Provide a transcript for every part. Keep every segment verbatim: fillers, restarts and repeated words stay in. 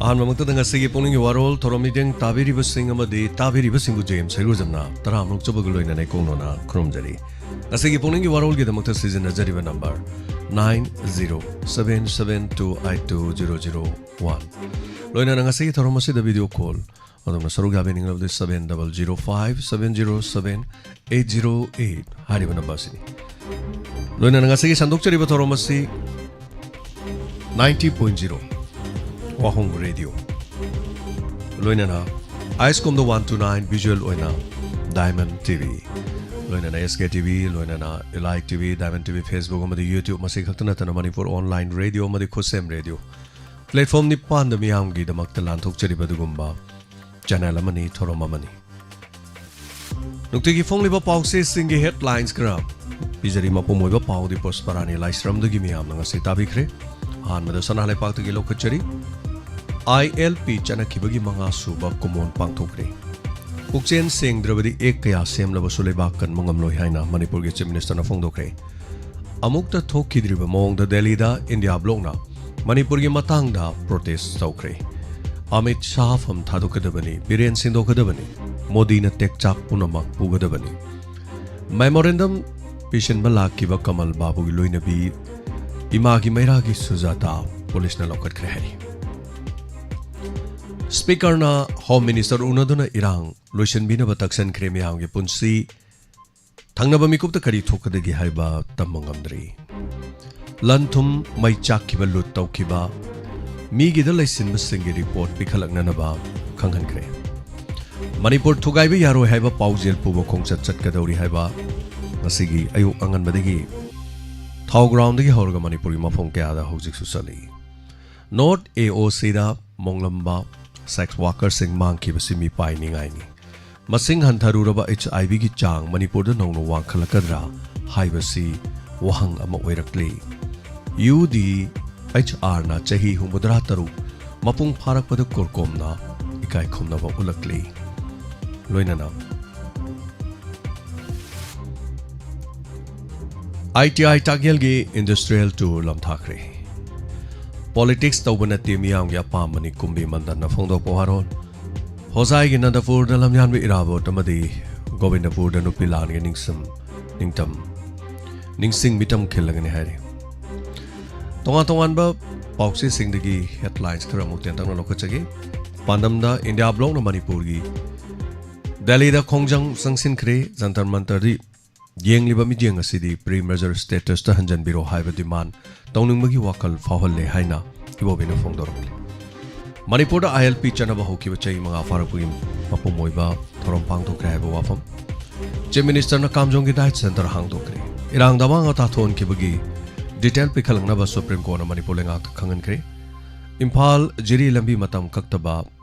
ꯑꯍꯥꯟꯕꯃꯛꯇꯗ ꯉꯁꯤꯒꯤ ꯄꯨꯛꯅꯤꯡꯒꯤ ꯋꯥꯔꯣꯜ ꯊꯧꯔꯝ ꯃꯤꯠꯌꯦꯡ ꯇꯥꯕꯤꯔꯤꯕꯁꯤꯡ ꯑꯃꯗꯤ ꯇꯥꯕꯤꯔꯤꯕꯁꯤꯡꯕꯨ ꯖꯦꯝꯁ ꯍꯩꯔꯨꯖꯝꯅ ꯇꯔꯥꯃꯔꯨꯝ ꯆꯨꯝꯕꯒ ꯂꯣꯏꯅꯅ ꯏꯀꯣꯛꯅꯣꯅ ꯈꯨꯔꯨꯝꯖꯔꯤ꯫ ꯉꯁꯤꯒꯤ ꯄꯨꯛꯅꯤꯡꯒꯤ ꯋꯥꯔꯣꯜꯒꯤꯗꯃꯛꯇ ꯁꯤꯖꯤꯟꯅꯖꯔꯤꯕ number nine zero seven seven two eight two zero zero one꯫ ꯂꯣꯏꯅꯅ ꯉꯁꯤꯒꯤ ꯊꯧꯔꯝ ꯑꯁꯤꯗ ꯚꯤꯗꯤꯑꯣ ꯀꯣꯜ ꯑꯗꯣꯝꯅ ꯁꯔꯨꯛ ꯌꯥꯕꯤꯅꯤꯡꯂꯕꯗꯤ seven double zero five seven zero seven eight zero eight ꯍꯥꯏꯔꯤꯕ ꯅꯝꯕꯔ ꯑꯁꯤꯅꯤ꯫ ꯂꯣꯏꯅꯅ ꯉꯁꯤꯒꯤ ꯁꯟꯗꯣꯛꯆꯔꯤꯕ ꯊꯧꯔꯝ ꯑꯁꯤ ninety point zero ꯋꯥꯍꯣꯡ ꯔꯦꯗꯤꯑꯣ, ꯂꯣꯏꯅꯅ ꯑꯥꯏꯁꯀꯣꯝꯗ one two nine ꯚꯤꯖꯨꯑꯦꯜ ꯑꯣꯏꯅ ꯗꯥꯏꯃꯟ ꯇꯤ ꯚꯤ, ꯂꯣꯏꯅꯅ ꯑꯦꯁ ꯀꯦ ꯇꯤ ꯚꯤ, ꯂꯣꯏꯅꯅ Elite T V, Diamond T V, Facebook ꯑꯃꯗꯤ ꯌꯨꯇ꯭ꯌꯨꯕ, ꯃꯁꯤ ꯈꯛꯇ ꯅꯠꯇꯅ ꯃꯅꯤꯄꯨꯔ ꯑꯣꯟꯂꯥꯏꯟ ꯔꯦꯗꯤꯑꯣ ꯑꯃꯗꯤ ꯈꯨꯠꯁꯦꯝ ꯔꯦꯗꯤꯑꯣ ꯄ꯭ꯂꯦꯠꯐꯣꯝ ꯅꯤꯄꯥꯟꯗ ꯃꯤꯌꯥꯝꯒꯤꯗꯃꯛꯇ ꯂꯥꯟꯊꯣꯛꯆꯔꯤꯕ ꯑꯗꯨꯒꯨꯝꯕ ꯆꯦꯅꯦꯜ ꯑꯃꯅꯤ, ꯊꯧꯔꯝ ꯑꯃꯅꯤ꯫ ꯅꯨꯡꯇꯤꯒꯤ ꯐꯣꯡꯂꯤꯕ ꯄꯥꯎꯆꯦꯁꯤꯡꯒꯤ ꯍꯦꯗꯂꯥꯏꯟꯁ ꯈꯔ ꯄꯤꯖꯔꯤ꯫ ꯃꯄꯨꯝ ꯑꯣꯏꯕ ꯄꯥꯎꯗꯤ ꯄꯨꯁꯄꯔꯥꯅꯤ ꯂꯥꯏꯁ꯭ꯔꯝꯗꯒꯤ ꯃꯤꯌꯥꯝꯅ ꯉꯁꯤ ꯇꯥꯕꯤꯈ꯭ꯔꯦ꯫ ꯑꯍꯥꯟꯕꯗ ꯁꯅꯥ ꯂꯩꯄꯥꯛꯇꯒꯤ ꯂꯧꯈꯠꯆꯔꯤ꯫ ꯑꯥꯏ ꯑꯦꯜ ꯄꯤ ꯆꯠꯅꯈꯤꯕꯒꯤ ꯃꯉꯥ ꯁꯨꯕ ꯀꯨꯝꯑꯣꯟ ꯄꯥꯡꯊꯣꯛꯈ꯭ꯔꯦ꯫ ꯄꯨꯛꯆꯦꯜ ꯁꯦꯡꯗ꯭ꯔꯕꯗꯤ ꯑꯦꯛ ꯀꯌꯥ ꯁꯦꯝꯂꯕꯁꯨ ꯂꯩꯕꯥꯛ ꯀꯟꯕ ꯉꯝꯂꯣꯏ ꯍꯥꯏꯅ ꯃꯅꯤꯄꯨꯔꯒꯤ ꯆꯤꯐ ꯃꯤꯅꯤꯁꯇꯔꯅ ꯐꯣꯡꯗꯣꯛꯈ꯭ꯔꯦ꯫ ꯑꯃꯨꯛꯇ ꯊꯣꯛꯈꯤꯗ꯭ꯔꯤꯕ ꯃꯑꯣꯡꯗ ꯗꯦꯜꯂꯤꯗ ꯏꯟꯗꯤꯌꯥ ꯕ꯭ꯂꯣꯛꯅ ꯃꯅꯤꯄꯨꯔꯒꯤ ꯃꯇꯥꯡꯗ ꯄ꯭ꯔꯣꯇꯦꯁ ꯇꯧꯈ꯭ꯔꯦ꯫ ꯑꯃꯤꯠ ꯁꯥꯍ ꯐꯝ ꯊꯥꯗꯣꯛꯀꯗꯕꯅꯤ, ꯕꯤꯔꯦꯟ ꯁꯤꯟꯗꯣꯛꯀꯗꯕꯅꯤ, ꯃꯣꯗꯤꯅ ꯇꯦꯛꯆꯥꯛ ꯄꯨꯝꯅꯃꯛ ꯄꯨꯒꯗꯕꯅꯤ꯫ ꯃꯦꯃꯣꯔꯦꯟꯗꯝ ꯄꯤꯁꯤꯟꯕ ꯂꯥꯛꯈꯤꯕ ꯀꯃꯜ ꯕꯥꯕꯨꯒꯤ ꯂꯣꯏꯅꯕꯤ ꯏꯃꯥꯒꯤ ꯃꯩꯔꯥꯒꯤ ꯁꯨꯖꯥꯇꯥ ꯄꯨꯂꯤꯁꯅ ꯂꯧꯈꯠꯈ꯭ꯔꯦ ꯍꯥꯏꯔꯤ꯫ ꯁ꯭ꯄꯤꯀꯔꯅ ꯍꯣꯝ ꯃꯤꯅꯤꯁꯇꯔ ꯎꯅꯗꯨꯅ ꯏꯔꯥꯡ ꯂꯣꯏꯁꯤꯟꯕꯤꯅꯕ ꯇꯛꯁꯟꯈ꯭ꯔꯦ꯫ ꯃꯤꯌꯥꯝꯒꯤ ꯄꯨꯟꯁꯤ ꯊꯪꯅꯕ ꯃꯤꯀꯨꯞꯇ ꯀꯔꯤ ꯊꯣꯛꯀꯗꯒꯦ ꯍꯥꯏꯕ ꯇꯝꯕ ꯉꯝꯗ꯭ꯔꯤ꯫ ꯂꯟ ꯊꯨꯝ ꯃꯩ ꯆꯥꯛꯈꯤꯕ, ꯂꯨꯠ ꯇꯧꯈꯤꯕ ꯃꯤꯒꯤꯗ ꯂꯩꯁꯤꯟꯕꯁꯤꯡꯒꯤ ꯔꯤꯄꯣꯔꯠ ꯄꯤꯈꯠꯂꯛꯅꯅꯕ ꯈꯪꯍꯟꯈ꯭ꯔꯦ꯫ ꯃꯅꯤꯄꯨꯔ ꯊꯨꯒꯥꯏꯕ ꯌꯥꯔꯣꯏ ꯍꯥꯏꯕ ꯄꯥꯎꯖꯦꯜ ꯄꯨꯕ ꯈꯣꯡꯆꯠ ꯆꯠꯀꯗꯧꯔꯤ ꯍꯥꯏꯕ ꯉꯁꯤꯒꯤ ꯑꯌꯨꯛ ꯑꯉꯟꯕꯗꯒꯤ ꯊꯥꯎ ꯒ꯭ꯔꯥꯎꯟꯗꯒꯤ ꯍꯧꯔꯒ ꯃꯅꯤꯄꯨꯔꯒꯤ ꯃꯐꯝ ꯀꯌꯥꯗ ꯍꯧꯖꯤꯛꯁꯨ ꯆꯠꯂꯤ꯫ ꯅꯣꯔꯠ ꯑꯦ ꯑꯣ ꯁꯤꯗ ꯃꯣꯡꯂꯝꯕ ꯁꯦꯛꯁ ꯋꯥꯀꯔꯁꯤꯡ ꯃꯥꯡꯈꯤꯕꯁꯤ ꯃꯤꯄꯥꯏꯅꯤꯡꯉꯥꯏꯅꯤ꯫ ꯃꯁꯤꯡ ꯍꯟꯊꯔꯨꯔꯕ ꯑꯩꯆ ꯑꯥꯏ ꯚꯤꯒꯤ ꯆꯥꯡ ꯃꯅꯤꯄꯨꯔꯗ ꯅꯧꯅ ꯋꯥꯡꯈꯠꯂꯛꯀꯗ꯭ꯔꯥ ꯍꯥꯏꯕꯁꯤ ꯋꯥꯍꯪ ꯑꯃ ꯑꯣꯏꯔꯛꯂꯤ꯫ ꯌꯨ ꯗꯤ ꯑꯩꯆ ꯑꯥꯔꯅ ꯆꯍꯤ ꯍꯨꯝꯐꯨꯇꯔꯥ ꯇꯔꯨꯛ ꯃꯄꯨꯡ ꯐꯥꯔꯛꯄꯗ ꯀꯣꯔꯀꯣꯝꯅ ꯏꯀꯥꯏ ꯈꯨꯝꯅꯕ ꯎꯠꯂꯛꯂꯤ꯫ ꯂꯣꯏꯅꯅ ꯑꯥꯏ ꯇꯤ ꯑꯥꯏ ꯇꯥꯛꯌꯦꯜꯒꯤ ꯏꯟꯗꯁꯇ꯭ꯔꯤꯌꯦꯜ ꯇꯨꯔ ꯂꯝꯊꯥꯈ꯭ꯔꯦ꯫ ꯄꯣꯂꯤꯇꯤꯛꯁ ꯇꯧꯕ ꯅꯠꯇꯦ, ꯃꯤꯌꯥꯝꯒꯤ ꯑꯄꯥꯝꯕꯅꯤ ꯀꯨꯝꯕꯤ ꯃꯟꯗꯟꯅ ꯐꯣꯡꯗꯣꯛꯄ ꯋꯥꯔꯣꯜ꯫ ꯍꯣꯖꯥꯏꯒꯤ ꯅꯟꯗꯄꯨꯔꯗ ꯂꯝꯌꯥꯟꯕ ꯏꯔꯥꯕꯣꯠ ꯑꯃꯗꯤ ꯒꯣꯕꯤꯟꯗꯄꯨꯔꯗ ꯅꯨꯄꯤ ꯂꯥꯟꯒꯤ ꯅꯤꯡꯁꯝ ꯅꯤꯡꯇꯝ ꯅꯤꯡꯁꯤꯡ ꯃꯤꯇꯝ ꯈꯤꯜꯂꯒꯅꯤ ꯍꯥꯏꯔꯤ꯫ ꯇꯣꯉꯥꯟ ꯇꯣꯉꯥꯟꯕ ꯄꯥꯎꯆꯦꯁꯤꯡꯗꯒꯤ ꯍꯦꯗꯂꯥꯏꯟꯁ ꯈꯔ ꯑꯃꯨꯛ ꯇꯦꯟꯇꯛꯅ ꯂꯧꯈꯠꯆꯒꯦ꯫ ꯄꯥꯟꯗꯝꯗ ꯏꯟꯗꯤꯌꯥ ꯕ꯭ꯂꯣꯛꯅ ꯃꯅꯤꯄꯨꯔꯒꯤ ꯗꯦꯜꯂꯤꯗ ꯈꯣꯡꯖꯪ ꯆꯪꯁꯤꯟꯈ꯭ꯔꯦ꯫ ꯖꯟꯇꯔ ꯃꯟꯇꯔꯗꯤ ꯌꯦꯡꯂꯤꯕ ꯃꯤꯠꯌꯦꯡ ꯑꯁꯤꯗꯤ ꯄ꯭ꯔꯤ ꯃꯔꯖꯔ ꯁ꯭ꯇꯦꯇꯁꯇ ꯍꯟꯖꯟꯕꯤꯔꯣ ꯍꯥꯏꯕ ꯗꯤꯃꯥꯟ ꯇꯧꯅꯤꯡꯕꯒꯤ ꯋꯥꯈꯜ ꯐꯥꯎꯍꯜꯂꯦ ꯍꯥꯏꯅ ꯏꯕꯣꯕꯤꯅ ꯐꯣꯡꯗꯣꯔꯛꯂꯤ꯫ ꯃꯅꯤꯄꯨꯔꯗ ꯑꯥꯏ ꯑꯦꯜ ꯄꯤ ꯆꯠꯅꯕ ꯍꯧꯈꯤꯕ ꯆꯍꯤ ꯃꯉꯥ ꯐꯥꯔꯛꯄꯒꯤ ꯃꯄꯨꯝ ꯑꯣꯏꯕ ꯊꯧꯔꯝ ꯄꯥꯡꯊꯣꯛꯈ꯭ꯔꯦ ꯍꯥꯏꯕ ꯋꯥꯐꯝ꯫ ꯆꯤꯐ ꯃꯤꯅꯤꯁꯇꯔꯅ ꯀꯥꯝꯖꯣꯡꯒꯤ ꯗꯥꯏꯠ ꯁꯦꯟꯇꯔ ꯍꯥꯡꯗꯣꯛꯈ꯭ꯔꯦ꯫ ꯏꯔꯥꯡꯗ ꯑꯃꯥꯡ ꯑꯇꯥ ꯊꯣꯛꯍꯟꯈꯤꯕꯒꯤ ꯗꯤꯇꯦꯜ ꯄꯤꯈꯠꯂꯛꯅꯕ ꯁꯨꯄ꯭ꯔꯤꯝ ꯀꯣꯔꯠꯅ ꯃꯅꯤꯄꯨꯔ ꯂꯩꯉꯥꯛꯇ ꯈꯪꯍꯟꯈ꯭ꯔꯦ꯫ ꯏꯝꯐꯥꯜ ꯖꯤꯔꯤ ꯂꯝꯕꯤ ꯃꯇꯝ ꯀꯛꯇꯕ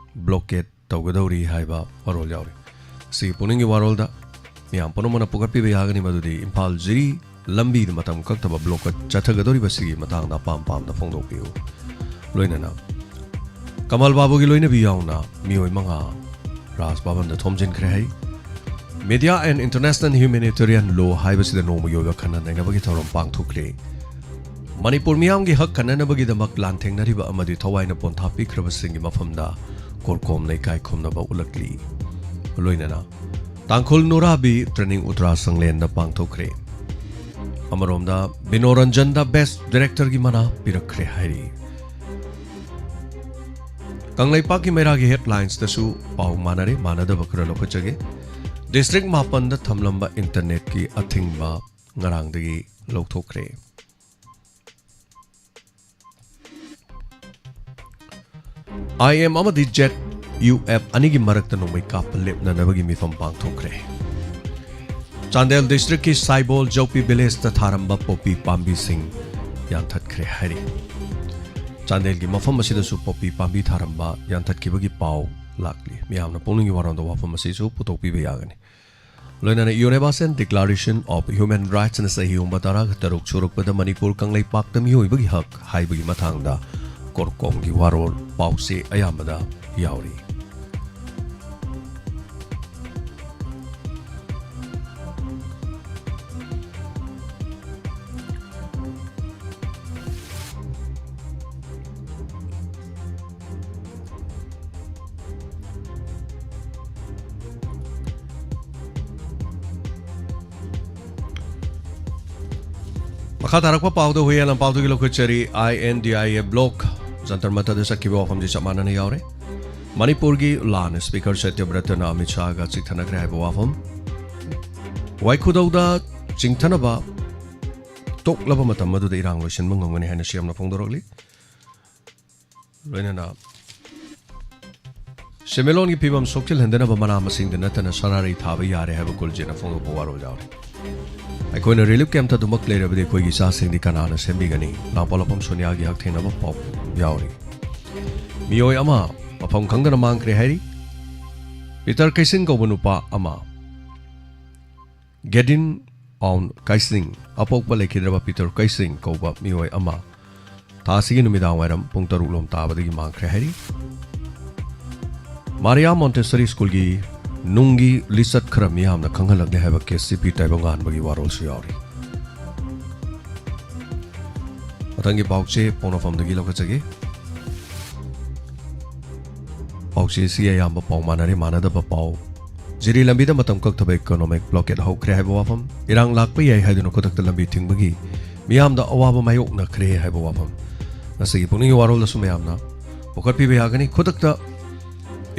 ꯕ꯭ꯂꯣꯀꯦꯠ ꯇꯧꯒꯗꯧꯔꯤ ꯍꯥꯏꯕ ꯋꯥꯔꯣꯜ ꯌꯥꯎꯔꯤ꯫ ꯁꯤꯒꯤ ꯄꯨꯛꯅꯤꯡꯒꯤ ꯋꯥꯔꯣꯜꯗ ꯃꯤꯌꯥꯝ ꯄꯨꯝꯅꯃꯛꯅ ꯄꯨꯈꯠꯄꯤꯕ ꯌꯥꯒꯅꯤ, ꯃꯗꯨꯗꯤ ꯏꯝꯐꯥꯜ ꯖꯤꯔꯤ ꯂꯝꯕꯤꯗ ꯃꯇꯝ ꯀꯛꯇꯕ ꯕ꯭ꯂꯣꯀꯦꯠ ꯆꯠꯊꯒꯗꯧꯔꯤꯕꯁꯤꯒꯤ ꯃꯇꯥꯡꯗ ꯑꯄꯥꯝ ꯄꯥꯝꯗ ꯐꯣꯡꯗꯣꯛꯄꯤꯌꯨ꯫ ꯂꯣꯏꯅꯅ ꯀꯃꯜ ꯕꯥꯕꯨꯒꯤ ꯂꯣꯏꯅꯕꯤ ꯌꯥꯎꯅ ꯃꯤꯑꯣꯏ ꯃꯉꯥ ꯔꯥꯖ ꯚꯕꯟꯗ ꯊꯣꯝꯖꯤꯟꯈ꯭ꯔꯦ ꯍꯥꯏ꯫ ꯃꯤꯗꯤꯌꯥ ꯑꯦꯟ ꯏꯟꯇꯔꯅꯦꯁꯅꯦꯜ ꯍ꯭ꯌꯨꯃꯦꯅꯤꯇꯦꯔꯤꯌꯟ ꯂꯣ ꯍꯥꯏꯕꯁꯤꯗ ꯅꯣꯡꯃꯒꯤ ꯑꯣꯏꯕ ꯈꯟꯅ ꯅꯩꯅꯕꯒꯤ ꯊꯧꯔꯝ ꯄꯥꯡꯊꯣꯛꯂꯤ꯫ ꯃꯅꯤꯄꯨꯔ ꯃꯤꯌꯥꯝꯒꯤ ꯍꯛ ꯀꯟꯅꯅꯕꯒꯤꯗꯃꯛ ꯂꯥꯟꯊꯦꯡꯅꯔꯤꯕ ꯑꯃꯗꯤ ꯊꯋꯥꯏꯅ ꯄꯣꯟꯊꯥ ꯄꯤꯈ꯭ꯔꯕꯁꯤꯡꯒꯤ ꯃꯐꯝꯗ ꯀꯣꯔꯀꯣꯝꯅ ꯏꯀꯥꯏ ꯈꯨꯝꯅꯕ ꯎꯠꯂꯛꯂꯤ꯫ ꯂꯣꯏꯅꯅ ꯇꯥꯡꯈꯨꯜ ꯅꯨꯔꯥꯕꯤ ꯇ꯭ꯔꯦꯅꯤꯡ ꯎꯇ꯭ꯔꯥ ꯁꯪꯂꯦꯟꯗ ꯄꯥꯡꯊꯣꯛꯈ꯭ꯔꯦ꯫ ꯑꯃꯔꯣꯝꯗ ꯕꯤꯅꯣ ꯔꯟꯖꯟꯗ ꯕꯦꯁ ꯗꯤꯔꯦꯛꯇꯔꯒꯤ ꯃꯅꯥ ꯄꯤꯔꯛꯈ꯭ꯔꯦ ꯍꯥꯏꯔꯤ꯫ ꯀꯪꯂꯩꯄꯥꯛꯀꯤ ꯃꯩꯔꯥꯒꯤ ꯍꯦꯗꯂꯥꯏꯟꯁꯇꯁꯨ ꯄꯥꯎ ꯃꯥꯟꯅꯔꯦ, ꯃꯥꯟꯅꯗꯕ ꯈꯔ ꯂꯧꯈꯠꯆꯒꯦ꯫ ꯗꯤꯁꯇ꯭ꯔꯤꯛ ꯃꯥꯄꯟꯗ ꯊꯝꯂꯝꯕ ꯏꯟꯇꯔꯅꯦꯠꯀꯤ ꯑꯊꯤꯡꯕ ꯉꯔꯥꯡꯗꯒꯤ ꯂꯧꯊꯣꯛꯈ꯭ꯔꯦ꯫ ꯑꯥꯏ ꯑꯦꯝ ꯑꯃꯗꯤ ꯖꯦꯠ ꯌꯨ ꯑꯦꯐ ꯑꯅꯤꯒꯤ ꯃꯔꯛꯇ ꯅꯣꯡꯃꯩ ꯀꯥꯞꯄ ꯂꯦꯞꯅꯅꯕꯒꯤ ꯃꯤꯐꯝ ꯄꯥꯡꯊꯣꯛꯈ꯭ꯔꯦ꯫ ꯆꯥꯟꯗꯦꯜ ꯗꯤꯁꯇ꯭ꯔꯤꯛꯀꯤ ꯁꯥꯏꯕꯣꯜ ꯖꯧꯄꯤ ꯚꯤꯂꯦꯖꯇ ꯊꯥꯔꯝꯕ ꯄꯣꯄꯤ ꯄꯥꯝꯕꯤꯁꯤꯡ ꯌꯥꯟꯊꯠꯈ꯭ꯔꯦ ꯍꯥꯏꯔꯤ꯫ ꯆꯥꯟꯗꯦꯜꯒꯤ ꯃꯐꯝ ꯑꯁꯤꯗꯁꯨ ꯄꯣꯄꯤ ꯄꯥꯝꯕꯤ ꯊꯥꯔꯝꯕ ꯌꯥꯟꯊꯠꯈꯤꯕꯒꯤ ꯄꯥꯎ ꯂꯥꯛꯂꯤ꯫ ꯃꯤꯌꯥꯝꯅ ꯄꯨꯛꯅꯤꯡꯒꯤ ꯋꯥꯔꯣꯜꯗ ꯋꯥꯐꯝ ꯑꯁꯤꯁꯨ ꯄꯨꯊꯣꯛꯄꯤꯕ ꯌꯥꯒꯅꯤ꯫ ꯂꯣꯏꯅꯅ Universal Declaration of Human Rightsꯅ ꯆꯍꯤ ꯍꯨꯝꯐꯨ ꯇꯔꯥꯒ ꯇꯔꯨꯛ ꯁꯨꯔꯛꯄꯗ ꯃꯅꯤꯄꯨꯔ ꯀꯪꯂꯩꯄꯥꯛꯇ ꯃꯤꯑꯣꯏꯕꯒꯤ ꯍꯛ ꯍꯥꯏꯕꯒꯤ ꯃꯇꯥꯡꯗ ꯀꯣꯔꯀꯣꯝꯒꯤ ꯋꯥꯔꯣꯜ ꯄꯥꯎꯆꯦ ꯑꯌꯥꯝꯕꯗ ꯌꯥꯎꯔꯤ꯫ ꯃꯈꯥ ꯇꯥꯔꯛꯄ ꯄꯥꯎꯗ ꯍꯨꯏꯌꯦꯟ ꯂꯝꯄꯥꯛꯇꯒꯤ ꯂꯧꯈꯠꯆꯔꯤ꯫ I N D I A bloc Jantar ꯃꯟꯇꯔꯗ ꯆꯠꯈꯤꯕ ꯋꯥꯐꯝꯁꯤ ꯆꯞ ꯃꯥꯟꯅꯅ ꯌꯥꯎꯔꯦ꯫ ꯃꯅꯤꯄꯨꯔꯒꯤ ꯂꯥꯟ ꯁ꯭ꯄꯤꯀꯔ ꯁꯇ꯭ꯌꯕ꯭ꯔꯇꯅ ꯑꯃꯤꯠ ꯁꯥꯍꯒ ꯆꯤꯛꯊꯅꯈ꯭ꯔꯦ ꯍꯥꯏꯕ ꯋꯥꯐꯝ꯫ ꯋꯥꯏꯈꯨꯗꯧꯗ ꯆꯤꯡꯊꯅꯕ ꯇꯣꯛꯂꯕ ꯃꯇꯝ ꯑꯗꯨꯗ ꯏꯔꯥꯡ ꯂꯣꯏꯁꯤꯟꯕ ꯉꯝꯒꯅꯤ ꯍꯥꯏꯅ ꯁꯤ ꯑꯦꯝꯅ ꯐꯣꯡꯗꯣꯔꯛꯂꯤ꯫ ꯂꯣꯏꯅꯅ ꯁꯦꯟꯃꯤꯠꯂꯣꯟꯒꯤ ꯐꯤꯕꯝ ꯁꯣꯛꯆꯤꯜꯍꯟꯗꯅꯕ ꯃꯅꯥ ꯃꯁꯤꯡꯗ ꯅꯠꯇꯅ ꯁꯅꯥꯔꯩ ꯊꯥꯕ ꯌꯥꯔꯦ ꯍꯥꯏꯕ ꯀꯨꯜꯖꯤꯠꯅ ꯐꯣꯡꯗꯣꯛꯄ ꯋꯥꯔꯣꯜ ꯌꯥꯎꯔꯤ꯫ ꯑꯩꯈꯣꯏꯅ ꯔꯤꯂꯤꯐ ꯀꯦꯝꯞꯇ ꯑꯗꯨꯃꯛ ꯂꯩꯔꯕꯗꯤ ꯑꯩꯈꯣꯏꯒꯤ ꯏꯆꯥꯁꯤꯡꯗꯤ ꯀꯅꯥꯅ ꯁꯦꯝꯕꯤꯒꯅꯤ? ꯂꯥꯡꯄꯥꯂꯣꯛꯐꯝ ꯁꯣꯅꯤꯌꯥꯒꯤ ꯍꯛꯊꯦꯡꯅꯕ ꯄꯥꯎ ꯌꯥꯎꯔꯤ꯫ ꯃꯤꯑꯣꯏ ꯑꯃ ꯃꯐꯝ ꯈꯪꯗꯅ ꯃꯥꯡꯈ꯭ꯔꯦ ꯍꯥꯏꯔꯤ꯫ ꯄꯤꯇꯔ ꯀꯩꯁꯤꯡ ꯀꯧꯕ ꯅꯨꯄꯥ ꯑꯃ, ꯒꯦꯗꯤꯟ ꯑꯥꯎꯟ ꯀꯩꯁꯤꯡ, ꯑꯄꯣꯛꯄ ꯂꯩꯈꯤꯗ꯭ꯔꯕ ꯄꯤꯇꯔ ꯀꯩꯁꯤꯡ ꯀꯧꯕ ꯃꯤꯑꯣꯏ ꯑꯃ ꯊꯥ ꯑꯁꯤꯒꯤ ꯅꯨꯃꯤꯗꯥꯡ ꯋꯥꯏꯔꯝ ꯄꯨꯡ ꯇꯔꯨꯛ ꯂꯣꯝ ꯇꯥꯕꯗꯒꯤ ꯃꯥꯡꯈ꯭ꯔꯦ ꯍꯥꯏꯔꯤ꯫ ꯃꯥꯔꯤꯌꯥ ꯃꯣꯟꯇꯦꯁꯔꯤ ꯁ꯭ꯀꯨꯜꯒꯤ ꯅꯨꯡꯒꯤ ꯂꯤꯆꯠ ꯈꯔ ꯃꯤꯌꯥꯝꯅ ꯈꯪꯍꯜꯂꯛꯂꯦ ꯍꯥꯏꯕ ꯀꯦ ꯁꯤ ꯄꯤ ꯇꯥꯏꯕꯪꯉꯥꯟꯕꯒꯤ ꯋꯥꯔꯣꯜꯁꯨ ꯌꯥꯎꯔꯤ꯫ ꯃꯊꯪꯒꯤ ꯄꯥꯎꯆꯦ ꯄꯣꯛꯅꯐꯝꯗꯒꯤ ꯂꯧꯈꯠꯆꯒꯦ꯫ ꯄꯥꯎꯆꯦ ꯑꯁꯤ ꯑꯌꯥꯝꯕ ꯄꯥꯎ ꯃꯥꯟꯅꯔꯦ, ꯃꯥꯟꯅꯗꯕ ꯄꯥꯎ꯫ ꯖꯤꯔꯤ ꯂꯝꯕꯤꯗ ꯃꯇꯝ ꯀꯛꯊꯕ ꯏꯀꯣꯅꯣꯃꯤꯛ ꯕ꯭ꯂꯣꯀꯦꯠ ꯍꯧꯈ꯭ꯔꯦ ꯍꯥꯏꯕ ꯋꯥꯐꯝ꯫ ꯏꯔꯥꯡ ꯂꯥꯛꯄ ꯌꯥꯏ ꯍꯥꯏꯗꯨꯅ ꯈꯨꯗꯛꯇ ꯂꯝꯕꯤ ꯊꯤꯡꯕꯒꯤ ꯃꯤꯌꯥꯝꯗ ꯑꯋꯥꯕ ꯃꯥꯌꯣꯛꯅꯈ꯭ꯔꯦ ꯍꯥꯏꯕ ꯋꯥꯐꯝ꯫ ꯉꯁꯤꯒꯤ ꯄꯨꯛꯅꯤꯡꯒꯤ ꯋꯥꯔꯣꯜꯗꯁꯨ ꯃꯌꯥꯝꯅ ꯄꯨꯈꯠꯄꯤꯕ ꯌꯥꯒꯅꯤ꯫ ꯈꯨꯗꯛꯇ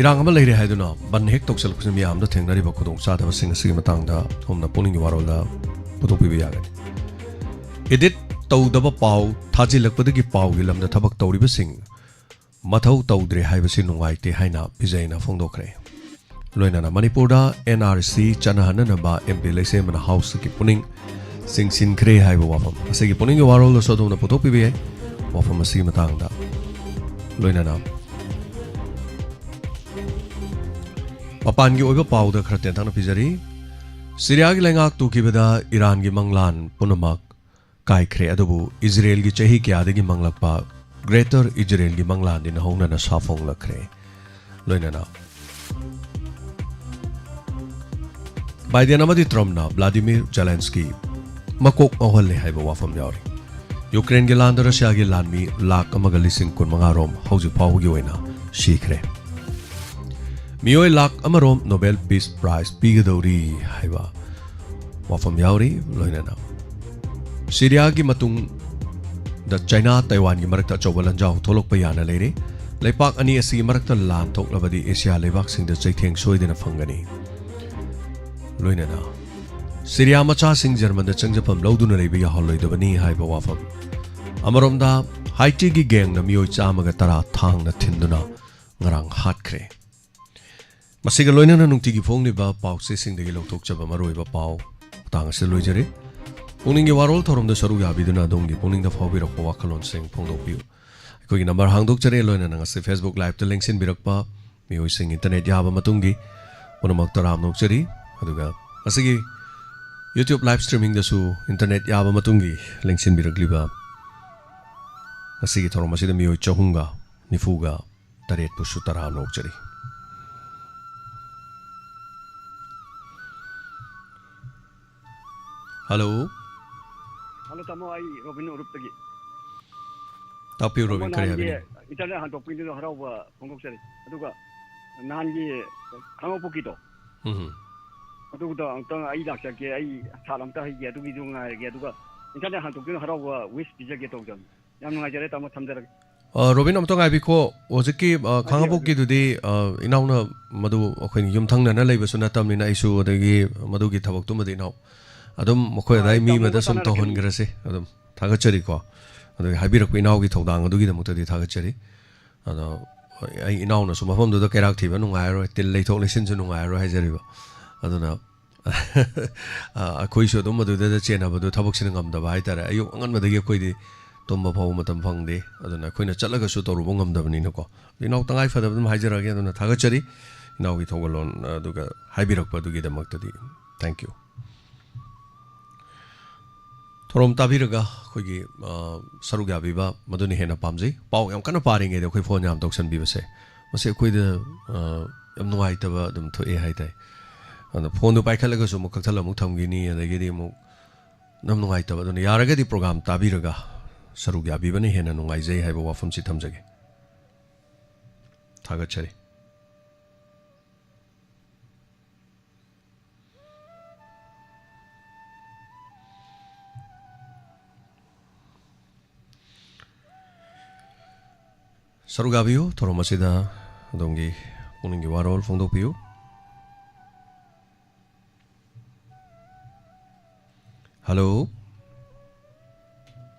ꯏꯔꯥꯡ ꯑꯃ ꯂꯩꯔꯦ ꯍꯥꯏꯗꯨꯅ ꯕꯟ ꯍꯦꯛ ꯇꯧꯁꯤꯜꯂꯛꯄꯁꯤꯅ ꯃꯤꯌꯥꯝꯗ ꯊꯦꯡꯅꯔꯤꯕ ꯈꯨꯗꯣꯡꯆꯥꯗꯕꯁꯤꯡ ꯑꯁꯤꯒꯤ ꯃꯇꯥꯡꯗ ꯁꯣꯝꯅ ꯄꯨꯛꯅꯤꯡꯒꯤ ꯋꯥꯔꯣꯜꯗ ꯄꯨꯊꯣꯛꯄꯤꯕ ꯌꯥꯒꯅꯤ꯫ ꯏꯗꯤꯠ ꯇꯧꯗꯕ ꯄꯥꯎ ꯊꯥꯖꯤꯜꯂꯛꯄꯗꯒꯤ ꯄꯥꯎꯒꯤ ꯂꯝꯗ ꯊꯕꯛ ꯇꯧꯔꯤꯕꯁꯤꯡ ꯃꯊꯧ ꯇꯧꯗ꯭ꯔꯦ ꯍꯥꯏꯕꯁꯤ ꯅꯨꯡꯉꯥꯏꯇꯦ ꯍꯥꯏꯅ ꯕꯤꯖꯩꯅ ꯐꯣꯡꯗꯣꯛꯈ꯭ꯔꯦ꯫ ꯂꯣꯏꯅꯅ ꯃꯅꯤꯄꯨꯔꯗ and R C ꯆꯠꯅꯍꯟꯅꯅꯕ M P ꯂꯩꯁꯦꯝꯕꯅ ꯍꯥꯎꯁꯀꯤ ꯄꯨꯛꯅꯤꯡ ꯆꯤꯡꯁꯤꯟꯈ꯭ꯔꯦ ꯍꯥꯏꯕ ꯋꯥꯐꯝ ꯑꯁꯤꯒꯤ ꯄꯨꯛꯅꯤꯡꯒꯤ ꯋꯥꯔꯣꯜꯗꯁꯨ ꯑꯗꯣꯝꯅ ꯄꯨꯊꯣꯛꯄꯤꯕ ꯌꯥꯏ꯫ ꯋꯥꯐꯝ ꯑꯁꯤꯒꯤ ꯃꯇꯥꯡꯗ ꯂꯣꯏꯅꯅ ꯃꯄꯥꯟꯒꯤ ꯑꯣꯏꯕ ꯄꯥꯎꯗ ꯈꯔ ꯇꯦꯟꯇꯛꯅ ꯄꯤꯖꯔꯤ꯫ ꯁꯤꯔꯤꯌꯥꯒꯤ ꯂꯩꯉꯥꯛ ꯇꯨꯈꯤꯕꯗ ꯏꯔꯥꯟꯒꯤ ꯃꯪꯂꯥꯟ ꯄꯨꯝꯅꯃꯛ ꯀꯥꯏꯈ꯭ꯔꯦ, ꯑꯗꯨꯕꯨ ꯏꯖꯔꯦꯜꯒꯤ ꯆꯍꯤ ꯀꯌꯥꯗꯒꯤ ꯃꯪꯂꯛꯄ ꯒ꯭ꯔꯦꯇꯔ ꯏꯖꯔꯦꯜꯒꯤ ꯃꯪꯂꯥꯟꯗꯤ ꯅꯧꯍꯧꯅꯅ ꯁꯥꯐꯣꯡꯂꯛꯈ꯭ꯔꯦ꯫ ꯂꯣꯏꯅꯅ ꯕꯥꯏꯗꯦꯟ ꯑꯃꯗꯤ ꯇ꯭ꯔꯝꯞꯅ ꯚ꯭ꯂꯥꯗꯤꯃꯤꯔ ꯖꯦꯂꯦꯟꯁꯀꯤ ꯃꯀꯣꯛ ꯉꯥꯎꯍꯜꯂꯦ ꯍꯥꯏꯕ ꯋꯥꯐꯝ ꯌꯥꯎꯔꯤ꯫ ꯌꯨꯀ꯭ꯔꯦꯟꯒꯤ ꯂꯥꯟꯗ ꯔꯁꯤꯌꯥꯒꯤ ꯂꯥꯟꯃꯤ ꯂꯥꯈ ꯑꯃꯒ ꯂꯤꯁꯤꯡ ꯀꯨꯟꯃꯉꯥ ꯔꯣꯝ ꯍꯧꯖꯤꯛ ꯐꯥꯎꯕꯒꯤ ꯑꯣꯏꯅ ꯁꯤꯈ꯭ꯔꯦ꯫ ꯃꯤꯑꯣꯏ ꯂꯥꯈ ꯑꯃ ꯔꯣꯝ ꯅꯣꯕꯦꯜ ꯄꯤꯁ ꯄ꯭ꯔꯥꯏꯖ ꯄꯤꯒꯗꯧꯔꯤ ꯍꯥꯏꯕ ꯋꯥꯐꯝ ꯌꯥꯎꯔꯤ꯫ ꯂꯣꯏꯅꯅ ꯁꯤꯔꯤꯌꯥꯒꯤ ꯃꯇꯨꯡꯗ ꯆꯥꯏꯅꯥ, ꯇꯥꯏꯋꯥꯟꯒꯤ ꯃꯔꯛꯇ ꯑꯆꯧꯕ ꯂꯥꯟꯖꯥꯎ ꯊꯣꯛꯂꯛꯄ ꯌꯥꯅ ꯂꯩꯔꯦ꯫ ꯂꯩꯄꯥꯛ ꯑꯅꯤ ꯑꯁꯤꯒꯤ ꯃꯔꯛꯇ ꯂꯥꯟ ꯊꯣꯛꯂꯕꯗꯤ ꯑꯦꯁꯤꯌꯥ ꯂꯩꯕꯥꯛꯁꯤꯡꯗ ꯆꯩꯊꯦꯡ ꯁꯣꯏꯗꯅ ꯐꯪꯒꯅꯤ꯫ ꯂꯣꯏꯅꯅ ꯁꯤꯔꯤꯌꯥ ꯃꯆꯥꯁꯤꯡ ꯖꯔꯃꯟꯗ ꯆꯪꯖꯐꯝ ꯂꯧꯗꯨꯅ ꯂꯩꯕ ꯌꯥꯍꯜꯂꯣꯏꯗꯕꯅꯤ ꯍꯥꯏꯕ ꯋꯥꯐꯝ꯫ ꯑꯃꯔꯣꯝꯗ, ꯍꯥꯏꯇꯤꯒꯤ ꯒꯦꯡꯅ ꯃꯤꯑꯣꯏ ꯆꯥꯝꯃꯒ ꯇꯔꯥ ꯊꯥꯡꯅ ꯊꯤꯟꯗꯨꯅ ꯉꯔꯥꯡ ꯍꯥꯠꯈ꯭ꯔꯦ꯫ ꯃꯁꯤꯒ ꯂꯣꯏꯅꯅ ꯅꯨꯡꯇꯤꯒꯤ ꯐꯣꯡꯂꯤꯕ ꯄꯥꯎꯆꯦꯁꯤꯡꯗꯒꯤ ꯂꯧꯊꯣꯛꯆꯕ ꯃꯔꯨꯑꯣꯏꯕ ꯄꯥꯎ ꯃꯇꯥꯡ ꯑꯁꯤꯗ ꯂꯣꯏꯖꯔꯦ꯫ ꯄꯨꯛꯅꯤꯡꯒꯤ ꯋꯥꯔꯣꯜ ꯊꯧꯔꯝꯗ ꯁꯔꯨꯛ ꯌꯥꯕꯤꯗꯨꯅ ꯑꯗꯣꯝꯒꯤ ꯄꯨꯛꯅꯤꯡꯗ ꯐꯥꯎꯕꯤꯔꯛꯄ ꯋꯥꯈꯜꯂꯣꯟꯁꯤꯡ ꯐꯣꯡꯗꯣꯛꯄꯤꯌꯨ꯫ ꯑꯩꯈꯣꯏꯒꯤ ꯅꯝꯕꯔ ꯍꯥꯡꯗꯣꯛꯆꯔꯦ, ꯂꯣꯏꯅꯅ ꯉꯁꯤ Facebook Liveꯇ ꯂꯦꯡꯁꯤꯟꯕꯤꯔꯛꯄ ꯃꯤꯑꯣꯏꯁꯤꯡ, ꯏꯟꯇꯔꯅꯦꯠ ꯌꯥꯕ ꯃꯇꯨꯡꯒꯤ ꯄꯨꯝꯅꯃꯛ ꯇꯔꯥꯝꯅ ꯑꯣꯛꯆꯔꯤ꯫ ꯑꯗꯨꯒ ꯉꯁꯤꯒꯤ YouTube live streamingꯗꯁꯨ ꯏꯟꯇꯔꯅꯦꯠ ꯌꯥꯕ ꯃꯇꯨꯡꯒꯤ ꯂꯦꯡꯁꯤꯟꯕꯤꯔꯛꯂꯤꯕ ꯉꯁꯤꯒꯤ ꯊꯧꯔꯝ ꯑꯁꯤꯗ ꯃꯤꯑꯣꯏ ꯆꯍꯨꯝꯒ ꯅꯤꯐꯨꯒ ꯇꯔꯦꯠꯄꯨꯁꯨ ꯇꯔꯥꯝꯅ ꯑꯣꯛꯆꯔꯤ꯫ ꯍꯜꯂꯣ꯫ ꯍꯜꯂꯣ, ꯇꯥꯃꯣ, ꯑꯩ ꯔꯣꯕꯤꯟ ꯎꯔꯨꯞꯇꯒꯤ꯫ ꯇꯥꯛꯄꯤꯌꯨ, ꯇꯥꯃꯣ, ꯔꯣꯕꯤꯟ, ꯀꯔꯤ ꯅꯍꯥꯟꯒꯤ ꯍꯥꯏꯕꯤꯅꯤꯡ? ꯏꯟꯇꯔꯅꯦꯠ ꯍꯟꯗꯣꯛꯄꯒꯤꯗꯨꯁꯨ ꯍꯔꯥꯎꯕ ꯐꯣꯡꯗꯣꯛꯆꯔꯤ꯫ ꯑꯗꯨꯒ ꯅꯍꯥꯟꯒꯤ ꯈꯥꯡꯉꯕꯣꯛꯀꯤꯗꯣ, ꯎꯝ꯫ ꯑꯗꯨꯒꯤꯗꯣ ꯑꯃꯨꯛꯇꯪ ꯑꯩ ꯂꯥꯛꯆꯒꯦ, ꯑꯩ ꯁꯥꯠ ꯑꯝꯇ ꯍꯩꯒꯦ, ꯑꯗꯨꯒꯤꯗꯨ ꯉꯥꯏꯔꯒꯦ꯫ ꯑꯗꯨꯒ ꯏꯟꯇꯔꯅꯦꯠ ꯍꯟꯗꯣꯛꯄꯒꯤꯗꯨ ꯍꯔꯥꯎꯕ wish ꯄꯤꯖꯒꯦ ꯇꯧꯖꯕꯅꯤ꯫ ꯌꯥꯝ ꯅꯨꯡꯉꯥꯏꯖꯔꯦ, ꯇꯥꯃꯣ, ꯊꯝꯖꯔꯒꯦ꯫ ꯑ, ꯔꯣꯕꯤꯟ, ꯑꯃꯨꯛꯇ ꯉꯥꯏꯕꯤꯈꯣ꯫ ꯍꯧꯖꯤꯛꯀꯤ, ꯑ, ꯍꯧꯖꯤꯛ, ꯈꯥꯡꯉꯕꯣꯛꯀꯤꯗꯨꯗꯤ, ꯑ, ꯏꯅꯥꯎꯅ ꯃꯗꯨ ꯑꯩꯈꯣꯏꯅ ꯌꯨꯝꯊꯪꯅꯅ ꯂꯩꯕꯁꯨ ꯅꯠꯇꯕꯅꯤꯅ, ꯑꯩꯁꯨ ꯑꯗꯒꯤ ꯃꯗꯨꯒꯤ ꯊꯕꯛꯇꯨꯃꯗꯤ ꯏꯅꯥꯎ ꯑꯗꯨꯝ ꯃꯈꯣꯏ ꯑ, ꯑꯗꯥꯏ ꯑꯩ ꯃꯤ ꯇꯥꯃꯣꯒ ꯑꯃꯗ ꯁꯨꯝ ꯇꯥꯟꯅꯔꯛꯀꯅꯤ꯫ ꯇꯧꯍꯟꯈ꯭ꯔꯁꯤ꯫ ꯑꯗꯨꯝ ꯊꯥꯒꯠꯆꯔꯤꯀꯣ꯫ ꯑꯗꯒꯤ ꯍꯥꯏꯕꯤꯔꯛꯄ ꯏꯅꯥꯎꯒꯤ ꯊꯧꯗꯥꯡ ꯑꯗꯨꯒꯤꯗꯃꯛꯇꯗꯤ ꯊꯥꯒꯠꯆꯔꯤ꯫ ꯑꯗꯣ ꯍꯣꯏ, ꯑꯩ ꯏꯅꯥꯎꯅꯁꯨ ꯃꯐꯝꯗꯨꯗ ꯀꯩꯔꯥꯛ ꯊꯤꯕ ꯅꯨꯡꯉꯥꯏꯔꯔꯣꯏ, ꯇꯤꯜ ꯂꯩꯊꯣꯛ ꯂꯩꯁꯤꯟꯁꯨ ꯅꯨꯡꯉꯥꯏꯔꯔꯣꯏ ꯍꯥꯏꯖꯔꯤꯕ꯫ ꯑꯗꯨꯅ ꯑ, ꯑꯩꯈꯣꯏꯁꯨ ꯑꯗꯨꯝ ꯑꯗꯨꯗ ꯆꯦꯟꯅꯕꯗꯣ ꯊꯕꯛꯁꯤꯅ ꯉꯝꯗꯕ ꯍꯥꯏꯇꯥꯔꯦ꯫ ꯑꯌꯨꯛ ꯑꯉꯟꯕꯗꯒꯤ ꯑꯩꯈꯣꯏꯗꯤ ꯇꯨꯝꯕ ꯐꯥꯎꯕ ꯃꯇꯝ ꯐꯪꯗꯦ꯫ ꯑꯗꯨꯅ ꯑꯩꯈꯣꯏꯅ ꯆꯠꯂꯒꯁꯨ ꯇꯧꯔꯨꯕ ꯉꯝꯗꯕꯅꯤꯅꯀꯣ꯫ ꯏꯅꯥꯎ, ꯇꯉꯥꯏ ꯐꯗꯕ ꯑꯗꯨꯝ ꯍꯥꯏꯖꯔꯛꯑꯒꯦ꯫ ꯑꯗꯨꯅ ꯊꯥꯒꯠꯆꯔꯤ ꯏꯅꯥꯎꯒꯤ ꯊꯧꯒꯜꯂꯣꯟ ꯑꯗꯨꯒ ꯍꯥꯏꯕꯤꯔꯛꯄ ꯑꯗꯨꯒꯤꯗꯃꯛꯇꯗꯤ꯫ Thank you꯫ ꯊꯧꯔꯝ ꯇꯥꯕꯤꯔꯒ ꯑꯩꯈꯣꯏꯒꯤ, ꯑ, ꯁꯔꯨꯛ ꯌꯥꯕꯤꯕ ꯃꯗꯨꯅ ꯍꯦꯟꯅ ꯄꯥꯝꯖꯩ꯫ ꯄꯥꯎ ꯌꯥꯝ ꯀꯟꯅ ꯄꯥꯔꯤꯉꯩꯗ ꯑꯩꯈꯣꯏ ꯐꯣꯟ ꯌꯥꯝ ꯇꯧꯁꯟꯕꯤꯕꯁꯦ, ꯃꯁꯤ ꯑꯩꯈꯣꯏꯗ, ꯑ, ꯌꯥꯝ ꯅꯨꯡꯉꯥꯏꯇꯕ ꯑꯗꯨꯝ ꯊꯣꯛꯑꯦ ꯍꯥꯏꯇꯥꯏ꯫ ꯑꯗ ꯐꯣꯟꯗꯨ ꯄꯥꯏꯈꯠꯂꯒꯁꯨ ꯑꯃꯨꯛ ꯀꯛꯊꯠꯂ ꯑꯃꯨꯛ ꯊꯝꯈꯤꯅꯤ, ꯑꯗꯒꯤꯗꯤ ꯑꯃꯨꯛ ꯌꯥꯝ ꯅꯨꯡꯉꯥꯏꯇꯕ꯫ ꯑꯗꯨꯅ ꯌꯥꯔꯒꯗꯤ ꯄ꯭ꯔꯣꯒ꯭ꯔꯥꯝ ꯇꯥꯕꯤꯔꯒ ꯁꯔꯨꯛ ꯌꯥꯕꯤꯕꯅ ꯍꯦꯟꯅ ꯅꯨꯡꯉꯥꯏꯖꯩ ꯍꯥꯏꯕ ꯋꯥꯐꯝꯁꯤ ꯊꯝꯖꯒꯦ꯫ ꯊꯥꯒꯠꯆꯔꯤ꯫ ꯁꯔꯨꯛ ꯌꯥꯕꯤꯌꯨ ꯊꯧꯔꯝ ꯑꯁꯤꯗ꯫ ꯑꯗꯣꯝꯒꯤ ꯄꯨꯛꯅꯤꯡꯒꯤ ꯋꯥꯔꯣꯜ ꯐꯣꯡꯗꯣꯛꯄꯤꯌꯨ꯫ ꯍꯜꯂꯣ꯫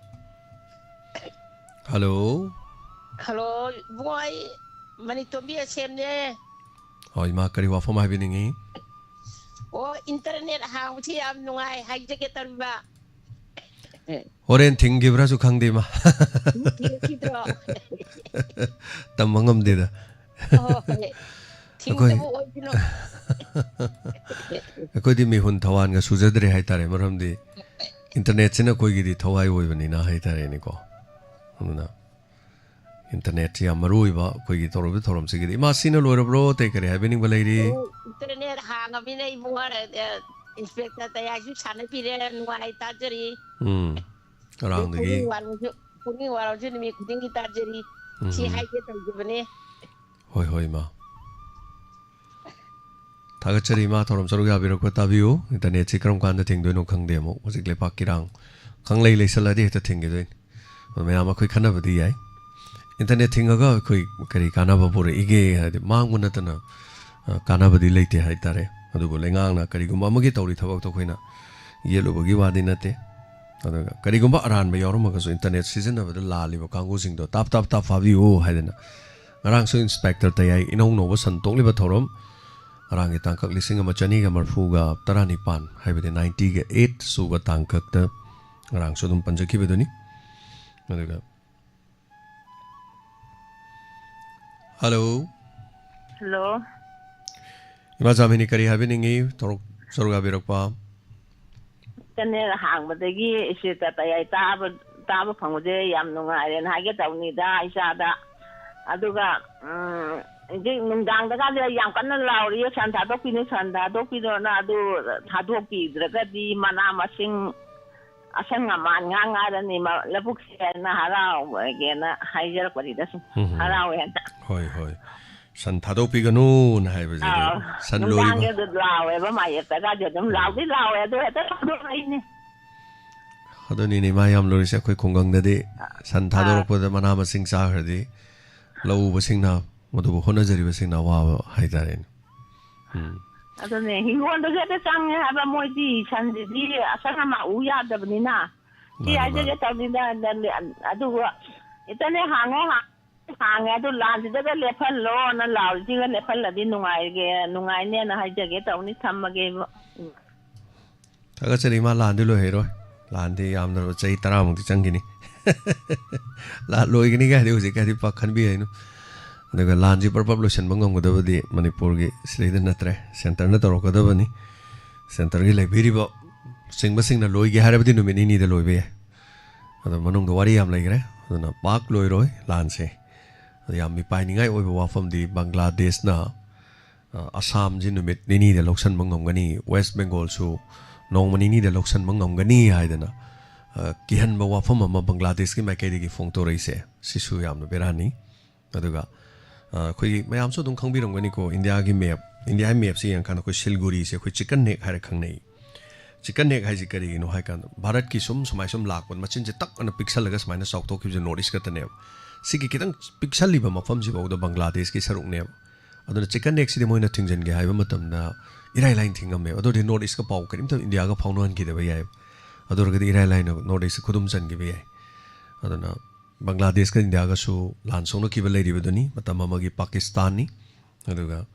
ꯍꯜꯂꯣ꯫ ꯍꯜꯂꯣ, ꯏꯕꯨꯡꯉꯣ, ꯑꯩ ꯃꯅꯤꯇꯣꯝꯕꯤ ꯑꯁꯦꯝꯅꯦ꯫ ꯍꯣꯏ, ꯏꯃꯥ, ꯀꯔꯤ ꯋꯥꯐꯝ ꯍꯥꯏꯕꯤꯅꯤꯡꯉꯤ? ꯑꯣ, ꯏꯟꯇꯔꯅꯦꯠ ꯍꯥꯡꯕꯁꯤ ꯌꯥꯝ ꯅꯨꯡꯉꯥꯏ ꯍꯥꯏꯖꯒꯦ ꯇꯧꯔꯤꯕ꯫ ꯍꯣꯔꯦꯟ ꯊꯤꯡꯈꯤꯕ꯭ꯔꯥꯁꯨ ꯈꯪꯗꯦ, ꯏꯃꯥ꯫ ꯊꯤꯡꯈꯤꯗ꯭ꯔꯣ? ꯇꯝꯕ ꯉꯝꯗꯦꯗ꯫ ꯍꯣꯏ, ꯍꯣꯏ꯫ ꯑꯩꯈꯣꯏ ꯊꯤꯡꯗꯕ ꯑꯣꯏꯁꯅꯨ꯫ ꯑꯩꯈꯣꯏꯗꯤ ꯃꯤꯍꯨꯟ ꯊꯋꯥꯟꯒ ꯁꯨꯖꯗ꯭ꯔꯦ ꯍꯥꯏꯇꯥꯔꯦ, ꯃꯔꯝꯗꯤ ꯏꯟꯇꯔꯅꯦꯠꯁꯤꯅ ꯑꯩꯈꯣꯏꯒꯤꯗꯤ ꯊꯋꯥꯏ ꯑꯣꯏꯕꯅꯤꯅ ꯍꯥꯏꯇꯥꯔꯦꯅꯦꯀꯣ꯫ ꯑꯗꯨꯅ ꯏꯟꯇꯔꯅꯦꯠꯁꯤ ꯌꯥꯝ ꯃꯔꯨ ꯑꯣꯏꯕ ꯑꯩꯈꯣꯏꯒꯤ ꯇꯧꯔꯤꯕ ꯊꯧꯔꯝꯁꯤꯒꯤꯗꯤ꯫ ꯏꯃꯥ, ꯁꯤꯅ ꯂꯣꯏꯔꯕ꯭ꯔꯣ? ꯑꯇꯩ ꯀꯔꯤ ꯍꯥꯏꯕꯤꯅꯤꯡꯕ ꯂꯩꯔꯤ? ꯑꯣ, ꯏꯟꯇꯔꯅꯦꯠ ꯍꯥꯡꯉꯕꯅꯤꯅ ꯏꯕꯨꯡꯉꯣ, ꯑ, ꯏꯟꯁꯄꯦꯛꯇꯔ ꯇꯌꯥꯏꯁꯨ ꯁꯥꯟꯅꯕꯤꯔꯦ, ꯅꯨꯡꯉꯥꯏ ꯇꯥꯖꯔꯤ꯫ ꯎꯝ, ꯑꯗꯩ ꯉꯔꯥꯡꯗꯒꯤ꯫ ꯄꯨꯛꯅꯤꯡ ꯋꯥꯔꯧꯁꯨ, ꯄꯨꯛꯅꯤꯡ ꯋꯥꯔꯧꯁꯨ ꯅꯨꯃꯤꯠ ꯈꯨꯗꯤꯡꯒꯤ ꯇꯥꯖꯔꯤ꯫ ꯁꯤ ꯎꯝ꯫ ꯍꯥꯏꯒꯦ ꯇꯧꯖꯕꯅꯦ꯫ ꯍꯣꯏ, ꯍꯣꯏ, ꯏꯃꯥ꯫ ꯊꯥꯒꯠꯆꯔꯤ, ꯏꯃꯥ, ꯊꯧꯔꯝ ꯁꯔꯨꯛ ꯌꯥꯕꯤꯔꯛꯄ꯫ ꯇꯥꯕꯤꯌꯨ, ꯏꯟꯇꯔꯅꯦꯠꯁꯤ ꯀꯔꯝ ꯀꯥꯟꯗ ꯊꯤꯡꯗꯣꯏꯅꯣ ꯈꯪꯗꯦ꯫ ꯑꯃꯨꯛ ꯍꯧꯖꯤꯛ ꯂꯩꯄꯥꯛ ꯏꯔꯥꯡ ꯈꯪꯂꯩ ꯂꯩꯁꯜꯂꯗꯤ ꯍꯦꯛꯇ ꯊꯤꯡꯈꯤꯗꯣꯏꯅꯤ꯫ ꯑꯗꯣ ꯃꯌꯥꯝ ꯑꯩꯈꯣꯏ ꯈꯟꯅꯕꯗꯤ ꯌꯥꯏ꯫ ꯏꯟꯇꯔꯅꯦꯠ ꯊꯤꯡꯉꯒ ꯑꯩꯈꯣꯏ ꯀꯔꯤ ꯀꯥꯟꯅꯕ ꯄꯨꯔꯛꯏꯒꯦ? ꯍꯥꯏꯗꯤ ꯃꯥꯡꯕ ꯅꯠꯇꯅ, ꯑ, ꯀꯥꯟꯅꯕꯗꯤ ꯂꯩꯇꯦ ꯍꯥꯏꯇꯥꯔꯦ꯫ ꯑꯗꯨꯕꯨ ꯂꯩꯉꯥꯛꯅ ꯀꯔꯤꯒꯨꯝꯕ ꯑꯃꯒꯤ ꯇꯧꯔꯤ ꯊꯕꯛꯇꯣ ꯑꯩꯈꯣꯏꯅ ꯌꯦꯠꯂꯨꯕꯒꯤ ꯋꯥꯗꯤ ꯅꯠꯇꯦ꯫ ꯑꯗꯨꯒ ꯀꯔꯤꯒꯨꯝꯕ ꯑꯔꯥꯟꯕ ꯌꯥꯎꯔꯝꯃꯒꯁꯨ ꯏꯟꯇꯔꯅꯦꯠ ꯁꯤꯖꯤꯟꯅꯕꯗ ꯂꯥꯜꯂꯤꯕ ꯀꯥꯡꯕꯨꯁꯤꯡꯗꯣ ꯇꯥꯞ ꯇꯥꯞ ꯇꯥꯞ ꯐꯥꯕꯤꯌꯨ ꯍꯥꯏꯗꯅ ꯉꯔꯥꯡꯁꯨ ꯏꯟꯁꯄꯦꯛꯇꯔ ꯇꯌꯥꯏ ꯏꯅꯧ ꯅꯧꯕ ꯁꯟ ꯇꯣꯛꯂꯤꯕ ꯊꯧꯔꯝ, ꯉꯔꯥꯡꯒꯤ ꯇꯥꯡꯀꯛ ꯂꯤꯁꯤꯡ ꯑꯃ ꯆꯅꯤꯒ ꯃꯔꯐꯨꯒ ꯇꯔꯥꯅꯤꯄꯥꯟ, ꯍꯥꯏꯕꯗꯤ ninety eight ꯁꯨꯕ ꯇꯥꯡꯀꯛꯇ ꯉꯔꯥꯡꯁꯨ ꯑꯗꯨꯝ ꯄꯟꯖꯈꯤꯕꯗꯨꯅꯤ꯫ ꯑꯗꯨꯒ, ꯍꯜꯂꯣ꯫ ꯍꯜꯂꯣ꯫ ꯏꯃꯥ ꯆꯥꯃꯤꯅꯤ, ꯀꯔꯤ ꯍꯥꯏꯕꯤꯅꯤꯡꯉꯤ? ꯊꯧꯔꯝ ꯁꯔꯨꯛ ꯌꯥꯕꯤꯔꯛꯄ꯫ ꯆꯦꯅꯦꯜ ꯍꯥꯡꯕꯗꯒꯤ ꯏꯆꯦ ꯇꯇꯥꯌꯥꯏ ꯇꯥꯕ, ꯇꯥꯕ ꯐꯪꯕꯁꯦ ꯌꯥꯝ ꯅꯨꯡꯉꯥꯏꯔꯦꯅ ꯍꯥꯏꯒꯦ ꯇꯧꯅꯤꯗ ꯏꯆꯥꯗ꯫ ꯑꯗꯨꯒ, ꯎꯝ, ꯍꯧꯖꯤꯛ ꯅꯨꯡꯗꯥꯡꯗꯒꯗꯤ ꯌꯥꯝ ꯀꯟꯅ ꯂꯥꯎꯔꯤꯌꯦ, "ꯁꯟ ꯊꯥꯗꯣꯛꯄꯤꯅꯨ, ꯁꯟ ꯊꯥꯗꯣꯛꯄꯤꯅꯨꯅ"꯫ ꯑꯗꯨ ꯊꯥꯗꯣꯛꯄꯤꯗ꯭ꯔꯒꯗꯤ ꯃꯅꯥ ꯃꯁꯤꯡ ꯑꯁꯪ ꯑꯃꯥꯟ ꯉꯥꯛ ꯉꯥꯏꯔꯅꯤ, ꯃ-, ꯂꯧꯕꯨꯛꯁꯦꯅ ꯍꯔꯥꯎꯒꯦꯅ ꯍꯥꯏꯖꯔꯛꯄꯅꯤꯗ ꯁꯨꯝ꯫ ꯎꯝ꯫ ꯍꯔꯥꯎꯋꯦ ꯍꯟꯗꯛ꯫ ꯍꯣꯏ, ꯍꯣꯏ꯫ ꯁꯟ ꯊꯥꯗꯣꯛꯄꯤꯒꯅꯨꯅ ꯍꯥꯏꯕꯁꯦ ꯑꯗꯨ ꯑꯥꯎ꯫ ꯁꯟ ꯂꯣꯏꯔꯤꯕ ꯅꯨꯡꯗꯥꯡꯒꯤ ꯑꯗꯨ ꯂꯥꯎꯋꯦꯕ ꯃꯥꯌꯦꯞꯇꯒꯗꯤ ꯑꯗꯨꯝ ꯎꯝ꯫ ꯂꯥꯎꯗꯤ ꯂꯥꯎꯋꯦ, ꯑꯗꯨ ꯍꯦꯛꯇ ꯊꯥꯗꯣꯔꯛꯏꯅꯦ꯫ ꯑꯗꯨꯅꯤꯅꯦ ꯃꯥ ꯌꯥꯝ ꯂꯨꯔꯤꯁꯦ꯫ ꯑꯩꯈꯣꯏ ꯈꯨꯡꯒꯪꯗꯗꯤ ꯁꯟ ꯑꯥ꯫ ꯊꯥꯗꯣꯔꯛꯄꯗ ꯃꯅꯥ ꯃꯁꯤꯡ ꯆꯥꯈ꯭ꯔꯗꯤ ꯂꯧ ꯎꯕꯁꯤꯡꯅ, ꯃꯗꯨꯕꯨ ꯍꯣꯠꯅꯖꯔꯤꯕꯁꯤꯡꯅ ꯑꯋꯥꯕ ꯍꯥꯏꯇꯥꯔꯦꯅꯦ꯫ ꯎꯝ꯫ ꯑꯗꯨꯅꯦ, ꯍꯤꯡꯒꯣꯜꯗꯁꯨ ꯍꯦꯛꯇ ꯆꯪꯉꯦ ꯍꯥꯏꯕ, ꯃꯣꯏꯗꯤ ꯁꯟꯁꯤꯗꯤ ꯑꯁꯪ ꯑꯃꯥꯟ ꯎ ꯌꯥꯗꯕꯅꯤꯅ꯫ ꯁꯤ ꯃꯥꯅꯦ, ꯍꯥꯏꯖꯒꯦ ꯃꯥꯅꯦ꯫ ꯇꯧꯅꯤꯗ, ꯑꯗꯨꯒ ꯏꯇꯅꯦ ꯍꯥꯡꯉꯦ, ꯍꯥꯡꯉꯦ, ꯑꯗꯨ ꯂꯥꯟꯁꯤꯗꯒ ꯂꯦꯞꯍꯜꯂꯣꯅ ꯂꯥꯎꯔꯤꯁꯤꯒ ꯂꯦꯞꯍꯜꯂꯗꯤ ꯅꯨꯡꯉꯥꯏꯒꯦ, ꯅꯨꯡꯉꯥꯏꯅꯦꯅ ꯍꯥꯏꯖꯒꯦ ꯇꯧꯅꯤ, ꯊꯝꯃꯒꯦꯕ꯫ ꯎꯝ꯫ ꯊꯥꯒꯠꯆꯔꯤ, ꯏꯃꯥ꯫ ꯂꯥꯟꯗꯤ ꯂꯣꯏꯍꯩꯔꯣꯏ, ꯂꯥꯟꯗꯤ ꯌꯥꯝꯗ꯭ꯔꯕ ꯆꯍꯤ ꯇꯔꯥꯃꯨꯛꯇꯤ ꯆꯪꯈꯤꯅꯤ꯫ ꯂꯥꯟ ꯂꯣꯏꯒꯅꯤ ꯀꯥꯏꯗꯤ ꯍꯧꯖꯤꯛ ꯀꯥꯏꯗꯤ ꯄꯥꯛ ꯈꯟꯕꯤꯔꯩꯅꯨ꯫ ꯑꯗꯨꯒ ꯂꯥꯟꯁꯤ ꯄꯔꯞ ꯄꯔꯞ ꯂꯣꯏꯁꯤꯟꯕ ꯉꯝꯒꯗꯕꯗꯤ ꯃꯅꯤꯄꯨꯔꯒꯤ ꯁꯤꯗꯩꯗ ꯅꯠꯇ꯭ꯔꯦ, ꯁꯦꯟꯇꯔꯅ ꯇꯧꯔꯛꯀꯗꯕꯅꯤ꯫ ꯁꯦꯟꯇꯔꯒꯤ ꯂꯩꯕꯤꯔꯤꯕ ꯆꯤꯡꯕꯁꯤꯡꯅ ꯂꯣꯏꯒꯦ ꯍꯥꯏꯔꯕꯗꯤ ꯅꯨꯃꯤꯠ ꯅꯤꯅꯤꯗ ꯂꯣꯏꯕ ꯌꯥꯏ꯫ ꯑꯗꯣ ꯃꯅꯨꯡꯗ ꯋꯥꯔꯤ ꯌꯥꯝ ꯂꯩꯈ꯭ꯔꯦ, ꯑꯗꯨꯅ ꯄꯥꯛ ꯂꯣꯏꯔꯣꯏ ꯂꯥꯟꯁꯦ꯫ ꯑꯗꯣ ꯌꯥꯝ ꯃꯤꯄꯥꯏꯅꯤꯡꯉꯥꯏ ꯑꯣꯏꯕ ꯋꯥꯐꯝꯗꯤ ꯕꯪꯒ꯭ꯂꯥꯗꯦꯁꯅ, ꯑ, ꯑꯁꯥꯝꯁꯤ ꯅꯨꯃꯤꯠ ꯅꯤꯅꯤꯗ ꯂꯧꯁꯤꯟꯕ ꯉꯝꯒꯅꯤ, ꯋꯦꯁ ꯕꯦꯡꯒꯣꯜꯁꯨ ꯅꯣꯡꯃ ꯅꯤꯅꯤꯗ ꯂꯧꯁꯤꯟꯕ ꯉꯝꯒꯅꯤ ꯍꯥꯏꯗꯅ, ꯑ, ꯀꯤꯍꯟꯕ ꯋꯥꯐꯝ ꯑꯃ ꯕꯪꯒ꯭ꯂꯥꯗꯦꯁꯀꯤ ꯃꯥꯏꯀꯩꯗꯒꯤ ꯐꯣꯡꯗꯣꯔꯛꯏꯁꯦ, ꯁꯤꯁꯨ ꯌꯥꯝꯅ ꯕꯦꯔꯥꯅꯤ꯫ ꯑꯗꯨꯒ, ꯑ, ꯑꯩꯈꯣꯏꯒꯤ ꯃꯌꯥꯝꯁꯨ ꯑꯗꯨꯝ ꯈꯪꯕꯤꯔꯝꯒꯅꯤꯀꯣ, ꯏꯟꯗꯤꯌꯥꯒꯤ ꯃꯦꯞ, ꯏꯟꯗꯤꯌꯥꯒꯤ ꯃꯦꯞꯁꯤ ꯌꯦꯡꯀꯥꯟꯗ ꯑꯩꯈꯣꯏ ꯁꯤꯜꯒꯨꯔꯤꯁꯦ ꯑꯩꯈꯣꯏ ꯆꯤꯀꯟ ꯅꯦꯛ ꯍꯥꯏꯔ ꯈꯪꯅꯩ꯫ ꯆꯤꯀꯟ ꯅꯦꯛ ꯍꯥꯏꯁꯤ ꯀꯔꯤꯒꯤꯅꯣ ꯍꯥꯏ ꯀꯥꯟꯗ, ꯚꯥꯔꯠꯀꯤ ꯁꯨꯝ ꯁꯨꯃꯥꯏ ꯁꯨꯝ ꯂꯥꯛꯄꯗ ꯃꯆꯤꯟꯁꯦ ꯇꯛ ꯑꯅ ꯄꯤꯛꯁꯜꯂꯒ ꯁꯨꯃꯥꯏꯅ ꯆꯥꯎꯊꯣꯛꯈꯤꯕꯁꯦ ꯅꯣꯔꯠ ꯏꯁ ꯈꯛꯇꯅꯦꯕ꯫ ꯁꯤꯒꯤ ꯈꯤꯇꯪ ꯄꯤꯛꯁꯜꯂꯤꯕ ꯃꯐꯝꯁꯤꯐꯥꯎꯗ ꯕꯪꯒ꯭ꯂꯥꯗꯦꯁꯀꯤ ꯁꯔꯨꯛꯅꯦꯕ꯫ ꯑꯗꯨꯅ ꯆꯤꯀꯟ ꯅꯦꯛꯁꯤꯗꯤ ꯃꯣꯏꯅ ꯊꯤꯡꯖꯤꯟꯒꯦ ꯍꯥꯏꯕ ꯃꯇꯝꯗ ꯏꯔꯥꯏ ꯂꯥꯏꯅ ꯊꯤꯡꯉꯝꯃꯦꯕ꯫ ꯑꯗꯨ ꯑꯣꯏꯔꯗꯤ ꯅꯣꯔꯠ ꯏꯁꯀ ꯄꯥꯎ ꯀꯔꯤꯝꯇ ꯏꯟꯗꯤꯌꯥꯒ ꯐꯥꯎꯅꯍꯟꯈꯤꯗꯕ ꯌꯥꯏꯕ꯫ ꯑꯗꯨ ꯑꯣꯏꯔꯒꯗꯤ ꯏꯔꯥꯏ ꯂꯥꯏꯅ ꯅꯣꯔꯠ ꯏꯁ ꯈꯨꯗꯨꯝ ꯆꯟꯈꯤꯕ ꯌꯥꯏ꯫ ꯑꯗꯨꯅ ꯕꯪꯒ꯭ꯂꯥꯗꯦꯁꯀ ꯏꯟꯗꯤꯌꯥꯒꯁꯨ ꯂꯥꯟ ꯁꯣꯛꯅꯈꯤꯕ ꯂꯩꯔꯤꯕꯗꯨꯅꯤ, ꯃꯇꯝ ꯑꯃꯒꯤ ꯄꯥꯀꯤꯁꯇꯥꯟꯅꯤ꯫ ꯑꯗꯨꯒ,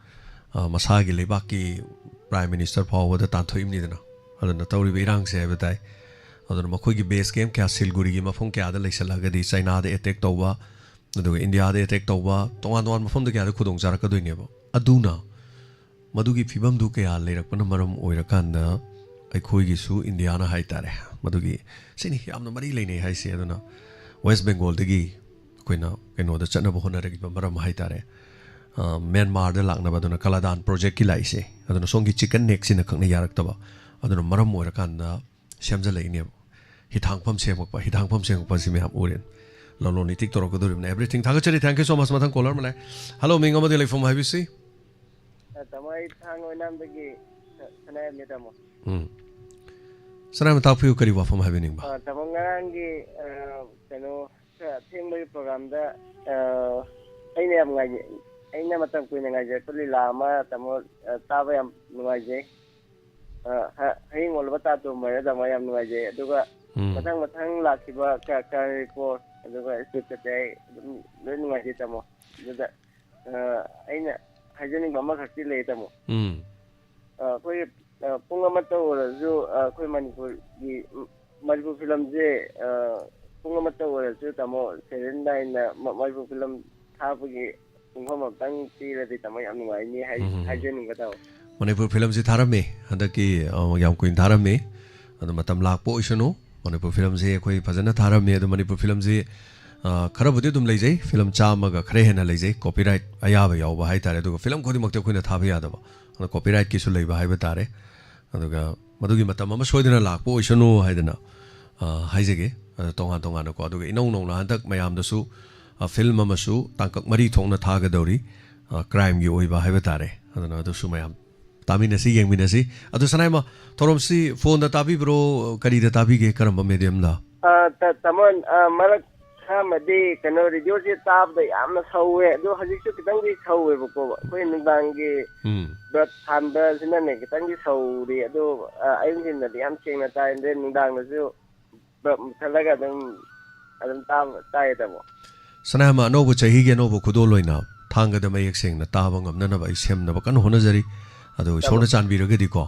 ꯑ, ꯃꯁꯥꯒꯤ ꯂꯩꯕꯥꯛꯀꯤ ꯄ꯭ꯔꯥꯏꯝ ꯃꯤꯅꯤꯁꯇꯔ ꯐꯥꯎꯕꯗ ꯇꯥꯟꯊꯣꯛꯏꯕꯅꯤꯗꯅ꯫ ꯑꯗꯨꯅ ꯇꯧꯔꯤꯕ ꯏꯔꯥꯡꯁꯦ ꯍꯥꯏꯕ ꯇꯥꯏ꯫ ꯑꯗꯨꯅ ꯃꯈꯣꯏꯒꯤ ꯕꯦꯁ ꯀꯦꯝ ꯀꯌꯥ ꯁꯤꯜꯒꯨꯔꯤꯒꯤ ꯃꯐꯝ ꯀꯌꯥꯗ ꯂꯩꯁꯜꯂꯛꯑꯒꯗꯤ ꯆꯩꯅꯥꯗ ꯑꯦꯇꯦꯛ ꯇꯧꯕ, ꯑꯗꯨꯒ ꯏꯟꯗꯤꯌꯥꯗ ꯑꯦꯇꯦꯛ ꯇꯧꯕ, ꯇꯣꯉꯥꯟ ꯇꯣꯉꯥꯟꯕ ꯃꯐꯝꯗ ꯀꯌꯥꯗ ꯈꯨꯗꯣꯡ ꯆꯥꯔꯛꯀꯗꯣꯏꯅꯦꯕ꯫ ꯑꯗꯨꯅ ꯃꯗꯨꯒꯤ ꯐꯤꯕꯝꯗꯨ ꯀꯌꯥ ꯂꯩꯔꯛꯄꯅ ꯃꯔꯝ ꯑꯣꯏꯔꯀꯥꯟꯗ ꯑꯩꯈꯣꯏꯒꯤꯁꯨ ꯏꯟꯗꯤꯌꯥꯅ ꯍꯥꯏ ꯇꯥꯔꯦ, ꯃꯗꯨꯒꯤ ꯁꯤꯅꯤ ꯌꯥꯝꯅ ꯃꯔꯤ ꯂꯩꯅꯩ ꯍꯥꯏꯁꯦ꯫ ꯑꯗꯨꯅ ꯋꯦꯁ ꯕꯦꯡꯒꯣꯜꯗꯒꯤ ꯑꯩꯈꯣꯏꯅ ꯀꯩꯅꯣꯗ ꯆꯠꯅꯕ ꯍꯣꯠꯅꯔꯛꯏꯕ ꯃꯔꯝ ꯍꯥꯏ ꯇꯥꯔꯦ, ꯑ, ꯃ꯭ꯌꯥꯟꯃꯥꯔꯗ ꯂꯥꯛꯅꯕ, ꯑꯗꯨꯅ ꯀꯂꯥꯗꯥꯟ ꯄ꯭ꯔꯣꯖꯦꯛꯀꯤ ꯂꯥꯛꯏꯁꯦ꯫ ꯑꯗꯨꯅ ꯁꯣꯝꯒꯤ ꯆꯤꯀꯟ ꯅꯦꯛꯁꯤꯅ ꯈꯛꯅ ꯌꯥꯔꯛꯇꯕ꯫ ꯑꯗꯨꯅ ꯃꯔꯝ ꯑꯣꯏꯔꯀꯥꯟꯗ ꯁꯦꯝꯖꯜꯂꯛꯏꯅꯦꯕ꯫ ꯍꯤꯊꯥꯡꯐꯝ ꯁꯦꯝꯃꯛꯄ, ꯍꯤꯊꯥꯡꯐꯝ ꯁꯦꯝꯃꯛꯄ ꯑꯁꯤ ꯃꯌꯥꯝ ꯎꯔꯦ꯫ ꯂꯂꯣꯟ ꯏꯇꯤꯛ ꯇꯧꯔꯛꯀꯗꯧꯔꯤꯕꯅ everything꯫ ꯊꯥꯒꯠꯆꯔꯤ, thank you so much꯫ ꯃꯊꯪ ꯀꯣꯂꯔ ꯑꯃ ꯂꯩ꯫ ꯍꯜꯂꯣ, ꯃꯤꯡ ꯑꯃꯗꯤ ꯂꯩꯐꯝ ꯍꯥꯏꯕꯤꯁꯤ꯫ ꯑ, ꯇꯥꯃꯣ, ꯑꯩ ꯊꯥꯡ ꯑꯣꯏꯅꯥꯝꯗꯒꯤ ꯁ-, ꯁꯅꯥꯌꯝꯅꯤ, ꯇꯥꯃꯣ꯫ ꯎꯝ꯫ ꯁꯅꯥꯌꯝ, ꯇꯥꯛꯄꯤꯌꯨ, ꯀꯔꯤ ꯋꯥꯐꯝ ꯍꯥꯏꯕꯤꯅꯤꯡꯕ? ꯑ, ꯇꯥꯃꯣ, ꯉꯔꯥꯡꯒꯤ, ꯑ, ꯀꯩꯅꯣ, ꯈꯔ ꯑꯊꯦꯡꯕꯒꯤ ꯄ꯭ꯔꯣꯒ꯭ꯔꯥꯝꯗ, ꯑ, ꯑꯩꯅ ꯌꯥꯝ ꯉꯥꯏꯖꯩ꯫ ꯑꯩꯅ ꯃꯇꯝ ꯀꯨꯏꯅ ꯉꯥꯏꯖꯔꯛꯄ ꯂꯤꯂꯥ ꯑꯃ, ꯇꯥꯃꯣ, ꯑ, ꯇꯥꯕ ꯌꯥꯝ ꯅꯨꯡꯉꯥꯏꯖꯩ꯫ ꯑ, ꯍ-, ꯍꯌꯦꯡ ꯑꯣꯜꯂꯕ ꯇꯥ ꯇꯣꯝꯕ ꯍꯥꯏꯅ, ꯇꯥꯃꯣ, ꯌꯥꯝ ꯅꯨꯡꯉꯥꯏꯖꯩ꯫ ꯑꯗꯨꯒ ꯎꯝ꯫ ꯃꯊꯪ ꯃꯊꯪ ꯂꯥꯛꯈꯤꯕ ꯀ-, ꯀꯔꯟ ꯔꯤꯄꯣꯔꯠ, ꯑꯗꯨꯒ ꯁ꯭ꯇꯦꯠ ꯀꯁꯦ ꯑꯩ ꯑꯗꯨꯝ ꯂꯣꯏ ꯅꯨꯡꯉꯥꯏꯖꯩ, ꯇꯥꯃꯣ꯫ ꯑꯗꯨꯗ, ꯑ, ꯑꯩꯅ ꯍꯥꯏꯖꯅꯤꯡꯕ ꯑꯃꯈꯛꯇꯤ ꯂꯩ, ꯇꯥꯃꯣ꯫ ꯎꯝ꯫ ꯑ, ꯑꯩꯈꯣꯏ, ꯑ, ꯄꯨꯡ ꯑꯃꯠꯇ ꯑꯣꯏꯔꯁꯨ, ꯑ, ꯑꯩꯈꯣꯏ ꯃꯅꯤꯄꯨꯔꯒꯤ, ꯎꯝ, ꯃꯅꯤꯄꯨꯔ ꯐꯤꯂꯝꯁꯦ, ꯑ, ꯄꯨꯡ ꯑꯃꯠꯇ ꯑꯣꯏꯔꯁꯨ, ꯇꯥꯃꯣ, ꯁꯦꯔꯦꯟ ꯅꯥꯏꯅ ꯃ-, ꯃꯅꯤꯄꯨꯔ ꯐꯤꯂꯝ ꯊꯥꯕꯒꯤ ꯄꯨꯡꯐꯝ ꯑꯝꯇꯪ ꯄꯤꯔꯗꯤ, ꯇꯥꯃꯣ, ꯌꯥꯝ ꯅꯨꯡꯉꯥꯏꯅꯤ ꯍꯥꯏ-, ꯎꯝ, ꯎꯝ, ꯎꯝ꯫ ꯍꯥꯏꯖꯅꯤꯡꯕ, ꯇꯥꯃꯣ꯫ ꯃꯅꯤꯄꯨꯔ ꯐꯤꯂꯝꯁꯤ ꯊꯥꯔꯝꯃꯤ ꯍꯟꯗꯛꯀꯤ, ꯑ, ꯌꯥꯝ ꯀꯨꯏꯅ ꯊꯥꯔꯝꯃꯤ꯫ ꯑꯗꯣ ꯃꯇꯝ ꯂꯥꯛꯄ ꯑꯣꯏꯁꯅꯨ꯫ ꯃꯅꯤꯄꯨꯔ ꯐꯤꯂꯝꯁꯤ ꯑꯩꯈꯣꯏ ꯐꯖꯅ ꯊꯥꯔꯝꯃꯤ꯫ ꯑꯗꯣ ꯃꯅꯤꯄꯨꯔ ꯐꯤꯂꯝꯁꯤ, ꯑ, ꯈꯔꯕꯨꯗꯤ ꯑꯗꯨꯝ ꯂꯩꯖꯩ, ꯐꯤꯂꯝ ꯆꯥꯝꯃꯒ ꯈꯔ ꯍꯦꯟꯅ ꯂꯩꯖꯩ, ꯀꯣꯄꯤꯔꯥꯏꯠ ꯑꯌꯥꯕ ꯌꯥꯎꯕ ꯍꯥꯏꯇꯥꯔꯦ꯫ ꯑꯗꯨꯒ ꯐꯤꯂꯝ ꯈꯨꯗꯤꯡꯃꯛꯇꯤ ꯑꯩꯈꯣꯏꯅ ꯊꯥꯕ ꯌꯥꯗꯕ, ꯑꯗꯣ ꯀꯣꯄꯤꯔꯥꯏꯠꯀꯤꯁꯨ ꯂꯩꯕ ꯍꯥꯏꯕ ꯇꯥꯔꯦ꯫ ꯑꯗꯨꯒ ꯃꯗꯨꯒꯤ ꯃꯇꯝ ꯑꯃ ꯁꯣꯏꯗꯅ ꯂꯥꯛꯄ ꯑꯣꯏꯁꯅꯨ ꯍꯥꯏꯗꯅ, ꯑ, ꯍꯥꯏꯖꯒꯦ꯫ ꯑꯗꯣ ꯇꯣꯉꯥꯟ ꯇꯣꯉꯥꯟꯅꯀꯣ꯫ ꯑꯗꯨꯒ ꯏꯅꯧ ꯅꯧꯅ ꯍꯟꯗꯛ ꯃꯌꯥꯝꯗꯁꯨ, ꯑ, ꯐꯤꯂꯝ ꯑꯃꯁꯨ ꯇꯥꯡꯀꯛ ꯃꯔꯤ ꯊꯣꯛꯅ ꯊꯥꯒꯗꯧꯔꯤ, ꯑ, ꯀ꯭ꯔꯥꯏꯝꯒꯤ ꯑꯣꯏꯕ ꯍꯥꯏꯕ ꯇꯥꯔꯦ꯫ ꯑꯗꯨꯅ ꯑꯗꯨꯁꯨ ꯃꯌꯥꯝ ꯇꯥꯃꯤꯟꯅꯁꯤ, ꯌꯦꯡꯃꯤꯟꯅꯁꯤ꯫ ꯑꯗꯣ ꯁꯅꯥꯏꯃ, ꯊꯧꯔꯝꯁꯤ ꯐꯣꯟꯗ ꯇꯥꯕꯤꯕ꯭ꯔꯣ, ꯀꯔꯤꯗ ꯇꯥꯕꯤꯒꯦ, ꯀꯔꯝꯕ ꯃꯦꯗꯤꯌꯝꯗ? ꯑ, ꯇ-, ꯇꯥꯃꯣ, ꯑ, ꯃꯔꯛ ꯈꯔ ꯑꯃꯗꯤ ꯀꯩꯅꯣ, ꯔꯦꯗꯤꯑꯣꯁꯦ ꯇꯥꯕꯗ ꯌꯥꯝꯅ ꯁꯧꯋꯦ, ꯑꯗꯣ ꯍꯧꯖꯤꯛꯁꯨ ꯈꯤꯇꯪꯗꯤ ꯁꯧꯋꯦꯕꯀꯣ꯫ ꯑꯩꯈꯣꯏ ꯅꯨꯡꯗꯥꯡꯒꯤ ꯎꯝ꯫ ꯕ꯭ꯂꯕ ꯊꯥꯟꯕꯁꯤꯅꯅꯦ ꯈꯤꯇꯪꯗꯤ ꯁꯧꯔꯤ, ꯑꯗꯣ, ꯑ, ꯑꯌꯨꯛ ꯅꯨꯡꯊꯤꯟꯗꯗꯤ ꯌꯥꯝ ꯁꯦꯡꯅ ꯇꯥꯏ, ꯑꯗꯩ ꯅꯨꯡꯗꯥꯡꯗꯁꯨ ꯕ꯭ꯂꯕ ꯃꯨꯠꯊꯠꯂꯒ ꯑꯗꯨꯝ, ꯑꯗꯨꯝ ꯇꯥꯕ, ꯇꯥꯏꯌꯦ, ꯇꯥꯃꯣ꯫ ꯁꯅꯥꯌꯥꯝꯕ, ꯑꯅꯧꯕ ꯆꯍꯤꯒꯤ ꯑꯅꯧꯕ ꯈꯨꯗꯣꯜ ꯑꯣꯏꯅ ꯊꯥꯡꯒꯗ ꯃꯌꯦꯛ ꯁꯦꯡꯅ ꯇꯥꯕ ꯉꯝꯅꯅꯕ ꯑꯩ ꯁꯦꯝꯅꯕ ꯀꯟꯅ ꯍꯣꯠꯅꯖꯔꯤ꯫ ꯑꯗꯣ ꯏꯁꯣꯔꯅ ꯇꯥꯃꯣ꯫ ꯆꯥꯟꯕꯤꯔꯒꯗꯤꯀꯣ,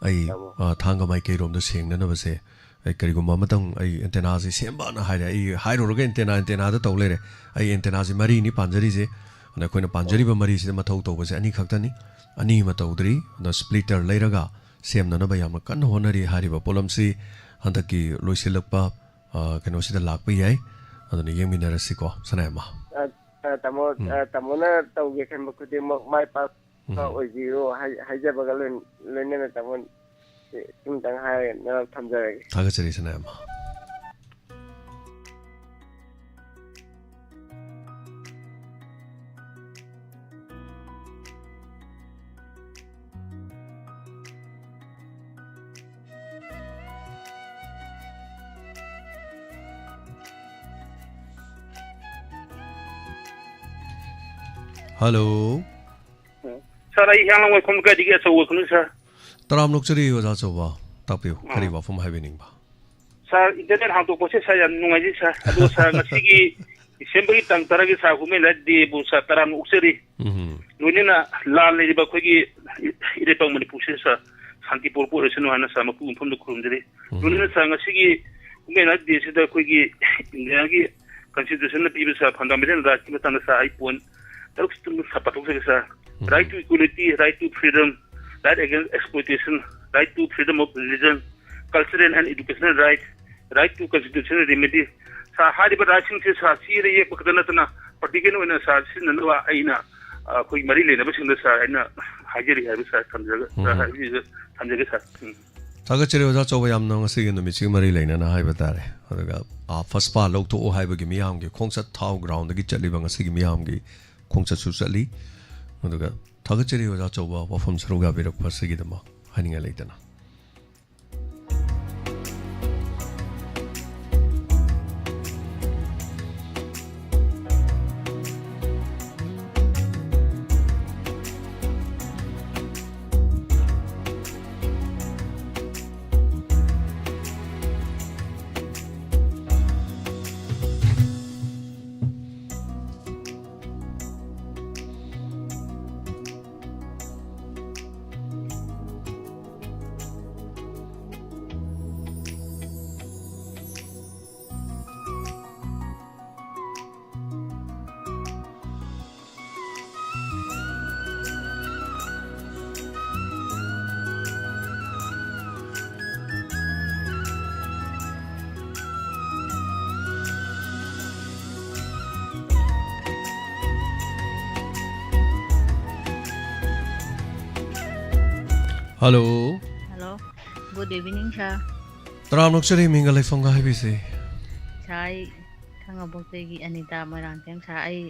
ꯑꯩ, ꯇꯥꯃꯣ꯫ ꯑ, ꯊꯥꯡꯒ ꯃꯥꯏꯀꯩꯔꯣꯝꯗ ꯁꯦꯡꯅꯅꯕꯁꯦ ꯑꯩ ꯀꯔꯤꯒꯨꯝꯕ ꯑꯃꯇꯪ ꯑꯩ ꯑꯦꯟꯇꯦꯅꯥꯁꯤ ꯁꯦꯝꯕꯅ ꯍꯥꯏꯔꯦ꯫ ꯑꯩ ꯍꯥꯏꯔꯨꯔꯒ ꯑꯦꯟꯇꯦꯅꯥ, ꯑꯦꯟꯇꯦꯅꯥꯗ ꯇꯧ ꯂꯩꯔꯦ꯫ ꯑꯩ ꯑꯦꯟꯇꯦꯅꯥꯁꯤ ꯃꯔꯤꯅꯤ ꯄꯥꯟꯖꯔꯤꯁꯦ꯫ ꯑꯗ ꯑꯩꯈꯣꯏꯅ ꯄꯥꯟꯖꯔꯤꯕ ꯃꯔꯤꯁꯤꯗ ꯃꯊꯧ ꯇꯧꯕꯁꯦ ꯑꯅꯤꯈꯛꯇꯅꯤ꯫ ꯑꯅꯤ ꯑꯃ ꯇꯧꯗ꯭ꯔꯤ꯫ ꯑꯗꯣ ꯁ꯭ꯄ꯭ꯂꯤꯇꯔ ꯂꯩꯔꯒ ꯁꯦꯝꯅꯅꯕ ꯌꯥꯝꯅ ꯀꯟꯅ ꯍꯣꯠꯅꯔꯤ꯫ ꯍꯥꯏꯔꯤꯕ ꯄꯣꯠꯂꯝꯁꯤ ꯍꯟꯗꯛꯀꯤ ꯂꯣꯏꯁꯤꯜꯂꯛꯄ, ꯑ, ꯀꯩꯅꯣꯁꯤꯗ ꯂꯥꯛꯄ ꯌꯥꯏ꯫ ꯑꯗꯨꯅ ꯌꯦꯡꯃꯤꯟꯅꯔꯁꯤꯀꯣ, ꯁꯅꯥꯌꯥꯝꯕ꯫ ꯑ, ꯑ, ꯇꯥꯃꯣ, ꯎꯝ꯫ ꯑ, ꯇꯥꯃꯣꯅ ꯇꯧꯒꯦ ꯈꯟꯕ ꯈꯨꯗꯤꯡꯃꯛ ꯃꯥꯏ ꯄꯥꯛꯄ ꯎꯝ꯫ ꯑꯣꯏꯕꯤꯔꯣ ꯍꯥꯏ-, ꯍꯥꯏꯖꯕꯒ ꯂꯣꯏ-, ꯂꯣꯏꯅꯅ ꯇꯥꯃꯣ, ꯁꯤ ꯁꯤꯝꯇꯪ ꯍꯥꯏꯔꯒ ꯊꯝꯖꯔꯒꯦ꯫ ꯊꯥꯒꯠꯆꯔꯤ, ꯁꯅꯥꯌꯥꯝꯕ꯫ ꯍꯜꯂꯣ꯫ ꯁꯥꯔ, ꯑꯩ ꯍꯤꯌꯥꯡꯂꯝ ꯋꯥꯏꯈꯣꯝ ꯂꯩꯀꯥꯏꯗꯒꯤ ꯑꯆꯧꯕ ꯈꯨꯅꯨ, ꯁꯥꯔ꯫ ꯇꯔꯥꯝꯅ ꯑꯣꯛꯆꯔꯤ, ꯑꯣꯖꯥ ꯑꯆꯧꯕ꯫ ꯇꯥꯛꯄꯤꯌꯨ, ꯑꯥ꯫ ꯀꯔꯤ ꯋꯥꯐꯝ ꯍꯥꯏꯕꯤꯅꯤꯡꯕ? ꯁꯥꯔ, ꯏꯟꯇꯔꯅꯦꯠ ꯍꯥꯡꯗꯣꯛꯄꯁꯦ, ꯁꯥꯔ, ꯌꯥꯝ ꯅꯨꯡꯉꯥꯏꯖꯩ, ꯁꯥꯔ꯫ ꯑꯗꯣ, ꯁꯥꯔ, ꯉꯁꯤꯒꯤ ꯗꯤꯁꯦꯝꯕꯔꯒꯤ ꯇꯥꯡ ꯇꯔꯥꯒꯤ, ꯁꯥꯔ, Women Rights Day ꯕꯨ, ꯁꯥꯔ, ꯇꯔꯥꯝꯅ ꯑꯣꯛꯆꯔꯤ꯫ ꯎꯝ꯫ ꯂꯣꯏꯅꯅ ꯂꯥꯟ ꯂꯩꯔꯤꯕ ꯑꯩꯈꯣꯏꯒꯤ ꯏꯔꯩꯄꯥꯛ ꯃꯅꯤꯄꯨꯔꯁꯤꯗ, ꯁꯥꯔ, ꯁꯥꯟꯇꯤ ꯄꯨꯔꯛꯄ ꯑꯣꯏꯔꯁꯅꯨ ꯍꯥꯏꯅ, ꯁꯥꯔ, ꯃꯄꯨ ꯃꯐꯝꯗ ꯈꯨꯔꯨꯝꯖꯔꯤ꯫ ꯎꯝ꯫ ꯂꯣꯏꯅꯅ, ꯁꯥꯔ, ꯉꯁꯤꯒꯤ Women Rights Day ꯁꯤꯗ ꯑꯩꯈꯣꯏꯒꯤ ꯏꯟꯗꯤꯌꯥꯒꯤ Constitution ꯅ ꯄꯤꯕ, ꯁꯥꯔ, fundamental right ꯀꯤ ꯃꯇꯥꯡꯗ, ꯁꯥꯔ, ꯑꯩ point ꯇꯔꯨꯛꯇꯪ, sir, ꯄꯥꯊꯣꯛꯆꯒꯦ, sir. Um. Right to equality, right to freedom, right against exploitation, right to freedom of religion, cultural and educational right, right to constitutional remedy꯫ ꯁꯥꯔ, ꯍꯥꯏꯔꯤꯕ right ꯁꯤꯡꯁꯦ, ꯁꯥꯔ, ꯆꯦꯗ ꯌꯦꯛꯄ ꯈꯛꯇ ꯅꯠꯇꯅ practical ꯑꯣꯏꯅ, ꯁꯥꯔ, ꯁꯤꯖꯤꯟꯅꯅꯕ ꯑꯩꯅ, ꯑ, ꯑꯩꯈꯣꯏ ꯃꯔꯤ ꯂꯩꯅꯕꯁꯤꯡꯗ, ꯁꯥꯔ, ꯑꯩꯅ ꯍꯥꯏꯖꯔꯤ ꯍꯥꯏꯕ, ꯁꯥꯔ, ꯊꯝꯖꯔꯒ, ꯁꯥꯔ, ꯎꯝ꯫ ꯍꯥꯏꯕꯤꯔꯒ ꯊꯝꯖꯒꯦ, ꯁꯥꯔ꯫ ꯎꯝ꯫ ꯊꯥꯒꯠꯆꯔꯤ, ꯑꯣꯖꯥ ꯑꯆꯧꯕ, ꯌꯥꯝꯅ ꯉꯁꯤꯒꯤ ꯅꯨꯃꯤꯠꯁꯤꯒꯤ ꯃꯔꯤ ꯂꯩꯅꯅ ꯍꯥꯏꯕ ꯇꯥꯔꯦ꯫ ꯑꯗꯨꯒ, ꯑ, ꯐꯁꯄꯥ ꯂꯧꯊꯣꯛꯑꯣ ꯍꯥꯏꯕꯒꯤ ꯃꯤꯌꯥꯝꯒꯤ ꯈꯣꯡꯆꯠ, ꯊꯥꯎ ground ꯗꯒꯤ ꯆꯠꯂꯤꯕ ꯉꯁꯤꯒꯤ ꯃꯤꯌꯥꯝꯒꯤ ꯈꯣꯡꯆꯠꯁꯨ ꯆꯠꯂꯤ꯫ ꯑꯗꯨꯒ ꯊꯥꯒꯠꯆꯔꯤ, ꯑꯣꯖꯥ ꯑꯆꯧꯕ, ꯋꯥꯐꯝ ꯁꯔꯨꯛ ꯌꯥꯕꯤꯔꯛꯄ ꯑꯁꯤꯒꯤꯗꯃꯛ꯫ ꯍꯥꯏꯅꯤꯡꯉꯥꯏ ꯂꯩꯇꯅ꯫ Hello. Hello. Good evening, sir. ꯇꯔꯥꯝꯅ ꯑꯣꯛꯆꯔꯤ, ꯃꯤꯡꯒ ꯂꯩꯐꯝꯒ ꯍꯥꯏꯕꯤꯁꯤ꯫ Sir, ꯑꯩ ꯈꯥꯡꯉꯕꯣꯛꯇꯒꯤ ꯑꯅꯤꯇꯥ ꯃꯣꯏꯔꯥꯡꯊꯦꯝ꯫ Sir, ꯑꯩ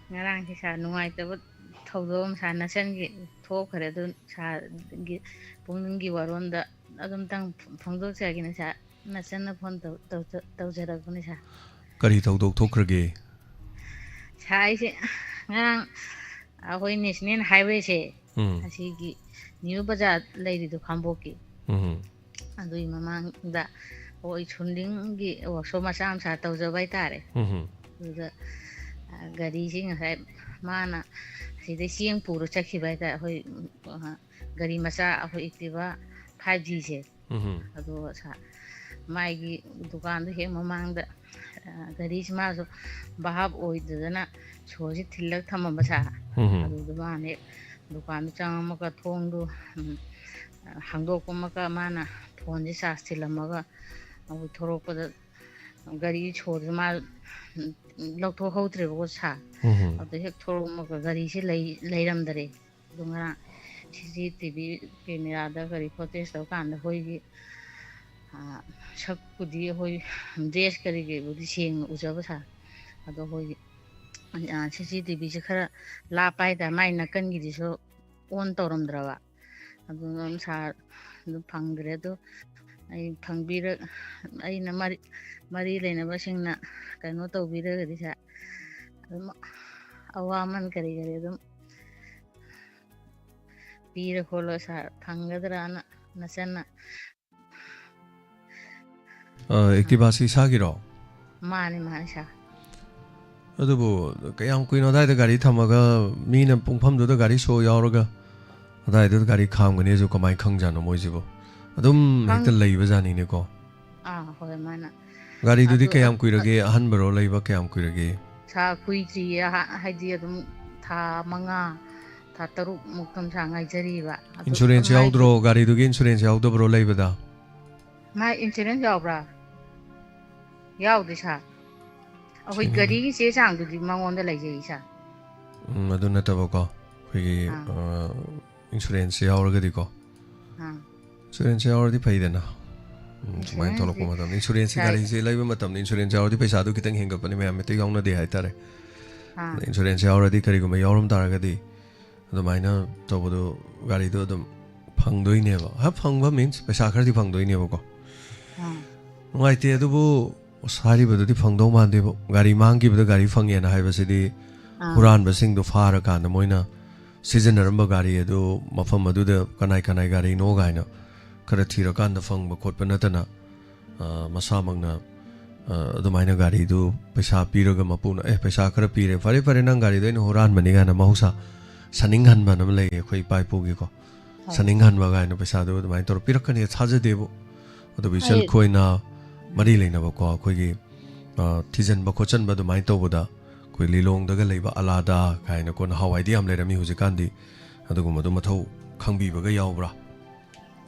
ꯉꯔꯥꯡꯁꯦ, sir, ꯅꯨꯡꯉꯥꯏꯇꯕ ꯊꯧꯗꯣꯛ ꯑꯃ, sir, ꯅꯆꯟꯒꯤ ꯊꯣꯛꯈ꯭ꯔꯦ꯫ ꯑꯗꯨ sir ꯒꯤ ꯄꯨꯛꯅꯤꯡꯒꯤ ꯋꯥꯔꯣꯜꯗ ꯑꯗꯨꯝꯇꯪ ꯐꯣꯡꯗꯣꯛꯆꯒꯦꯅ, sir, ꯅꯆꯟꯅ phone ꯇꯧ-, ꯇꯧ-, ꯇꯧꯖꯔꯛꯄꯅꯦ, sir꯫ ꯀꯔꯤ ꯊꯧꯗꯣꯛ ꯊꯣꯛꯈ꯭ꯔꯒꯦ? ꯁꯥꯏꯁꯦ, ꯉꯔꯥꯡ ꯑꯩꯈꯣꯏ ꯅꯦꯁꯅꯦꯜ ꯍꯥꯏꯋꯦꯁꯦ, ꯎꯝ꯫ ꯑꯁꯤꯒꯤ ꯅ꯭ꯌꯨ ꯕꯖꯥꯔ ꯂꯩꯔꯤꯗꯣ, ꯈꯥꯡꯕꯣꯛꯀꯤ, ꯎꯝ꯫ ꯑꯗꯨꯒꯤ ꯃꯃꯥꯡꯗ ꯑꯩꯈꯣꯏ ꯁꯨꯟꯗꯤꯡꯒꯤ ꯋꯥꯛꯁꯣꯞ ꯃꯆꯥ ꯃꯆꯥ ꯇꯧꯖꯕ ꯍꯥꯏꯇꯥꯔꯦ꯫ ꯎꯝ꯫ ꯑꯗꯨꯗ, ꯑ, ꯒꯥꯔꯤꯁꯤ ꯉꯁꯥꯏ ꯃꯥꯅ ꯁꯤꯗꯩ ꯆꯦꯡ ꯄꯨꯔ ꯆꯠꯈꯤꯕ ꯍꯥꯏꯇꯥꯔꯦ꯫ ꯑꯩꯈꯣꯏ, ꯑ, ꯒꯥꯔꯤ ꯃꯆꯥ, ꯑꯩꯈꯣꯏ Activa five Gꯁꯦ꯫ ꯎꯝ꯫ ꯑꯗꯨꯒ ꯁꯥ-, ꯃꯥꯒꯤ ꯗꯨꯀꯥꯟꯗꯨ ꯍꯦꯛ ꯃꯃꯥꯡꯗ, ꯑ, ꯒꯥꯔꯤꯁꯤ ꯃꯥꯁꯨ ꯚꯥꯞ ꯑꯣꯏꯗꯗꯅ ꯁꯣꯁꯤ ꯊꯤꯜꯂꯒ ꯊꯝꯃꯝꯕ ꯁꯥ꯫ ꯎꯝ꯫ ꯑꯗꯨꯗ ꯃꯥꯅ ꯍꯦꯛ ꯗꯨꯀꯥꯟꯗꯨ ꯆꯪꯉꯝꯃꯒ ꯊꯣꯡꯗꯨ, ꯎꯝ, ꯍꯥꯡꯗꯣꯛꯄꯃꯒ ꯃꯥꯅ ꯐꯣꯟꯁꯦ ꯆꯥꯔꯖ ꯊꯤꯜꯂꯝꯃꯒ ꯑꯃꯨꯛ ꯊꯣꯔꯛꯄꯗ ꯒꯥꯔꯤ ꯁꯣꯗꯨ ꯃꯥ ꯂꯧꯊꯣꯛꯍꯧꯗ꯭ꯔꯦꯕꯀꯣ ꯁꯥ꯫ ꯎꯝ꯫ ꯑꯗꯨ ꯍꯦꯛ ꯊꯣꯔꯛꯑꯝꯃꯒ ꯒꯥꯔꯤꯁꯦ ꯂꯩ-, ꯂꯩꯔꯝꯗꯔꯦ꯫ ꯑꯗꯨ ꯉꯔꯥꯡ CCTV cameraꯗ ꯀꯔꯤ footage ꯇꯧꯀꯥꯟꯗ ꯑꯩꯈꯣꯏꯒꯤ, ꯑ, ꯁꯛꯄꯨꯗꯤ ꯑꯩꯈꯣꯏ dress ꯀꯔꯤ ꯀꯔꯤꯕꯨꯗꯤ ꯁꯦꯡꯅ ꯎꯖꯕ ꯁꯥ꯫ ꯑꯗꯣ ꯑꯩꯈꯣꯏꯒꯤ, ꯑ, CCTVꯁꯦ ꯈꯔ ꯂꯥꯞꯄ ꯍꯥꯏꯇꯥꯔꯦ꯫ ꯃꯥꯏ ꯅꯥꯀꯟꯒꯤꯗꯨꯁꯨ on ꯇꯧꯔꯝꯗ꯭ꯔꯕ꯫ ꯑꯗꯨ ꯑꯗꯨꯝ ꯁꯥꯔ ꯑꯗꯨꯝ ꯐꯪꯗ꯭ꯔꯦ꯫ ꯑꯗꯣ ꯑꯩ ꯐꯪꯕꯤꯔ-, ꯑꯩꯅ ꯃꯔꯤ, ꯃꯔꯤ ꯂꯩꯅꯕꯁꯤꯡꯅ ꯀꯩꯅꯣ ꯇꯧꯕꯤꯔꯒꯗꯤ ꯁꯥꯔ ꯑꯗꯨꯝ ꯑꯋꯥꯃꯟ ꯀꯔꯤ ꯀꯔꯤ ꯑꯗꯨꯝ ꯄꯤꯔ ꯈꯣꯠꯂꯣ ꯁꯥꯔ, ꯐꯪꯒꯗ꯭ꯔꯥꯅ ꯅꯆꯟꯅ꯫ ꯑ, Activaꯁꯤ ꯏꯁꯥꯒꯤꯔꯣ? ꯃꯥꯅꯤ, ꯃꯥꯅꯤ ꯁꯥꯔ꯫ ꯑꯗꯨꯕꯨ ꯀꯌꯥꯝ ꯀꯨꯏꯅꯣ ꯑꯗꯥꯏꯗ ꯒꯥꯔꯤ ꯊꯝꯃꯒ ꯃꯤꯅ ꯄꯨꯡꯐꯝꯗꯨꯗ ꯒꯥꯔꯤ ꯁꯣ ꯌꯥꯎꯔꯒ ꯑꯗꯥꯏꯗꯨꯗ ꯒꯥꯔꯤ ꯈꯥꯝꯒꯅꯤꯁꯨ ꯀꯃꯥꯏꯅ ꯈꯪꯖꯥꯠꯅꯣ ꯃꯣꯏꯁꯤꯕꯨ? ꯑꯗꯨꯝ ꯍꯦꯛꯇ ꯈꯪ-, ꯂꯩꯕꯖꯥꯠꯅꯤꯅꯦꯀꯣ꯫ ꯑꯥ, ꯍꯣꯏ, ꯃꯥꯅ꯫ ꯒꯥꯔꯤꯗꯨꯗꯤ ꯑꯗꯨ ꯀꯌꯥꯝ ꯑ-, ꯀꯨꯏꯔꯒꯦ ꯑꯍꯟꯕꯔꯣ ꯂꯩꯕ, ꯀꯌꯥꯝ ꯀꯨꯏꯔꯒꯦ? ꯁꯥ ꯀꯨꯏꯗ꯭ꯔꯤꯌꯦ, ꯍꯥ-, ꯍꯥꯏꯗꯤ ꯑꯗꯨꯝ ꯊꯥ ꯃꯉꯥ, ꯊꯥ ꯇꯔꯨꯛ ꯃꯨꯛꯇꯪ ꯁꯥ ꯉꯥꯏꯖꯔꯤꯕ꯫ ꯑꯗꯨ insurance ꯃꯥꯒꯤ ꯌꯥꯎꯗ꯭ꯔꯣ? ꯒꯥꯔꯤꯗꯨꯒꯤ insurance ꯌꯥꯎꯗꯕ꯭ꯔꯣ ꯂꯩꯕꯗ? ꯃꯥ insurance ꯌꯥꯎꯕ꯭ꯔꯥ? ꯌꯥꯎꯗꯦ ꯁꯥꯔ꯫ ꯑꯩꯈꯣꯏ ꯁꯤꯅꯤꯅꯦ꯫ ꯒꯥꯔꯤꯒꯤ ꯆꯦ ꯆꯥꯡꯗꯨꯗꯤ ꯃꯉꯣꯟꯗ ꯂꯩꯖꯩ ꯁꯥꯔ꯫ ꯎꯝ, ꯑꯗꯨ ꯅꯠꯇꯕꯀꯣ, ꯑꯩꯈꯣꯏꯒꯤ, ꯑꯥ꯫ ꯑ, insurance ꯌꯥꯎꯔꯒꯗꯤꯀꯣ꯫ ꯑꯥ꯫ Insurance ꯌꯥꯎꯔꯗꯤ ꯐꯩꯗꯅ꯫ ꯎꯝ, ꯁꯨꯃꯥꯏꯅ ꯊꯣꯛꯂꯛꯄ insuranceꯁꯦ ꯃꯇꯝꯗ, insuranceꯁꯦ ꯀꯥꯏ- ꯂꯩꯕ ꯃꯇꯝꯗ insurance ꯌꯥꯎꯔꯗꯤ ꯄꯩꯁꯥꯗꯣ ꯈꯤꯇꯪ ꯍꯦꯟꯒꯠꯄꯅꯤ, ꯃꯌꯥꯝ ꯍꯦꯛꯇ ꯌꯥꯎꯅꯗꯦ ꯍꯥꯏꯇꯥꯔꯦ꯫ ꯑꯥ꯫ ꯑꯗ insurance ꯌꯥꯎꯔꯗꯤ ꯀꯔꯤꯒꯨꯝꯕ ꯌꯥꯎꯔꯝ ꯇꯥꯔꯒꯗꯤ ꯑꯗꯨꯃꯥꯏꯅ ꯇꯧꯕꯗꯣ ꯒꯥꯔꯤꯗꯣ ꯑꯗꯨꯝ ꯐꯪꯗꯣꯏꯅꯦꯕ꯫ ꯍꯥ, ꯐꯪꯕ means ꯄꯩꯁꯥ ꯈꯔꯗꯤ ꯐꯪꯗꯣꯏꯅꯦꯕꯀꯣ꯫ ꯑꯥ꯫ ꯅꯨꯡꯉꯥꯏꯇꯦ, ꯑꯗꯨꯕꯨ ꯑꯁ, ꯍꯥꯏꯔꯤꯕꯗꯨꯗꯤ ꯐꯪꯗꯧ ꯃꯥꯟꯗꯦꯕ꯫ ꯒꯥꯔꯤ ꯃꯥꯡꯈꯤꯕꯗ ꯒꯥꯔꯤ ꯐꯪꯉꯦꯅ ꯍꯥꯏꯕꯁꯤꯗꯤ ꯑꯥ꯫ ꯍꯨꯔꯥꯟꯕꯁꯤꯡꯗꯣ ꯐꯥꯔꯀꯥꯟꯗ ꯃꯣꯏꯅ ꯁꯤꯖꯤꯟꯅꯔꯝꯕ ꯒꯥꯔꯤ ꯑꯗꯨ ꯃꯐꯝ ꯑꯗꯨꯗ ꯀꯅꯥꯏ ꯀꯅꯥꯏ ꯒꯥꯔꯤꯅꯣ ꯀꯥꯏꯅ ꯈꯔ ꯊꯤꯔꯀꯥꯟꯗ ꯐꯪꯕ ꯈꯣꯠꯄ ꯅꯠꯇꯅ, ꯑ, ꯃꯁꯥꯃꯛꯅ, ꯑ, ꯑꯗꯨꯃꯥꯏꯅ ꯒꯥꯔꯤꯗꯨ ꯄꯩꯁꯥ ꯄꯤꯔꯒ ꯃꯄꯨꯅ, "ꯑꯦ, ꯄꯩꯁꯥ ꯈꯔ ꯄꯤꯔꯦ, ꯐꯔꯦ, ꯐꯔꯦ, ꯅꯪ ꯒꯥꯔꯤꯗꯣ ꯑꯩꯅ ꯍꯨꯔꯥꯟꯕꯅꯤ" ꯀꯥꯏꯅ ꯃꯍꯧꯁꯥ ꯁꯥꯅꯤꯡꯍꯟꯕꯅ ꯑꯃ ꯂꯩꯌꯦ ꯑꯩꯈꯣꯏ ꯏꯄꯥ ꯏꯄꯨꯒꯤꯀꯣ꯫ ꯍꯣꯏ꯫ ꯁꯥꯅꯤꯡꯍꯟꯕ ꯀꯥꯏꯅ ꯄꯩꯁꯥꯗꯨ ꯑꯗꯨꯃꯥꯏꯅ ꯇꯧꯔ ꯄꯤꯔꯛꯀꯅꯤ ꯊꯥꯖꯗꯦꯕꯨ꯫ ꯑꯗꯨꯕꯨ ꯏꯆꯜ ꯑꯩ ꯈꯣꯏꯅ ꯃꯔꯤ ꯂꯩꯅꯕꯀꯣ, ꯑꯩꯈꯣꯏꯒꯤ, ꯑ, ꯊꯤꯖꯤꯟꯕ ꯈꯣꯠꯆꯟꯕ ꯑꯗꯨꯃꯥꯏꯅ ꯇꯧꯕꯗ ꯑꯩꯈꯣꯏ ꯂꯤꯂꯣꯡꯗꯒ ꯂꯩꯕ ꯑꯂꯥꯗꯥ ꯀꯥꯏꯅꯀꯣ, ꯅꯍꯥꯟꯋꯥꯏꯗꯤ ꯌꯥꯝ ꯂꯩꯔꯝꯃꯤ, ꯍꯧꯖꯤꯛꯀꯥꯟꯗꯤ ꯑꯗꯨꯒꯨꯝꯕꯗꯣ ꯃꯊꯧ ꯈꯪꯕꯤꯕꯒ ꯌꯥꯎꯕ꯭ꯔꯥ?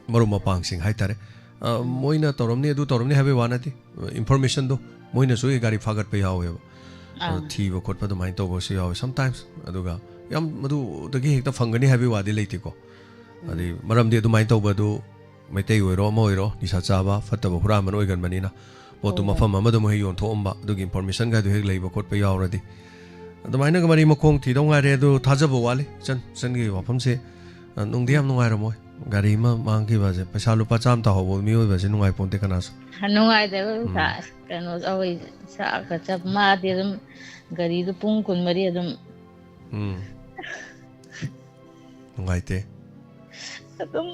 ꯃꯔꯨꯞ ꯃꯄꯥꯡꯁꯤꯡ ꯍꯥꯏꯇꯥꯔꯦ꯫ ꯑ, ꯎꯝ꯫ ꯃꯣꯏꯅ ꯇꯧꯔꯝꯅꯤ, ꯑꯗꯨ ꯇꯧꯔꯝꯅꯤ ꯍꯥꯏꯕꯒꯤ ꯋꯥ ꯅꯠꯇꯦ꯫ ꯏꯟꯐꯣꯔꯃꯦꯁꯟꯗꯣ ꯃꯣꯏꯅꯁꯨ ꯑꯦ ꯒꯥꯔꯤ ꯐꯥꯒꯠꯄ ꯌꯥꯎꯋꯦꯕ꯫ ꯑꯗꯣ ꯑꯥ꯫ ꯊꯤꯕ ꯈꯣꯠꯄ ꯑꯗꯨꯃꯥꯏꯅ ꯇꯧꯕꯁꯨ ꯌꯥꯎꯋꯦ sometimes꯫ ꯑꯗꯨꯒ ꯌꯥꯝ ꯃꯗꯨꯗꯒꯤ ꯍꯦꯛꯇ ꯐꯪꯒꯅꯤ ꯍꯥꯏꯕꯒꯤ ꯋꯥꯗꯤ ꯂꯩꯇꯦꯀꯣ꯫ ꯎꯝ꯫ ꯑꯗꯩ ꯃꯔꯝꯗꯤ ꯑꯗꯨꯃꯥꯏꯅ ꯇꯧꯕ ꯑꯗꯨ ꯃꯩꯇꯩ ꯑꯣꯏꯔꯣ ꯑꯃ ꯑꯣꯏꯔꯣ ꯅꯤꯁꯥ ꯆꯥꯕ ꯐꯠꯇꯕ ꯍꯨꯔꯥꯟꯕꯅ ꯑꯣꯏꯒꯟꯕꯅꯤꯅ ꯄꯣꯠꯇꯨ ꯍꯣꯏ, ꯍꯣꯏ꯫ ꯃꯐꯝ ꯑꯃꯗ ꯑꯃꯨꯛ ꯍꯦꯛ ꯌꯣꯟꯊꯣꯛꯑꯝꯕ, ꯑꯗꯨꯒꯤ ꯏꯟꯐꯣꯔꯃꯦꯁꯟꯒꯗꯨ ꯍꯦꯛ ꯂꯩꯕ ꯈꯣꯠꯄ ꯌꯥꯎꯔꯗꯤ꯫ ꯑꯗꯨꯃꯥꯏꯅꯒ ꯃꯔꯤ ꯃꯈꯣꯡ ꯊꯤꯗꯧ ꯉꯥꯏꯔꯦ꯫ ꯑꯗꯨ ꯊꯥꯖꯕ ꯋꯥꯠꯂꯤ꯫ ꯏꯆꯟ, ꯏꯆꯟꯒꯤ ꯋꯥꯐꯝꯁꯦ, ꯑ, ꯅꯨꯡꯗꯤ ꯌꯥꯝ ꯅꯨꯡꯉꯥꯏꯔꯝꯃꯣꯏ꯫ ꯒꯥꯔꯤ ꯑꯃ ꯃꯥꯡꯈꯤꯕꯁꯦ, ꯄꯩꯁꯥ ꯂꯨꯄꯥ ꯆꯥꯝꯃ ꯇꯥꯍꯧꯕ ꯃꯤꯑꯣꯏꯕꯁꯦ ꯅꯨꯡꯉꯥꯏꯄꯣꯟꯇꯦ ꯀꯅꯥꯁꯨ꯫ ꯅꯨꯡꯉꯥꯏꯇꯕ ꯎꯝ꯫ ꯄꯩꯁꯥ, ꯑꯁ, ꯀꯩꯅꯣ ꯇꯧꯋꯤ, ꯁꯥ-, ꯀ-, ꯆꯞ-, ꯃꯥꯗꯤ ꯑꯗꯨꯝ ꯒꯥꯔꯤꯗꯨ ꯄꯨꯡ ꯀꯨꯟꯃꯔꯤ ꯑꯗꯨꯝ꯫ ꯎꯝ꯫ ꯅꯨꯡꯉꯥꯏꯇꯦ꯫ ꯑꯗꯨꯝ꯫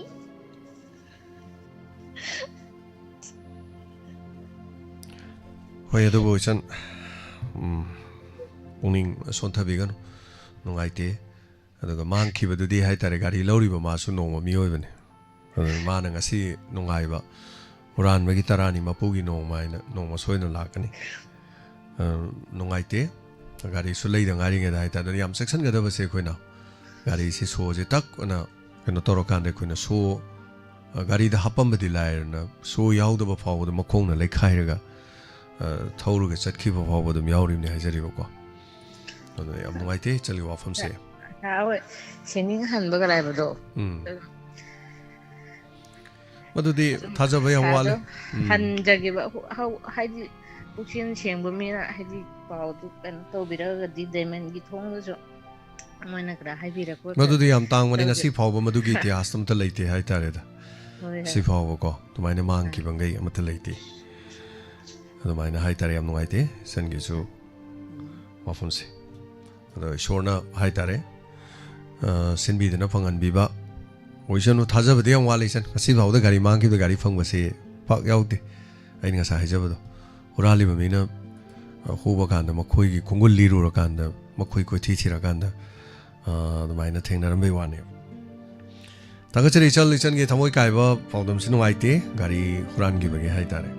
ꯍꯣꯏ, ꯑꯗꯨꯕꯨ ꯏꯆꯟ, ꯎꯝ, ꯄꯨꯛꯅꯤꯡ ꯁꯣꯟꯊꯕꯤꯒꯅꯨ꯫ ꯅꯨꯡꯉꯥꯏꯇꯦ꯫ ꯑꯗꯨꯒ ꯃꯥꯡꯈꯤꯕꯗꯨꯗꯤ ꯍꯥꯏꯇꯥꯔꯦ, ꯒꯥꯔꯤ ꯂꯧꯔꯤꯕ ꯃꯥꯁꯨ ꯅꯣꯡꯃ ꯃꯤꯑꯣꯏꯕꯅꯤ꯫ ꯑꯗꯨꯅ ꯃꯥꯅ ꯉꯁꯤ ꯅꯨꯡꯉꯥꯏꯕ, ꯍꯨꯔꯥꯟꯕꯒꯤ ꯇꯔꯥꯅꯤ ꯃꯄꯨꯒꯤ ꯅꯣꯡꯃ ꯍꯥꯏꯅ ꯅꯣꯡꯃ ꯁꯣꯏꯗꯅ ꯂꯥꯛꯀꯅꯤ꯫ ꯑ, ꯅꯨꯡꯉꯥꯏꯇꯦ꯫ ꯒꯥꯔꯤꯁꯨ ꯂꯩꯗ ꯉꯥꯏꯔꯤꯉꯩꯗ ꯍꯥꯏꯇꯥꯔꯦ, ꯑꯗꯨꯅ ꯌꯥꯝ ꯆꯦꯛꯁꯤꯟꯒꯗꯕꯁꯦ ꯑꯩꯈꯣꯏꯅ꯫ ꯒꯥꯔꯤꯁꯤ ꯁꯣꯁꯦ ꯇꯛ ꯑꯅ ꯀꯩꯅꯣ ꯇꯧꯔꯀꯥꯟꯗ ꯑꯩꯈꯣꯏꯅ ꯁꯣ, ꯑ, ꯒꯥꯔꯤꯗ ꯍꯥꯞꯄꯝꯕꯗꯤ ꯂꯥꯏꯔꯅ ꯁꯣ ꯌꯥꯎꯗꯕ ꯐꯥꯎꯕꯗ ꯃꯈꯣꯡꯅ ꯂꯩꯈꯥꯏꯔꯒ, ꯑ, ꯊꯧꯔꯒ ꯆꯠꯈꯤꯕ ꯐꯥꯎꯕ ꯑꯗꯨꯝ ꯌꯥꯎꯔꯤꯕꯅꯤ ꯍꯥꯏꯖꯔꯤꯕꯀꯣ꯫ ꯑꯗꯨꯅ ꯌꯥꯝ ꯅꯨꯡꯉꯥꯏꯇꯦ ꯏꯆꯜꯒꯤ ꯋꯥꯐꯝꯁꯦ꯫ ꯁꯥ ꯍꯣꯏ, ꯁꯦꯅꯤꯡ ꯍꯟꯕꯒ ꯂꯥꯏꯕꯗꯣ꯫ ꯎꯝ꯫ ꯑꯗꯨꯝ꯫ ꯃꯗꯨꯗꯤ ꯑꯗꯨꯝ ꯊꯥꯖꯕ ꯌꯥꯝ ꯄꯩꯁꯥꯗꯣ ꯋꯥꯠꯂꯦ꯫ ꯎꯝ꯫ ꯍꯟꯖꯒꯦꯕ꯫ ꯍꯧ-, ꯍꯧ-, ꯍꯥꯏꯗꯤ ꯄꯨꯛꯆꯦꯜ ꯁꯦꯡꯕ ꯃꯤꯅ ꯍꯥꯏꯗꯤ ꯄꯥꯎꯗꯨ ꯀꯩꯅꯣ ꯇꯧꯕꯤꯔꯒꯗꯤ ꯗꯥꯏꯃꯟꯒꯤ ꯊꯣꯡꯗꯁꯨ ꯃꯣꯏꯅ ꯈꯔ ꯍꯥꯏꯕꯤꯔꯛꯄ ꯃꯗꯨꯗꯤ ꯌꯥꯝ ꯇꯥꯡꯕꯅꯤ꯫ ꯇꯧꯒꯦ꯫ ꯉꯁꯤ ꯐꯥꯎꯕ ꯃꯗꯨꯒꯤ ꯏꯇꯤꯍꯥꯁꯇꯣ ꯑꯝꯇ ꯂꯩꯇꯦ ꯍꯥꯏꯇꯥꯔꯦꯗ꯫ ꯍꯣꯏ, ꯍꯣꯏ꯫ ꯉꯁꯤ ꯐꯥꯎꯕꯀꯣ ꯑꯗꯨꯃꯥꯏꯅ ꯃꯥꯡꯈꯤꯕ ꯉꯩ ꯑꯃꯠꯇ ꯂꯩꯇꯦ꯫ ꯑꯗꯨꯃꯥꯏꯅ ꯍꯥꯏꯇꯥꯔꯦ꯫ ꯌꯥꯝ ꯅꯨꯡꯉꯥꯏꯇꯦ ꯏꯆꯟꯒꯤꯁꯨ ꯋꯥꯐꯝꯁꯦ꯫ ꯑꯗꯣ ꯏꯁꯣꯔꯅ ꯍꯥꯏꯇꯥꯔꯦ, ꯑ, ꯁꯤꯟꯕꯤꯗꯅ ꯐꯪꯍꯟꯕꯤꯕ ꯑꯣꯏꯁꯅꯨ꯫ ꯊꯥꯖꯕꯗꯤ ꯌꯥꯝ ꯋꯥꯠꯂꯤ ꯏꯆꯟ꯫ ꯉꯁꯤ ꯐꯥꯎꯗ ꯒꯥꯔꯤ ꯃꯥꯡꯈꯤꯕꯗ ꯒꯥꯔꯤ ꯐꯪꯕꯁꯦ ꯄꯥꯛ ꯌꯥꯎꯗꯦ꯫ ꯑꯩꯅ ꯉꯁꯥꯏ ꯍꯥꯏꯖꯕꯗꯣ, ꯍꯨꯔꯥꯜꯂꯤꯕ ꯃꯤꯅ, ꯑ, ꯍꯨꯕ ꯀꯥꯟꯗ ꯃꯈꯣꯏꯒꯤ ꯈꯣꯡꯒꯨꯜ ꯂꯤꯔꯨꯔꯀꯥꯟꯗ, ꯃꯈꯣꯏ ꯀꯣꯏꯊꯤ ꯊꯤꯔꯀꯥꯟꯗ, ꯑ, ꯑꯗꯨꯃꯥꯏꯅ ꯊꯦꯡꯅꯔꯝꯕꯩ ꯋꯥꯅꯦꯕ꯫ ꯊꯥꯒꯠꯆꯔꯤ ꯏꯆꯜ, ꯏꯆꯟꯒꯤ ꯊꯃꯣꯏ ꯀꯥꯏꯕ ꯄꯥꯎꯗꯝꯁꯤ ꯅꯨꯡꯉꯥꯏꯇꯦ, ꯒꯥꯔꯤ ꯍꯨꯔꯥꯟꯈꯤꯕꯒꯤ ꯍꯥꯏꯇꯥꯔꯦ꯫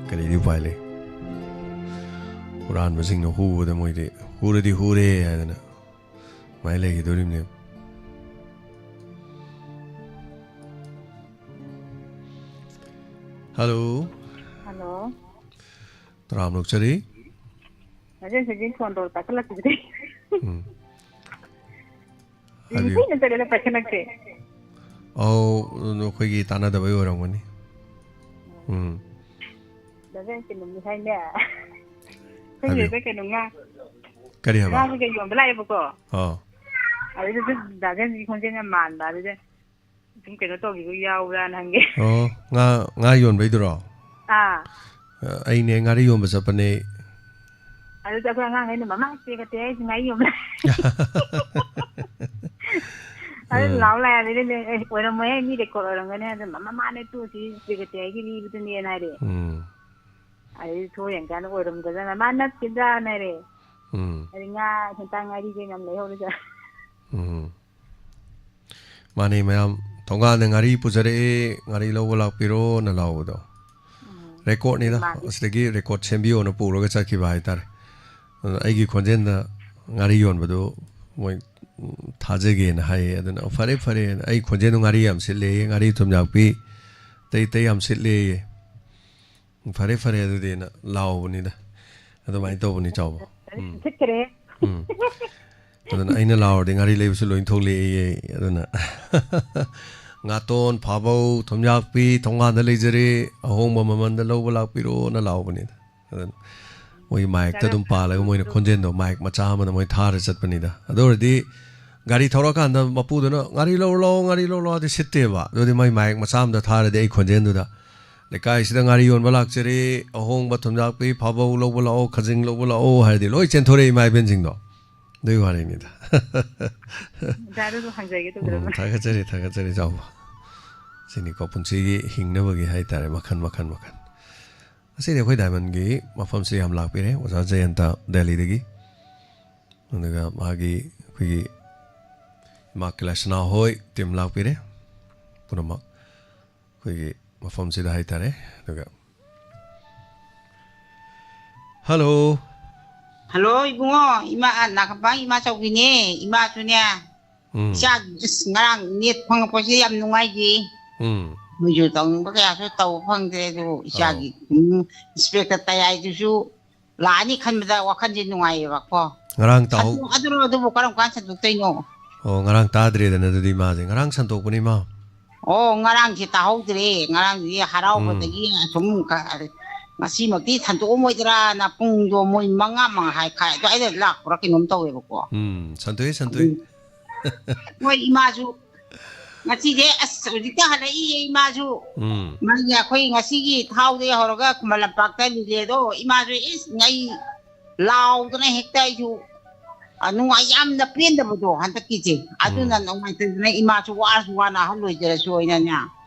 ꯀꯔꯤꯗꯤ ꯎꯄꯥꯏ ꯂꯩ? ꯍꯨꯔꯥꯟꯕꯁꯤꯡꯅ ꯍꯨꯕꯗ ꯃꯣꯏꯗꯤ ꯍꯨꯔꯗꯤ ꯍꯨꯔꯦ ꯍꯥꯏꯗꯅ ꯑꯗꯨꯃꯥꯏꯅ ꯂꯩꯈꯤꯗꯣꯔꯤꯕꯅꯦꯕ꯫ ꯍꯜꯂꯣ꯫ ꯍꯜꯂꯣ꯫ ꯇꯔꯥꯝꯅ ꯑꯣꯛꯆꯔꯤ꯫ ꯍꯧꯖꯤꯛ ꯍꯧꯖꯤꯛ ꯐꯣꯟ ꯇꯧꯔ ꯄꯥꯏꯈꯠꯂꯛꯈꯤꯗ꯭ꯔꯦ꯫ ꯎꯝ꯫ ꯍꯥꯏꯕꯤꯌꯨ꯫ ꯀꯨꯏꯅ ꯆꯠꯂꯦꯗ ꯄꯥꯏꯈꯠꯂꯛꯇꯦ꯫ ꯑꯧ, ꯑꯩꯈꯣꯏꯒꯤ ꯇꯥꯟꯅꯗꯕꯩ ꯑꯣꯏꯔꯝꯒꯅꯤ꯫ ꯎꯝ꯫ ꯗꯥ ꯖꯦꯟ ꯀꯩꯅꯣꯝꯅꯤ ꯍꯥꯏꯅꯦ꯫ ꯑꯩꯈꯣꯏ ꯍꯥꯏꯕꯤꯌꯨ꯫ ꯁꯤꯗ ꯀꯩꯅꯣ ꯉꯥ, ꯀꯔꯤ ꯍꯥꯏꯕ? ꯉꯥ ꯀꯩꯀꯩ ꯌꯣꯟꯕ ꯂꯥꯛꯑꯦꯕꯀꯣ꯫ ꯑꯥ꯫ ꯑꯗꯨꯗ ꯁꯨꯝ ꯗꯥ ꯖꯦꯟꯒꯤ ꯈꯣꯟꯖꯦꯜ ꯌꯥꯝ ꯃꯥꯟꯕ, ꯑꯗꯨꯗ ꯁꯨꯝ ꯀꯩꯅꯣ ꯇꯧꯈꯤꯕ ꯌꯥꯎꯕ꯭ꯔꯥꯅ ꯍꯪꯒꯦ꯫ ꯑꯣ, ꯉꯥ, ꯉꯥ ꯌꯣꯟꯕꯩꯗꯨꯔꯣ? ꯑꯥ꯫ ꯑ, ꯑꯩꯅꯦ, ꯉꯥꯔꯤ ꯌꯣꯟꯕ ꯆꯠꯄꯅꯦ꯫ ꯑꯗꯨꯗ ꯑꯩꯈꯣꯏ ꯑꯉꯥꯡꯈꯩꯅ, "ꯃꯃꯥ, ꯆꯦ ꯀꯠꯇꯦ ꯍꯥꯏꯁꯤ ꯉꯥꯔꯤ ꯌꯣꯟꯕ ꯂꯥꯛꯑꯦ꯫" ꯑꯗꯨ ꯎꯝ꯫ ꯂꯥꯎ ꯂꯥꯛꯑꯦ꯫ ꯑꯗꯩꯗꯤ, "ꯑꯦ, ꯑꯣꯏꯔꯝꯃꯣꯏꯍꯦ, ꯃꯤ ꯔꯦꯀꯣꯔꯠ ꯑꯣꯏꯔꯝꯒꯅꯤ" ꯍꯥꯏꯗ, "ꯃꯃꯥ, ꯃꯥꯅꯦ, ꯇꯨ ꯁꯤ ꯆꯦ ꯀꯠꯇꯦ ꯍꯥꯏꯒꯤ ꯂꯤꯕꯗꯨꯅꯦꯅ" ꯍꯥꯏꯔꯦ꯫ ꯎꯝ꯫ ꯑꯗꯩꯗꯤ ꯊꯣꯛꯑ ꯌꯦꯡꯀꯥꯟꯗ ꯑꯣꯏꯔꯝꯗꯗꯅ, "ꯃꯥ ꯅꯠꯇꯦꯗ" ꯍꯥꯏꯔꯦ꯫ ꯎꯝ꯫ ꯑꯗꯩ ꯉꯥ ꯍꯦꯟꯇꯥꯛ ꯉꯥꯔꯤꯁꯦ ꯌꯥꯝ ꯂꯩꯍꯧꯔꯤꯗ꯫ ꯎꯝ꯫ ꯃꯥꯅꯦ ꯃꯌꯥꯝ, "ꯊꯣꯡꯒꯥꯟꯗ ꯉꯥꯔꯤ ꯄꯨꯖꯔꯛꯑꯦ, ꯉꯥꯔꯤ ꯂꯧꯕ ꯂꯥꯛꯄꯤꯔꯣꯅ" ꯂꯥꯎꯕꯗꯣ꯫ ꯎꯝ꯫ ꯔꯦꯀꯣꯔꯠꯅꯤꯗ, ꯃꯥꯅꯦ꯫ ꯑꯁꯤꯗꯒꯤ ꯔꯦꯀꯣꯔꯠ ꯁꯦꯝꯕꯤꯌꯣꯅ ꯄꯨꯔꯒ ꯆꯠꯈꯤꯕ ꯍꯥꯏꯇꯥꯔꯦ꯫ ꯑꯗꯨꯅ ꯑꯩꯒꯤ ꯈꯣꯟꯖꯦꯜꯗ ꯉꯥꯔꯤ ꯌꯣꯟꯕꯗꯨ ꯃꯣꯏ, ꯎꯝ, ꯊꯥꯖꯒꯦꯅ ꯍꯥꯏꯌꯦ꯫ ꯑꯗꯨꯅ "ꯐꯔꯦ, ꯐꯔꯦ, ꯑꯩ ꯈꯣꯟꯖꯦꯜꯗꯨ ꯉꯥꯔꯤ ꯌꯥꯝ ꯁꯤꯠꯂꯦ, ꯉꯥꯔꯤ ꯊꯨꯝꯌꯥꯛꯄꯤ, ꯑꯇꯩ ꯑꯇꯩ ꯌꯥꯝ ꯁꯤꯠꯂꯦꯌꯦ꯫ ꯐꯔꯦ, ꯐꯔꯦ, ꯑꯗꯨꯗꯤꯅ" ꯂꯥꯎꯕꯅꯤꯗ꯫ ꯑꯗꯨꯃꯥꯏꯅ ꯇꯧꯕꯅꯤ, ꯆꯥꯎꯕ꯫ ꯎꯝ꯫ ꯁꯤꯠꯈ꯭ꯔꯦ꯫ ꯎꯝ꯫ ꯑꯗꯨꯅ ꯑꯩꯅ ꯂꯥꯎꯔꯗꯤ ꯉꯥꯔꯤ ꯂꯩꯕꯁꯨ ꯂꯣꯏ ꯊꯣꯛꯂꯛꯑꯦꯌꯦ꯫ ꯑꯗꯨꯅ "ꯉꯥꯇꯣꯟ, ꯐꯥꯕꯧ, ꯊꯨꯝꯌꯥꯛꯄꯤ ꯊꯣꯡꯒꯥꯟꯗ ꯂꯩꯖꯔꯦ, ꯑꯍꯣꯡꯕ ꯃꯃꯜꯗ ꯂꯧꯕ ꯂꯥꯛꯄꯤꯔꯣꯅ" ꯂꯥꯎꯕꯅꯤꯗ꯫ ꯑꯗꯨꯅ ꯃꯣꯏꯒꯤ ꯃꯥꯏꯛꯇ ꯑꯗꯨꯝ ꯄꯥꯜꯂꯒ ꯃꯣꯏꯅ ꯈꯣꯟꯖꯦꯜꯗꯣ ꯃꯥꯏꯛ ꯃꯆꯥ ꯑꯃꯗ ꯃꯣꯏ ꯊꯥꯔ ꯆꯠꯄꯅꯤꯗ꯫ ꯑꯗꯨ ꯑꯣꯏꯔꯗꯤ ꯒꯥꯔꯤ ꯊꯧꯔꯛꯑꯀꯥꯟꯗ ꯃꯄꯨꯗꯨꯅ "ꯉꯥꯔꯤ ꯂꯧꯔꯨ ꯂꯥꯛꯑꯣ, ꯉꯥꯔꯤ ꯂꯧꯔꯨ ꯂꯥꯛꯑꯣ" ꯍꯥꯏꯗꯤ ꯁꯤꯠꯇꯦꯕ꯫ ꯑꯗꯨꯗꯤ ꯃꯣꯏ ꯃꯥꯏꯛ ꯃꯆꯥ ꯑꯃꯗ ꯊꯥꯔꯗꯤ ꯑꯩ ꯈꯣꯟꯖꯦꯜꯗꯨꯗ ꯂꯩꯀꯥꯏꯁꯤꯗ ꯉꯥꯔꯤ ꯌꯣꯟꯕ ꯂꯥꯛꯆꯔꯦ, ꯑꯍꯣꯡꯕ ꯊꯨꯝꯌꯥꯛꯄꯤ, ꯐꯥꯕꯧ ꯂꯧꯕ ꯂꯥꯛꯑꯣ, ꯈꯖꯤꯡ ꯂꯧꯕ ꯂꯥꯛꯑꯣ ꯍꯥꯏꯔꯗꯤ ꯂꯣꯏ ꯆꯦꯟꯊꯣꯔꯛꯑꯦ ꯏꯃꯥ ꯏꯕꯦꯟꯁꯤꯡꯗꯣ꯫ ꯑꯗꯨꯒꯤ ꯋꯥꯔꯤꯅꯤꯗ꯫ ꯗꯥꯗꯨꯁꯨ ꯍꯪꯖꯒꯦ ꯇꯧꯖꯔꯝꯕꯅꯦ꯫ ꯎꯝ, ꯊꯥꯒꯠꯆꯔꯤ, ꯊꯥꯒꯠꯆꯔꯤ, ꯆꯥꯎꯕ꯫ ꯁꯤꯅꯤꯀꯣ ꯄꯨꯟꯁꯤꯒꯤ ꯍꯤꯡꯅꯕꯒꯤ ꯍꯥꯏꯇꯥꯔꯦ, ꯃꯈꯜ, ꯃꯈꯜ, ꯃꯈꯜ꯫ ꯉꯁꯤꯗꯤ ꯑꯩꯈꯣꯏ ꯗꯥꯏꯃꯟꯒꯤ ꯃꯐꯝꯁꯤ ꯌꯥꯝ ꯂꯥꯛꯄꯤꯔꯦ, ꯑꯣꯖꯥ ꯖꯌꯟꯇ ꯗꯦꯜꯂꯤꯗꯒꯤ꯫ ꯑꯗꯨꯒ ꯃꯥꯒꯤ ꯑꯩꯈꯣꯏꯒꯤ ꯏꯃꯥ ꯀꯩꯂꯥꯁꯅꯥ ꯍꯣꯏ ꯇꯤꯝ ꯂꯥꯛꯄꯤꯔꯦ꯫ ꯄꯨꯝꯅꯃꯛ ꯑꯩꯈꯣꯏꯒꯤ ꯃꯐꯝꯁꯤꯗ ꯍꯥꯏꯇꯥꯔꯦ꯫ ꯑꯗꯨꯒ, ꯍꯜꯂꯣ꯫ ꯍꯜꯂꯣ, ꯏꯕꯨꯡꯉꯣ, ꯏꯃꯥ, ꯑ, ꯅꯥꯀꯝꯄꯥꯡ ꯏꯃꯥ ꯆꯧꯕꯤꯅꯦ, ꯏꯃꯥꯁꯨꯅꯦ꯫ ꯎꯝ꯫ ꯏꯆꯥꯒꯤ, ꯑꯁ, ꯉꯔꯥꯡ ꯅꯦꯠ ꯐꯪꯉꯛꯄꯁꯦ ꯌꯥꯝ ꯅꯨꯡꯉꯥꯏꯈꯤ꯫ ꯎꯝ꯫ ꯃꯣꯏꯁꯨ ꯇꯧꯅꯤꯡꯕ ꯀꯌꯥꯁꯨ ꯇꯧꯕ ꯐꯪꯗ꯭ꯔꯦ, ꯑꯗꯨꯕꯨ ꯏꯆꯥꯒꯤ, ꯑꯧ꯫ ꯎꯝ, ꯏꯟꯁꯄꯦꯛꯇꯔ ꯇꯌꯥꯏꯗꯨꯁꯨ ꯂꯥꯛꯑꯅꯤ ꯈꯟꯕꯗ ꯋꯥꯈꯜꯁꯦ ꯅꯨꯡꯉꯥꯏꯌꯦꯕꯀꯣ꯫ ꯉꯔꯥꯡ ꯇꯥꯍꯧ- ꯁꯟꯗꯣꯛꯑꯗ꯭ꯔꯣ ꯑꯗꯨꯕꯨ ꯀꯔꯝ ꯀꯥꯟ ꯁꯟꯗꯣꯛꯇꯣꯏꯅꯣ? ꯑꯣ, ꯉꯔꯥꯡ ꯇꯥꯗ꯭ꯔꯦꯗꯅ ꯑꯗꯨꯗꯤ ꯃꯥꯁꯦ꯫ ꯉꯔꯥꯡ ꯁꯟꯗꯣꯛꯄꯅꯤ ꯃꯥ꯫ ꯑꯣ, ꯉꯔꯥꯡꯁꯦ ꯇꯥꯍꯧꯗ꯭ꯔꯦ꯫ ꯉꯔꯥꯡꯗꯤ ꯍꯔꯥꯎꯕꯗꯒꯤ ꯎꯝ꯫ ꯑꯁꯨꯝ ꯀ-, ꯉꯁꯤꯃꯛꯇꯤ ꯁꯟꯗꯣꯛꯑꯝꯃꯣꯏꯗ꯭ꯔꯥꯅ ꯄꯨꯡꯗꯣ ꯃꯣꯏ ꯃꯉꯥ ꯃꯈꯥꯏ ꯑꯗꯨꯋꯥꯏꯗ ꯂꯥꯛꯄ꯭ꯔꯥ ꯀꯩꯅꯣꯝ ꯇꯧꯋꯦꯕꯀꯣ꯫ ꯎꯝ, ꯁꯟꯗꯣꯛꯑꯦ, ꯁꯟꯗꯣꯛꯑꯦ꯫ ꯎꯝ꯫ ꯍꯣꯏ, ꯏꯃꯥꯁꯨ ꯉꯁꯤꯁꯦ, ꯑꯁ, ꯍꯧꯖꯤꯛꯇ ꯍꯜꯂꯛꯏꯌꯦ ꯏꯃꯥꯁꯨ꯫ ꯎꯝ꯫ ꯃꯥꯒꯤ ꯑꯩꯈꯣꯏ ꯉꯁꯤꯒꯤ ꯊꯥꯎꯗꯒꯤ ꯍꯧꯔꯒ ꯈꯨꯃꯟ ꯂꯝꯄꯥꯛꯇ ꯂꯤꯂꯦꯗꯣ, ꯏꯃꯥꯁꯨ ꯏꯁ ꯉꯩ ꯂꯥꯎꯗꯅ ꯍꯦꯛꯇ ꯑꯩꯁꯨ, ꯑ, ꯅꯨꯡꯉꯥꯏ, ꯌꯥꯝꯅ ꯄꯦꯟꯗꯕꯗꯣ ꯍꯟꯗꯛꯀꯤꯁꯦ꯫ ꯑꯗꯨꯅ ꯎꯝ꯫ ꯅꯨꯡꯉꯥꯏꯇꯗꯅ ꯏꯃꯥꯁꯨ ꯋꯥꯔꯁꯨ ꯋꯥꯅ ꯑꯍꯜ ꯑꯣꯏꯖꯔꯁꯨ ꯑꯣꯏꯅꯅꯦ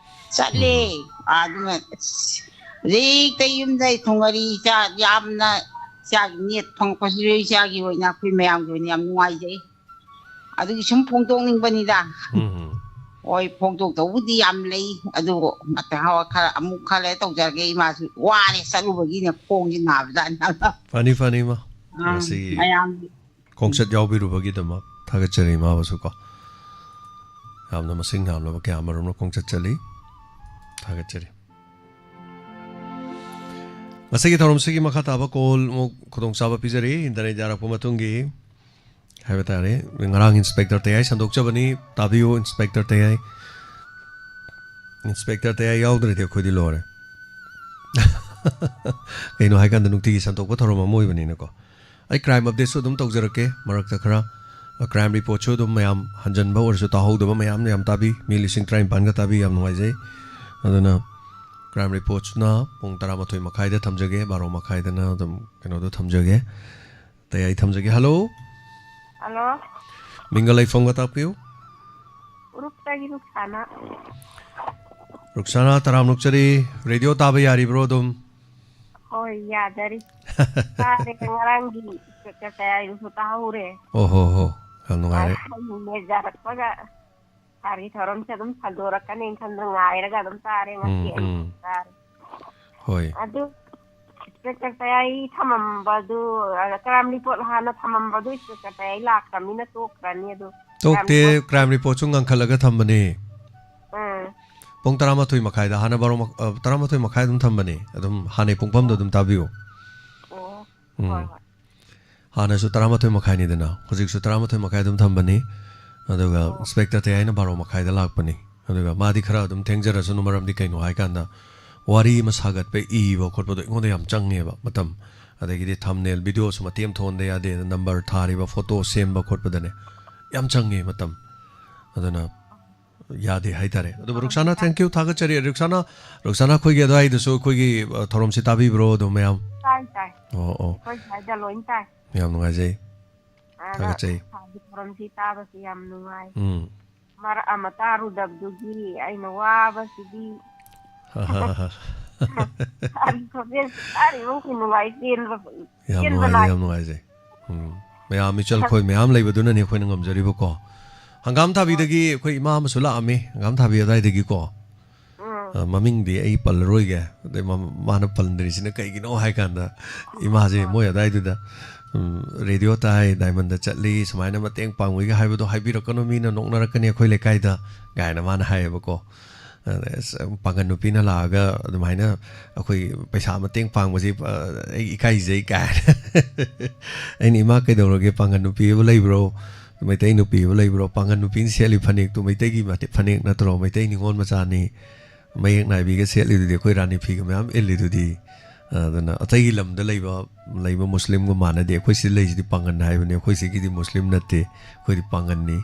ꯆꯠꯂꯦ꯫ ꯎꯝ꯫ ꯑꯗꯨꯅ ꯑꯁ, ꯍꯧꯖꯤꯛꯇ ꯌꯨꯝꯗ ꯊꯨꯡꯉꯔꯤ ꯏꯆꯥ, ꯌꯥꯝꯅ ꯏꯆꯥꯒꯤ ꯅꯦꯠ ꯐꯪꯉꯛꯄꯁꯤꯁꯨ ꯏꯆꯥꯒꯤ ꯑꯣꯏꯅ ꯑꯩꯈꯣꯏ ꯃꯌꯥꯝꯒꯤ ꯑꯣꯏꯅ ꯌꯥꯝ ꯅꯨꯡꯉꯥꯏꯖꯩ꯫ ꯑꯗꯨꯒꯤ ꯁꯨꯝ ꯐꯣꯡꯗꯣꯛꯅꯤꯡꯕꯅꯤꯗ꯫ ꯎꯝ꯫ ꯍꯣꯏ, ꯐꯣꯡꯗꯣꯛꯇꯧꯕꯨꯗꯤ ꯌꯥꯝ ꯂꯩ, ꯑꯗꯨꯕꯨ ꯃꯇꯝ ꯈꯔ ꯑꯃꯨꯛ ꯈꯔ ꯂꯩꯔ ꯇꯧꯖꯔꯒꯦ꯫ ꯏꯃꯥꯁꯨ ꯋꯥꯔꯦ, ꯆꯠꯂꯨꯕꯒꯤꯅꯦ ꯈꯣꯡꯁꯦ ꯅꯥꯕꯖꯥꯠꯅꯤ꯫ ꯐꯅꯤ, ꯐꯅꯤ, ꯏꯃꯥ꯫ ꯑꯥ, ꯉꯁꯤꯒꯤ ꯃꯌꯥꯝꯒꯤ ꯈꯣꯡꯆꯠ ꯌꯥꯎꯕꯤꯔꯨꯕꯒꯤꯗꯃꯛ ꯊꯥꯒꯠꯆꯔꯤ ꯏꯃꯥꯕꯨꯁꯨ ꯀꯣ꯫ ꯌꯥꯝꯅ ꯃꯁꯤꯡ ꯌꯥꯝꯂꯕ ꯀꯌꯥ ꯑꯃꯔꯣꯝꯅ ꯈꯣꯡꯆꯠ ꯆꯠꯂꯤ꯫ ꯊꯥꯒꯠꯆꯔꯤ꯫ ꯉꯁꯤꯒꯤ ꯊꯧꯔꯝꯁꯤꯒꯤ ꯃꯈꯥ ꯇꯥꯕ ꯀꯣꯜ ꯑꯃꯨꯛ ꯈꯨꯗꯣꯡꯆꯥꯕ ꯄꯤꯖꯔꯤ, ꯏꯟꯇꯔꯅꯦꯠ ꯌꯥꯔꯛꯄ ꯃꯇꯨꯡꯒꯤ ꯍꯥꯏꯕ ꯇꯥꯔꯦ꯫ ꯉꯔꯥꯡ ꯏꯟꯁꯄꯦꯛꯇꯔ ꯇꯌꯥꯏ ꯁꯟꯗꯣꯛꯆꯕꯅꯤ, ꯇꯥꯕꯤꯌꯨ ꯏꯟꯁꯄꯦꯛꯇꯔ ꯇꯌꯥꯏ꯫ ꯏꯟꯁꯄꯦꯛꯇꯔ ꯇꯌꯥꯏ ꯌꯥꯎꯗ꯭ꯔꯗꯤ ꯑꯩꯈꯣꯏꯗꯤ ꯂꯣꯏꯔꯦ꯫ ꯀꯩꯅꯣ ꯍꯥꯏꯀꯥꯟꯗ ꯅꯨꯡꯇꯤꯒꯤ ꯁꯟꯗꯣꯛꯄ ꯊꯧꯔꯝ ꯑꯃ ꯑꯣꯏꯕꯅꯤꯅꯀꯣ꯫ ꯑꯩ ꯀ꯭ꯔꯥꯏꯝ ꯑꯞꯗꯦꯠꯁꯨ ꯑꯗꯨꯝ ꯇꯧꯖꯔꯛꯀꯦ ꯃꯔꯛꯇ ꯈꯔ꯫ ꯀ꯭ꯔꯥꯏꯝ ꯔꯤꯄꯣꯔꯠꯁꯨ ꯑꯗꯨꯝ ꯃꯌꯥꯝ ꯍꯟꯖꯟꯕ ꯑꯣꯏꯔꯁꯨ ꯇꯥꯍꯧꯗꯕ ꯃꯌꯥꯝ ꯌꯥꯝ ꯇꯥꯕꯤ꯫ ꯃꯤ ꯂꯤꯁꯤꯡ ꯇꯔꯥꯅꯤꯄꯥꯟꯒ ꯇꯥꯕꯤ, ꯌꯥꯝ ꯅꯨꯡꯉꯥꯏꯖꯩ꯫ ꯑꯗꯨꯅ Crime Reportsꯅ ꯄꯨꯡ ꯇꯔꯥꯃꯥꯊꯣꯏ ꯃꯈꯥꯏꯗ ꯊꯝꯖꯒꯦ, ꯕꯥꯔꯣ ꯃꯈꯥꯏꯗꯅ ꯑꯗꯨꯝ ꯀꯩꯅꯣꯗꯣ ꯊꯝꯖꯒꯦ꯫ ꯇꯌꯥꯏ ꯊꯝꯖꯒꯦ꯫ ꯍꯜꯂꯣ꯫ ꯍꯜꯂꯣ꯫ ꯃꯤꯡꯒ ꯂꯩꯐꯝꯒ ꯇꯥꯛꯄꯤꯌꯨ꯫ ꯎꯔꯨꯛꯇꯒꯤ ꯔꯨꯛꯁꯥꯅꯥ꯫ ꯔꯨꯛꯁꯥꯅꯥ, ꯇꯔꯥꯝ ꯅꯣꯛꯆꯔꯤ꯫ ꯔꯦꯗꯤꯑꯣ ꯇꯥꯕ ꯌꯥꯔꯤꯕ꯭ꯔꯣ ꯑꯗꯨꯝ? ꯍꯣꯏ, ꯌꯥꯖꯔꯤ꯫ ꯇꯥꯔꯦ, ꯉꯔꯥꯡꯒꯤ ꯏꯟꯁꯄꯦꯛꯇꯔ ꯇꯌꯥꯏꯗꯨꯁꯨ ꯇꯥꯍꯧꯔꯦ꯫ ꯑꯣ ꯍꯣ ꯍꯣ, ꯌꯥꯝ ꯅꯨꯡꯉꯥꯏꯔꯦ꯫ ꯑꯩ ꯅꯦꯖꯔꯛꯄꯒ ꯁꯥꯔꯒꯤ ꯊꯧꯔꯝꯁꯦ ꯑꯗꯨꯝ ꯁꯟꯗꯣꯔꯛꯀꯅꯤ ꯈꯟꯗꯅ ꯉꯥꯏꯔꯒ ꯑꯗꯨꯝ ꯇꯥꯔꯦ ꯉꯁꯤ ꯎꯝ, ꯑꯩ ꯎꯝ꯫ ꯇꯥꯔꯦ꯫ ꯍꯣꯏ꯫ ꯑꯗꯨ ꯏꯟꯁꯄꯦꯛꯇꯔ ꯇꯌꯥꯏ ꯊꯝꯃꯝꯕꯗꯨ, ꯑ, ꯀ꯭ꯔꯥꯏꯝ ꯔꯤꯄꯣꯔꯠ ꯍꯥꯟꯅ ꯊꯝꯃꯝꯕꯗꯨ ꯏꯟꯁꯄꯦꯛꯇꯔ ꯇꯌꯥꯏ ꯂꯥꯛꯇ꯭ꯔꯃꯤꯅ ꯇꯣꯛꯈ꯭ꯔꯅꯤ ꯑꯗꯨ꯫ ꯇꯣꯛꯇꯦ, ꯀ꯭ꯔꯥꯏꯝ ꯔꯤꯄꯣꯔꯠꯁꯨ ꯉꯟꯈꯠꯂꯒ ꯊꯝꯕꯅꯦ꯫ ꯎꯝ꯫ ꯄꯨꯡ ꯇꯔꯥꯃꯥꯊꯣꯏ ꯃꯈꯥꯏꯗ, ꯍꯥꯟꯅ ꯕꯥꯔꯣ ꯃꯈ-, ꯑ, ꯇꯔꯥꯃꯥꯊꯣꯏ ꯃꯈꯥꯏ ꯑꯗꯨꯝ ꯊꯝꯕꯅꯦ꯫ ꯑꯗꯨꯝ ꯍꯥꯟꯅꯩ ꯄꯨꯡꯐꯝꯗꯣ ꯑꯗꯨꯝ ꯇꯥꯕꯤꯌꯨ꯫ ꯑꯣ꯫ ꯎꯝ꯫ ꯍꯣꯏ, ꯍꯣꯏ꯫ ꯍꯥꯟꯅꯁꯨ ꯇꯔꯥꯃꯥꯊꯣꯏ ꯃꯈꯥꯏꯅꯤꯗꯅ, ꯍꯧꯖꯤꯛꯁꯨ ꯇꯔꯥꯃꯥꯊꯣꯏ ꯃꯈꯥꯏ ꯑꯗꯨꯝ ꯊꯝꯕꯅꯤ꯫ ꯑꯗꯨꯒ ꯑꯣ꯫ ꯏꯟꯁꯄꯦꯛꯇꯔ ꯇꯌꯥꯏꯅ ꯕꯥꯔꯣ ꯃꯈꯥꯏꯗ ꯂꯥꯛꯄꯅꯤ꯫ ꯑꯗꯨꯒ ꯃꯥꯗꯤ ꯈꯔ ꯑꯗꯨꯝ ꯊꯦꯡꯖꯔꯁꯅꯨ, ꯃꯔꯝꯗꯤ ꯀꯩꯅꯣ ꯍꯥꯏꯀꯥꯟꯗ ꯋꯥꯔꯤ ꯑꯃ ꯁꯥꯒꯠꯄ, ꯏꯕ ꯈꯣꯠꯄꯗꯣ ꯑꯩꯉꯣꯟꯗ ꯌꯥꯝ ꯆꯪꯉꯦꯕ ꯃꯇꯝ꯫ ꯑꯗꯒꯤꯗꯤ ꯊꯝꯅꯦꯜ ꯚꯤꯗꯤꯑꯣꯁꯨ ꯃꯇꯦꯛ ꯑꯃ ꯊꯣꯛꯍꯟꯗ ꯌꯥꯗꯦ, ꯅꯝꯕꯔ ꯊꯥꯔꯤꯕ ꯐꯣꯇꯣ ꯁꯦꯝꯕ ꯈꯣꯠꯄꯗꯅꯦ ꯌꯥꯝ ꯆꯪꯉꯦ ꯃꯇꯝ꯫ ꯑꯗꯨꯅ ꯌꯥꯗꯦ ꯍꯥꯏꯇꯥꯔꯦ꯫ ꯑꯗꯨꯕꯨ ꯔꯨꯛꯁꯥꯅꯥ, ꯊꯦꯡꯀ꯭ꯌꯨ, ꯊꯥꯒꯠꯆꯔꯤ꯫ ꯔꯨꯛꯁꯥꯅꯥ, ꯔꯨꯛꯁꯥꯅꯥ, ꯑꯩꯈꯣꯏꯒꯤ ꯑꯗꯨꯋꯥꯏꯗꯁꯨ ꯑꯩꯈꯣꯏꯒꯤ, ꯑ, ꯊꯧꯔꯝꯁꯤ ꯇꯥꯕꯤꯕ꯭ꯔꯣ ꯑꯗꯨꯝ ꯃꯌꯥꯝ? ꯇꯥꯏ, ꯇꯥꯏ꯫ ꯑꯣ, ꯑꯣ꯫ ꯑꯩꯈꯣꯏ ꯁ꯭ꯋꯥꯏꯗ ꯂꯣꯏ ꯇꯥꯏ꯫ ꯌꯥꯝ ꯅꯨꯡꯉꯥꯏꯖꯩ꯫ ꯑꯗ ꯊꯥꯒꯠꯆꯩ꯫ ꯁꯥꯔꯒꯤ ꯊꯧꯔꯝꯁꯤ ꯇꯥꯕꯁꯤ ꯌꯥꯝ ꯅꯨꯡꯉꯥꯏ꯫ ꯎꯝ꯫ ꯃꯔꯛ ꯑꯃ ꯇꯥꯔꯨꯗꯕꯗꯨꯒꯤ ꯑꯩꯅ ꯋꯥꯕꯁꯤꯗꯤ꯫ ꯁꯥꯔꯒꯤ ꯈꯣꯟꯖꯦꯜꯁꯤ ꯇꯥꯔꯤꯕ ꯈꯨꯅꯨꯡꯉꯥꯏ ꯆꯦꯟꯕ, ꯌꯥꯝ ꯆꯦꯟꯕ ꯅꯨꯡꯉꯥꯏꯖꯩ, ꯅꯥꯏ꯫ ꯌꯥꯝ ꯅꯨꯡꯉꯥꯏꯖꯩ꯫ ꯎꯝ꯫ ꯃꯌꯥꯝ ꯏꯆꯜ ꯈꯣꯏ ꯃꯌꯥꯝ ꯂꯩꯕꯗꯨꯅꯅꯦ ꯑꯩꯈꯣꯏꯅ ꯉꯝꯖꯔꯤꯕꯀꯣ꯫ ꯍꯪꯒꯥꯝ ꯊꯥꯕꯤꯗꯒꯤ ꯑꯩꯈꯣꯏ ꯏꯃꯥ ꯑꯃꯁꯨ ꯂꯥꯛꯑꯝꯃꯤ, ꯍꯪꯒꯥꯝ ꯊꯥꯕꯤ ꯑꯗꯨꯋꯥꯏꯗꯒꯤꯀꯣ꯫ ꯎꯝ꯫ ꯑ, ꯃꯃꯤꯡꯗꯤ ꯑꯩ ꯄꯜꯂꯔꯣꯏꯒꯦ꯫ ꯑꯗꯩ ꯃ-, ꯃꯥꯅ ꯄꯟꯗ꯭ꯔꯤꯁꯤꯅ ꯀꯩꯒꯤꯅꯣ ꯍꯥꯏ ꯀꯥꯟꯗ, ꯏꯃꯥꯁꯦ ꯃꯣꯏ ꯑꯗꯨꯋꯥꯏꯗꯨꯗ, ꯎꯝ, ꯔꯦꯗꯤꯑꯣ ꯇꯥꯏ, ꯗꯥꯏꯃꯟꯗ ꯆꯠꯂꯤ, ꯁꯨꯃꯥꯏꯅ ꯃꯇꯦꯡ ꯄꯥꯡꯕꯒꯤ ꯍꯥꯏꯕꯗꯣ ꯍꯥꯏꯕꯤꯔꯛꯀꯅꯨ, ꯃꯤꯅ ꯅꯣꯛꯅꯔꯛꯀꯅꯤ ꯑꯩꯈꯣꯏ ꯂꯩꯀꯥꯏꯗ, ꯀꯥꯏꯅ ꯃꯥꯅ ꯍꯥꯏꯌꯦꯕꯀꯣ꯫ ꯑꯗ ꯑꯁ, ꯄꯥꯡꯒꯟ ꯅꯨꯄꯤꯅ ꯂꯥꯛꯑꯒ ꯑꯗꯨꯃꯥꯏꯅ ꯑꯩꯈꯣꯏ ꯄꯩꯁꯥ ꯃꯇꯦꯡ ꯄꯥꯡꯕꯁꯤ, ꯑ, ꯑꯩ ꯏꯀꯥꯏꯖꯩ ꯀꯥꯏꯅ꯫ ꯑꯩꯅ, "ꯏꯃꯥ, ꯀꯩꯗꯧꯔꯒꯦ? ꯄꯥꯡꯒꯟ ꯅꯨꯄꯤ ꯑꯃ ꯂꯩꯕ꯭ꯔꯣ? ꯃꯩꯇꯩ ꯅꯨꯄꯤ ꯑꯃ ꯂꯩꯕ꯭ꯔꯣ?" ꯄꯥꯡꯒꯟ ꯅꯨꯄꯤꯅ ꯁꯦꯠꯂꯤ ꯐꯅꯦꯛꯇꯨ ꯃꯩꯇꯩꯒꯤ ꯃꯇꯦ-, ꯐꯅꯦꯛ ꯅꯠꯇ꯭ꯔꯣ? ꯃꯩꯇꯩ ꯅꯤꯉꯣꯜ ꯃꯆꯥꯅꯤ꯫ ꯃꯌꯦꯛ ꯅꯥꯏꯕꯤꯒ ꯁꯦꯠꯂꯤꯗꯨꯗꯤ, ꯑꯩꯈꯣꯏ ꯔꯥꯅꯤ ꯐꯤꯒ ꯃꯌꯥꯝ ꯏꯜꯂꯤꯗꯨꯗꯤ꯫ ꯑꯗꯨꯅ ꯑꯇꯩꯒꯤ ꯂꯝꯗ ꯂꯩꯕ, ꯂꯩꯕ ꯃꯨꯁꯂꯤꯝꯒ ꯃꯥꯟꯅꯗꯦ꯫ ꯑꯩꯈꯣꯏ ꯁꯤꯗ ꯂꯩꯁꯤꯗꯤ ꯄꯥꯡꯒꯟ ꯍꯥꯏꯕꯅꯤ, ꯑꯩꯈꯣꯏ ꯁꯤꯒꯤꯗꯤ ꯃꯨꯁꯂꯤꯝ ꯅꯠꯇꯦ, ꯑꯩꯈꯣꯏꯗꯤ ꯄꯥꯡꯒꯟꯅꯤ꯫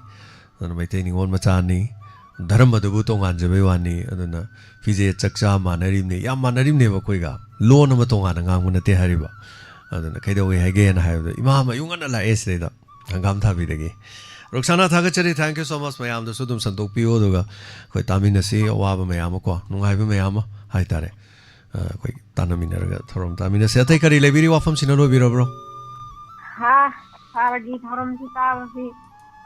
ꯑꯗꯨꯅ ꯃꯩꯇꯩ ꯅꯤꯉꯣꯜ ꯃꯆꯥꯅꯤ꯫ ꯙꯔꯃꯗꯨꯕꯨ ꯇꯣꯉꯥꯟꯖꯕꯩ ꯋꯥꯅꯤ꯫ ꯑꯗꯨꯅ ꯐꯤꯖꯦꯠ ꯆꯛꯆꯥ ꯃꯥꯟꯅꯔꯤꯕꯅꯤ, ꯌꯥꯝ ꯃꯥꯟꯅꯔꯤꯕꯅꯦꯕ ꯑꯩꯈꯣꯏꯒ꯫ ꯂꯣꯟ ꯑꯃ ꯇꯣꯉꯥꯟꯅ ꯉꯥꯡꯕ ꯅꯠꯇꯦ ꯍꯥꯏꯔꯤꯕ꯫ ꯑꯗꯨꯅ ꯀꯩꯗꯧꯋꯦ ꯍꯥꯏꯒꯦꯅ ꯍꯥꯏꯕꯗ, "ꯏꯃꯥ, ꯃꯌꯨꯝ ꯉꯟꯅ ꯂꯥꯛꯑꯦ ꯁꯤꯗꯩꯗ ꯍꯪꯒꯥꯝ ꯊꯥꯕꯤꯗꯒꯤ"꯫ ꯔꯣꯛꯁꯥꯅꯥ, ꯊꯥꯒꯠꯆꯔꯤ, thank you so much꯫ ꯃꯌꯥꯝꯗꯁꯨ ꯑꯗꯨꯝ ꯁꯟꯗꯣꯛꯄꯤꯌꯨ, ꯑꯗꯨꯒ ꯑꯩꯈꯣꯏ ꯇꯥꯃꯤꯟꯅꯁꯤ꯫ ꯑꯋꯥꯕ ꯃꯌꯥꯝ ꯑꯃ ꯀꯣ, ꯅꯨꯡꯉꯥꯏꯕ ꯃꯌꯥꯝ ꯑꯃ ꯍꯥꯏꯇꯥꯔꯦ, ꯑ, ꯑꯩꯈꯣꯏ ꯇꯥꯟꯅꯃꯤꯟꯅꯔꯒ ꯊꯧꯔꯝ ꯇꯥꯃꯤꯟꯅꯁꯤ꯫ ꯑꯇꯩ ꯀꯔꯤ ꯂꯩꯕꯤꯔꯤ? ꯋꯥꯐꯝꯁꯤꯅ ꯂꯣꯏꯕꯤꯔꯕ꯭ꯔꯣ? ꯍꯥ, ꯁꯥꯔꯒꯤ ꯊꯧꯔꯝꯁꯤ ꯇꯥꯕꯁꯤ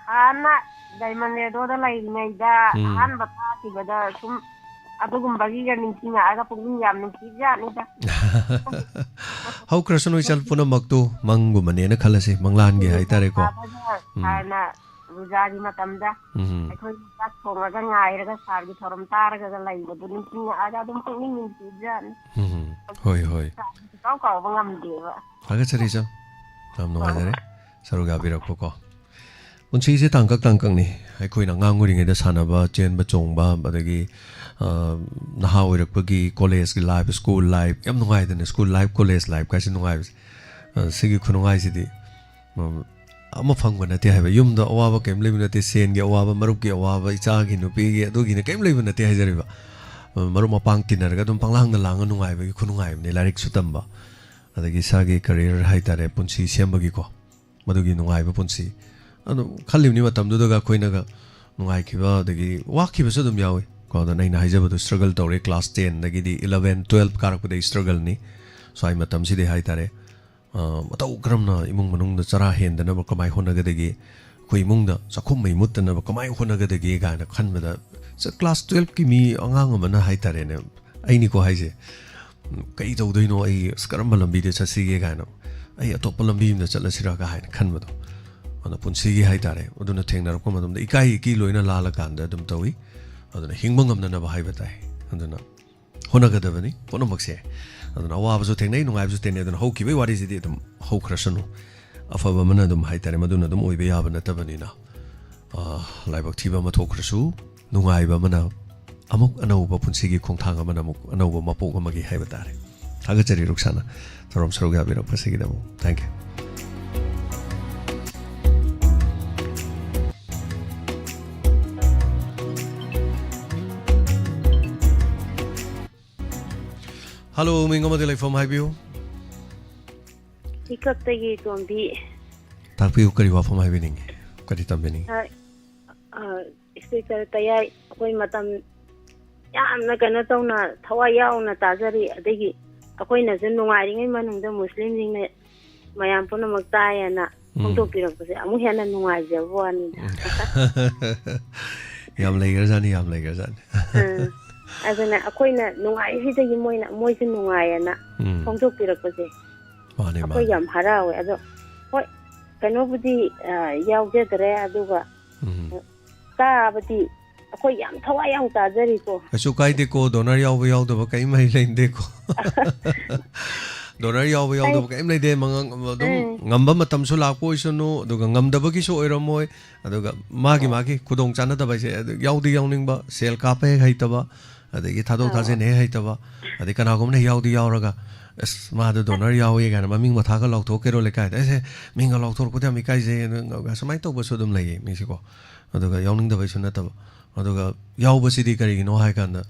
ꯍꯥꯟꯅ ꯗꯥꯏꯃꯟ ꯔꯦꯗꯤꯑꯣꯗ ꯂꯩꯔꯤꯉꯩꯗ ꯎꯝ꯫ ꯑꯍꯥꯟꯕ ꯇꯥꯈꯤꯕꯗ ꯁꯨꯝ ꯑꯗꯨꯒꯨꯝꯕꯒꯤꯒ ꯅꯤꯡꯁꯤꯡꯉꯛꯑꯒ ꯄꯨꯛꯅꯤꯡ ꯌꯥꯝ ꯅꯨꯡꯁꯤꯖꯥꯠꯅꯤꯗ꯫ ꯍꯧꯈ꯭ꯔꯁꯅꯨ ꯏꯆꯜ, ꯄꯨꯝꯅꯃꯛꯇꯨ ꯃꯪꯒꯨꯝꯕꯅꯦꯅ ꯈꯜꯂꯁꯤ, ꯃꯪꯂꯥꯟꯒꯤ ꯍꯥꯏꯇꯥꯔꯦꯀꯣ꯫ ꯎꯝ꯫ ꯁꯥꯔꯅ ꯔꯨꯖꯥꯒꯤ ꯃꯇꯝꯗ ꯎꯝ꯫ ꯑꯩꯈꯣꯏ ꯆꯥꯛ ꯊꯣꯡꯉꯒ ꯉꯥꯏꯔꯒ ꯁꯥꯔꯒꯤ ꯊꯧꯔꯝ ꯇꯥꯔꯒ ꯂꯩꯕꯗꯨ ꯅꯤꯡꯁꯤꯡꯉꯛꯑꯒ ꯑꯗꯨꯝ ꯄꯨꯛꯅꯤꯡ ꯅꯨꯡꯁꯤꯖꯥꯠꯅꯤ꯫ ꯎꯝ꯫ ꯍꯣꯏ, ꯍꯣꯏ꯫ ꯁꯥꯔꯒꯤ ꯁꯨꯡꯀꯥꯎ ꯀꯥꯎꯕ ꯉꯝꯗꯦꯕ꯫ ꯊꯥꯒꯠꯆꯔꯤ ꯏꯆꯜ꯫ ꯌꯥꯝ ꯅꯨꯡꯉꯥꯏꯖꯔꯦ ꯁꯔꯨꯛ ꯌꯥꯕꯤꯔꯛꯄꯀꯣ꯫ ꯄꯨꯟꯁꯤꯁꯦ ꯇꯥꯡꯀꯛ ꯇꯥꯡꯀꯛꯅꯤ꯫ ꯑꯩꯈꯣꯏꯅ ꯑꯉꯥꯡ ꯑꯣꯏꯔꯤꯉꯩꯗ ꯁꯥꯟꯅꯕ, ꯆꯦꯟꯕ, ꯆꯣꯡꯕ, ꯑꯗꯒꯤ, ꯑ, ꯅꯍꯥ ꯑꯣꯏꯔꯛꯄꯒꯤ ꯀꯣꯂꯦꯖꯀꯤ ꯂꯥꯏꯐ, ꯁ꯭ꯀꯨꯜ ꯂꯥꯏꯐ, ꯌꯥꯝ ꯅꯨꯡꯉꯥꯏꯗꯅ, ꯁ꯭ꯀꯨꯜ ꯂꯥꯏꯐ, ꯀꯣꯂꯦꯖ ꯂꯥꯏꯐ ꯀꯥꯏꯁꯦ ꯅꯨꯡꯉꯥꯏꯕꯁꯦ꯫ ꯑ, ꯁꯤꯒꯤ ꯈꯨꯅꯨꯡꯉꯥꯏꯁꯤꯗꯤ, ꯎꯝ, ꯑꯃ ꯐꯪꯕ ꯅꯠꯇꯦ ꯍꯥꯏꯕ꯫ ꯌꯨꯝꯗ ꯑꯋꯥꯕ ꯀꯔꯤꯝ ꯂꯩꯕ ꯅꯠꯇꯦ, ꯁꯦꯟꯒꯤ ꯑꯋꯥꯕ, ꯃꯔꯨꯞꯀꯤ ꯑꯋꯥꯕ, ꯏꯆꯥꯒꯤ, ꯅꯨꯄꯤꯒꯤ, ꯑꯗꯨꯒꯤꯅ ꯀꯔꯤꯝ ꯂꯩꯕ ꯅꯠꯇꯦ ꯍꯥꯏꯖꯔꯤꯕ꯫ ꯑ, ꯃꯔꯨꯞ ꯃꯄꯥꯡ ꯇꯤꯟꯅꯔꯒ ꯑꯗꯨꯝ ꯄꯪꯂꯥꯡꯗ ꯂꯥꯡꯉ ꯅꯨꯡꯉꯥꯏꯕꯒꯤ ꯈꯨꯅꯨꯡꯉꯥꯏ ꯑꯃꯅꯤ꯫ ꯂꯥꯏꯔꯤꯛꯁꯨ ꯇꯝꯕ, ꯑꯗꯒꯤ ꯏꯁꯥꯒꯤ ꯀꯦꯔꯤꯌꯔ ꯍꯥꯏꯇꯥꯔꯦ, ꯄꯨꯟꯁꯤ ꯁꯦꯝꯕꯒꯤꯀꯣ, ꯃꯗꯨꯒꯤ ꯅꯨꯡꯉꯥꯏꯕ ꯄꯨꯟꯁꯤ꯫ ꯑꯗꯨ ꯈꯜꯂꯤꯕꯅꯤ ꯃꯇꯝꯗꯨꯗꯒ ꯑꯩꯈꯣꯏꯅꯒ ꯅꯨꯡꯉꯥꯏꯈꯤꯕ, ꯑꯗꯒꯤ ꯋꯥꯈꯤꯕꯁꯨ ꯑꯗꯨꯝ ꯌꯥꯎꯏ ꯀꯣ꯫ ꯑꯗꯨꯅ ꯑꯩꯅ ꯍꯥꯏꯖꯕꯗꯣ, ꯁ꯭ꯇ꯭ꯔꯒꯜ ꯇꯧꯔꯦ, ꯀ꯭ꯂꯥꯁ ꯇꯦꯟꯗꯒꯤꯗꯤ ꯏꯂꯚꯦꯟ, ꯇꯨꯋꯦꯜꯞ ꯀꯥꯔꯛꯄꯗꯒꯤ ꯁ꯭ꯇ꯭ꯔꯒꯜꯅꯤ꯫ ꯁ꯭ꯋꯥꯏ ꯃꯇꯝꯁꯤꯗꯤ ꯍꯥꯏꯇꯥꯔꯦ, ꯑ, ꯃꯇꯧ ꯀꯔꯝꯅ ꯏꯃꯨꯡ ꯃꯅꯨꯡꯗ ꯆꯔꯥ ꯍꯦꯟꯗꯅꯕ ꯀꯃꯥꯏ ꯍꯣꯠꯅꯒꯗꯒꯦ, ꯑꯩꯈꯣꯏ ꯏꯃꯨꯡꯗ ꯆꯥꯛꯈꯨꯝ ꯃꯩ ꯃꯨꯠꯇꯅꯕ ꯀꯃꯥꯏ ꯍꯣꯠꯅꯒꯗꯒꯦ ꯀꯥꯏꯅ ꯈꯟꯕꯗ, ꯁ-, ꯀ꯭ꯂꯥꯁ ꯇꯨꯋꯦꯜꯞꯀꯤ ꯃꯤ ꯑꯉꯥꯡ ꯑꯃꯅ ꯍꯥꯏꯇꯥꯔꯦꯅꯦ, ꯑꯩꯅꯤꯀꯣ ꯍꯥꯏꯁꯦ, ꯎꯝ, "ꯀꯩ ꯇꯧꯗꯣꯏꯅꯣ? ꯑꯩ ꯑꯁ ꯀꯔꯝꯕ ꯂꯝꯕꯤꯗ ꯆꯠꯁꯤꯒꯦ?" ꯀꯥꯏꯅ, "ꯑꯩ ꯑꯇꯣꯞꯄ ꯂꯝꯕꯤ ꯑꯃꯗ ꯆꯠꯂꯁꯤꯔꯥ?" ꯀꯥꯏꯅ ꯈꯟꯕꯗꯣ, ꯑꯗꯣ ꯄꯨꯟꯁꯤꯒꯤ ꯍꯥꯏꯇꯥꯔꯦ, ꯑꯗꯨꯅ ꯊꯦꯡꯅꯔꯛꯄ ꯃꯇꯝꯗ ꯏꯀꯥꯏ ꯏꯀꯤ ꯂꯣꯏꯅ ꯂꯥꯜꯂꯀꯥꯟꯗ ꯑꯗꯨꯝ ꯇꯧꯏ꯫ ꯑꯗꯨꯅ ꯍꯤꯡꯕ ꯉꯝꯅꯅꯕ ꯍꯥꯏꯕ ꯇꯥꯏ꯫ ꯑꯗꯨꯅ ꯍꯣꯠꯅꯒꯗꯕꯅꯤ ꯄꯨꯝꯅꯃꯛꯁꯦ꯫ ꯑꯗꯨꯅ ꯑꯋꯥꯕꯁꯨ ꯊꯦꯡꯅꯩ, ꯅꯨꯡꯉꯥꯏꯕꯁꯨ ꯊꯦꯡꯅꯩ꯫ ꯑꯗꯨꯅ ꯍꯧꯈꯤꯕꯒꯤ ꯋꯥꯔꯤꯁꯤꯗꯤ ꯑꯗꯨꯝ ꯍꯧꯈ꯭ꯔꯁꯅꯨ꯫ ꯑꯐꯕ ꯑꯃꯅ ꯑꯗꯨꯝ ꯍꯥꯏꯇꯥꯔꯦ, ꯃꯗꯨꯅ ꯑꯗꯨꯝ ꯑꯣꯏꯕ ꯌꯥꯕ ꯅꯠꯇꯕꯅꯤꯅ, ꯑ, ꯂꯥꯏꯕꯛ ꯊꯤꯕ ꯑꯃ ꯊꯣꯛꯈ꯭ꯔꯁꯨ, ꯅꯨꯡꯉꯥꯏꯕ ꯑꯃꯅ ꯑꯃꯨꯛ ꯑꯅꯧꯕ ꯄꯨꯟꯁꯤꯒꯤ ꯈꯣꯡꯊꯥꯡ ꯑꯃꯅ ꯑꯃꯨꯛ ꯑꯅꯧꯕ ꯃꯄꯣꯛ ꯑꯃꯒꯤ ꯍꯥꯏꯕ ꯇꯥꯔꯦ꯫ ꯊꯥꯒꯠꯆꯔꯤ ꯔꯨꯛꯁꯥꯅ ꯊꯧꯔꯝ ꯁꯔꯨꯛ ꯌꯥꯕꯤꯔꯛꯄꯁꯤꯒꯤꯗꯃꯛ꯫ Thank you꯫ ꯍꯜꯂꯣ, ꯃꯤꯡ ꯑꯃꯗꯤ ꯂꯩꯐꯝ ꯍꯥꯏꯕꯤꯌꯨ꯫ ꯏꯀꯞꯇꯒꯤ ꯇꯣꯝꯕꯤ꯫ ꯇꯥꯛꯄꯤꯌꯨ, ꯀꯔꯤ ꯋꯥꯐꯝ ꯍꯥꯏꯕꯤꯅꯤꯡꯉꯤ? ꯀꯔꯤ ꯇꯝꯕꯤꯅꯤꯡꯉꯤ? ꯑ, ꯑ, ꯏꯟꯁꯄꯦꯛꯇꯔ ꯇꯌꯥꯏ, ꯑꯩꯈꯣꯏ ꯃꯇꯝ ꯌꯥꯝꯅ ꯀꯩꯅꯣ ꯇꯧꯅ, ꯊꯋꯥꯏ ꯌꯥꯎꯅ ꯇꯥꯖꯔꯤ꯫ ꯑꯗꯒꯤ ꯑꯩꯈꯣꯏꯅꯁꯨ ꯅꯨꯡꯉꯥꯏꯔꯤꯉꯩ ꯃꯅꯨꯡꯗ ꯃꯨꯁꯂꯤꯝꯁꯤꯡꯅ ꯃꯌꯥꯝ ꯄꯨꯝꯅꯃꯛ ꯇꯥꯏꯌꯦꯅ ꯎꯝ꯫ ꯐꯣꯡꯗꯣꯛꯄꯤꯔꯛꯄꯁꯦ ꯑꯃꯨꯛ ꯍꯦꯟꯅ ꯅꯨꯡꯉꯥꯏꯖꯕ ꯋꯥꯅꯤꯗ꯫ ꯎꯝ꯫ ꯌꯥꯝ ꯂꯩꯈ꯭ꯔꯖꯥꯠꯅꯤ, ꯌꯥꯝ ꯂꯩꯈ꯭ꯔꯖꯥꯠꯅꯤ꯫ ꯎꯝ꯫ ꯑꯗꯨꯅ ꯑꯩꯈꯣꯏꯅ ꯅꯨꯡꯉꯥꯏꯔꯤꯁꯤꯗꯒꯤ ꯃꯣꯏꯅ, ꯃꯣꯏꯁꯨ ꯅꯨꯡꯉꯥꯏꯌꯦꯅ ꯎꯝ꯫ ꯐꯣꯡꯗꯣꯛꯄꯤꯔꯛꯄꯁꯦ ꯃꯥꯅꯦ, ꯑꯩꯈꯣꯏ ꯃꯥꯅꯦ꯫ ꯌꯥꯝ ꯍꯔꯥꯎꯋꯦ꯫ ꯑꯗꯣ ꯍꯣꯏ, ꯀꯩꯅꯣꯕꯨꯗꯤ, ꯑ, ꯌꯥꯎꯖꯗ꯭ꯔꯦ, ꯑꯗꯨꯒ ꯎꯝ꯫ ꯇꯥꯕꯗꯤ ꯑꯩꯈꯣꯏ ꯌꯥꯝ ꯊꯋꯥꯏ ꯌꯥꯝ ꯇꯥꯖꯔꯤꯀꯣ꯫ ꯀꯩꯁꯨ ꯀꯥꯏꯗꯦꯀꯣ, ꯗꯣꯅꯔ ꯌꯥꯎꯕ ꯌꯥꯎꯗꯕ ꯀꯔꯤꯝ ꯍꯩ ꯂꯩꯗꯦꯀꯣ꯫ ꯗꯣꯅꯔ ꯌꯥꯎꯕ ꯌꯥꯎꯗꯕ ꯑꯩ ꯀꯔꯤꯝ ꯂꯩꯇꯦ꯫ ꯃꯉ-, ꯑꯗꯨꯝ ꯎꯝ꯫ ꯉꯝꯕ ꯃꯇꯝꯁꯨ ꯂꯥꯛꯄ ꯑꯣꯏꯁꯅꯨ, ꯑꯗꯨꯒ ꯉꯝꯗꯕꯒꯤꯁꯨ ꯑꯣꯏꯔꯝꯃꯣꯏ꯫ ꯑꯗꯨꯒ ꯃꯥꯒꯤ, ꯑꯣ꯫ ꯃꯥꯒꯤ ꯈꯨꯗꯣꯡ ꯆꯥꯟꯅꯗꯕ ꯍꯥꯏꯁꯦ, ꯑꯗꯨ ꯌꯥꯎꯗꯤ ꯌꯥꯎꯅꯤꯡꯕ, ꯁꯦꯜ ꯀꯥꯞꯄ ꯍꯦꯛ ꯍꯩꯇꯕ, ꯑꯗꯒꯤ ꯊꯥꯗꯣꯛ ꯑꯣ꯫ ꯊꯥꯖꯤꯟ ꯍꯦꯛ ꯍꯩꯇꯕ, ꯑꯗꯩ ꯀꯅꯥꯒꯨꯝꯕꯅ ꯍꯦꯛ ꯌꯥꯎꯗꯤ ꯌꯥꯎꯔꯒ, "ꯑꯁ, ꯃꯥꯗꯣ ꯗꯣꯅꯔ ꯌꯥꯎꯋꯦ" ꯀꯥꯏꯅ ꯃꯃꯤꯡ ꯃꯊꯥꯒ ꯂꯥꯎꯊꯣꯛꯀꯦꯔꯣ ꯂꯩꯀꯥꯏꯗ? "ꯑꯩꯁꯦ ꯃꯤꯡꯒ ꯂꯥꯎꯊꯣꯔꯛꯄꯗ ꯌꯥꯝ ꯏꯀꯥꯏꯖꯩ" ꯑꯗꯨ ꯁꯨꯃꯥꯏꯅ ꯇꯧꯕꯁꯨ ꯑꯗꯨꯝ ꯂꯩꯌꯦ ꯃꯤꯁꯦꯀꯣ꯫ ꯑꯗꯨꯒ ꯌꯥꯎꯅꯤꯡꯗꯕꯩꯁꯨ ꯅꯠꯇꯕ꯫ ꯑꯗꯨꯒ ꯌꯥꯎꯕꯁꯤꯗꯤ ꯀꯔꯤꯒꯤꯅꯣ ꯍꯥꯏ ꯀꯥꯟꯗ,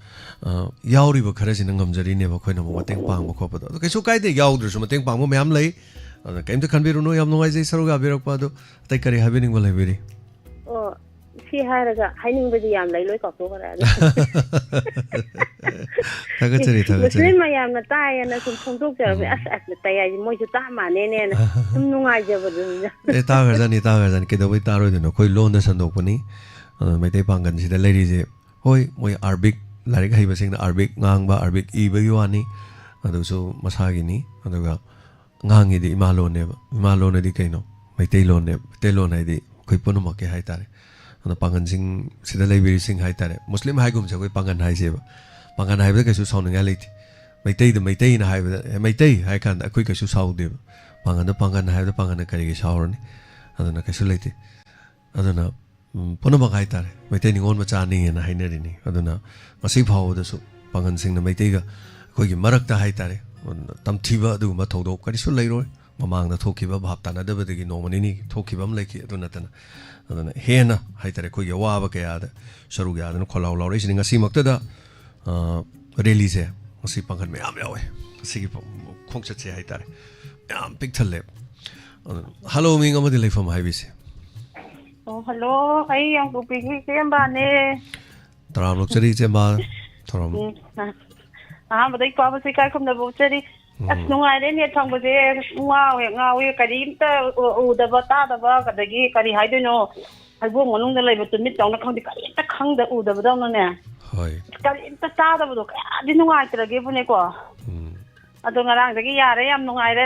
ꯑ, ꯌꯥꯎꯔꯤꯕ ꯈꯔꯁꯤꯅ ꯉꯝꯖꯔꯤꯅꯦꯕ ꯑꯩꯈꯣꯏꯅ ꯑꯃꯨꯛ ꯃꯇꯦꯡ ꯄꯥꯡꯕ ꯈꯣꯠꯄꯗꯣ꯫ ꯑꯗꯣ ꯀꯩꯁꯨ ꯀꯥꯏꯗꯦ, ꯌꯥꯎꯗ꯭ꯔꯁꯨ ꯃꯇꯦꯡ ꯄꯥꯡꯕ ꯃꯌꯥꯝ ꯂꯩ꯫ ꯑꯗꯨꯅ ꯀꯩꯝꯇ ꯈꯟꯕꯤꯔꯨꯅꯨ, ꯌꯥꯝ ꯅꯨꯡꯉꯥꯏꯖꯩ ꯁꯔꯨꯛ ꯌꯥꯕꯤꯔꯛꯄ꯫ ꯑꯗꯣ ꯑꯇꯩ ꯀꯔꯤ ꯍꯥꯏꯕꯤꯅꯤꯡꯕ ꯂꯩꯕꯤꯔꯤ? ꯑꯣ, ꯁꯤ ꯍꯥꯏꯔꯒ ꯍꯥꯏꯅꯤꯡꯕꯗꯤ ꯌꯥꯝ ꯂꯩ, ꯂꯣꯏ ꯀꯥꯎꯊꯣꯛꯈ꯭ꯔꯦ꯫ ꯑꯗꯣ ꯊꯥꯒꯠꯆꯔꯤ, ꯊꯥꯒꯠꯆꯔꯤ꯫ ꯃꯨꯁꯂꯤꯝ ꯃꯌꯥꯝꯅ ꯇꯥꯏꯌꯦꯅ ꯁꯨꯝ ꯐꯣꯡꯗꯣꯛꯆꯔꯛꯄꯅꯦ꯫ ꯎꯝ꯫ ꯑꯁ, ꯑꯁ, ꯇꯌꯥꯏꯁꯦ ꯃꯣꯏꯁꯨ ꯇꯥ ꯃꯥꯟꯅꯦꯅꯦꯅ ꯁꯨꯝ ꯅꯨꯡꯉꯥꯏꯖꯕꯗꯨꯅꯤꯗ꯫ ꯑꯦ, ꯇꯥꯈ꯭ꯔꯖꯥꯠꯅꯤ, ꯇꯥꯈ꯭ꯔꯖꯥꯠꯅꯤ꯫ ꯀꯩꯗꯧꯕꯩ ꯇꯥꯔꯣꯏꯗꯣꯏꯅꯣ? ꯑꯩꯈꯣꯏ ꯂꯣꯟꯗ ꯁꯟꯗꯣꯛꯄꯅꯤ꯫ ꯑꯗꯨꯅ ꯃꯩꯇꯩ ꯄꯥꯡꯒꯜꯁꯤꯗ ꯂꯩꯔꯤꯁꯦ, ꯍꯣꯏ, ꯃꯣꯏ ꯑꯥꯔꯕꯤꯛ, ꯂꯥꯏꯔꯤꯛ ꯍꯩꯕꯁꯤꯡꯅ ꯑꯥꯔꯕꯤꯛ ꯉꯥꯡꯕ, ꯑꯥꯔꯕꯤꯛ ꯏꯕꯒꯤ ꯋꯥꯅꯤ, ꯑꯗꯨꯁꯨ ꯃꯁꯥꯒꯤꯅꯤ꯫ ꯑꯗꯨꯒ ꯉꯥꯡꯉꯤꯗꯤ ꯏꯃꯥ ꯂꯣꯟꯅꯦꯕ꯫ ꯏꯃꯥ ꯂꯣꯟꯅꯗꯤ ꯀꯩꯅꯣ? ꯃꯩꯇꯩꯂꯣꯟꯅꯦꯕ꯫ ꯃꯩꯇꯩꯂꯣꯟ ꯍꯥꯏꯗꯤ ꯑꯩꯈꯣꯏ ꯄꯨꯝꯅꯃꯛꯀꯤ ꯍꯥꯏ ꯇꯥꯔꯦ꯫ ꯑꯗꯣ ꯄꯥꯡꯒꯜꯁꯤꯡ ꯁꯤꯗ ꯂꯩꯕꯤꯔꯤꯁꯤꯡ ꯍꯥꯏ ꯇꯥꯔꯦ, ꯃꯨꯁꯂꯤꯝ ꯍꯥꯏꯒꯨꯝꯁꯦ, ꯑꯩꯈꯣꯏ ꯄꯥꯡꯒꯜ ꯍꯥꯏꯁꯦꯕ꯫ ꯄꯥꯡꯒꯜ ꯍꯥꯏꯕꯗ ꯀꯩꯁꯨ ꯁꯥꯎꯅꯤꯡꯉꯥꯏ ꯂꯩꯇꯦ꯫ ꯃꯩꯇꯩꯗ ꯃꯩꯇꯩꯅ ꯍꯥꯏꯕꯗ, "ꯑꯦ, ꯃꯩꯇꯩ" ꯍꯥꯏ ꯀꯥꯟꯗ ꯑꯩꯈꯣꯏ ꯀꯩꯁꯨ ꯁꯥꯎꯗꯦꯕ꯫ ꯄꯥꯡꯒꯜꯗ ꯄꯥꯡꯒꯜ ꯍꯥꯏꯕꯗ ꯄꯥꯡꯒꯜꯅ ꯀꯔꯤꯒꯤ ꯁꯥꯎꯔꯅꯤ? ꯑꯗꯨꯅ ꯀꯩꯁꯨ ꯂꯩꯇꯦ꯫ ꯑꯗꯨꯅ, ꯎꯝ, ꯄꯨꯝꯅꯃꯛ ꯍꯥꯏ ꯇꯥꯔꯦ, ꯃꯩꯇꯩ ꯅꯤꯉꯣꯜ ꯃꯆꯥꯅꯤꯅ ꯍꯥꯏꯅꯔꯤꯅꯤ꯫ ꯑꯗꯨꯅ ꯉꯁꯤ ꯐꯥꯎꯕꯗꯁꯨ ꯄꯥꯡꯒꯜꯁꯤꯡꯅ ꯃꯩꯇꯩꯒ ꯑꯩꯈꯣꯏꯒꯤ ꯃꯔꯛꯇ ꯍꯥꯏ ꯇꯥꯔꯦ, ꯇꯝꯊꯤꯕ ꯑꯗꯨꯒꯨꯝꯕ ꯊꯧꯗꯣꯛ ꯀꯔꯤꯁꯨ ꯂꯩꯔꯣꯏ꯫ ꯃꯃꯥꯡꯗ ꯊꯣꯛꯈꯤꯕ ꯚꯥꯞ ꯇꯥꯅꯗꯕꯗꯒꯤ ꯅꯣꯡꯃ ꯅꯤꯅꯤ ꯊꯣꯛꯈꯤꯕ ꯑꯃ ꯂꯩꯈꯤ, ꯑꯗꯨ ꯅꯠꯇꯅ꯫ ꯑꯗꯨꯅ ꯍꯦꯟꯅ ꯍꯥꯏ ꯇꯥꯔꯦ, ꯑꯩꯈꯣꯏꯒꯤ ꯑꯋꯥꯕ ꯀꯌꯥꯗ ꯁꯔꯨꯛ ꯌꯥꯗꯨꯅ ꯈꯣꯜꯂꯥꯎ ꯂꯥꯎꯔꯛꯏꯁꯤꯅꯤ꯫ ꯉꯁꯤꯃꯛꯇꯗ, ꯑ, ꯔꯦꯂꯤꯁꯦ ꯁꯤ ꯄꯥꯡꯒꯜ ꯃꯌꯥꯝ ꯌꯥꯎꯋꯦ꯫ ꯁꯤꯒꯤ ꯈꯣꯡꯆꯠꯁꯦ ꯍꯥꯏꯇꯥꯔꯦ꯫ ꯃꯌꯥꯝ ꯄꯤꯛ ꯊꯜꯂꯦ꯫ ꯑꯗꯨ, ꯍꯜꯂꯣ, ꯃꯤꯡ ꯑꯃꯗꯤ ꯂꯩꯐꯝ ꯍꯥꯏꯕꯤꯁꯦ꯫ ꯑꯣ, ꯍꯜꯂꯣ꯫ ꯑꯩ ꯌꯥꯡꯀꯣꯛꯄꯤꯒꯤ ꯏꯆꯦ ꯑꯝꯕꯥꯅꯦ꯫ ꯇꯔꯥꯝ ꯑꯣꯛꯆꯔꯤ, ꯏꯆꯦ ꯑꯝꯕꯥ꯫ ꯊꯧꯔꯝ꯫ ꯎꯝ, ꯑ-, ꯑꯍꯥꯟꯕꯗ ꯏꯄꯥꯕꯨꯁꯨ ꯏꯀꯥꯏ ꯈꯨꯝꯅꯕ ꯎꯠꯆꯔꯤ꯫ ꯑꯁ, ꯎꯝ꯫ ꯅꯨꯡꯉꯥꯏꯔꯦ, ꯅꯦꯠ ꯐꯪꯕꯁꯦ꯫ ꯉꯥꯎꯋꯦ, ꯉꯥꯎꯋꯦ꯫ ꯀꯔꯤꯝꯇ ꯎ-, ꯎꯗꯕ, ꯇꯥꯗꯕ, ꯑꯗꯒꯤ ꯀꯔꯤ ꯍꯥꯏꯗꯣꯏꯅꯣ? ꯍꯩꯕꯣꯡ ꯃꯅꯨꯡꯗ ꯂꯩꯕ ꯇꯨꯃꯤꯠꯇꯧꯅ ꯈꯪꯗꯦ, ꯀꯔꯤꯝꯇ ꯈꯪꯗ ꯎꯗꯕꯗꯧꯅꯅꯦ꯫ ꯍꯣꯏ꯫ ꯀꯔꯤꯝꯇ ꯇꯥꯗꯕꯗꯣ ꯀꯌꯥꯗꯤ ꯅꯨꯡꯉꯥꯏꯇ꯭ꯔꯒꯦꯕꯨꯅꯦꯀꯣ꯫ ꯎꯝ꯫ ꯑꯗꯣ ꯉꯔꯥꯡꯗꯒꯤ ꯌꯥꯔꯦ, ꯌꯥꯝ ꯅꯨꯡꯉꯥꯏꯔꯦ꯫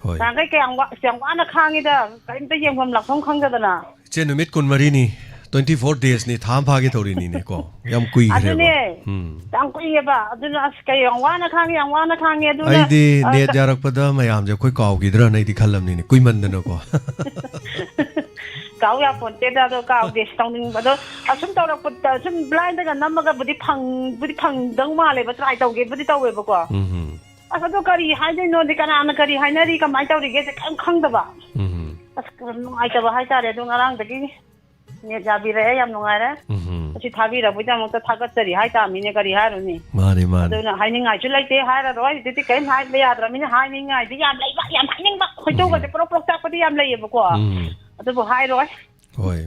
ꯍꯣꯏ꯫ ꯅꯍꯥꯟꯈꯩ ꯀꯌꯥꯝ ꯋꯥ-, ꯌꯥꯝ ꯋꯥꯅ ꯈꯥꯡꯉꯤꯗ, ꯀꯔꯤꯝꯇ ꯌꯦꯡꯐꯝ ꯂꯥꯛꯐꯝ ꯈꯪꯗꯗꯅ꯫ ꯏꯆꯦ, ꯅꯨꯃꯤꯠ ꯀꯨꯟꯃꯔꯤꯅꯤ, twenty four days ꯅꯤ, ꯊꯥ ꯑꯃ ꯐꯥꯒꯦ ꯇꯧꯔꯤꯅꯤꯅꯦꯀꯣ꯫ ꯌꯥꯝ ꯀꯨꯏꯈ꯭ꯔꯦꯕ꯫ ꯑꯗꯨꯅꯦ꯫ ꯎꯝ꯫ ꯌꯥꯝ ꯀꯨꯏꯌꯦꯕ꯫ ꯑꯗꯨꯅ ꯑꯁ, ꯀꯩ ꯌꯥꯝ ꯋꯥꯅ ꯈꯥꯡꯉꯤ, ꯌꯥꯝ ꯋꯥꯅ ꯈꯥꯡꯉꯤ꯫ ꯑꯗꯨꯅ ꯑꯩꯗꯤ ꯑ, ꯅꯦꯠ ꯀ- ꯌꯥꯔꯛꯄꯗ ꯃꯌꯥꯝꯁꯦ ꯑꯩꯈꯣꯏ ꯀꯥꯎꯈꯤꯗ꯭ꯔꯅ ꯑꯩꯗꯤ ꯈꯜꯂꯝꯅꯤꯅꯦ, ꯀꯨꯏꯃꯟꯗꯅꯀꯣ꯫ ꯀꯥꯎ ꯌꯥꯄꯣꯟꯇꯦꯗ, ꯑꯗꯣ ꯀꯥꯎꯗꯦ꯫ ꯇꯧꯅꯤꯡꯕꯗꯣ ꯑꯁꯨꯝ ꯇꯧꯔꯛꯄꯗ, ꯁꯨꯝ blindꯗꯒ ꯅꯝꯃꯒꯕꯨꯗꯤ ꯐꯪ-, ꯕꯨꯗꯤ ꯐꯪꯗꯧ ꯃꯥꯜꯂꯦꯕ, try ꯇꯧꯒꯦꯕꯨꯗꯤ ꯇꯧꯋꯦꯕꯀꯣ꯫ ꯎꯝ ꯍꯝ꯫ ꯑꯁ, ꯑꯗꯣ ꯀꯔꯤ ꯍꯥꯏꯗꯣꯏꯅꯣꯗꯤ, ꯀꯅꯥꯅ ꯀꯔꯤ ꯍꯥꯏꯅꯔꯤ, ꯀꯃꯥꯏꯅ ꯇꯧꯔꯤꯒꯦꯁꯦ ꯀꯔꯤꯝ ꯈꯪꯗꯕ꯫ ꯎꯝ꯫ ꯑꯁ, ꯅꯨꯡꯉꯥꯏꯇꯕ ꯍꯥꯏꯇꯥꯔꯦ꯫ ꯑꯗꯣ ꯉꯔꯥꯡꯗꯒꯤ ꯅꯦꯠ ꯌꯥꯕꯤꯔꯛꯑꯦ, ꯌꯥꯝ ꯅꯨꯡꯉꯥꯏꯔꯦ꯫ ꯎꯝ꯫ ꯑꯁꯤ ꯊꯥꯕꯤꯔꯛꯄꯒꯤꯗꯃꯛꯇ ꯊꯥꯒꯠꯆꯔꯤ ꯍꯥꯏꯇꯥꯕꯅꯤꯅꯦ, ꯀꯔꯤ ꯍꯥꯏꯔꯨꯅꯤ? ꯃꯥꯅꯤ, ꯃꯥꯅꯤ꯫ ꯑꯗꯨꯅ ꯍꯥꯏꯅꯤꯡꯉꯥꯏꯁꯨ ꯂꯩꯇꯦ, ꯍꯥꯏꯔꯔꯣꯏ꯫ ꯑꯗꯨꯗꯤ ꯀꯔꯤꯝ ꯍꯥꯏꯕ ꯌꯥꯗ꯭ꯔꯕꯅꯤꯅ, ꯍꯥꯏꯅꯤꯡꯉꯥꯏꯗꯤ ꯌꯥꯝ ꯂꯩꯕ, ꯌꯥꯝ ꯍꯥꯏꯅꯤꯡꯕ꯫ ꯎꯝ꯫ ꯈꯣꯏꯗꯧꯒꯁꯦ ꯄ꯭ꯔꯣꯛ ꯄ꯭ꯔꯣꯛ ꯆꯥꯛꯄꯗꯤ ꯌꯥꯝ ꯂꯩꯌꯦꯕꯀꯣ꯫ ꯎꯝ꯫ ꯑꯗꯨꯕꯨ ꯍꯥꯏꯔꯣꯏ꯫ ꯍꯣꯏ꯫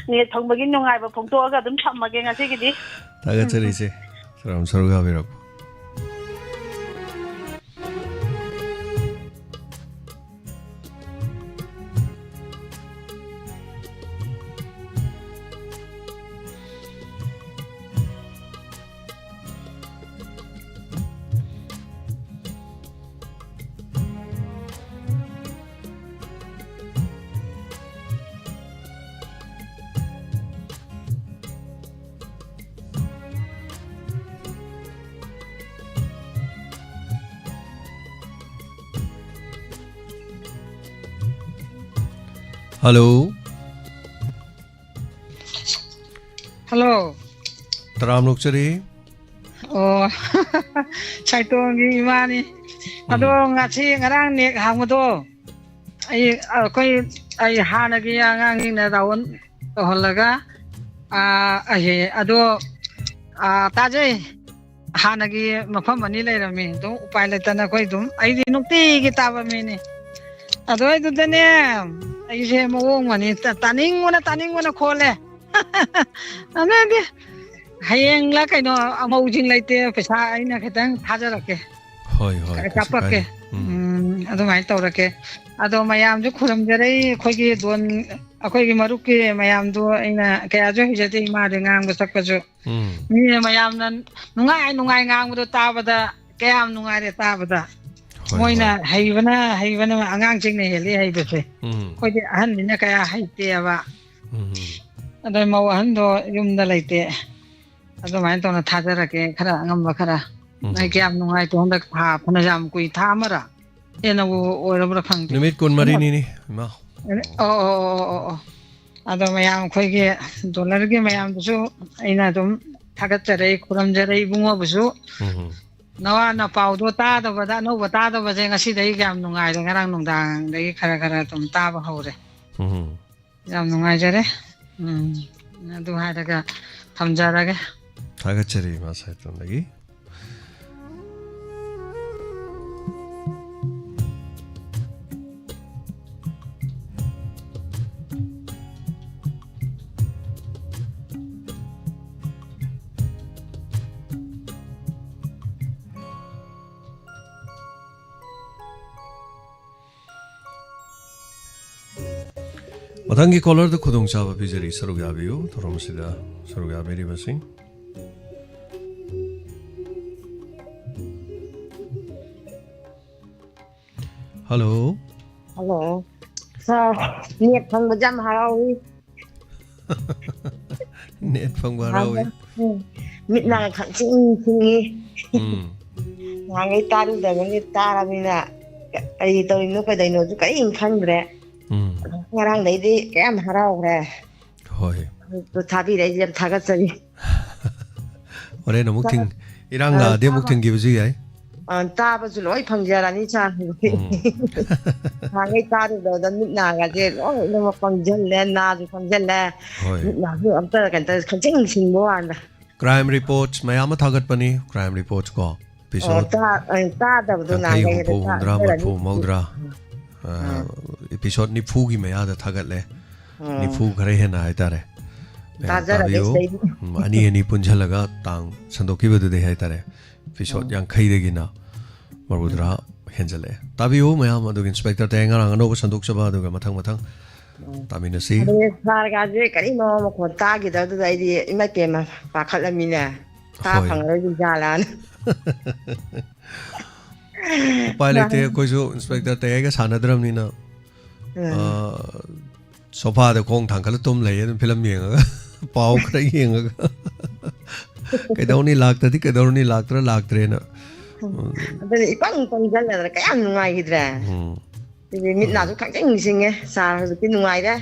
ꯅꯦꯠ ꯐꯪꯕꯒꯤ ꯅꯨꯡꯉꯥꯏꯕ ꯐꯣꯡꯗꯣꯛꯑꯒ ꯑꯗꯨꯝ ꯊꯝꯃꯒꯦ ꯉꯁꯤꯒꯤꯗꯤ꯫ ꯊꯥꯒꯠꯆꯔꯤ, ꯏꯆꯦ꯫ ꯁꯔꯨꯛ ꯁꯔꯨꯛ ꯌꯥꯕꯤꯔꯛꯄ꯫ ꯍꯜꯂꯣ꯫ ꯍꯜꯂꯣ꯫ ꯇꯔꯥꯝꯅ ꯑꯣꯛꯆꯔꯤ꯫ ꯑꯣ, ꯁꯥꯏꯇꯣꯝꯒꯤ ꯏꯃꯥꯅꯤ꯫ ꯑꯗꯣ ꯎꯝ꯫ ꯉꯁꯤ ꯉꯔꯥꯡ ꯅꯦꯠ ꯍꯥꯡꯕꯗꯣ, ꯑꯩ, ꯑꯩꯈꯣꯏ, ꯑꯩ ꯍꯥꯟꯅꯒꯤ ꯑꯉꯥꯡꯁꯤꯡꯅ ꯗꯥꯎꯟ ꯇꯧꯍꯜꯂꯒ, ꯑꯥ, ꯑꯩ, ꯑꯗꯣ, ꯑꯥ, ꯇꯥꯖꯩ꯫ ꯍꯥꯟꯅꯒꯤ ꯃꯐꯝ ꯑꯅꯤ ꯂꯩꯔꯝꯃꯤ꯫ ꯑꯗꯨꯝ ꯎꯄꯥꯏ ꯂꯩꯇꯅ ꯑꯩꯈꯣꯏ ꯑꯗꯨꯝ, ꯑꯩꯗꯤ ꯅꯨꯡꯇꯤꯒꯤ ꯇꯥꯕ ꯃꯤꯅꯤ꯫ ꯑꯗꯨꯋꯥꯏꯗꯨꯗꯅꯦ, ꯑꯩꯁꯦ ꯃꯑꯣꯡ ꯑꯃꯅꯤ, ꯇ-, ꯇꯥꯅꯤꯡꯕꯅ, ꯇꯥꯅꯤꯡꯕꯅ ꯈꯣꯜꯂꯦ꯫ ꯑꯗꯨꯗꯤ ꯍꯌꯦꯡꯂ ꯀꯩꯅꯣ, ꯑꯃꯧꯁꯤꯡ ꯂꯩꯇꯦ, ꯄꯩꯁꯥ ꯑꯩꯅ ꯈꯤꯇꯪ ꯊꯥꯖꯔꯛꯀꯦ, ꯍꯣꯏ, ꯍꯣꯏ, ꯀꯩꯁꯨ ꯀꯥꯞꯄꯛꯀꯦ꯫ ꯀꯥꯏꯗꯦ꯫ ꯎꯝ꯫ ꯎꯝ, ꯑꯗꯨꯃꯥꯏꯅ ꯇꯧꯔꯛꯀꯦ꯫ ꯑꯗꯣ ꯃꯌꯥꯝꯁꯨ ꯈꯨꯔꯨꯝꯖꯔꯛꯏ, ꯑꯩꯈꯣꯏꯒꯤ ꯗꯣꯟ, ꯑꯩꯈꯣꯏꯒꯤ ꯃꯔꯨꯞꯀꯤ ꯃꯌꯥꯝꯗꯣ ꯑꯩꯅ ꯀꯌꯥꯁꯨ ꯍꯩꯖꯗꯦ, ꯏꯃꯥꯗꯤ ꯉꯥꯡꯕ ꯁꯛꯄꯁꯨ꯫ ꯎꯝ꯫ ꯃꯤ ꯃꯌꯥꯝꯅ ꯅꯨꯡꯉꯥꯏ ꯅꯨꯡꯉꯥꯏ ꯉꯥꯡꯕꯗꯣ ꯇꯥꯕꯗ ꯀꯌꯥꯝ ꯅꯨꯡꯉꯥꯏꯔꯦ ꯇꯥꯕꯗ꯫ ꯍꯣꯏ, ꯃꯣꯏꯅ ꯍꯣꯏ꯫ ꯍꯩꯕꯅ, ꯍꯩꯕꯅ ꯑꯉꯥꯡꯁꯤꯡꯅ ꯍꯦꯜꯂꯤ ꯍꯩꯕꯁꯦ꯫ ꯎꯝ꯫ ꯑꯩꯈꯣꯏꯗꯤ ꯑꯍꯟꯅꯤꯅ ꯀꯌꯥ ꯍꯩꯇꯦꯕ꯫ ꯎꯝ꯫ ꯑꯗ ꯃꯧ ꯑꯍꯟꯗꯣ ꯌꯨꯝꯗ ꯂꯩꯇꯦ꯫ ꯑꯗꯨꯃꯥꯏꯅ ꯇꯧꯅ ꯊꯥꯖꯔꯛꯀꯦ, ꯈꯔ ꯑꯉꯝꯕ ꯈꯔ꯫ ꯎꯝ꯫ ꯑꯩ ꯀꯌꯥꯝ ꯅꯨꯡꯉꯥꯏꯇꯦ ꯍꯟꯗꯛ ꯊꯥ ꯐꯅ ꯌꯥꯝ ꯀꯨꯏ, ꯊꯥ ꯑꯃꯔ ꯍꯦꯟꯅꯕꯨ ꯑꯣꯏꯔꯕ꯭ꯔꯥ ꯈꯪꯗꯦ꯫ ꯅꯨꯃꯤꯠ ꯀꯨꯟꯃꯔꯤꯅꯤꯅꯦ, ꯏꯃꯥ꯫ ꯑꯣ, ꯑꯣ, ꯑꯣ, ꯑꯣ, ꯑꯣ꯫ ꯑꯗꯣ ꯃꯌꯥꯝ ꯑꯩꯈꯣꯏꯒꯤ ꯗꯣꯂꯔꯒꯤ ꯃꯌꯥꯝꯗꯨꯁꯨ ꯑꯩꯅ ꯑꯗꯨꯝ ꯊꯥꯒꯠꯆꯔꯤ, ꯈꯨꯔꯨꯝꯖꯔꯤ ꯏꯕꯨꯡꯉꯣꯕꯨꯁꯨ꯫ ꯎꯝ꯫ ꯅꯋꯥ ꯅꯄꯥꯎꯗꯣ ꯇꯥꯗꯕꯗ, ꯑꯅꯧꯕ ꯇꯥꯗꯕꯁꯦ ꯉꯁꯤꯗꯒꯤ ꯌꯥꯝ ꯅꯨꯡꯉꯥꯏꯔꯦ, ꯉꯔꯥꯡ ꯅꯨꯡꯗꯥꯡꯗꯒꯤ ꯈꯔ ꯈꯔ ꯑꯗꯨꯝ ꯇꯥꯕ ꯍꯧꯔꯦ꯫ ꯎꯝ꯫ ꯌꯥꯝ ꯅꯨꯡꯉꯥꯏꯖꯔꯦ꯫ ꯎꯝ, ꯑꯗꯨ ꯍꯥꯏꯔꯒ ꯊꯝꯖꯔꯒꯦ꯫ ꯊꯥꯒꯠꯆꯔꯤ, ꯏꯃꯥ ꯁꯥꯍꯤꯇ꯭ꯌꯝꯗꯒꯤ꯫ ꯃꯊꯪꯒꯤ ꯀꯣꯂꯔꯗ ꯈꯨꯗꯣꯡꯆꯥꯕ ꯄꯤꯖꯔꯤ, ꯁꯔꯨꯛ ꯌꯥꯕꯤꯌꯨ꯫ ꯊꯧꯔꯝ ꯑꯁꯤꯗ ꯁꯔꯨꯛ ꯌꯥꯕꯤꯔꯤꯕꯁꯤꯡ꯫ ꯍꯜꯂꯣ꯫ ꯍꯜꯂꯣ꯫ ꯁꯥꯔ, ꯅꯦꯠ ꯐꯪꯕꯁꯦ ꯌꯥꯝ ꯍꯔꯥꯎꯏ꯫ ꯅꯦꯠ ꯐꯪꯕ ꯍꯔꯥꯎꯏ꯫ ꯎꯝ꯫ ꯃꯤꯠ ꯅꯥ ꯎꯝ꯫ ꯈꯪꯁꯤꯡ ꯁꯤꯡꯉꯤ꯫ ꯎꯝ꯫ ꯅꯍꯥꯟꯈꯩ ꯇꯥꯔꯨꯗꯕꯅꯤ, ꯇꯥꯔꯕꯅꯤꯅ ꯀꯔꯤ ꯇꯧꯔꯤꯅꯣ ꯀꯩꯗꯧꯔꯤꯅꯣꯁꯨ ꯀꯔꯤꯝ ꯈꯪꯗ꯭ꯔꯦ꯫ ꯎꯝ꯫ ꯉꯔꯥꯡꯗꯩꯗꯤ ꯀꯌꯥꯝ ꯍꯔꯥꯎꯈ꯭ꯔꯦ꯫ ꯍꯣꯏ꯫ ꯑꯗꯨ ꯊꯥꯕꯤꯔꯛꯏꯁꯦ ꯌꯥꯝ ꯊꯥꯒꯠꯆꯔꯤ꯫ ꯍꯣꯔꯦꯟ ꯑꯃꯨꯛ ꯊꯤꯡ-, ꯏꯔꯥꯡ ꯑ, ꯂꯥꯛꯑꯗꯤ ꯑꯃꯨꯛ ꯊꯤꯡꯈꯤꯕꯁꯨ ꯌꯥꯏ꯫ ꯑ, ꯇꯥꯕꯁꯨ ꯂꯣꯏ ꯐꯪꯖꯔꯅꯤ, ꯁꯥꯔ꯫ ꯎꯝ꯫ ꯅꯍꯥꯟꯈꯩ ꯇꯥꯔꯨꯗꯕꯗ ꯃꯤꯠ ꯅꯥꯒꯁꯦ ꯂꯣꯏꯅꯃꯛ ꯄꯪꯁꯤꯜꯂꯦ, ꯅꯥꯁꯨ ꯄꯪꯁꯤꯜꯂꯦ꯫ ꯍꯣꯏ꯫ ꯃꯤꯠ ꯅꯥꯁꯨ ꯑꯝꯇ ꯀꯩꯅꯣ ꯇꯧ-, ꯈꯪꯁꯤꯡ ꯁꯤꯡꯕ ꯋꯥꯅꯤꯗ꯫ Crime reports ꯃꯌꯥꯝ ꯑꯃ ꯊꯥꯒꯠꯄꯅꯤ, crime reports ꯀꯣ꯫ ꯑꯣ, Episode ꯇꯥ-, ꯑ, ꯇꯥꯗꯕꯗꯣ ꯌꯥꯡꯈꯩ, ꯅꯍꯥꯟꯒꯩ ꯍꯦꯟꯅ ꯍꯨꯝꯐꯨ, ꯇꯥ-, ꯍꯨꯝꯗ꯭ꯔꯥ, ꯈꯔ ꯃꯔꯐꯨ, ꯑꯅꯤ ꯃꯧꯗ꯭ꯔꯥ, ꯎꯝ꯫ ꯑ, ꯎꯝ꯫ Episode ꯅꯤꯐꯨꯒꯤ ꯃꯌꯥꯗ ꯊꯥꯒꯠꯂꯦ꯫ ꯎꯝ꯫ ꯅꯤꯐꯨ ꯈꯔ ꯍꯦꯟꯅ ꯍꯥꯏꯇꯥꯔꯦ꯫ ꯃꯌꯥꯝ ꯇꯥꯖꯔꯒꯦ ꯇꯥꯕꯤꯌꯨ꯫ ꯁꯤꯗꯩꯗꯤ꯫ ꯎꯝ, ꯑꯅꯤ ꯑꯅꯤ ꯄꯨꯟꯁꯤꯜꯂꯒ ꯇꯥꯡ ꯁꯟꯗꯣꯛꯈꯤꯕꯗꯨꯗꯩ ꯍꯥꯏꯇꯥꯔꯦ꯫ Episode ꯎꯝ꯫ ꯌꯥꯡꯈꯩꯗꯒꯤꯅ ꯃꯧꯗ꯭ꯔꯥ ꯎꯝ꯫ ꯍꯦꯟꯖꯜꯂꯛꯑꯦ꯫ ꯇꯥꯕꯤꯌꯨ ꯃꯌꯥꯝ, ꯑꯗꯨꯒ Inspector ꯇꯌꯥꯏ ꯉꯔꯥꯡ ꯑꯅꯧꯕ ꯁꯟꯗꯣꯛꯆꯕ, ꯑꯗꯨꯒ ꯃꯊꯪ ꯃꯊꯪ ꯎꯝ꯫ ꯇꯥꯃꯤꯟꯅꯁꯤ꯫ ꯑꯗꯨꯅꯦ ꯁꯥꯔꯒꯁꯦ ꯀꯔꯤ ꯃꯑꯣꯡ ꯃꯈꯣꯟ ꯇꯥꯈꯤꯗꯕꯗꯨꯗ ꯑꯩꯗꯤ ꯏꯃꯥ ꯏꯄꯦꯝꯃ ꯄꯥꯈꯠꯂꯝꯃꯤꯅꯦ꯫ ꯇꯥ ꯍꯣꯏ꯫ ꯐꯪꯉꯔꯣꯏꯗꯣꯏ ꯖꯥꯠꯂꯥꯅ꯫ ꯎꯄꯥꯏ ꯂꯩꯇꯦ, ꯑꯩꯈꯣꯏꯁꯨ Inspector ꯇꯌꯥꯏꯒ ꯁꯥꯟꯅꯗ꯭ꯔꯕꯅꯤꯅ, ꯎꯝ꯫ ꯑ, sofa ꯗ ꯈꯣꯡ ꯊꯥꯡꯒꯠꯂ ꯇꯨꯝ ꯂꯩꯌꯦ, ꯑꯗꯨꯝ film ꯌꯦꯡꯉꯒ, ꯄꯥꯎ ꯈꯔ ꯌꯦꯡꯉꯒ꯫ ꯀꯩꯗꯧꯅꯤ, ꯂꯥꯛꯇꯗꯤ ꯀꯩꯗꯧꯔꯨꯅꯤ, ꯂꯥꯛꯇ꯭ꯔ ꯂꯥꯛꯇ꯭ꯔꯦꯅ꯫ ꯎꯝ꯫ ꯑꯗꯨꯅ ꯏꯄꯪ ꯄꯪꯁꯤꯜꯂꯗꯅ ꯀꯌꯥꯝ ꯅꯨꯡꯉꯥꯏꯈꯤꯗ꯭ꯔꯦ꯫ ꯎꯝ꯫ ꯁꯤꯗꯤ ꯃꯤꯠ ꯎꯝ꯫ ꯅꯥꯁꯨ ꯈꯪꯁꯤꯡ ꯁꯤꯡꯉꯦ, ꯁꯥꯔ ꯍꯧꯖꯤꯛꯇꯤ ꯅꯨꯡꯉꯥꯏꯔꯦ꯫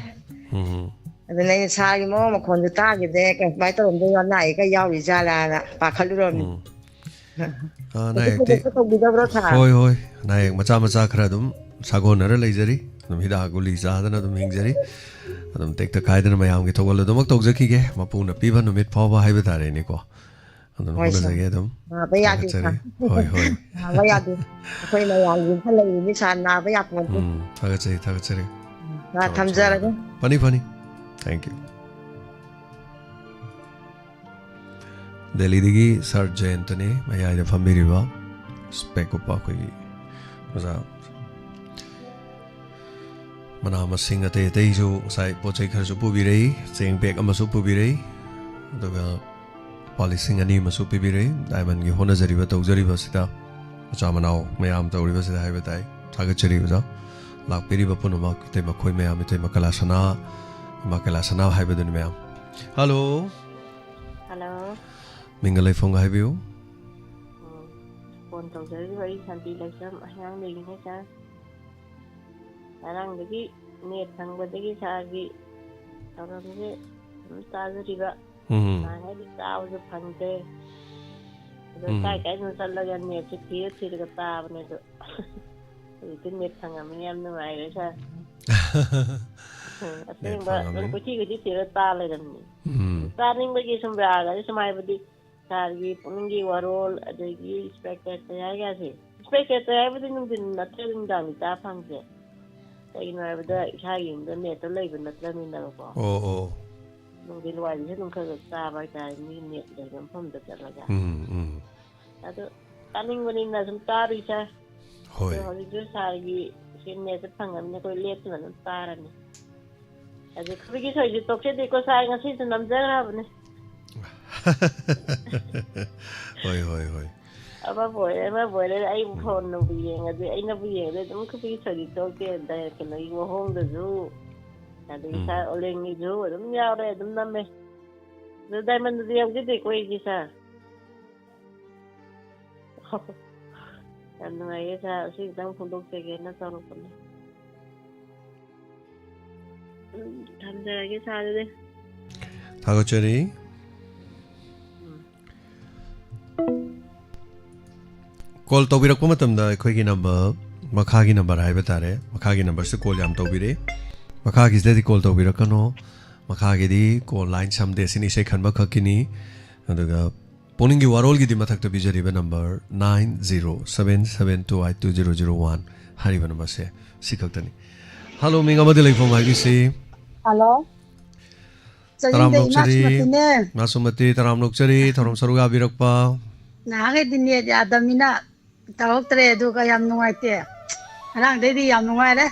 ꯎꯝ꯫ ꯑꯗꯨꯅ ꯑꯩꯅ ꯁꯥꯔꯒꯤ ꯃꯑꯣꯡ ꯃꯈꯣꯟꯁꯨ ꯇꯥꯈꯤꯗ꯭ꯔꯦ, ꯀꯃꯥꯏꯅ ꯇꯧꯔꯝꯗꯣꯏꯅꯣ, ꯑꯅꯥ ꯑꯌꯦꯛꯀ ꯌꯥꯎꯔꯤ ꯖꯥꯠꯂꯥꯅ ꯄꯥꯈꯠꯂꯨꯔꯕꯅꯤ꯫ ꯎꯝ꯫ ꯑ, ꯑꯅꯥ ꯀꯩꯁꯨ ꯑꯌꯦꯛꯇꯤ ꯊꯣꯏꯗꯣꯛꯄ ꯇꯧꯕꯤꯗꯕ꯭ꯔꯣ, ꯁꯥꯔ? ꯍꯣꯏ, ꯍꯣꯏ, ꯑꯅꯥ ꯑꯌꯦꯛ ꯃꯆꯥ ꯃꯆꯥ ꯈꯔ ꯑꯗꯨꯝ ꯁꯥꯒꯣꯟꯅꯔ ꯂꯩꯖꯔꯤ, ꯑꯗꯨꯝ ꯍꯤꯗꯥꯛ ꯒꯨꯂꯤ ꯆꯥꯗꯅ ꯑꯗꯨꯝ ꯍꯤꯡꯖꯔꯤ, ꯑꯗꯨꯝ ꯇꯦꯛꯇ ꯀꯥꯏꯗꯅ ꯃꯌꯥꯝꯒꯤ ꯊꯧꯒꯜ ꯑꯗꯨꯃꯛ ꯇꯧꯖꯈꯤꯒꯦ, ꯃꯄꯨꯅ ꯄꯤꯕ ꯅꯨꯃꯤꯠ ꯐꯥꯎꯕ ꯍꯥꯏꯕ ꯇꯥꯔꯦꯅꯦꯀꯣ꯫ ꯑꯗꯨꯝ ꯍꯣꯏ, ꯁꯥꯔ꯫ ꯍꯣꯠꯅꯖꯒꯦ ꯑꯗꯨꯝ꯫ ꯅꯥꯕ ꯌꯥꯗꯦ, ꯊꯥꯒꯠꯆꯔꯤ꯫ ꯁꯥꯔ꯫ ꯍꯣꯏ, ꯍꯣꯏ꯫ ꯅꯥꯕ ꯌꯥꯗꯦ꯫ ꯑꯩꯈꯣꯏ ꯃꯌꯥꯝꯒꯤ ꯑꯝꯇ ꯂꯩꯔꯤꯅꯤ, ꯁꯥꯔ, ꯅꯥꯕ ꯌꯥꯄꯣꯟꯇꯦ꯫ ꯎꯝ, ꯊꯥꯒꯠꯆꯔꯤ, ꯊꯥꯒꯠꯆꯔꯤ꯫ ꯎꯝ, ꯁꯥꯔ, ꯆꯥꯎ, ꯊꯝꯖꯔꯒꯦ꯫ ꯆꯥꯎ꯫ ꯐꯅꯤ, ꯐꯅꯤ꯫ Thank you꯫ ꯗꯦꯜꯂꯤꯗꯒꯤ ꯁꯥꯔ ꯖꯌꯟꯇꯅꯤ, ꯃꯌꯥꯏꯗ ꯐꯝꯕꯤꯔꯤꯕ spec ꯎꯞꯄ ꯑꯩꯈꯣꯏꯒꯤ ꯑꯣꯖꯥ꯫ ꯃꯅꯥ ꯃꯁꯤꯡ ꯑꯇꯩ ꯑꯇꯩꯁꯨ ꯉꯁꯥꯏ ꯄꯣꯠ ꯆꯩ ꯈꯔꯁꯨ ꯄꯨꯕꯤꯔꯛꯏ, ꯆꯦꯡ bag ꯑꯃꯁꯨ ꯄꯨꯕꯤꯔꯛꯏ, ꯑꯗꯨꯒ ꯂꯨꯄꯥ ꯂꯤꯁꯤꯡ ꯑꯅꯤ ꯑꯃꯁꯨ ꯄꯤꯕꯤꯔꯛꯏ꯫ Diamond ꯒꯤ ꯍꯣꯠꯅꯖꯔꯤꯕ, ꯇꯧꯖꯔꯤꯕꯁꯤꯗ ꯃꯆꯥ ꯃꯅꯥꯎ ꯃꯌꯥꯝ ꯇꯧꯔꯤꯕꯁꯤꯗ ꯍꯥꯏꯕ ꯇꯥꯏ꯫ ꯊꯥꯒꯠꯆꯔꯤ ꯑꯣꯖꯥ꯫ ꯂꯥꯛꯄꯤꯔꯤꯕ ꯄꯨꯝꯅꯃꯛ ꯏꯇꯩꯃ ꯈꯣꯏ ꯃꯌꯥꯝ, ꯏꯇꯩꯃ ꯀꯂꯥꯁꯅꯥ, ꯏꯃꯥ ꯀꯂꯥꯁꯅꯥ ꯍꯥꯏꯕꯗꯨꯅꯤ ꯃꯌꯥꯝ꯫ Hello꯫ Hello꯫ ꯃꯤꯡꯒ ꯂꯩꯐꯝꯒ ꯍꯥꯏꯕꯤꯌꯨ꯫ ꯎꯝ, phone ꯇꯧꯖꯔꯤꯕ ꯑꯩ ꯁꯥꯟꯇꯤ ꯂꯩꯁ꯭ꯔꯝ ꯍꯩꯉꯥꯡꯗꯒꯤꯅꯦ, ꯁꯥꯔ꯫ ꯉꯔꯥꯡꯗꯒꯤ net ꯐꯪꯕꯗꯒꯤ ꯁꯥꯔꯒꯤ ꯊꯧꯔꯝꯁꯦ ꯑꯗꯨꯝ ꯇꯥꯖꯔꯤꯕ꯫ ꯎꯝ꯫ ꯅꯍꯥꯟꯈꯩꯗꯤ ꯇꯥꯕꯁꯨ ꯐꯪꯗꯦ꯫ ꯑꯗꯣ ꯎꯝ꯫ ꯀꯥꯏ ꯀꯥꯏꯗꯅꯣ ꯆꯠꯂꯒ net ꯁꯦ ꯊꯤꯔ ꯊꯤꯔꯒ ꯇꯥꯕꯅꯦ ꯑꯗꯣ꯫ ꯍꯧꯖꯤꯛꯇꯤ net ꯐꯪꯉꯝꯃꯤꯅ ꯌꯥꯝ ꯅꯨꯡꯉꯥꯏꯔꯦ, ꯁꯥꯔ꯫ ꯎꯝ, net ꯑꯁꯦꯡꯕ ꯑꯗꯨꯝ ꯐꯪꯉꯝꯃꯤꯅ꯫ ꯀꯣꯏꯊꯤ ꯀꯣꯏꯊꯤ ꯊꯤꯔ ꯇꯥ ꯂꯩꯔꯝꯃꯤ꯫ ꯎꯝ꯫ ꯇꯥꯅꯤꯡꯕꯒꯤ ꯁꯨꯝ ꯔꯥꯒꯁꯦ ꯁꯨꯝ ꯍꯥꯏꯕꯗꯤ ꯁꯥꯔꯒꯤ ꯄꯨꯛꯅꯤꯡꯒꯤ ꯋꯥꯔꯣꯜ, ꯑꯗꯒꯤ ꯏꯁꯄꯦꯛꯇꯦꯇꯔ ꯍꯥꯏꯒꯁꯦ, ꯏꯁꯄꯦꯛꯇꯦꯇꯔ ꯍꯥꯏꯕꯗꯤ ꯅꯨꯡꯊꯤꯟ ꯅꯠꯇ꯭ꯔ ꯅꯨꯡꯗꯥꯡꯗꯤ ꯇꯥ ꯐꯪꯗꯦ꯫ ꯀꯩꯒꯤꯅꯣ ꯍꯥꯏꯕꯗ ꯏꯁꯥꯒꯤ ꯌꯨꯝꯗ ꯅꯦꯠꯇꯣ ꯂꯩꯕ ꯅꯠꯇ꯭ꯔꯕꯅꯤꯅꯀꯣ꯫ ꯑꯣ, ꯑꯣ꯫ ꯅꯨꯡꯊꯤꯜ ꯋꯥꯏꯗꯁꯨ ꯑꯗꯨꯝ ꯈꯔ ꯈꯔ ꯇꯥꯕ ꯍꯥꯏꯇꯥꯔꯦ, ꯃꯤ ꯅꯦꯠ ꯂꯩꯕ ꯃꯐꯝꯗ ꯆꯠꯂꯒ꯫ ꯎꯝ, ꯎꯝ꯫ ꯑꯗꯣ ꯇꯥꯅꯤꯡꯕꯅꯤꯅ ꯁꯨꯝ ꯇꯥꯔꯨꯏ ꯁꯥꯔ꯫ ꯍꯣꯏ꯫ ꯑꯗꯣ ꯍꯧꯖꯤꯛꯁꯨ ꯁꯥꯔꯒꯤ ꯁꯤ ꯅꯦꯠꯁꯦ ꯐꯪꯉꯕꯅꯤꯅ ꯑꯩꯈꯣꯏ ꯂꯦꯞꯇꯅ ꯑꯗꯨꯝ ꯇꯥꯔꯅꯤ꯫ ꯑꯗꯨ ꯑꯩꯈꯣꯏꯒꯤ ꯁꯣꯏꯁꯦ ꯇꯣꯛꯆꯗꯦꯀꯣ ꯁꯥꯔ, ꯉꯁꯤꯁꯨ ꯅꯝꯖꯈ꯭ꯔꯕꯅꯦ꯫ ꯍꯣꯏ, ꯍꯣꯏ, ꯍꯣꯏ꯫ ꯑꯃꯕꯨ ꯑꯣꯏꯔꯦ, ꯑꯃꯕꯨ ꯑꯣꯏꯔꯦ, ꯑꯩꯕꯨ ꯎꯝ꯫ ꯐꯣꯟꯅꯕꯨ ꯌꯦꯡꯉꯗꯤ, ꯑꯩꯅꯕꯨ ꯌꯦꯡꯉꯗꯤ ꯑꯗꯨꯝ ꯑꯩꯈꯣꯏꯒꯤ ꯁꯣꯏꯁꯦ ꯇꯣꯛꯇꯦ꯫ ꯗꯥꯏ-, ꯀꯩꯅꯣꯒꯤ ꯋꯥꯍꯣꯡꯗꯁꯨ, ꯑꯗꯒꯤ ꯎꯝ꯫ ꯁꯥꯔ ꯑꯣꯂꯦꯟꯒꯤꯁꯨ ꯑꯗꯨꯝ ꯌꯥꯎꯔꯦ, ꯑꯗꯨꯝ ꯅꯝꯃꯦ꯫ ꯑꯗꯨ ꯗꯥꯏꯃꯟꯗꯗꯤ ꯌꯥꯎꯖꯗꯦꯀꯣ ꯑꯩꯗꯤ ꯁꯥꯔ꯫ ꯌꯥꯝ ꯅꯨꯡꯉꯥꯏꯌꯦ ꯁꯥꯔ, ꯑꯁꯤ ꯈꯤꯇꯪ ꯐꯣꯡꯗꯣꯛꯆꯒꯦꯅ ꯇꯧꯔꯛꯄꯅꯦ꯫ ꯎꯝ, ꯊꯝꯖꯔꯒꯦ ꯁꯥꯔ ꯑꯗꯨꯗꯤ꯫ ꯊꯥꯒꯠꯆꯔꯤ꯫ ꯎꯝ꯫ ꯀꯣꯜ ꯇꯧꯕꯤꯔꯛꯄ ꯃꯇꯝꯗ ꯑꯩꯈꯣꯏꯒꯤ ꯅꯝꯕꯔ, ꯃꯈꯥꯒꯤ ꯅꯝꯕꯔ ꯍꯥꯏꯕ ꯇꯥꯔꯦ, ꯃꯈꯥꯒꯤ ꯅꯝꯕꯔꯁꯤꯗ ꯀꯣꯜ ꯌꯥꯝ ꯇꯧꯕꯤꯔꯛꯏ꯫ ꯃꯈꯥꯒꯤꯁꯤꯗꯗꯤ ꯀꯣꯜ ꯇꯧꯕꯤꯔꯛꯀꯅꯣ꯫ ꯃꯈꯥꯒꯤꯗꯤ ꯀꯣꯜ ꯂꯥꯏꯟ ꯁꯝꯗꯦ, ꯑꯁꯤꯅ ꯏꯁꯩ ꯈꯟꯕ ꯈꯛꯀꯤꯅꯤ꯫ ꯑꯗꯨꯒ ꯄꯨꯛꯅꯤꯡꯒꯤ ꯋꯥꯔꯣꯜꯒꯤꯗꯤ ꯃꯊꯛꯇ ꯄꯤꯖꯔꯤꯕ number nine zero seven seven two eight two zero zero one ꯍꯥꯏꯔꯤꯕ ꯅꯝꯕꯔꯁꯦ ꯁꯤ ꯈꯛꯇꯅꯤ꯫ ꯍꯜꯂꯣ, ꯃꯤꯡ ꯑꯃꯗꯤ ꯂꯩꯐꯝ ꯍꯥꯏꯕꯤꯁꯤ꯫ ꯍꯜꯂꯣ꯫ ꯆꯥꯖꯤꯡꯗ ꯏꯃꯥ ꯇꯔꯥꯝꯅ ꯑꯣꯛꯆꯔꯤ꯫ ꯁꯨꯃꯇꯤꯅꯦ꯫ ꯏꯃꯥ ꯁꯨꯃꯇꯤ, ꯇꯔꯥꯝꯅ ꯑꯣꯛꯆꯔꯤ꯫ ꯊꯧꯔꯝ ꯁꯔꯨꯛ ꯌꯥꯕꯤꯔꯛꯄ꯫ ꯅꯍꯥꯟꯈꯩꯗꯤ ꯅꯦꯠ ꯌꯥꯗꯕꯅꯤꯅ ꯇꯧꯔꯛꯇ꯭ꯔꯦ, ꯑꯗꯨꯒ ꯌꯥꯝ ꯅꯨꯡꯉꯥꯏꯇꯦ꯫ ꯉꯔꯥꯡꯗꯩꯗꯤ ꯌꯥꯝ ꯅꯨꯡꯉꯥꯏꯔꯦ꯫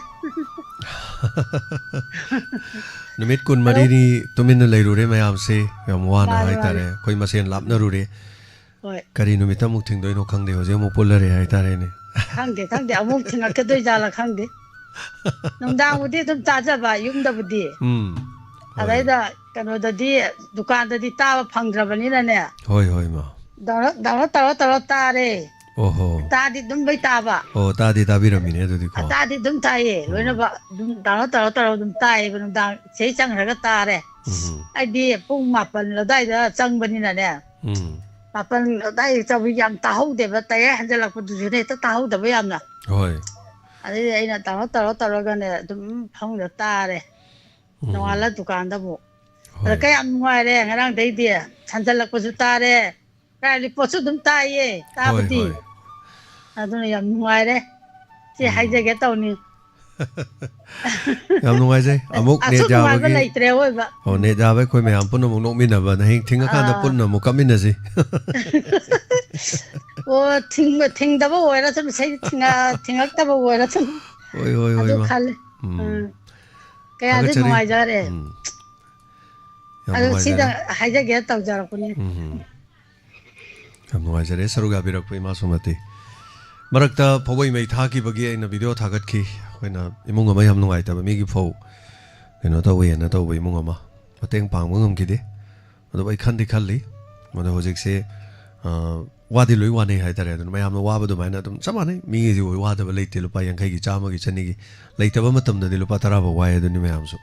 ꯅꯨꯃꯤꯠ ꯀꯨꯟꯃꯔꯤꯅꯤ ꯇꯨꯃꯤꯟꯅ ꯂꯩꯔꯨꯔꯦ ꯃꯌꯥꯝꯁꯦ, ꯌꯥꯝ ꯋꯥꯅ ꯃꯥꯅꯦ, ꯍꯥꯏꯇꯥꯔꯦ꯫ ꯃꯥꯅꯦ꯫ ꯑꯩꯈꯣꯏ ꯃꯁꯦꯟ ꯂꯥꯞꯅꯔꯨꯔꯦ꯫ ꯍꯣꯏ꯫ ꯀꯔꯤ ꯅꯨꯃꯤꯠꯇ ꯑꯃꯨꯛ ꯊꯦꯡꯗꯣꯏꯅꯣ ꯈꯪꯗꯦ, ꯍꯧꯖꯤꯛ ꯑꯃꯨꯛ ꯄꯨꯜꯂꯔꯦ ꯍꯥꯏꯇꯥꯔꯦꯅꯦ꯫ ꯈꯪꯗꯦ, ꯈꯪꯗꯦ, ꯑꯃꯨꯛ ꯊꯦꯡꯉꯛꯀꯗꯣꯏ ꯖꯥꯠꯂꯥ ꯈꯪꯗꯦ꯫ ꯅꯨꯡꯗꯥꯡꯕꯨꯗꯤ ꯑꯗꯨꯝ ꯇꯥꯖꯕ ꯌꯨꯝꯗꯕꯨꯗꯤ꯫ ꯎꯝ꯫ ꯍꯣꯏ꯫ ꯑꯗꯩꯗ ꯀꯩꯅꯣꯗꯗꯤ, ꯗꯨꯀꯥꯟꯗꯗꯤ ꯇꯥꯕ ꯐꯪꯗ꯭ꯔꯕꯅꯤꯅꯅꯦ꯫ ꯍꯣꯏ, ꯍꯣꯏ, ꯃꯥ꯫ ꯗꯥꯎꯟꯂꯣꯗ, ꯗꯥꯎꯟꯂꯣꯗ ꯇꯧꯔ ꯇꯧꯔ ꯇꯥꯔꯦ꯫ ꯑꯣꯍꯣ꯫ ꯇꯥꯗꯤ ꯑꯗꯨꯝ ꯂꯣꯏ ꯇꯥꯕ꯫ ꯑꯣ, ꯇꯥꯗꯤ ꯇꯥꯕꯤꯔꯝꯃꯤꯅꯦ ꯑꯗꯨꯗꯤꯀꯣ꯫ ꯇꯥꯗꯤ ꯑꯗꯨꯝ ꯇꯥꯏꯌꯦ, ꯎꯝ꯫ ꯂꯣꯏꯅꯃꯛ ꯑꯗꯨꯝ ꯗꯥꯎꯟꯂꯣꯗ ꯇꯧꯔ ꯇꯧꯔ ꯑꯗꯨꯝ ꯇꯥꯏꯌꯦꯕ, ꯅꯨꯡꯗꯥꯡ ꯏꯁꯩ ꯆꯪꯈ꯭ꯔꯒ ꯇꯥꯔꯦ꯫ ꯎꯝ꯫ ꯑꯩꯗꯤ ꯄꯨꯡ ꯃꯥꯄꯟ ꯑꯗꯨꯋꯥꯏꯗ ꯆꯪꯕꯅꯤꯅꯅꯦ꯫ ꯎꯝ꯫ ꯃꯥꯄꯟ ꯑꯗꯨꯋꯥꯏ ꯆꯪꯕ ꯌꯥꯝ ꯇꯥꯍꯧꯗꯦꯕ, ꯇꯌꯥꯏ ꯍꯟꯖꯜꯂꯛꯄꯗꯨꯁꯨꯅꯦ ꯍꯦꯛꯇ ꯇꯥꯍꯧꯗꯕ ꯌꯥꯝꯅ꯫ ꯍꯣꯏ꯫ ꯑꯗꯩꯗꯤ ꯑꯩꯅ ꯗꯥꯎꯟꯂꯣꯗ ꯇꯧꯔ ꯇꯧꯔꯒꯅꯦ ꯑꯗꯨꯝ ꯐꯃꯨꯡꯗ ꯇꯥꯔꯦ꯫ ꯎꯝ꯫ ꯅꯣꯡꯉꯥꯜꯂ ꯗꯨꯀꯥꯟꯗ ꯑꯃꯨꯛ꯫ ꯑꯗ ꯀꯌꯥꯝ ꯅꯨꯡꯉꯥꯏꯔꯦ ꯉꯔꯥꯡꯗꯩꯗꯤ꯫ ꯁꯟꯖꯜꯂꯛꯄꯁꯨ ꯇꯥꯔꯦ꯫ ꯀꯥꯏ ꯔꯤꯄꯣꯔꯠꯁꯨ ꯑꯗꯨꯝ ꯇꯥꯏꯌꯦ, ꯍꯣꯏ, ꯇꯥꯕꯗꯤ꯫ ꯍꯣꯏ꯫ ꯑꯗꯨꯅ ꯌꯥꯝ ꯅꯨꯡꯉꯥꯏꯔꯦ꯫ ꯁꯤ ꯎꯝ꯫ ꯍꯥꯏꯖꯒꯦ ꯇꯧꯅꯤ꯫ ꯌꯥꯝ ꯅꯨꯡꯉꯥꯏꯖꯩ꯫ ꯑꯃꯨꯛ ꯑꯁꯨꯛ ꯅꯦꯠ ꯅꯨꯡꯉꯥꯏꯕ ꯌꯥꯕꯒꯤ ꯂꯩꯇ꯭ꯔꯦ ꯑꯣꯏꯕ꯫ ꯑꯣ, ꯎꯝ꯫ ꯅꯦꯠ ꯌꯥꯕ ꯑꯩꯈꯣꯏ ꯃꯌꯥꯝ ꯄꯨꯟꯅ ꯑꯃꯨꯛ ꯅꯣꯛꯃꯤꯟꯅꯕꯅ ꯍꯌꯦꯡ ꯊꯤꯡꯉꯀꯥꯟꯗ ꯑꯥ꯫ ꯄꯨꯟꯅ ꯑꯃꯨꯛ ꯀꯞꯃꯤꯟꯅꯁꯤ꯫ ꯑꯣ, ꯊꯤꯡꯕ-, ꯊꯤꯡꯗꯕ ꯑꯣꯏꯔꯁꯅꯨ, ꯏꯁꯩ ꯊꯤꯡꯉ-, ꯊꯤꯡꯉꯛꯇꯕ ꯑꯣꯏꯔꯁꯅꯨ꯫ ꯍꯣꯏ, ꯍꯣꯏ, ꯍꯣꯏ, ꯑꯗꯨ ꯏꯃꯥ꯫ ꯈꯜꯂꯦ꯫ ꯎꯝ꯫ ꯎꯝ꯫ ꯀꯌꯥꯗꯤ ꯊꯥꯒꯠꯆꯔꯤ꯫ ꯅꯨꯡꯉꯥꯏꯖꯔꯦ꯫ ꯎꯝ꯫ ꯌꯥꯝ ꯑꯗꯨ ꯁꯤꯗ ꯅꯨꯡꯉꯥꯏꯖꯔꯦ꯫ ꯍꯥꯏꯖꯒꯦ ꯇꯧꯖꯔꯛꯄꯅꯦ꯫ ꯎꯝ꯫ ꯌꯥꯝ ꯅꯨꯡꯉꯥꯏꯖꯔꯦ ꯁꯔꯨꯛ ꯌꯥꯕꯤꯔꯛꯄ ꯏꯃꯥ ꯁꯨꯃꯇꯤ꯫ ꯃꯔꯛꯇ ꯐꯧꯕꯩ ꯃꯩ ꯊꯥꯈꯤꯕꯒꯤ ꯑꯩꯅ ꯚꯤꯗꯤꯑꯣ ꯊꯥꯒꯠꯈꯤ꯫ ꯑꯩꯈꯣꯏꯅ ꯏꯃꯨꯡ ꯑꯃ ꯌꯥꯝ ꯅꯨꯡꯉꯥꯏꯇꯕ, ꯃꯤꯒꯤ ꯐꯧ ꯀꯩꯅꯣ ꯇꯧꯋꯦꯅ ꯇꯧꯕ ꯏꯃꯨꯡ ꯑꯃ꯫ ꯃꯇꯦꯡ ꯄꯥꯡꯕ ꯉꯝꯈꯤꯗꯦ꯫ ꯑꯗꯨꯕꯨ ꯑꯩ ꯈꯟꯗꯤ ꯈꯜꯂꯤ꯫ ꯑꯗꯣ ꯍꯧꯖꯤꯛꯁꯦ, ꯑ, ꯋꯥꯗꯤ ꯂꯣꯏ ꯋꯥꯅꯩ ꯍꯥꯏꯇꯥꯔꯦ꯫ ꯑꯗꯨꯅ ꯃꯌꯥꯝꯅ ꯋꯥꯕ ꯑꯗꯨꯃꯥꯏꯅ ꯑꯗꯨꯝ ꯆꯞ ꯃꯥꯟꯅꯩ꯫ ꯃꯤꯒꯤꯗꯤ ꯑꯣꯏ ꯋꯥꯗꯕ ꯂꯩꯇꯦ꯫ ꯂꯨꯄꯥ ꯌꯥꯡꯈꯩꯒꯤ, ꯆꯥꯝꯃꯒꯤ, ꯆꯅꯤꯒꯤ꯫ ꯂꯩꯇꯕ ꯃꯇꯝꯗꯗꯤ ꯂꯨꯄꯥ ꯇꯔꯥ ꯐꯥꯎ ꯋꯥꯏ꯫ ꯑꯗꯨꯅꯤ ꯃꯌꯥꯝꯁꯨ꯫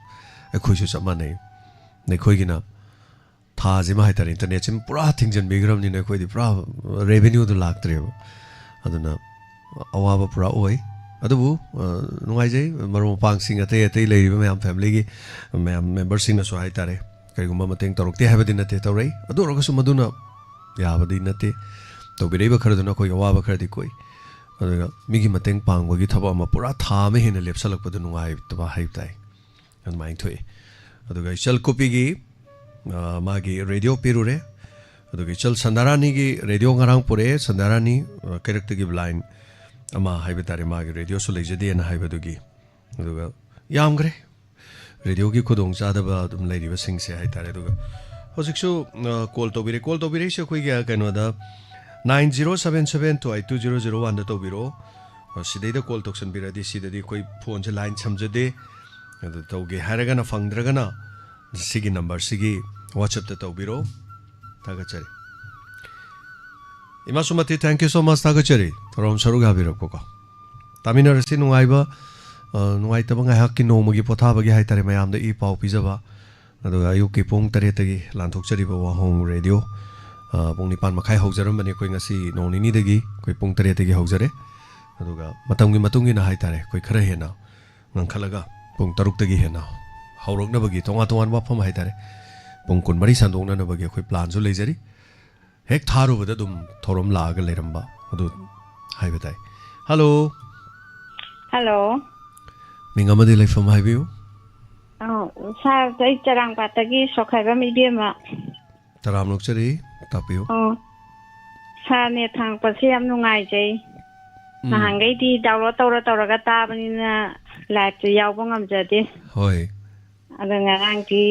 ꯑꯩꯈꯣꯏꯁꯨ ꯆꯞ ꯃꯥꯟꯅꯩ꯫ ꯑꯩꯈꯣꯏꯒꯤꯅ ꯊꯥꯁꯤꯃ ꯍꯥꯏꯇꯥꯔꯦ, ꯏꯟꯇꯔꯅꯦꯠꯁꯤꯃ ꯄꯨꯔꯥ ꯊꯤꯡꯖꯤꯟꯕꯤꯈ꯭ꯔꯕꯅꯤꯅ ꯑꯩꯈꯣꯏꯗꯤ ꯄꯨꯔꯥ ꯔꯦꯚꯤꯅ꯭ꯌꯨꯗꯣ ꯂꯥꯛꯇ꯭ꯔꯦꯕ꯫ ꯑꯗꯨꯅ ꯑꯋꯥꯕ ꯄꯨꯔꯥ ꯑꯣꯏ꯫ ꯑꯗꯨꯕꯨ, ꯑ, ꯅꯨꯡꯉꯥꯏꯖꯩ꯫ ꯃꯔꯨꯞ ꯃꯄꯥꯡꯁꯤꯡ, ꯑꯇꯩ ꯑꯇꯩ ꯂꯩꯔꯤꯕ ꯃꯌꯥꯝ, ꯐꯦꯃꯤꯂꯤꯒꯤ ꯃꯌꯥꯝ ꯃꯦꯝꯕꯔꯁꯤꯡꯅꯁꯨ ꯍꯥꯏꯇꯥꯔꯦ, ꯀꯔꯤꯒꯨꯝꯕ ꯃꯇꯦꯡ ꯇꯧꯔꯛꯇꯦ ꯍꯥꯏꯕꯗꯤ ꯅꯠꯇꯦ, ꯇꯧꯔꯛꯏ꯫ ꯑꯗꯨ ꯑꯣꯏꯔꯒꯁꯨ ꯃꯗꯨꯅ ꯌꯥꯕꯗꯤ ꯅꯠꯇꯦ꯫ ꯇꯧꯕꯤꯔꯛꯏꯕ ꯈꯔꯗꯨꯅ ꯑꯩꯈꯣꯏꯒꯤ ꯑꯋꯥꯕ ꯈꯔꯗꯤ ꯀꯣꯛꯏ꯫ ꯑꯗꯨꯒ ꯃꯤꯒꯤ ꯃꯇꯦꯡ ꯄꯥꯡꯕꯒꯤ ꯊꯕꯛ ꯑꯃ ꯄꯨꯔꯥ ꯊꯥ ꯑꯃ ꯍꯦꯟꯅ ꯂꯦꯞꯁꯜꯂꯛꯄꯗ ꯅꯨꯡꯉꯥꯏꯇꯕ ꯍꯥꯏꯕ ꯇꯥꯏ꯫ ꯑꯗꯨꯃꯥꯏꯅ ꯊꯣꯛꯏ꯫ ꯑꯗꯨꯒ ꯏꯆꯜ ꯀꯣꯄꯤꯒꯤ, ꯑ, ꯃꯥꯒꯤ ꯔꯦꯗꯤꯑꯣ ꯄꯤꯔꯨꯔꯦ꯫ ꯑꯗꯨꯒ ꯏꯆꯜ ꯁꯟꯗꯥꯔꯥꯅꯤꯒꯤ ꯔꯦꯗꯤꯑꯣ ꯉꯔꯥꯡ ꯄꯨꯔꯛꯑꯦ꯫ ꯁꯟꯗꯥꯔꯥꯅꯤ, ꯑ, ꯀꯩꯔꯛꯇꯒꯤ ꯕ꯭ꯂꯥꯏꯟ ꯑꯃ ꯍꯥꯏꯕ ꯇꯥꯔꯦ, ꯃꯥꯒꯤ ꯔꯦꯗꯤꯑꯣꯁꯨ ꯂꯩꯖꯗꯦꯅ ꯍꯥꯏꯕꯗꯨꯒꯤ꯫ ꯑꯗꯨꯒ ꯌꯥꯝꯈ꯭ꯔꯦ꯫ ꯔꯦꯗꯤꯑꯣꯒꯤ ꯈꯨꯗꯣꯡꯆꯥꯗꯕ ꯑꯗꯨꯝ ꯂꯩꯔꯤꯕꯁꯤꯡꯁꯦ ꯍꯥꯏꯇꯥꯔꯦ꯫ ꯑꯗꯨꯒ ꯍꯧꯖꯤꯛꯁꯨ, ꯑ, ꯀꯣꯜ ꯇꯧꯕꯤꯔꯦ꯫ ꯀꯣꯜ ꯇꯧꯕꯤꯔꯛꯏꯁꯦ ꯑꯩꯈꯣꯏꯒꯤ, ꯑ, ꯀꯩꯅꯣꯗ, nine zero seven seven two eight two zero zero one ꯗ ꯇꯧꯕꯤꯔꯛꯑꯣ꯫ ꯑ, ꯁꯤꯗꯩꯗ ꯀꯣꯜ ꯇꯧꯁꯟꯕꯤꯔꯗꯤ ꯁꯤꯗꯗꯤ ꯑꯩꯈꯣꯏ ꯐꯣꯟꯁꯦ ꯂꯥꯏꯟ ꯁꯝꯖꯗꯦ꯫ ꯑꯗꯨ ꯇꯧꯒꯦ ꯍꯥꯏꯔꯒꯅ, ꯐꯪꯗ꯭ꯔꯒꯅ ꯁꯤꯒꯤ ꯅꯝꯕꯔꯁꯤꯒꯤ WhatsApp ꯇ ꯇꯧꯕꯤꯔꯛꯑꯣ꯫ ꯊꯥꯒꯠꯆꯔꯤ꯫ ꯏꯃꯥ ꯁꯨꯃꯇꯤ, thank you so much, ꯊꯥꯒꯠꯆꯔꯤ꯫ ꯊꯧꯔꯝ ꯁꯔꯨꯛ ꯌꯥꯕꯤꯔꯛꯄꯀꯣ꯫ ꯇꯥꯃꯤꯟꯅꯔꯁꯤ ꯅꯨꯡꯉꯥꯏꯕ, ꯑ, ꯅꯨꯡꯉꯥꯏꯇꯕ ꯉꯥꯏꯍꯥꯛꯀꯤ ꯅꯣꯡꯃꯒꯤ ꯄꯣꯊꯥꯕꯒꯤ ꯍꯥꯏꯇꯥꯔꯦ, ꯃꯌꯥꯝꯗ ꯏ ꯄꯥꯎ ꯄꯤꯖꯕ꯫ ꯑꯗꯨꯒ ꯑꯌꯨꯛꯀꯤ ꯄꯨꯡ ꯇꯔꯦꯠꯇꯒꯤ ꯂꯥꯟꯊꯣꯛꯆꯔꯤꯕ ꯋꯥꯍꯣꯡ ꯔꯦꯗꯤꯑꯣ, ꯑ, ꯄꯨꯡ ꯅꯤꯄꯥꯟ ꯃꯈꯥꯏ ꯍꯧꯖꯔꯝꯕꯅꯤ꯫ ꯑꯩꯈꯣꯏ ꯉꯁꯤ ꯅꯣꯡ ꯅꯤꯅꯤꯗꯒꯤ ꯑꯩꯈꯣꯏ ꯄꯨꯡ ꯇꯔꯦꯠꯇꯒꯤ ꯍꯧꯖꯔꯦ꯫ ꯑꯗꯨꯒ ꯃꯇꯝꯒꯤ ꯃꯇꯨꯡ ꯏꯟꯅ ꯍꯥꯏꯇꯥꯔꯦ, ꯑꯩꯈꯣꯏ ꯈꯔ ꯍꯦꯟꯅ ꯉꯟꯈꯠꯂꯒ ꯄꯨꯡ ꯇꯔꯨꯛꯇꯒꯤ ꯍꯦꯟꯅ ꯍꯧꯔꯛꯅꯕꯒꯤ ꯇꯣꯉꯥꯟ ꯇꯣꯉꯥꯟꯕ ꯃꯐꯝ ꯍꯥꯏꯇꯥꯔꯦ, ꯄꯨꯡ ꯀꯨꯟꯃꯔꯤ ꯁꯟꯗꯣꯛꯅꯅꯕꯒꯤ ꯑꯩꯈꯣꯏ ꯄ꯭ꯂꯥꯟꯁꯨ ꯂꯩꯖꯔꯤ꯫ ꯍꯦꯛ ꯊꯥꯔꯨꯕꯗ ꯑꯗꯨꯝ ꯊꯧꯔꯝ ꯂꯥꯛꯑꯒ ꯂꯩꯔꯝꯕ ꯑꯗꯨ ꯍꯥꯏꯕ ꯇꯥꯏ꯫ ꯍꯜꯂꯣ꯫ ꯍꯜꯂꯣ꯫ ꯃꯤꯡ ꯑꯃꯗꯤ ꯂꯩꯐꯝ ꯍꯥꯏꯕꯤꯌꯨ꯫ ꯑꯧ, ꯁꯥꯔ, ꯑꯩ ꯆꯔꯥꯡꯄꯥꯠꯇꯒꯤ ꯁꯣꯈꯥꯏꯕꯝ ꯏꯕꯦꯝꯃ꯫ ꯇꯔꯥꯝ ꯑꯣꯛꯆꯔꯤ, ꯇꯥꯛꯄꯤꯌꯨ꯫ ꯑꯣ, ꯁꯥꯔ, ꯅꯦꯠ ꯐꯪꯉꯛꯄꯁꯦ ꯌꯥꯝ ꯅꯨꯡꯉꯥꯏꯖꯩ꯫ ꯎꯝ꯫ ꯅꯍꯥꯟꯈꯩꯗꯤ ꯗꯥꯎꯟꯂꯣꯗ ꯇꯧꯔ ꯇꯧꯔꯒ ꯇꯥꯕꯅꯤꯅ ꯂꯥꯏꯚꯇ ꯌꯥꯎꯕ ꯉꯝꯖꯗꯦ꯫ ꯍꯣꯏ꯫ ꯑꯗꯣ ꯉꯔꯥꯡꯗꯤ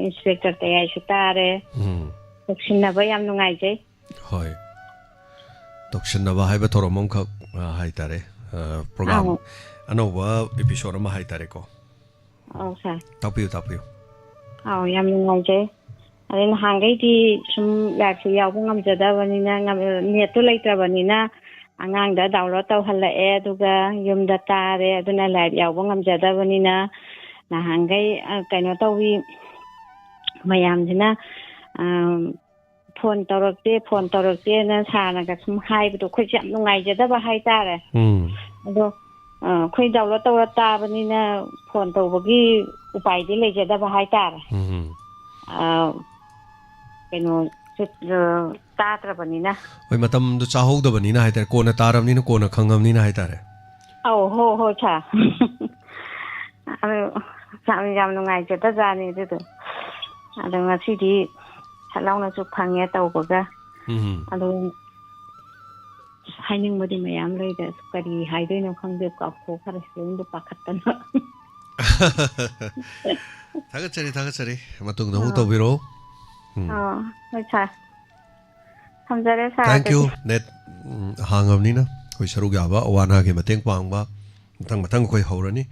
ꯏꯟꯁꯄꯦꯛꯇꯔ ꯇꯌꯥꯏꯁꯨ ꯇꯥꯔꯦ꯫ ꯎꯝ꯫ ꯇꯧꯁꯤꯟꯅꯕ ꯌꯥꯝ ꯅꯨꯡꯉꯥꯏꯖꯩ꯫ ꯍꯣꯏ꯫ ꯇꯧꯁꯤꯟꯅꯕ ꯍꯥꯏꯕ ꯊꯧꯔꯝ ꯑꯃꯈꯛ, ꯑ, ꯍꯥꯏꯇꯥꯔꯦ꯫ ꯑ, ꯄ꯭ꯔꯣꯒ꯭ꯔꯥꯝ ꯑꯧ꯫ ꯑꯅꯧꯕ ꯑꯦꯄꯤꯁꯣꯗ ꯑꯃ ꯍꯥꯏꯇꯥꯔꯦꯀꯣ꯫ ꯑꯧ, ꯁꯥꯔ꯫ ꯇꯥꯛꯄꯤꯌꯨ, ꯇꯥꯛꯄꯤꯌꯨ꯫ ꯑꯧ, ꯌꯥꯝ ꯅꯨꯡꯉꯥꯏꯖꯩ꯫ ꯑꯗꯩ ꯅꯍꯥꯟꯈꯩꯗꯤ ꯁꯨꯝ ꯂꯥꯏꯚꯁꯦ ꯌꯥꯎꯕ ꯉꯝꯖꯗꯕꯅꯤꯅ, ꯉꯝ-, ꯅꯦꯠꯇꯣ ꯂꯩꯇ꯭ꯔꯕꯅꯤꯅ ꯑꯉꯥꯡꯗ ꯗꯥꯎꯟꯂꯣꯗ ꯇꯧꯍꯜꯂꯛꯑꯦ, ꯑꯗꯨꯒ ꯌꯨꯝꯗ ꯇꯥꯔꯦ꯫ ꯑꯗꯨꯅ ꯂꯥꯏꯚ ꯌꯥꯎꯕ ꯉꯝꯖꯗꯕꯅꯤꯅ ꯅꯍꯥꯟꯈꯩ, ꯑ, ꯀꯩꯅꯣ ꯇꯧꯋꯤ, ꯃꯌꯥꯝꯁꯤꯅ, ꯑ, ꯐꯣꯟ ꯇꯧꯔꯛꯇꯦ, ꯐꯣꯟ ꯇꯧꯔꯛꯇꯦꯅ ꯁꯥꯔꯅꯒ ꯁꯨꯝ ꯍꯥꯏꯕꯗꯣ ꯑꯩꯈꯣꯏꯁꯦ ꯌꯥꯝ ꯅꯨꯡꯉꯥꯏꯖꯗꯕ ꯍꯥꯏꯇꯥꯔꯦ꯫ ꯎꯝ꯫ ꯑꯗꯣ, ꯑ, ꯑꯩꯈꯣꯏ ꯗꯥꯎꯟꯂꯣꯗ ꯇꯧꯔ ꯇꯥꯕꯅꯤꯅ ꯐꯣꯟ ꯇꯧꯕꯒꯤ ꯎꯄꯥꯏꯗꯤ ꯂꯩꯖꯗꯕ ꯍꯥꯏꯇꯥꯔꯦ꯫ ꯎꯝ꯫ ꯑ, ꯀꯩꯅꯣ, ꯆꯤꯠ-, ꯑ, ꯇꯥꯗ꯭ꯔꯕꯅꯤꯅ꯫ ꯍꯣꯏ, ꯃꯇꯝꯗꯨ ꯆꯥꯍꯧꯗꯕꯅꯤꯅ ꯍꯥꯏꯇꯥꯔꯦ, ꯀꯣꯟꯅ ꯇꯥꯔꯕꯅꯤꯅ, ꯀꯣꯟꯅ ꯈꯪꯉꯕꯅꯤꯅ ꯍꯥꯏꯇꯥꯔꯦ꯫ ꯑꯧ, ꯍꯣ, ꯍꯣꯏ, ꯁꯥꯔ꯫ ꯑꯗꯨ ꯌꯥꯝ, ꯌꯥꯝ ꯅꯨꯡꯉꯥꯏꯖꯗꯖꯥꯠꯅꯤ ꯑꯗꯨꯗꯣ꯫ ꯑꯗꯣ ꯉꯁꯤꯗꯤ ꯁꯠ ꯂꯥꯎꯅꯁꯨ ꯐꯪꯉꯦ ꯇꯧꯕꯒ꯫ ꯎꯝ꯫ ꯑꯗꯨ ꯍꯥꯏꯅꯤꯡꯕꯗꯤ ꯃꯌꯥꯝ ꯂꯩꯔꯦ꯫ ꯑꯁ, ꯀꯔꯤ ꯍꯥꯏꯗꯣꯏꯅꯣ ꯈꯪꯗꯦ, ꯀꯥꯎꯊꯣꯛꯈ꯭ꯔꯦ, ꯂꯣꯏꯅꯕꯨ ꯄꯥꯈꯠꯇꯅ꯫ ꯊꯥꯒꯠꯆꯔꯤ, ꯊꯥꯒꯠꯆꯔꯤ꯫ ꯃꯇꯨꯡꯗ ꯑꯃꯨꯛ ꯑꯥ꯫ ꯇꯧꯕꯤꯔꯛꯑꯣ꯫ ꯎꯝ꯫ ꯑꯥ, ꯍꯣꯏ, ꯁꯥꯔ꯫ ꯊꯝꯖꯔꯦ, ꯁꯥꯔ, Thank you꯫ ꯑꯗꯨꯗꯤ꯫ ꯅꯦꯠ, ꯎꯝ, ꯍꯥꯡꯉꯕꯅꯤꯅ ꯑꯩꯈꯣꯏ ꯁꯔꯨꯛ ꯌꯥꯕ, ꯑꯋꯥ ꯑꯅꯥꯒꯤ ꯃꯇꯦꯡ ꯄꯥꯡꯕ, ꯃꯊꯪ ꯃꯊꯪ ꯑꯩꯈꯣꯏ ꯍꯧꯔꯅꯤ꯫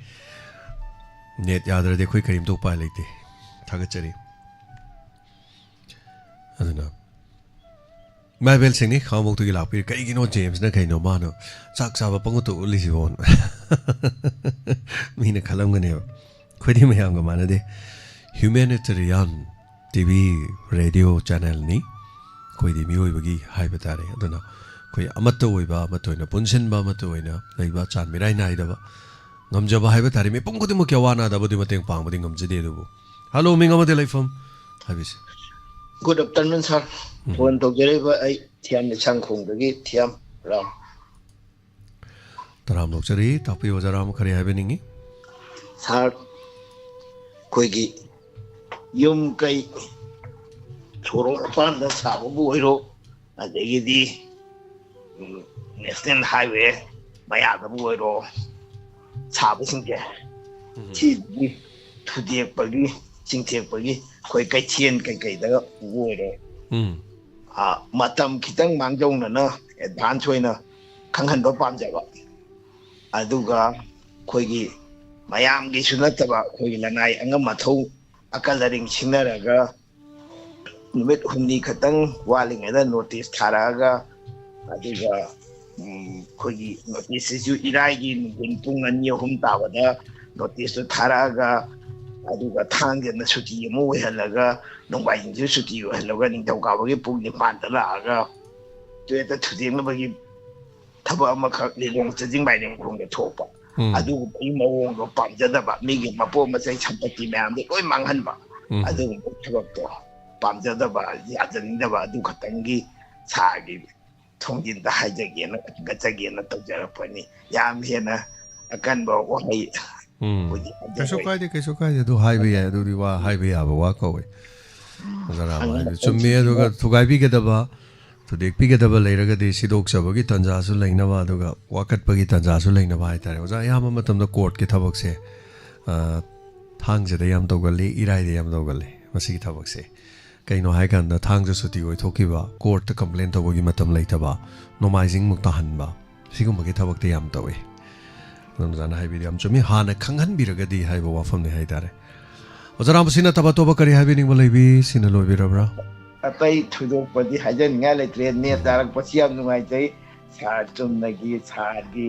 ꯅꯦꯠ ꯌꯥꯗ꯭ꯔꯗꯤ ꯑꯩꯈꯣꯏ ꯀꯔꯤꯝꯇ ꯎꯄꯥꯏ ꯂꯩꯇꯦ꯫ ꯊꯥꯒꯠꯆꯔꯤ꯫ ꯑꯗꯨꯅ ꯏꯃꯥ ꯏꯕꯦꯜꯁꯤꯡꯅꯤ ꯈꯥꯉꯕꯣꯛꯇꯒꯤ ꯂꯥꯛꯄꯤꯔꯦ꯫ "ꯀꯩꯒꯤꯅꯣ ꯖꯦꯝꯁꯅ, ꯀꯩꯅꯣ ꯃꯥꯅ ꯆꯥꯛ ꯆꯥꯕ ꯄꯪꯎꯠꯇ ꯎꯠꯂꯤꯁꯤꯕꯣ?" ꯃꯤꯅ ꯈꯜꯂꯝꯒꯅꯦꯕ꯫ ꯑꯩꯈꯣꯏꯗꯤ ꯃꯌꯥꯝꯒ ꯃꯥꯟꯅꯗꯦ꯫ ꯍ꯭ꯌꯨꯃꯦꯅꯤꯇꯦꯔꯤꯌꯥꯟ ꯇꯤ ꯚꯤ, ꯔꯦꯗꯤꯑꯣ ꯆꯦꯅꯦꯜꯅꯤ꯫ ꯑꯩꯈꯣꯏꯗꯤ ꯃꯤꯑꯣꯏꯕꯒꯤ ꯍꯥꯏꯕ ꯇꯥꯔꯦ꯫ ꯑꯗꯨꯅ ꯑꯩꯈꯣꯏ ꯑꯃꯠꯇ ꯑꯣꯏꯕ, ꯑꯃꯠꯇ ꯑꯣꯏꯅ ꯄꯨꯟꯁꯤꯟꯕ, ꯑꯃꯠꯇ ꯑꯣꯏꯅ ꯂꯩꯕ, ꯆꯥꯟ ꯃꯤꯔꯥꯏ ꯅꯥꯏꯗꯕ, ꯉꯝꯖꯕ ꯍꯥꯏꯕ ꯇꯥꯔꯦ꯫ ꯃꯤꯄꯨꯝ ꯈꯨꯗꯤꯡꯃꯛꯀꯤ ꯑꯋꯥ ꯑꯅꯥꯗꯕꯨꯗꯤ ꯃꯇꯦꯡ ꯄꯥꯡꯕꯗꯤ ꯉꯝꯖꯗꯦ, ꯑꯗꯨꯕꯨ ꯍꯜꯂꯣ, ꯃꯤꯡ ꯑꯃꯗꯤ ꯂꯩꯐꯝ꯫ ꯍꯥꯏꯕꯤꯁꯦ꯫ Good afternoon, sir. ꯎꯝ꯫ ꯐꯣꯟ ꯇꯧꯖꯔꯛꯏꯕ ꯑꯩ ꯊꯤꯌꯥꯝ ꯂꯩꯁꯥꯡꯈꯣꯡꯗꯒꯤ ꯊꯤꯌꯥꯝ ꯔꯥꯝ꯫ ꯇꯔꯥꯝ ꯂꯧꯖꯔꯤ꯫ ꯇꯥꯛꯄꯤꯌꯨ, ꯑꯣꯖꯥ ꯔꯥꯝ, ꯀꯔꯤ ꯍꯥꯏꯕꯤꯅꯤꯡꯉꯤ? ꯁꯥꯔ, ꯑꯩꯈꯣꯏꯒꯤ ꯌꯨꯝ ꯀꯩ ꯁꯣꯔꯣꯛ ꯃꯄꯥꯟꯗ ꯁꯥꯕꯕꯨ ꯑꯣꯏꯔꯣ, ꯑꯗꯒꯤꯗꯤ ꯅꯦꯁꯅꯦꯜ ꯍꯥꯏꯋꯦ ꯃꯌꯥꯗꯕꯨ ꯑꯣꯏꯔꯣ, ꯁꯥꯕꯁꯤꯡꯁꯦ ꯁꯤꯗꯒꯤ ꯊꯨꯗꯦꯛꯄꯒꯤ, ꯆꯤꯡꯊꯦꯛꯄꯒꯤ ꯑꯩꯈꯣꯏ ꯀꯩꯊꯦꯜ ꯀꯩꯀꯩꯗꯒ ꯎꯕ ꯑꯣꯏꯔꯣ, ꯎꯝ꯫ ꯃꯇꯝ ꯈꯤꯇꯪ ꯃꯥꯡꯖꯧꯅꯅ ꯑꯦꯗꯚꯥꯟꯁ ꯑꯣꯏꯅ ꯈꯪꯍꯟꯕ ꯄꯥꯝꯖꯕ꯫ ꯑꯗꯨꯒ ꯑꯩꯈꯣꯏꯒꯤ ꯃꯌꯥꯝꯒꯤꯁꯨ ꯅꯠꯇꯕ ꯑꯩꯈꯣꯏꯒꯤ ꯂꯅꯥꯏ ꯑꯉꯝ ꯑꯊꯧ ꯑꯀꯜ ꯑꯔꯤꯡ ꯁꯤꯡꯅꯔꯒ ꯅꯨꯃꯤꯠ ꯍꯨꯝꯅꯤ ꯈꯛꯇꯪ ꯋꯥꯠꯂꯤꯉꯩꯗ ꯅꯣꯇꯤꯁ ꯊꯥꯔꯛꯑꯒ, ꯑꯗꯨꯒ ꯎꯝ, ꯑꯩꯈꯣꯏꯒꯤ ꯅꯣꯇꯤꯁꯁꯤꯁꯨ ꯏꯔꯥꯏꯒꯤ ꯅꯨꯡꯊꯤꯟ ꯄꯨꯡ ꯑꯅꯤ ꯑꯍꯨꯝ ꯇꯥꯕꯗ ꯅꯣꯇꯤꯁꯇꯨ ꯊꯥꯔꯛꯑꯒ, ꯑꯗꯨꯒ ꯊꯥꯡꯖꯅ ꯁꯨꯇꯤ ꯑꯃ ꯑꯣꯏꯍꯜꯂꯒ, ꯅꯣꯡꯃꯥꯏꯖꯤꯡꯁꯨ ꯁꯨꯇꯤ ꯑꯣꯏꯍꯜꯂꯒ, ꯅꯤꯡꯊꯧꯀꯥꯕꯒꯤ ꯄꯨꯡ ꯅꯤꯄꯥꯟꯗ ꯂꯥꯛꯑꯒ ꯇꯨꯌꯦꯜꯞꯇ ꯊꯨꯗꯦꯛꯅꯕꯒꯤ ꯊꯕꯛ ꯑꯃꯈꯛ ꯂꯤꯂꯣꯡ ꯆꯥꯖꯤꯡ ꯃꯥꯏꯔꯦꯟꯈꯣꯡꯗ ꯊꯣꯛꯄ꯫ ꯎꯝ꯫ ꯑꯗꯨꯒꯨꯝꯕꯒꯤ ꯃꯑꯣꯡꯗꯣ ꯄꯥꯝꯖꯗꯕ, ꯃꯤꯒꯤ ꯃꯄꯣꯠ ꯃꯆꯩ ꯁꯝꯄꯇꯤ ꯃꯌꯥꯝꯗꯣ ꯂꯣꯏ ꯃꯥꯡꯍꯟꯕ, ꯎꯝ꯫ ꯑꯗꯨꯒꯨꯝꯕ ꯊꯕꯛꯇꯣ ꯄꯥꯝꯖꯗꯕ, ꯌꯥꯖꯅꯤꯡꯗꯕ, ꯑꯗꯨ ꯈꯛꯇꯪꯒꯤ ꯁꯥꯔꯒꯤ ꯊꯣꯡꯖꯤꯟꯗ ꯍꯥꯏꯖꯒꯦꯅ, ꯈꯟꯒꯠꯆꯒꯦꯅ ꯇꯧꯖꯔꯛꯄꯅꯤ꯫ ꯌꯥꯝ ꯍꯦꯟꯅ ꯑꯀꯟꯕ ꯋꯥꯍꯩ ꯎꯝ꯫ ꯍꯧꯖꯤꯛ ꯍꯥꯏꯖꯔꯣꯏ꯫ ꯀꯩꯁꯨ ꯀꯥꯏꯗꯦ, ꯀꯩꯁꯨ ꯀꯥꯏꯗꯦ, ꯑꯗꯨ ꯍꯥꯏꯕ ꯌꯥꯏ, ꯑꯗꯨꯗꯤ ꯋꯥ ꯍꯥꯏꯕ ꯌꯥꯕ ꯋꯥ ꯀꯧꯋꯦ꯫ ꯑꯣꯖꯥ ꯔꯥꯝ ꯑꯉꯝ ꯍꯥꯏꯗꯨ ꯑꯊꯧ ꯆꯨꯝꯃꯤ꯫ ꯁꯤꯡꯅ ꯑꯗꯨꯒ ꯊꯨꯒꯥꯏꯕꯤꯒꯗꯕ, ꯊꯨꯗꯦꯛꯄꯤꯒꯗꯕ ꯂꯩꯔꯒꯗꯤ ꯁꯤꯗꯣꯛꯆꯕꯒꯤ ꯇꯥꯟꯖꯥꯁꯨ ꯂꯩꯅꯕ, ꯑꯗꯨꯒ ꯋꯥꯀꯠꯄꯒꯤ ꯇꯥꯟꯖꯥꯁꯨ ꯂꯩꯅꯕ ꯍꯥꯏꯇꯥꯔꯦ꯫ ꯑꯣꯖꯥ, ꯑꯌꯥꯝꯕ ꯃꯇꯝꯗ ꯀꯣꯔꯠꯀꯤ ꯊꯕꯛꯁꯦ, ꯑ, ꯊꯥꯡꯖꯗ ꯌꯥꯝ ꯇꯧꯒꯜꯂꯤ, ꯏꯔꯥꯏꯗ ꯌꯥꯝ ꯇꯧꯒꯜꯂꯤ ꯃꯁꯤꯒꯤ ꯊꯕꯛꯁꯦ꯫ ꯀꯩꯅꯣ ꯍꯥꯏꯀꯥꯟꯗ ꯊꯥꯡꯖ ꯁꯨꯇꯤ ꯑꯣꯏꯊꯣꯛꯈꯤꯕ, ꯀꯣꯔꯠꯇ ꯀꯝꯄ꯭ꯂꯦꯟ ꯇꯧꯕꯒꯤ ꯃꯇꯝ ꯂꯩꯇꯕ, ꯅꯣꯡꯃꯥꯏꯖꯤꯡꯃꯨꯛ ꯇꯥꯍꯟꯕ, ꯁꯤꯒꯨꯝꯕꯒꯤ ꯊꯕꯛꯇꯤ ꯌꯥꯝ ꯇꯧꯏ꯫ ꯑꯗꯨꯝ ꯑꯣꯖꯥꯅ ꯍꯥꯏꯕꯤꯗꯤ ꯌꯥꯝ ꯆꯨꯝꯃꯤ, ꯍꯥꯟꯅ ꯈꯪꯍꯟꯕꯤꯔꯒꯗꯤ ꯍꯥꯏꯕ ꯋꯥꯐꯝꯅꯤ ꯍꯥꯏꯇꯥꯔꯦ꯫ ꯑꯣꯖꯥ ꯔꯥꯝ, ꯁꯤ ꯅꯠꯇꯕ ꯑꯇꯣꯞꯄ ꯀꯔꯤ ꯍꯥꯏꯕꯤꯅꯤꯡꯕ ꯂꯩꯕꯤ? ꯁꯤꯅ ꯂꯣꯏꯕꯤꯔꯕ꯭ꯔꯥ? ꯑꯇꯩ ꯊꯣꯏꯗꯣꯛꯄꯗꯤ ꯍꯥꯏꯖꯅꯤꯡꯉꯥꯏ ꯂꯩꯇ꯭ꯔꯦ꯫ ꯅꯦꯠ ꯇꯥꯔꯛꯄꯁꯤ ꯌꯥꯝ ꯅꯨꯡꯉꯥꯏꯖꯩ꯫ ꯁꯥꯔ, ꯆꯨꯝꯅꯒꯤ ꯁꯥꯔꯒꯤ,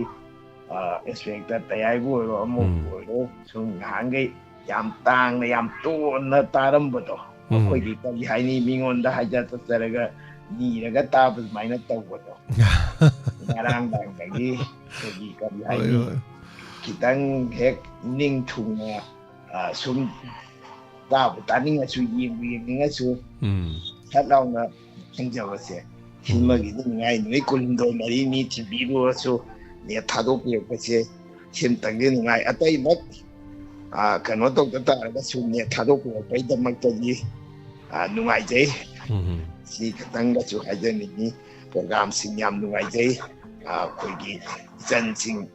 ꯑ, ꯏꯟꯁꯄꯦꯛꯇꯔ ꯇꯌꯥꯏꯕꯨ ꯑꯣꯏꯔꯣ, ꯑꯃꯕꯨ ꯎꯝ꯫ ꯑꯣꯏꯔꯣ, ꯁꯨꯝ ꯉꯍꯥꯟꯈꯩ ꯌꯥꯝ ꯇꯥꯡꯅ, ꯌꯥꯝ ꯇꯣꯟꯅ ꯇꯥꯔꯝꯕꯗꯣ, ꯎꯝ꯫ ꯑꯩꯈꯣꯏꯒꯤ ꯀꯔꯤ ꯍꯥꯏꯅꯤ, ꯃꯤꯉꯣꯟꯗ ꯍꯥꯏꯖ ꯆꯠꯆꯔꯒ ꯅꯤꯔꯒ ꯇꯥꯕ ꯑꯗꯨꯃꯥꯏꯅ ꯇꯧꯕꯗꯣ꯫ ꯉꯔꯥꯡꯗꯥꯡꯗꯒꯤ ꯑꯩꯈꯣꯏꯒꯤ ꯀꯔꯤ ꯍꯣꯏ, ꯍꯥꯏꯅꯤ, ꯍꯣꯏ꯫ ꯈꯤꯇꯪ ꯍꯦꯛ ꯅꯤꯡ ꯊꯨꯡꯅ, ꯑ, ꯁꯨꯝ ꯇꯥꯕꯨ ꯇꯥꯅꯤꯡꯉꯁꯨ, ꯌꯦꯡꯕꯨ ꯌꯦꯡꯅꯤꯡꯉꯁꯨ, ꯎꯝ꯫ ꯁꯠ ꯂꯥꯎꯅ ꯐꯪꯖꯕꯁꯦ꯫ ꯎꯝ꯫ ꯁꯤꯃꯒꯤꯗꯤ ꯅꯨꯡꯉꯥꯏ꯫ ꯅꯨꯃꯤꯠ ꯀꯨꯟꯍꯨꯝꯗꯣꯏ ꯃꯔꯤꯅꯤ ꯊꯤꯟꯕꯤꯔꯨꯔꯁꯨ, ꯅꯦꯠ ꯊꯥꯗꯣꯛꯄꯤꯔꯛꯄꯁꯦ ꯁꯤꯝꯇꯪꯗꯤ ꯅꯨꯡꯉꯥꯏ꯫ ꯑꯇꯩꯃꯛ, ꯑ, ꯀꯩꯅꯣ ꯇꯧꯗ ꯇꯥꯔꯒꯁꯨ ꯅꯦꯠ ꯊꯥꯗꯣꯛꯄꯤꯔꯛꯄꯒꯤꯗꯃꯛꯇꯗꯤ, ꯑ, ꯅꯨꯡꯉꯥꯏꯖꯩ꯫ ꯎꯝ꯫ ꯁꯤ ꯈꯤꯇꯪꯒꯁꯨ ꯍꯥꯏꯖꯅꯤꯡꯉꯤ꯫ ꯄ꯭ꯔꯣꯒ꯭ꯔꯥꯝꯁꯤꯡ ꯌꯥꯝ ꯅꯨꯡꯉꯥꯏꯖꯩ꯫ ꯑ, ꯑꯩꯈꯣꯏꯒꯤ ꯏꯆꯟꯁꯤꯡ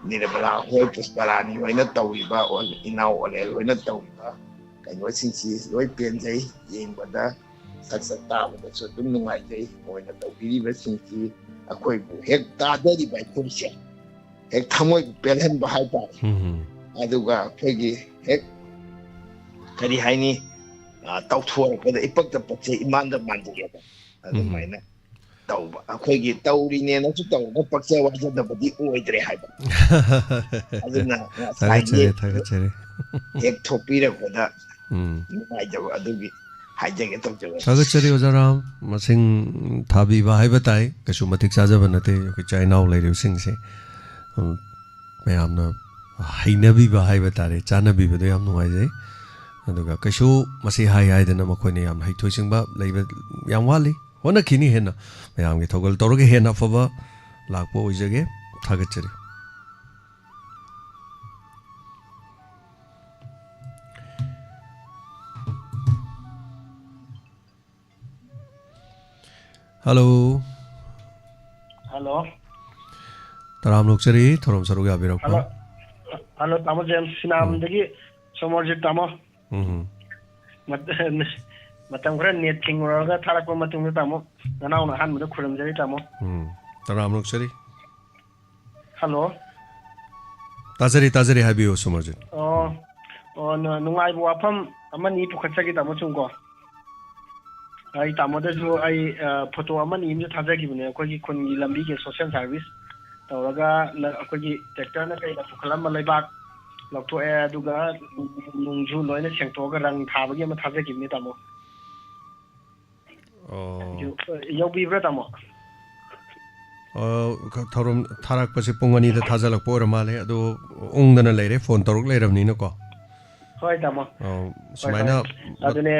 ꯅꯤꯔꯃꯂꯥ ꯍꯣꯏ, ꯄꯨꯁꯄꯔꯥꯅꯤ ꯍꯣꯏꯅ ꯇꯧꯔꯤꯕ, ꯑꯣ-, ꯏꯅꯥꯎ ꯑꯣꯂꯦꯜ ꯍꯣꯏꯅ ꯇꯧꯔꯤꯕ ꯀꯩꯅꯣꯁꯤꯡꯁꯤ ꯂꯣꯏ ꯄꯦꯟꯖꯩ꯫ ꯌꯦꯡꯕꯗ, ꯁꯛ ꯁꯛ ꯇꯥꯕꯗꯁꯨ ꯑꯗꯨꯝ ꯅꯨꯡꯉꯥꯏꯖꯩ꯫ ꯃꯣꯏꯅ ꯇꯧꯕꯤꯔꯤꯕꯁꯤꯡꯁꯤ ꯑꯩꯈꯣꯏꯕꯨ ꯍꯦꯛ ꯇꯥꯖꯔꯤꯕ ꯑꯩꯈꯣꯏꯁꯦ ꯍꯦꯛ ꯊꯃꯣꯏꯕꯨ ꯄꯦꯜꯍꯟꯕ ꯍꯥꯏꯇꯥꯔꯦ꯫ ꯎꯝ꯫ ꯑꯗꯨꯒ ꯑꯩꯈꯣꯏꯒꯤ ꯍꯦꯛ, ꯀꯔꯤ ꯍꯥꯏꯅꯤ, ꯑ, ꯇꯧꯊꯣꯔꯛꯄꯗ ꯏꯄꯛꯇ ꯄꯛꯆꯩ, ꯏꯃꯥꯟꯗ ꯃꯥꯟꯖꯩꯑꯕ꯫ ꯎꯝ꯫ ꯑꯗꯨꯃꯥꯏꯅ ꯇꯧꯕ꯫ ꯑꯩꯈꯣꯏꯒꯤ ꯇꯧꯔꯤꯅꯦꯅꯁꯨ ꯇꯧꯔꯒ ꯄꯛꯆ ꯋꯥꯖꯗꯕꯗꯤ ꯑꯣꯏꯗ꯭ꯔꯦ ꯍꯥꯏꯕ꯫ ꯑꯗꯨꯅ ꯉꯁꯥꯏꯒꯤ ꯊꯥꯒꯠꯆꯔꯤ, ꯊꯥꯒꯠꯆꯔꯤ꯫ ꯍꯦꯛ ꯊꯣꯛꯄꯤꯔꯛꯄꯗ ꯎꯝ꯫ ꯅꯨꯡꯉꯥꯏꯖꯕ ꯑꯗꯨꯒꯤ ꯍꯥꯏꯖꯒꯦ ꯇꯧꯖꯕꯅꯤ꯫ ꯊꯥꯒꯠꯆꯔꯤ ꯑꯣꯖꯥ ꯔꯥꯝ, ꯃꯁꯤꯡ ꯊꯥꯕꯤꯕ ꯍꯥꯏꯕ ꯇꯥꯏ, ꯀꯩꯁꯨ ꯃꯇꯤꯛ ꯆꯥꯖꯕ ꯅꯠꯇꯦ ꯑꯩꯈꯣꯏ ꯏꯆꯥ ꯏꯅꯥꯎ ꯂꯩꯔꯤꯕꯁꯤꯡꯁꯦ꯫ ꯎꯝ, ꯃꯌꯥꯝꯅ ꯍꯩꯅꯕꯤꯕ ꯍꯥꯏꯕ ꯇꯥꯔꯦ, ꯆꯥꯅꯕꯤꯕꯗꯣ ꯌꯥꯝ ꯅꯨꯡꯉꯥꯏꯖꯩ꯫ ꯑꯗꯨꯒ ꯀꯩꯁꯨ ꯃꯁꯤ ꯍꯥꯏ ꯍꯥꯏꯗꯅ ꯃꯈꯣꯏꯅ ꯌꯥꯝ ꯍꯩꯊꯣꯏ ꯁꯤꯡꯕ ꯂꯩꯕ ꯌꯥꯝ ꯋꯥꯠꯂꯤ, ꯍꯣꯠꯅꯈꯤꯅꯤ ꯍꯦꯟꯅ, ꯃꯌꯥꯝꯒꯤ ꯊꯧꯒꯜ ꯇꯧꯔꯒ ꯍꯦꯟꯅ ꯑꯐꯕ ꯂꯥꯛꯄ ꯑꯣꯏꯖꯒꯦ꯫ ꯊꯥꯒꯠꯆꯔꯤ꯫ ꯍꯜꯂꯣ꯫ ꯍꯜꯂꯣ꯫ ꯇꯔꯥꯝꯅ ꯑꯣꯛꯆꯔꯤ, ꯊꯧꯔꯝ ꯁꯔꯨꯛ ꯌꯥꯕꯤꯔꯛꯄ꯫ ꯍꯜꯂꯣ꯫ ꯍꯜꯂꯣ, ꯇꯥꯃꯣ ꯖꯦꯝꯁ, ꯁꯤꯅꯥꯝꯗꯒꯤ ꯁꯣꯃꯣꯔꯖꯤꯠ ꯇꯥꯃꯣ꯫ ꯎꯝ꯫ ꯃꯠ-, ꯃꯇꯝ ꯈꯔ ꯅꯦꯠ ꯊꯤꯡꯉꯨꯔꯒ ꯊꯥꯔꯛꯄ ꯃꯇꯨꯡꯗ ꯇꯥꯃꯣ, ꯅꯅꯥꯎꯅ ꯑꯍꯥꯟꯕꯗ ꯈꯨꯔꯨꯝꯖꯔꯤ ꯇꯥꯃꯣ꯫ ꯎꯝ꯫ ꯇꯔꯥꯝꯅ ꯑꯣꯛꯆꯔꯤ꯫ ꯍꯜꯂꯣ꯫ ꯇꯥꯖꯔꯤ, ꯇꯥꯖꯔꯤ, ꯍꯥꯏꯕꯤꯌꯨ, ꯁꯣꯃꯣꯔꯖꯤꯠ꯫ ꯑꯣ, ꯑꯣ, ꯅ-, ꯅꯨꯡꯉꯥꯏꯕ ꯋꯥꯐꯝ ꯑꯃꯅꯤ ꯄꯨꯈꯠꯆꯒꯦ, ꯇꯥꯃꯣ, ꯁꯨꯝ ꯀꯣ꯫ ꯑꯩ ꯇꯥꯃꯣꯗꯁꯨ ꯑꯩ, ꯑ, ꯐꯣꯇꯣ ꯑꯃꯅꯤ ꯑꯃꯁꯨ ꯊꯥꯖꯈꯤꯕꯅꯦ, ꯑꯩꯈꯣꯏꯒꯤ ꯈꯨꯟꯒꯤ ꯂꯝꯕꯤꯒꯤ ꯁꯣꯁꯦꯜ ꯁꯥꯔꯚꯤꯁ ꯇꯧꯔꯒ ꯂ-, ꯑꯩꯈꯣꯏꯒꯤ ꯇ꯭ꯔꯦꯛꯇꯔꯅ ꯀꯩꯅ ꯄꯨꯈꯠꯂꯝꯕ ꯂꯩꯕꯥꯛ ꯂꯧꯊꯣꯛꯑꯦ, ꯑꯗꯨꯒ ꯅꯨꯡꯁꯨ ꯂꯣꯏꯅ ꯁꯦꯡꯇꯣꯛꯑꯒ ꯔꯪ ꯊꯥꯕꯒꯤ ꯑꯃ ꯊꯥꯖꯈꯤꯕꯅꯦ, ꯇꯥꯃꯣ꯫ ꯑꯣ꯫ ꯑꯗꯨ, ꯑ, ꯌꯧꯕꯤꯕ꯭ꯔꯥ, ꯇꯥꯃꯣ? ꯑ, ꯈ-, ꯊꯧꯔꯝ ꯊꯥꯔꯛꯄꯁꯦ ꯄꯨꯡ ꯑꯅꯤꯗ ꯊꯥꯖꯤꯜꯂꯛꯄ ꯑꯣꯏꯔ ꯃꯥꯜꯂꯦ꯫ ꯑꯗꯣ ꯎꯪꯗꯅ ꯂꯩꯔꯦ, ꯐꯣꯟ ꯇꯧꯔꯛ ꯂꯩꯔꯕꯅꯤꯅꯀꯣ꯫ ꯍꯣꯏ, ꯇꯥꯃꯣ꯫ ꯑꯧ, ꯍꯣꯏ, ꯁꯨꯃꯥꯏꯅ ꯍꯣꯏ꯫ ꯃꯠ-, ꯑꯗꯨꯅꯦ꯫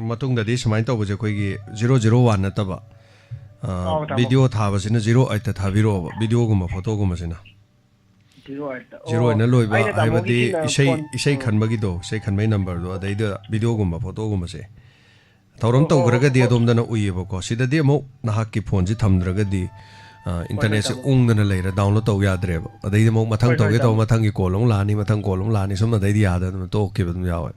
ꯃꯇꯨꯡꯗꯗꯤ ꯁꯨꯃꯥꯏꯅ ꯇꯧꯕꯁꯦ, ꯑꯩꯈꯣꯏꯒꯤ zero zero one ꯅꯠꯇꯕ, ꯑ, ꯑꯧ, ꯇꯥꯃꯣ꯫ Video ꯊꯥꯕꯁꯤꯅ zero eight ꯊꯥꯕꯤꯔꯛꯑꯣꯕ, videoꯒꯨꯝꯕ, photoꯒꯨꯝꯕꯁꯤꯅ꯫ Zero eight꯫ Zero ꯑꯣ, eight ꯂꯣꯏꯕ, ꯑꯩꯅ ꯍꯥꯏꯕꯗꯤ ꯇꯥꯃꯣꯒꯤꯁꯤꯅ ꯏꯁꯩ, phone, ꯏꯁꯩ ꯎꯝ꯫ ꯈꯟꯕꯒꯤꯗꯣ, ꯏꯁꯩ ꯈꯟꯕꯒꯤ numberꯗꯣ, ꯑꯗꯩꯗ videoꯒꯨꯝꯕ, photoꯒꯨꯝꯕꯁꯦ꯫ ꯊꯧꯔꯝ ꯑꯣ, ꯑꯣ, ꯇꯧꯈ꯭ꯔꯒꯗꯤ ꯑꯣ꯫ ꯑꯗꯣꯝꯗꯅ ꯎꯏꯌꯦꯕꯀꯣ꯫ ꯁꯤꯗꯗꯤ ꯑꯃꯨꯛ ꯅꯍꯥꯛꯀꯤ phoneꯁꯤ ꯊꯝꯗ꯭ꯔꯒꯗꯤ, ꯑ, ꯍꯣꯏ, ꯍꯣꯏ, internetꯁꯦ ꯇꯥꯃꯣ꯫ ꯎꯪꯗꯅ ꯂꯩꯔꯦ, download ꯇꯧ ꯌꯥꯗ꯭ꯔꯦꯕ꯫ ꯑꯗꯩꯗꯤ ꯑꯃꯨꯛ ꯃꯊꯪ ꯍꯣꯏ, ꯍꯣꯏ, ꯇꯧꯒꯦ ꯇꯧꯕ, ꯇꯥꯃꯣ꯫ ꯃꯊꯪꯒꯤ call ꯑꯃꯨꯛ ꯂꯥꯛꯑꯅꯤ, ꯃꯊꯪ call ꯑꯃꯨꯛ ꯂꯥꯛꯑꯅꯤ, ꯁꯨꯝ ꯑꯗꯩꯗꯤ ꯌꯥꯗꯅ ꯑꯗꯨꯝ ꯇꯣꯛꯈꯤꯕ ꯑꯗꯨꯝ ꯌꯥꯎꯋꯦ꯫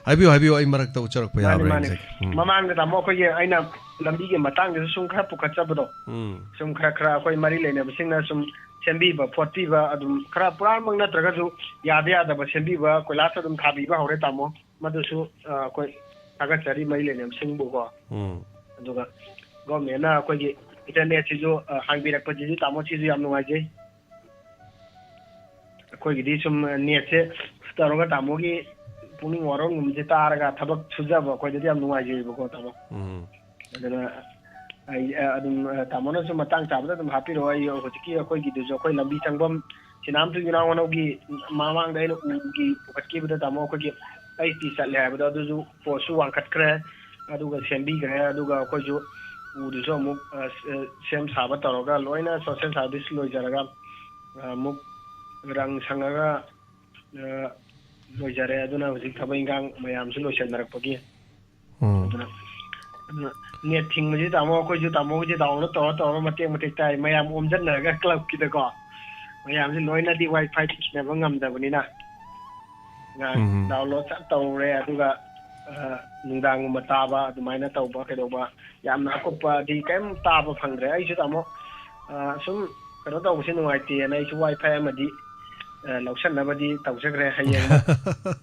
ꯍꯥꯏꯕꯤꯌꯨ, ꯍꯥꯏꯕꯤꯌꯨ, ꯑꯩ ꯃꯔꯛꯇ ꯎꯠꯆꯔꯛꯄ ꯃꯥꯅꯤ, ꯌꯥꯕ꯭ꯔꯥ ꯃꯥꯅꯤ꯫ ꯌꯦꯡꯖꯒꯦ꯫ ꯎꯝ꯫ ꯃꯃꯥꯡꯗ ꯇꯥꯃꯣ ꯑꯩꯈꯣꯏꯒꯤ ꯑꯩꯅ ꯂꯝꯕꯤꯒꯤ ꯃꯇꯥꯡꯗꯁꯨ ꯁꯨꯝ ꯈꯔ ꯄꯨꯈꯠꯆꯕꯗꯣ, ꯎꯝ꯫ ꯁꯨꯝ ꯈꯔ, ꯈꯔ ꯑꯩꯈꯣꯏ ꯃꯔꯤ ꯂꯩꯅꯕꯁꯤꯡꯅ ꯁꯨꯝ ꯁꯦꯝꯕꯤꯕ ꯈꯣꯠꯄꯤꯕ, ꯑꯗꯨꯝ ꯈꯔ ꯄꯨꯔꯥꯃꯛ ꯅꯠꯇ꯭ꯔꯒꯁꯨ ꯌꯥꯗ ꯌꯥꯗꯕ ꯁꯦꯝꯕꯤꯕ, ꯀꯣꯏꯂꯥꯁ ꯑꯗꯨꯝ ꯊꯥꯕꯤꯕ ꯍꯧꯔꯦ ꯇꯥꯃꯣ꯫ ꯃꯗꯨꯁꯨ, ꯑ, ꯑꯩꯈꯣꯏ ꯊꯥꯒꯠꯆꯔꯤ ꯃꯔꯤ ꯂꯩꯅꯕꯁꯤꯡꯕꯨꯀꯣ꯫ ꯎꯝ꯫ ꯑꯗꯨꯒ governmentꯅ ꯑꯩꯈꯣꯏꯒꯤ internetꯁꯤꯁꯨ, ꯑ, ꯍꯥꯡꯕꯤꯔꯛꯄꯁꯤꯁꯨ ꯇꯥꯃꯣ, ꯁꯤꯁꯨ ꯌꯥꯝ ꯅꯨꯡꯉꯥꯏꯖꯩ꯫ ꯑꯩꯈꯣꯏꯒꯤꯗꯤ ꯁꯨꯝ netꯁꯦ ꯇꯧꯔꯒ ꯇꯥꯃꯣꯒꯤ ꯄꯨꯛꯅꯤꯡ ꯋꯥꯔꯣꯜꯒꯨꯝꯕꯁꯦ ꯇꯥꯔꯒ ꯊꯕꯛ ꯁꯨꯖꯕ ꯑꯩꯈꯣꯏꯗꯗꯤ ꯌꯥꯝ ꯅꯨꯡꯉꯥꯏꯖꯩꯕꯀꯣ, ꯇꯥꯃꯣ꯫ ꯎꯝ꯫ ꯑꯗꯨꯅ ꯑꯩ, ꯑ, ꯑꯗꯨꯝ, ꯑ, ꯇꯥꯃꯣꯅꯁꯨ ꯃꯇꯥꯡ ꯆꯥꯕꯗ ꯑꯗꯨꯝ ꯍꯥꯞꯄꯤꯔꯛꯑꯣ꯫ ꯑꯩ ꯍꯧꯖꯤꯛꯀꯤ ꯑꯩꯈꯣꯏꯒꯤꯗꯨꯁꯨ, ꯑꯩꯈꯣꯏ ꯂꯝꯕꯤ ꯆꯪꯐꯝ ꯁꯤꯅꯥꯝ ꯇꯨ ꯌꯨꯅꯥꯡ ꯋꯥꯅꯧꯒꯤ ꯃꯃꯥꯡꯗ ꯑꯩꯅ ꯎꯒꯤ ꯄꯨꯈꯠꯈꯤꯕꯗ, ꯇꯥꯃꯣ, ꯑꯩꯈꯣꯏꯒꯤ ꯑꯩꯁ ꯇꯤ ꯆꯠꯂꯦ ꯍꯥꯏꯕꯗꯣ, ꯑꯗꯨꯁꯨ postꯁꯨ ꯋꯥꯡꯈꯠꯈ꯭ꯔꯦ, ꯑꯗꯨꯒ ꯁꯦꯝꯕꯤꯈ꯭ꯔꯦ꯫ ꯑꯗꯨꯒ ꯑꯩꯈꯣꯏꯁꯨ ꯎꯗꯨꯁꯨ ꯑꯃꯨꯛ, ꯑ, ꯁ-, ꯑ, ꯁꯦꯝ ꯁꯥꯕ ꯇꯧꯔꯒ ꯂꯣꯏꯅ social service ꯂꯣꯏꯖꯔꯒ, ꯑ, ꯑꯃꯨꯛ ꯔꯪ ꯁꯪꯉꯒ, ꯑ, ꯂꯣꯏꯖꯔꯦ꯫ ꯑꯗꯨꯅ ꯍꯧꯖꯤꯛ ꯊꯕꯛ ꯏꯟꯈꯥꯡ ꯃꯌꯥꯝꯁꯨ ꯂꯣꯏꯁꯤꯟꯅꯔꯛꯄꯒꯤ꯫ ꯎꯝ꯫ ꯑꯗꯨꯅ, ꯑꯗꯨꯅ net ꯊꯤꯡꯕꯁꯤ ꯇꯥꯃꯣ, ꯑꯩꯈꯣꯏꯁꯨ ꯇꯥꯃꯣꯒꯤꯁꯦ download ꯇꯧꯔ ꯇꯧꯔ ꯃꯇꯦꯛ ꯃꯇꯦꯛ ꯇꯥꯏ꯫ ꯃꯌꯥꯝ ꯑꯣꯝꯁꯤꯟꯅꯔꯒ clubꯀꯤꯗꯀꯣ, ꯃꯌꯥꯝꯁꯦ ꯂꯣꯏꯅꯗꯤ WiFi ꯊꯤꯅꯕ ꯉꯝꯗꯕꯅꯤꯅ꯫ ꯉꯥꯏꯍꯥꯛ ꯎꯝ꯫ Download ꯆꯠ ꯇꯧꯔꯦ, ꯑꯗꯨꯒ, ꯑ, ꯅꯨꯡꯗꯥꯡꯒꯨꯝꯕ ꯇꯥꯕ, ꯑꯗꯨꯃꯥꯏꯅ ꯇꯧꯕ ꯀꯩꯗꯧꯕ, ꯌꯥꯝꯅ ꯑꯀꯨꯞꯄꯗꯤ ꯀꯔꯤꯝ ꯇꯥꯕ ꯐꯪꯗ꯭ꯔꯦ꯫ ꯑꯩꯁꯨ ꯇꯥꯃꯣ, ꯑ, ꯁꯨꯝ ꯀꯩꯅꯣ ꯇꯧꯕꯁꯦ ꯅꯨꯡꯉꯥꯏꯇꯦꯅ ꯑꯩꯁꯨ WiFi ꯑꯃꯗꯤ, ꯑ, ꯂꯧꯁꯟꯅꯕꯗꯤ ꯇꯧꯖꯈ꯭ꯔꯦ꯫ ꯍꯌꯦꯡ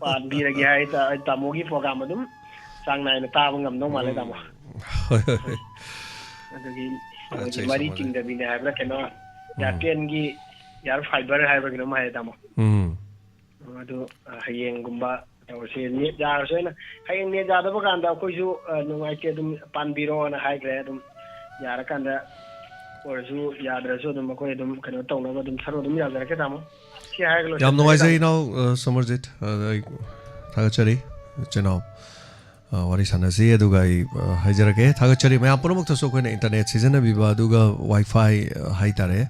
ꯄꯥꯟꯕꯤꯔꯒꯦ ꯍꯥꯏ ꯇꯥ-, ꯇꯥꯃꯣꯒꯤ program ꯑꯗꯨꯝ ꯆꯥꯡ ꯅꯥꯏꯅ ꯇꯥꯕ ꯉꯝꯗꯧ ꯃꯥꯜꯂꯦ, ꯎꯝ꯫ ꯇꯥꯃꯣ꯫ ꯍꯣꯏ, ꯍꯣꯏ, ꯍꯣꯏ꯫ ꯑꯗꯨꯒꯤ ꯑ, ꯃꯣꯏꯒꯤ ꯆꯦꯛ ꯃꯔꯤ ꯁꯨꯝ ꯍꯧꯖꯤꯛ꯫ ꯆꯤꯡꯗꯕꯤꯅꯦ ꯍꯥꯏꯕ꯭ꯔꯥ ꯀꯩꯅꯣ, ꯎꯝ꯫ Airtelꯒꯤ Air Fiber ꯍꯥꯏꯕ꯭ꯔꯥ ꯀꯩꯅꯣꯝ ꯍꯥꯏꯌꯦ, ꯇꯥꯃꯣ꯫ ꯎꯝ꯫ ꯑꯗꯨ, ꯑ, ꯍꯌꯦꯡꯒꯨꯝꯕ ꯇꯧꯔꯁꯦ꯫ Net ꯌꯥꯔꯁꯨ ꯑꯩꯅ ꯍꯌꯦꯡ net ꯌꯥꯗꯕ ꯀꯥꯟꯗ ꯑꯩꯈꯣꯏꯁꯨ, ꯑ, ꯅꯨꯡꯉꯥꯏꯇꯦ, ꯑꯗꯨꯝ ꯄꯥꯟꯕꯤꯔꯣꯅ ꯍꯥꯏꯈ꯭ꯔꯦ꯫ ꯑꯗꯨꯝ ꯌꯥꯔꯀꯥꯟꯗ ꯑꯣꯏꯔꯁꯨ ꯌꯥꯗ꯭ꯔꯁꯨ ꯑꯗꯨꯝ ꯑꯩꯈꯣꯏ ꯑꯗꯨꯝ ꯀꯩꯅꯣ ꯇꯧꯅꯕ ꯑꯗꯨꯝ ꯁꯔꯨ ꯑꯗꯨꯝ ꯌꯥꯖꯔꯛꯀꯦ, ꯇꯥꯃꯣ꯫ ꯁꯤ ꯍꯥꯏꯔꯒ ꯌꯥꯝ ꯂꯣꯏꯁꯤꯟꯖꯔꯒꯦ, ꯅꯨꯡꯉꯥꯏꯖꯩ ꯇꯥꯃꯣ꯫ ꯏꯅꯥꯎ ꯑ, ꯁꯃꯔꯖꯤꯠ꯫ ꯑ, ꯑꯩ ꯊꯥꯒꯠꯆꯔꯤ ꯏꯆꯤꯟ ꯏꯅꯥꯎ꯫ ꯑ, ꯋꯥꯔꯤ ꯁꯥꯟꯅꯁꯤ꯫ ꯑꯗꯨꯒ ꯑꯩ ꯑ, ꯍꯥꯏꯖꯔꯛꯀꯦ, ꯊꯥꯒꯠꯆꯔꯤ ꯃꯌꯥꯝ ꯄꯨꯝꯅꯃꯛꯇꯁꯨ꯫ ꯑꯩꯈꯣꯏꯅ ꯏꯟꯇꯔꯅꯦꯠ ꯁꯤꯖꯤꯟꯅꯕꯤꯕ, ꯑꯗꯨꯒ ꯋꯥꯏ ꯐꯥꯏ, ꯑ, ꯍꯥꯏꯇꯥꯔꯦ,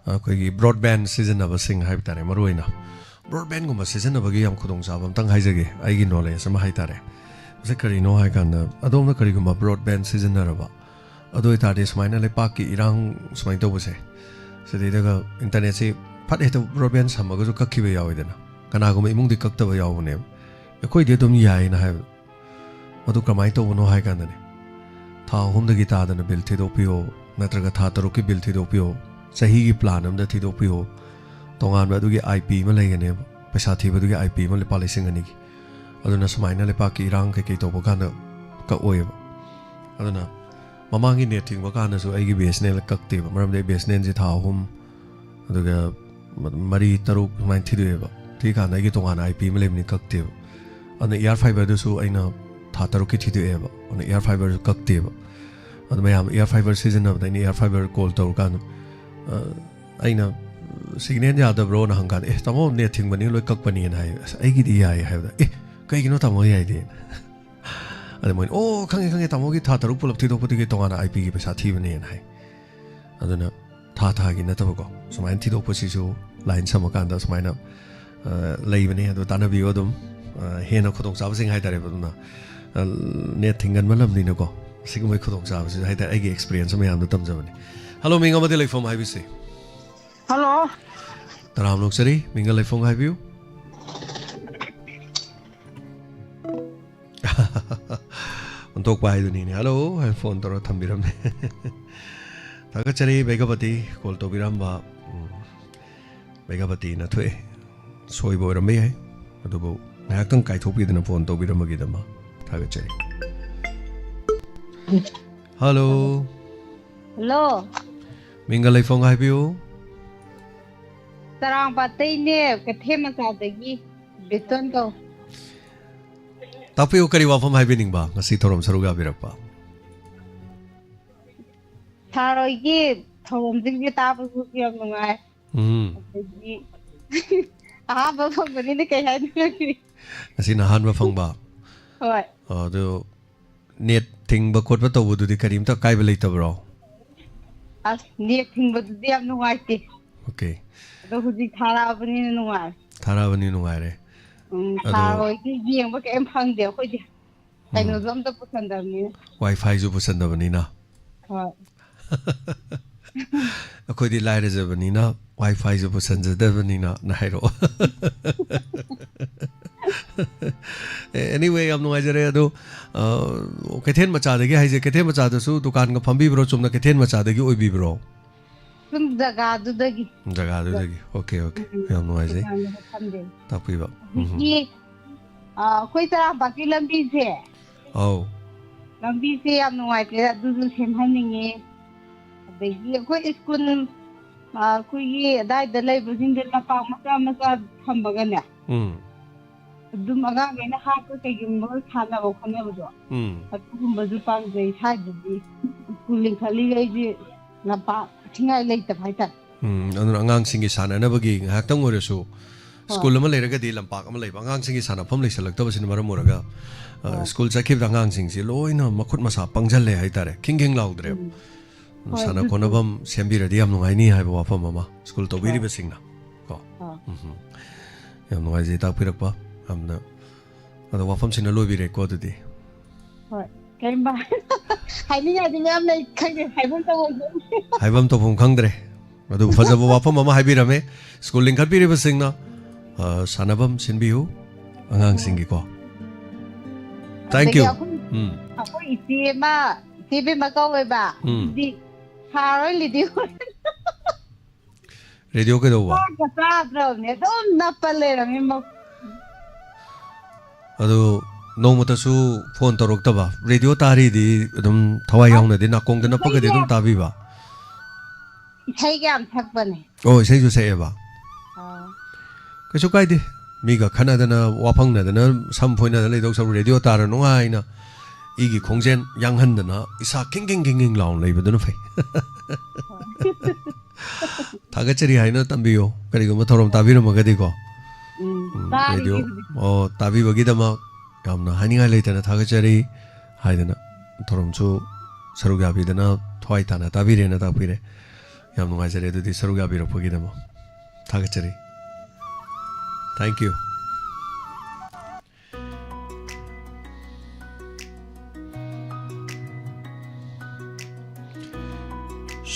ꯑꯩꯈꯣꯏꯒꯤ ꯕ꯭ꯔꯣꯗꯕꯦꯟ ꯁꯤꯖꯤꯟꯅꯕꯁꯤꯡ ꯍꯥꯏꯕ ꯇꯥꯔꯦ, ꯃꯔꯨꯑꯣꯏꯅ ꯕ꯭ꯔꯣꯗꯕꯦꯟꯒꯨꯝꯕ ꯁꯤꯖꯤꯟꯅꯕꯒꯤ ꯌꯥꯝ ꯈꯨꯗꯣꯡꯆꯥꯕ ꯑꯝꯇꯪ ꯍꯥꯏꯖꯒꯦ, ꯑꯩꯒꯤ ꯅꯣꯂꯦꯖ ꯑꯃ ꯍꯥꯏꯇꯥꯔꯦ꯫ ꯃꯁꯤ ꯀꯔꯤꯅꯣ ꯍꯥꯏꯀꯥꯟꯗ, ꯑꯗꯣꯝꯅ ꯀꯔꯤꯒꯨꯝꯕ ꯕ꯭ꯔꯣꯗꯕꯦꯟ ꯁꯤꯖꯤꯟꯅꯔꯕ, ꯑꯗꯨ ꯑꯣꯏꯇꯥꯔꯗꯤ ꯁꯨꯃꯥꯏꯅ ꯂꯩꯄꯥꯛꯀꯤ ꯏꯔꯥꯡ ꯁꯨꯃꯥꯏꯅ ꯇꯧꯕꯁꯦ, ꯁꯤꯗꯩꯗꯒ ꯏꯟꯇꯔꯅꯦꯠꯁꯤ ꯐꯠ ꯍꯦꯛꯇ ꯕ꯭ꯔꯣꯗꯕꯦꯟ ꯁꯝꯃꯒꯁꯨ ꯀꯛꯈꯤꯕ ꯌꯥꯎꯋꯤꯗꯅ, ꯀꯅꯥꯒꯨꯝꯕ ꯏꯃꯨꯡꯗꯤ ꯀꯛꯇꯕ ꯌꯥꯎꯕꯅꯦꯕ꯫ ꯑꯩꯈꯣꯏꯗꯤ ꯑꯗꯨꯝ ꯌꯥꯏꯅ ꯍꯥꯏꯕ꯫ ꯑꯗꯨ ꯀꯃꯥꯏꯅ ꯇꯧꯕꯅꯣ ꯍꯥꯏ ꯀꯥꯟꯗꯅꯦ, ꯊꯥ ꯑꯍꯨꯝꯗꯒꯤ ꯇꯥꯗꯅ ꯕꯤꯜ ꯊꯤꯗꯣꯛꯄꯤꯌꯣ, ꯅꯠꯇ꯭ꯔꯒ ꯊꯥ ꯇꯔꯨꯛꯀꯤ ꯕꯤꯜ ꯊꯤꯗꯣꯛꯄꯤꯌꯣ, ꯆꯍꯤꯒꯤ ꯄ꯭ꯂꯥꯟ ꯑꯃꯗ ꯊꯤꯗꯣꯛꯄꯤꯌꯣ꯫ ꯇꯣꯉꯥꯟꯕ ꯑꯗꯨꯒꯤ ꯑꯥꯏ ꯄꯤ ꯑꯃ ꯂꯩꯒꯅꯦꯕ, ꯄꯩꯁꯥ ꯊꯤꯕꯗꯨꯒꯤ ꯑꯥꯏ ꯄꯤ ꯑꯃ ꯂꯨꯄꯥ ꯂꯤꯁꯤꯡ ꯑꯅꯤꯒꯤ꯫ ꯑꯗꯨꯅ ꯁꯨꯃꯥꯏꯅ ꯂꯩꯄꯥꯛꯀꯤ ꯏꯔꯥꯡ ꯀꯩꯀꯩ ꯇꯧꯕ ꯀꯥꯟꯗ ꯀꯛꯑꯣꯏꯕ꯫ ꯑꯗꯨꯅ ꯃꯃꯥꯡꯒꯤ ꯅꯦꯠ ꯊꯤꯡꯕ ꯀꯥꯟꯗꯁꯨ ꯑꯩꯒꯤ ꯕꯤ ꯑꯦꯁ ꯑꯦꯟ ꯑꯦꯜ ꯀꯛꯇꯦꯕ, ꯃꯔꯝꯗꯤ ꯑꯩ ꯕꯤ ꯑꯦꯁ ꯑꯦꯟ ꯑꯦꯜꯁꯦ ꯊꯥ ꯑꯍꯨꯝ, ꯑꯗꯨꯒ ꯃꯔꯤ ꯇꯔꯨꯛ ꯁꯨꯃꯥꯏꯅ ꯊꯤꯗꯣꯛꯑꯦꯕ꯫ ꯊꯤꯀꯥꯟꯗ ꯑꯩꯒꯤ ꯇꯣꯉꯥꯟꯅ ꯑꯥꯏ ꯄꯤ ꯑꯃ ꯂꯩꯕꯅꯤ, ꯀꯛꯇꯦꯕ꯫ ꯑꯗꯨꯅ ꯏꯌꯥꯔ ꯐꯥꯏꯕꯔꯗꯨꯁꯨ ꯑꯩꯅ ꯊꯥ ꯇꯔꯨꯛꯀꯤ ꯊꯤꯗꯣꯛꯑꯦꯕ, ꯑꯗꯨꯅ ꯏꯌꯥꯔ ꯐꯥꯏꯕꯔꯁꯨ ꯀꯛꯇꯦꯕ꯫ ꯑꯗꯨ ꯃꯌꯥꯝ ꯏꯌꯥꯔ ꯐꯥꯏꯕꯔ ꯁꯤꯖꯤꯟꯅꯕꯗ ꯑꯩꯅ ꯏꯌꯥꯔ ꯐꯥꯏꯕꯔ ꯀꯣꯜ ꯇꯧꯔꯀꯥꯟꯗ, ꯑ, ꯑꯩꯅ ꯁꯤꯒꯅꯦꯜ ꯌꯥꯗꯕ꯭ꯔꯣꯅ ꯍꯪꯀꯥꯟꯗ, "ꯑꯦ ꯇꯥꯃꯣ, ꯅꯦꯠ ꯊꯤꯡꯕꯅꯤ, ꯂꯣꯏ ꯀꯛꯄꯅꯤꯅ" ꯍꯥꯏ꯫ "ꯑꯁ, ꯑꯩꯒꯤꯗꯤ ꯌꯥꯏ" ꯍꯥꯏꯕꯗ, "ꯑꯦ, ꯀꯩꯒꯤꯅꯣ ꯇꯥꯃꯣ ꯌꯥꯏꯗꯤ?" ꯑꯗ ꯃꯣꯏꯅ, "ꯑꯣ, ꯈꯪꯉꯦ ꯈꯪꯉꯦ, ꯇꯥꯃꯣꯒꯤ ꯊꯥ ꯇꯔꯨꯛ ꯄꯨꯂꯞ ꯊꯤꯗꯣꯛꯄꯗꯨꯒꯤ ꯇꯣꯉꯥꯟꯅ ꯑꯥꯏ ꯄꯤꯒꯤ ꯄꯩꯁꯥ ꯊꯤꯕꯅꯦꯅ" ꯍꯥꯏ꯫ ꯑꯗꯨꯅ ꯊꯥ ꯊꯥꯒꯤ ꯅꯠꯇꯕꯀꯣ, ꯁꯨꯃꯥꯏꯅ ꯊꯤꯗꯣꯛꯄꯁꯤꯁꯨ ꯂꯥꯏꯟ ꯁꯝꯃꯀꯥꯟꯗ ꯁꯨꯃꯥꯏꯅ, ꯑ, ꯂꯩꯕꯅꯦ꯫ ꯑꯗꯣ ꯇꯥꯟꯅꯕꯤꯌꯨ ꯑꯗꯨꯝ, ꯑ, ꯍꯦꯟꯅ ꯈꯨꯗꯣꯡꯆꯥꯕꯁꯤꯡ ꯍꯥꯏꯇꯥꯔꯦꯕ꯫ ꯑꯗꯨꯅ, ꯑ, ꯅꯦꯠ ꯊꯤꯡꯒꯟꯕ ꯂꯝꯅꯤꯅꯀꯣ, ꯁꯤꯒꯨꯝꯕꯒꯤ ꯈꯨꯗꯣꯡꯆꯥꯕꯁꯤꯁꯨ ꯍꯥꯏꯇꯥꯔꯦ, ꯑꯩꯒꯤ ꯑꯦꯛꯁꯄꯤꯔꯤꯌꯦꯟꯁ ꯃꯌꯥꯝꯗꯣ ꯇꯝꯖꯕꯅꯤ꯫ ꯍꯜꯂꯣ, ꯃꯤꯡ ꯑꯃꯗꯤ ꯂꯩꯐꯝ ꯍꯥꯏꯕꯤꯁꯤ꯫ ꯍꯜꯂꯣ꯫ ꯇꯔꯥꯝꯅ ꯑꯣꯛꯆꯔꯤ, ꯃꯤꯡꯒ ꯂꯩꯐꯝꯒ ꯍꯥꯏꯕꯤꯌꯨ꯫ ꯑꯣꯟꯊꯣꯛꯄ ꯍꯥꯏꯗꯨꯅꯤꯅꯦ꯫ "ꯍꯜꯂꯣ" ꯍꯥꯏꯅ ꯐꯣꯟ ꯇꯧꯔ ꯊꯝꯕꯤꯔꯝꯃꯦ꯫ ꯊꯥꯒꯠꯆꯔꯤ ꯕꯦꯒꯄꯇꯤ, ꯀꯣꯜ ꯇꯧꯕꯤꯔꯝꯕ꯫ ꯎꯝ, ꯕꯦꯒꯄꯇꯤꯅ ꯊꯣꯛꯑꯦ꯫ ꯁꯣꯏꯕ ꯑꯣꯏꯔꯝꯕ ꯌꯥꯏ, ꯑꯗꯨꯕꯨ ꯉꯥꯏꯍꯥꯛꯇꯪ ꯀꯥꯏꯊꯣꯛꯄꯤꯗꯅ ꯐꯣꯟ ꯇꯧꯕꯤꯔꯝꯕꯒꯤꯗꯃꯛ ꯊꯥꯒꯠꯆꯔꯤ꯫ ꯍꯜꯂꯣ꯫ ꯍꯜꯂꯣ꯫ ꯃꯤꯡꯒ ꯂꯩꯐꯝꯒ ꯍꯥꯏꯕꯤꯌꯨ꯫ ꯆꯔꯥꯡꯄꯥꯠꯇꯩꯅꯦ, ꯀꯩꯊꯦꯜ ꯃꯆꯥꯗꯒꯤ ꯕꯦꯇꯣꯟ ꯀꯧ꯫ ꯇꯥꯛꯄꯤꯌꯨ, ꯀꯔꯤ ꯋꯥꯐꯝ ꯍꯥꯏꯕꯤꯅꯤꯡꯕ ꯉꯁꯤ ꯊꯧꯔꯝ ꯁꯔꯨꯛ ꯌꯥꯕꯤꯔꯛꯄ? ꯁꯥꯔ ꯍꯣꯏꯒꯤ ꯊꯧꯔꯝꯁꯤꯡꯁꯦ ꯇꯥꯕꯁꯨ ꯌꯥꯝ ꯅꯨꯡꯉꯥꯏ꯫ ꯎꯝ꯫ ꯑꯗꯒꯤ ꯑꯍꯥꯟꯕ ꯐꯪꯕꯅꯤꯅ ꯀꯩ ꯍꯥꯏꯅꯤ? ꯉꯁꯤꯅ ꯑꯍꯥꯟꯕ ꯐꯪꯕ꯫ ꯍꯣꯏ꯫ ꯑꯗꯨ ꯅꯦꯠ ꯊꯤꯡꯕ ꯈꯣꯠꯄ ꯇꯧꯕꯗꯨꯗꯤ ꯀꯔꯤꯝꯇ ꯑꯀꯥꯏꯕ ꯂꯩꯇꯕ꯭ꯔꯣ? ꯑꯁ, ꯅꯦꯠ ꯊꯤꯡꯕꯗꯨꯗꯤ ꯌꯥꯝ ꯅꯨꯡꯉꯥꯏꯇꯦ꯫ ꯑꯣꯀꯦ꯫ ꯑꯗꯣ ꯍꯧꯖꯤꯛ ꯊꯥꯔꯛꯑꯕꯅꯤꯅ ꯅꯨꯡꯉꯥꯏꯔꯦ꯫ ꯊꯥꯔꯛꯑꯕꯅꯤ ꯅꯨꯡꯉꯥꯏꯔꯦ꯫ ꯎꯝ, ꯑꯗꯣ ꯁꯥꯔ ꯍꯣꯏꯗꯤ ꯌꯦꯡꯕ ꯀꯔꯤꯝ ꯐꯪꯗꯦ ꯑꯩꯈꯣꯏꯗꯤ꯫ ꯎꯝ꯫ ꯀꯩꯅꯣꯁꯨ ꯑꯝꯇ ꯄꯨꯁꯟꯗꯕꯅꯤꯅ꯫ ꯋꯥꯏ ꯐꯥꯏꯁꯨ ꯄꯨꯁꯟꯗꯕꯅꯤꯅ꯫ ꯍꯣꯏ꯫ ꯑꯩꯈꯣꯏꯗꯤ ꯂꯥꯏꯔꯖꯕꯅꯤꯅ ꯋꯥꯏ ꯐꯥꯏꯁꯨ ꯄꯨꯁꯟꯖꯗꯕꯅꯤꯅ ꯅ ꯍꯥꯏꯔꯛꯑꯣ꯫ ꯑꯦ, anyway, ꯌꯥꯝ ꯅꯨꯡꯉꯥꯏꯖꯔꯦ꯫ ꯑꯗꯣ, ꯑ, ꯀꯩꯊꯦꯜ ꯃꯆꯥꯗꯒꯤ ꯍꯥꯏꯁꯦ, ꯀꯩꯊꯦꯜ ꯃꯆꯥꯗꯁꯨ ꯗꯨꯀꯥꯟꯒ ꯐꯝꯕꯤꯕ꯭ꯔꯣ? ꯆꯨꯝꯅ ꯀꯩꯊꯦꯜ ꯃꯆꯥꯗꯒꯤ ꯑꯣꯏꯕꯤꯕ꯭ꯔꯣ? ꯁꯨꯝ ꯖꯒꯥꯗꯨꯗꯒꯤ꯫ ꯖꯒꯥꯗꯨꯗꯒꯤ꯫ Okay, okay. ꯎꯝ, ꯌꯥꯝ ꯅꯨꯡꯉꯥꯏꯖꯩ꯫ ꯗꯨꯀꯥꯟꯗ ꯐꯝꯗꯦ꯫ ꯇꯥꯛꯄꯤꯕ꯫ ꯎꯝ꯫ ꯍꯧꯖꯤꯛꯀꯤ, ꯑ, ꯑꯩꯈꯣꯏ ꯆꯔꯥꯡꯄꯥꯠꯀꯤ ꯂꯝꯕꯤꯁꯦ꯫ ꯑꯧ꯫ ꯂꯝꯕꯤꯁꯦ ꯌꯥꯝ ꯅꯨꯡꯉꯥꯏꯇ꯭ꯔꯦ, ꯑꯗꯨꯁꯨ ꯁꯦꯝꯍꯟꯅꯤꯡꯉꯦ꯫ ꯑꯗꯒꯤ ꯑꯩꯈꯣꯏ ꯁ꯭ꯀꯨꯜ, ꯑ, ꯑꯩꯈꯣꯏꯒꯤ ꯑꯗꯥꯏꯗ ꯂꯩꯕꯁꯤꯡꯗꯣ ꯂꯝꯄꯥꯛ ꯃꯆꯥ ꯃꯆꯥ ꯊꯝꯃꯒꯅꯦ꯫ ꯎꯝ꯫ ꯑꯗꯨꯝ ꯑꯉꯥꯡꯈꯩꯅ ꯍꯥꯞꯄ ꯀꯩꯒꯨꯝꯕ ꯁꯥꯟꯅꯕ ꯈꯣꯠꯅꯕꯗꯣ, ꯎꯝ꯫ ꯑꯗꯨꯒꯨꯝꯕꯁꯨ ꯄꯥꯝꯖꯩ꯫ ꯁ꯭ꯋꯥꯏꯗꯗꯤ ꯁ꯭ꯀꯨꯜ ꯂꯤꯡꯈꯠꯂꯤꯈꯩꯁꯦ ꯂꯝꯄꯥꯛ ꯏꯊꯤꯉꯥꯏ ꯂꯩꯇꯕ ꯍꯥꯏꯇꯥꯔꯦ꯫ ꯎꯝ, ꯑꯗꯨꯅ ꯑꯉꯥꯡꯁꯤꯡꯒꯤ ꯁꯥꯟꯅꯅꯕꯒꯤ ꯉꯥꯏꯍꯥꯛꯇꯪ ꯑꯣꯏꯔꯁꯨ ꯍꯣꯏ꯫ ꯁ꯭ꯀꯨꯜ ꯑꯃ ꯂꯩꯔꯒꯗꯤ ꯂꯝꯄꯥꯛ ꯑꯃ ꯂꯩꯕ, ꯑꯉꯥꯡꯁꯤꯡꯒꯤ ꯁꯥꯟꯅꯐꯝ ꯂꯩꯁꯜꯂꯛꯇꯕꯁꯤꯅ ꯃꯔꯝ ꯑꯣꯏꯔꯒ, ꯑ, ꯍꯣꯏ꯫ ꯁ꯭ꯀꯨꯜ ꯆꯠꯈꯤꯕꯗ ꯑꯉꯥꯡꯁꯤꯡꯁꯤ ꯂꯣꯏꯅ ꯃꯈꯨꯠ ꯃꯁꯥ ꯄꯪꯁꯜꯂꯦ ꯍꯥꯏꯇꯥꯔꯦ, ꯈꯤꯡ ꯈꯤꯡ ꯂꯥꯎꯗ꯭ꯔꯦꯕ꯫ ꯎꯝ꯫ ꯍꯣꯏ, ꯁꯥꯟꯅ ꯑꯗꯨꯁꯨ꯫ ꯈꯣꯠꯅꯐꯝ ꯁꯦꯝꯕꯤꯔꯗꯤ ꯌꯥꯝ ꯅꯨꯡꯉꯥꯏꯅꯤ ꯍꯥꯏꯕ ꯋꯥꯐꯝ ꯑꯃ ꯁ꯭ꯀꯨꯜ ꯍꯣꯏ꯫ ꯇꯧꯕꯤꯔꯤꯕꯁꯤꯡꯅ ꯀꯣ꯫ ꯑꯥ꯫ ꯎꯝ꯫ ꯌꯥꯝ ꯅꯨꯡꯉꯥꯏꯖꯩ ꯇꯥꯛꯄꯤꯔꯛꯄ꯫ ꯌꯥꯝꯅ, ꯑꯗꯣ ꯋꯥꯐꯝꯁꯤꯅ ꯂꯣꯏꯕꯤꯔꯦꯀꯣ ꯑꯗꯨꯗꯤ꯫ ꯍꯣꯏ꯫ ꯀꯩꯝꯕ ꯍꯥꯏꯅꯤꯡꯉꯥꯏꯗꯤ ꯃꯌꯥꯝ ꯂꯩ, ꯈꯪꯗꯦ, ꯍꯥꯏꯐꯝ ꯇꯧꯐꯝ ꯈꯪꯗꯦ꯫ ꯍꯥꯏꯐꯝ ꯇꯧꯐꯝ ꯈꯪꯗ꯭ꯔꯦ꯫ ꯑꯗꯨ ꯐꯖꯕ ꯋꯥꯐꯝ ꯑꯃ ꯍꯥꯏꯕꯤꯔꯝꯃꯦ꯫ ꯁ꯭ꯀꯨꯜ ꯂꯤꯡꯈꯠꯄꯤꯔꯤꯕꯁꯤꯡꯅ, ꯑ, ꯁꯥꯟꯅꯐꯝ ꯁꯤꯟꯕꯤꯌꯨ ꯑꯉꯥꯡꯁꯤꯡꯒꯤꯀꯣ꯫ Thank ꯑꯗꯒꯤ you꯫ ꯑꯩꯈꯣꯏ, ꯎꯝ꯫ ꯑꯩꯈꯣꯏ ꯏꯆꯦ ꯑꯃ, ꯏꯆꯦ ꯕꯦꯝꯃ ꯀꯧꯋꯦꯕ꯫ ꯎꯝ꯫ ꯑꯗꯨꯗꯤ ꯁꯥꯔ ꯍꯣꯏ ꯂꯤꯗꯤ ꯍꯣꯏ꯫ ꯔꯦꯗꯤꯑꯣ ꯀꯩꯗꯧꯕ? ꯆꯥꯛꯀ ꯆꯥꯗ꯭ꯔꯕꯅꯦ, ꯑꯗꯨꯝ ꯅꯞꯄ ꯂꯩꯔꯝꯃꯦ ꯃ-, ꯑꯗꯨ ꯅꯣꯡꯃꯇꯁꯨ ꯐꯣꯟ ꯇꯧꯔꯛꯇꯕ? ꯔꯦꯗꯤꯑꯣ ꯇꯥꯔꯤꯗꯤ ꯑꯗꯨꯝ ꯊꯋꯥꯏ ꯑ, ꯌꯥꯎꯅꯗꯤ ꯅꯥꯀꯣꯡꯗ ꯅꯞꯄꯒꯗꯤ ꯏꯁꯩꯒ ꯑꯗꯨꯝ ꯌꯥꯝ, ꯇꯥꯕꯤꯕ? ꯏꯁꯩꯒ ꯌꯥꯝ ꯁꯛꯄꯅꯦ꯫ ꯑꯣ, ꯏꯁꯩꯁꯨ ꯁꯛꯑꯦꯕ? ꯑꯥ꯫ ꯀꯩꯁꯨ ꯀꯥꯏꯗꯦ꯫ ꯃꯤꯒ ꯈꯠꯅꯗꯅ, ꯋꯥꯐꯪꯅꯗꯅ, ꯁꯝ ꯐꯣꯏꯅꯗꯅ ꯂꯩꯗꯧ ꯁꯔꯨꯛ ꯔꯦꯗꯤꯑꯣ ꯇꯥꯔ ꯅꯨꯡꯉꯥꯏꯅ ꯏꯒꯤ ꯈꯣꯡꯖꯦꯜ ꯌꯥꯡꯍꯟꯗꯅ ꯏꯁꯥ ꯈꯤꯡ ꯈꯤꯡ ꯈꯤꯡ ꯈꯤꯡ ꯂꯥꯎꯅ ꯂꯩꯕꯗꯨꯅ ꯐꯩ꯫ ꯍꯣꯏ꯫ ꯊꯥꯒꯠꯆꯔꯤ ꯍꯥꯏꯅ ꯇꯝꯕꯤꯌꯨ, ꯀꯔꯤꯒꯨꯝꯕ ꯊꯧꯔꯝ ꯇꯥꯕꯤꯔꯝꯃꯒꯗꯤꯀꯣ꯫ ꯎꯝ, ꯎꯝ, ꯇꯥꯔꯤ ꯔꯦꯗꯤꯑꯣ ꯍꯧꯖꯤꯛ꯫ ꯑꯣ, ꯇꯥꯕꯤꯕꯒꯤꯗꯃꯛ ꯌꯥꯝꯅ ꯍꯥꯏꯅꯤꯡꯉꯥꯏ ꯂꯩꯇꯅ ꯊꯥꯒꯠꯆꯔꯤ ꯍꯥꯏꯗꯅ ꯊꯧꯔꯝꯁꯨ ꯁꯔꯨꯛ ꯌꯥꯕꯤꯗꯅ ꯊꯋꯥꯏ ꯇꯥꯅ ꯇꯥꯕꯤꯔꯦꯅ ꯇꯥꯛꯄꯤꯔꯦ꯫ ꯌꯥꯝ ꯅꯨꯡꯉꯥꯏꯖꯔꯦ ꯑꯗꯨꯗꯤ ꯁꯔꯨꯛ ꯌꯥꯕꯤꯔꯛꯄꯒꯤꯗꯃꯛ꯫ ꯊꯥꯒꯠꯆꯔꯤ꯫ Thank you꯫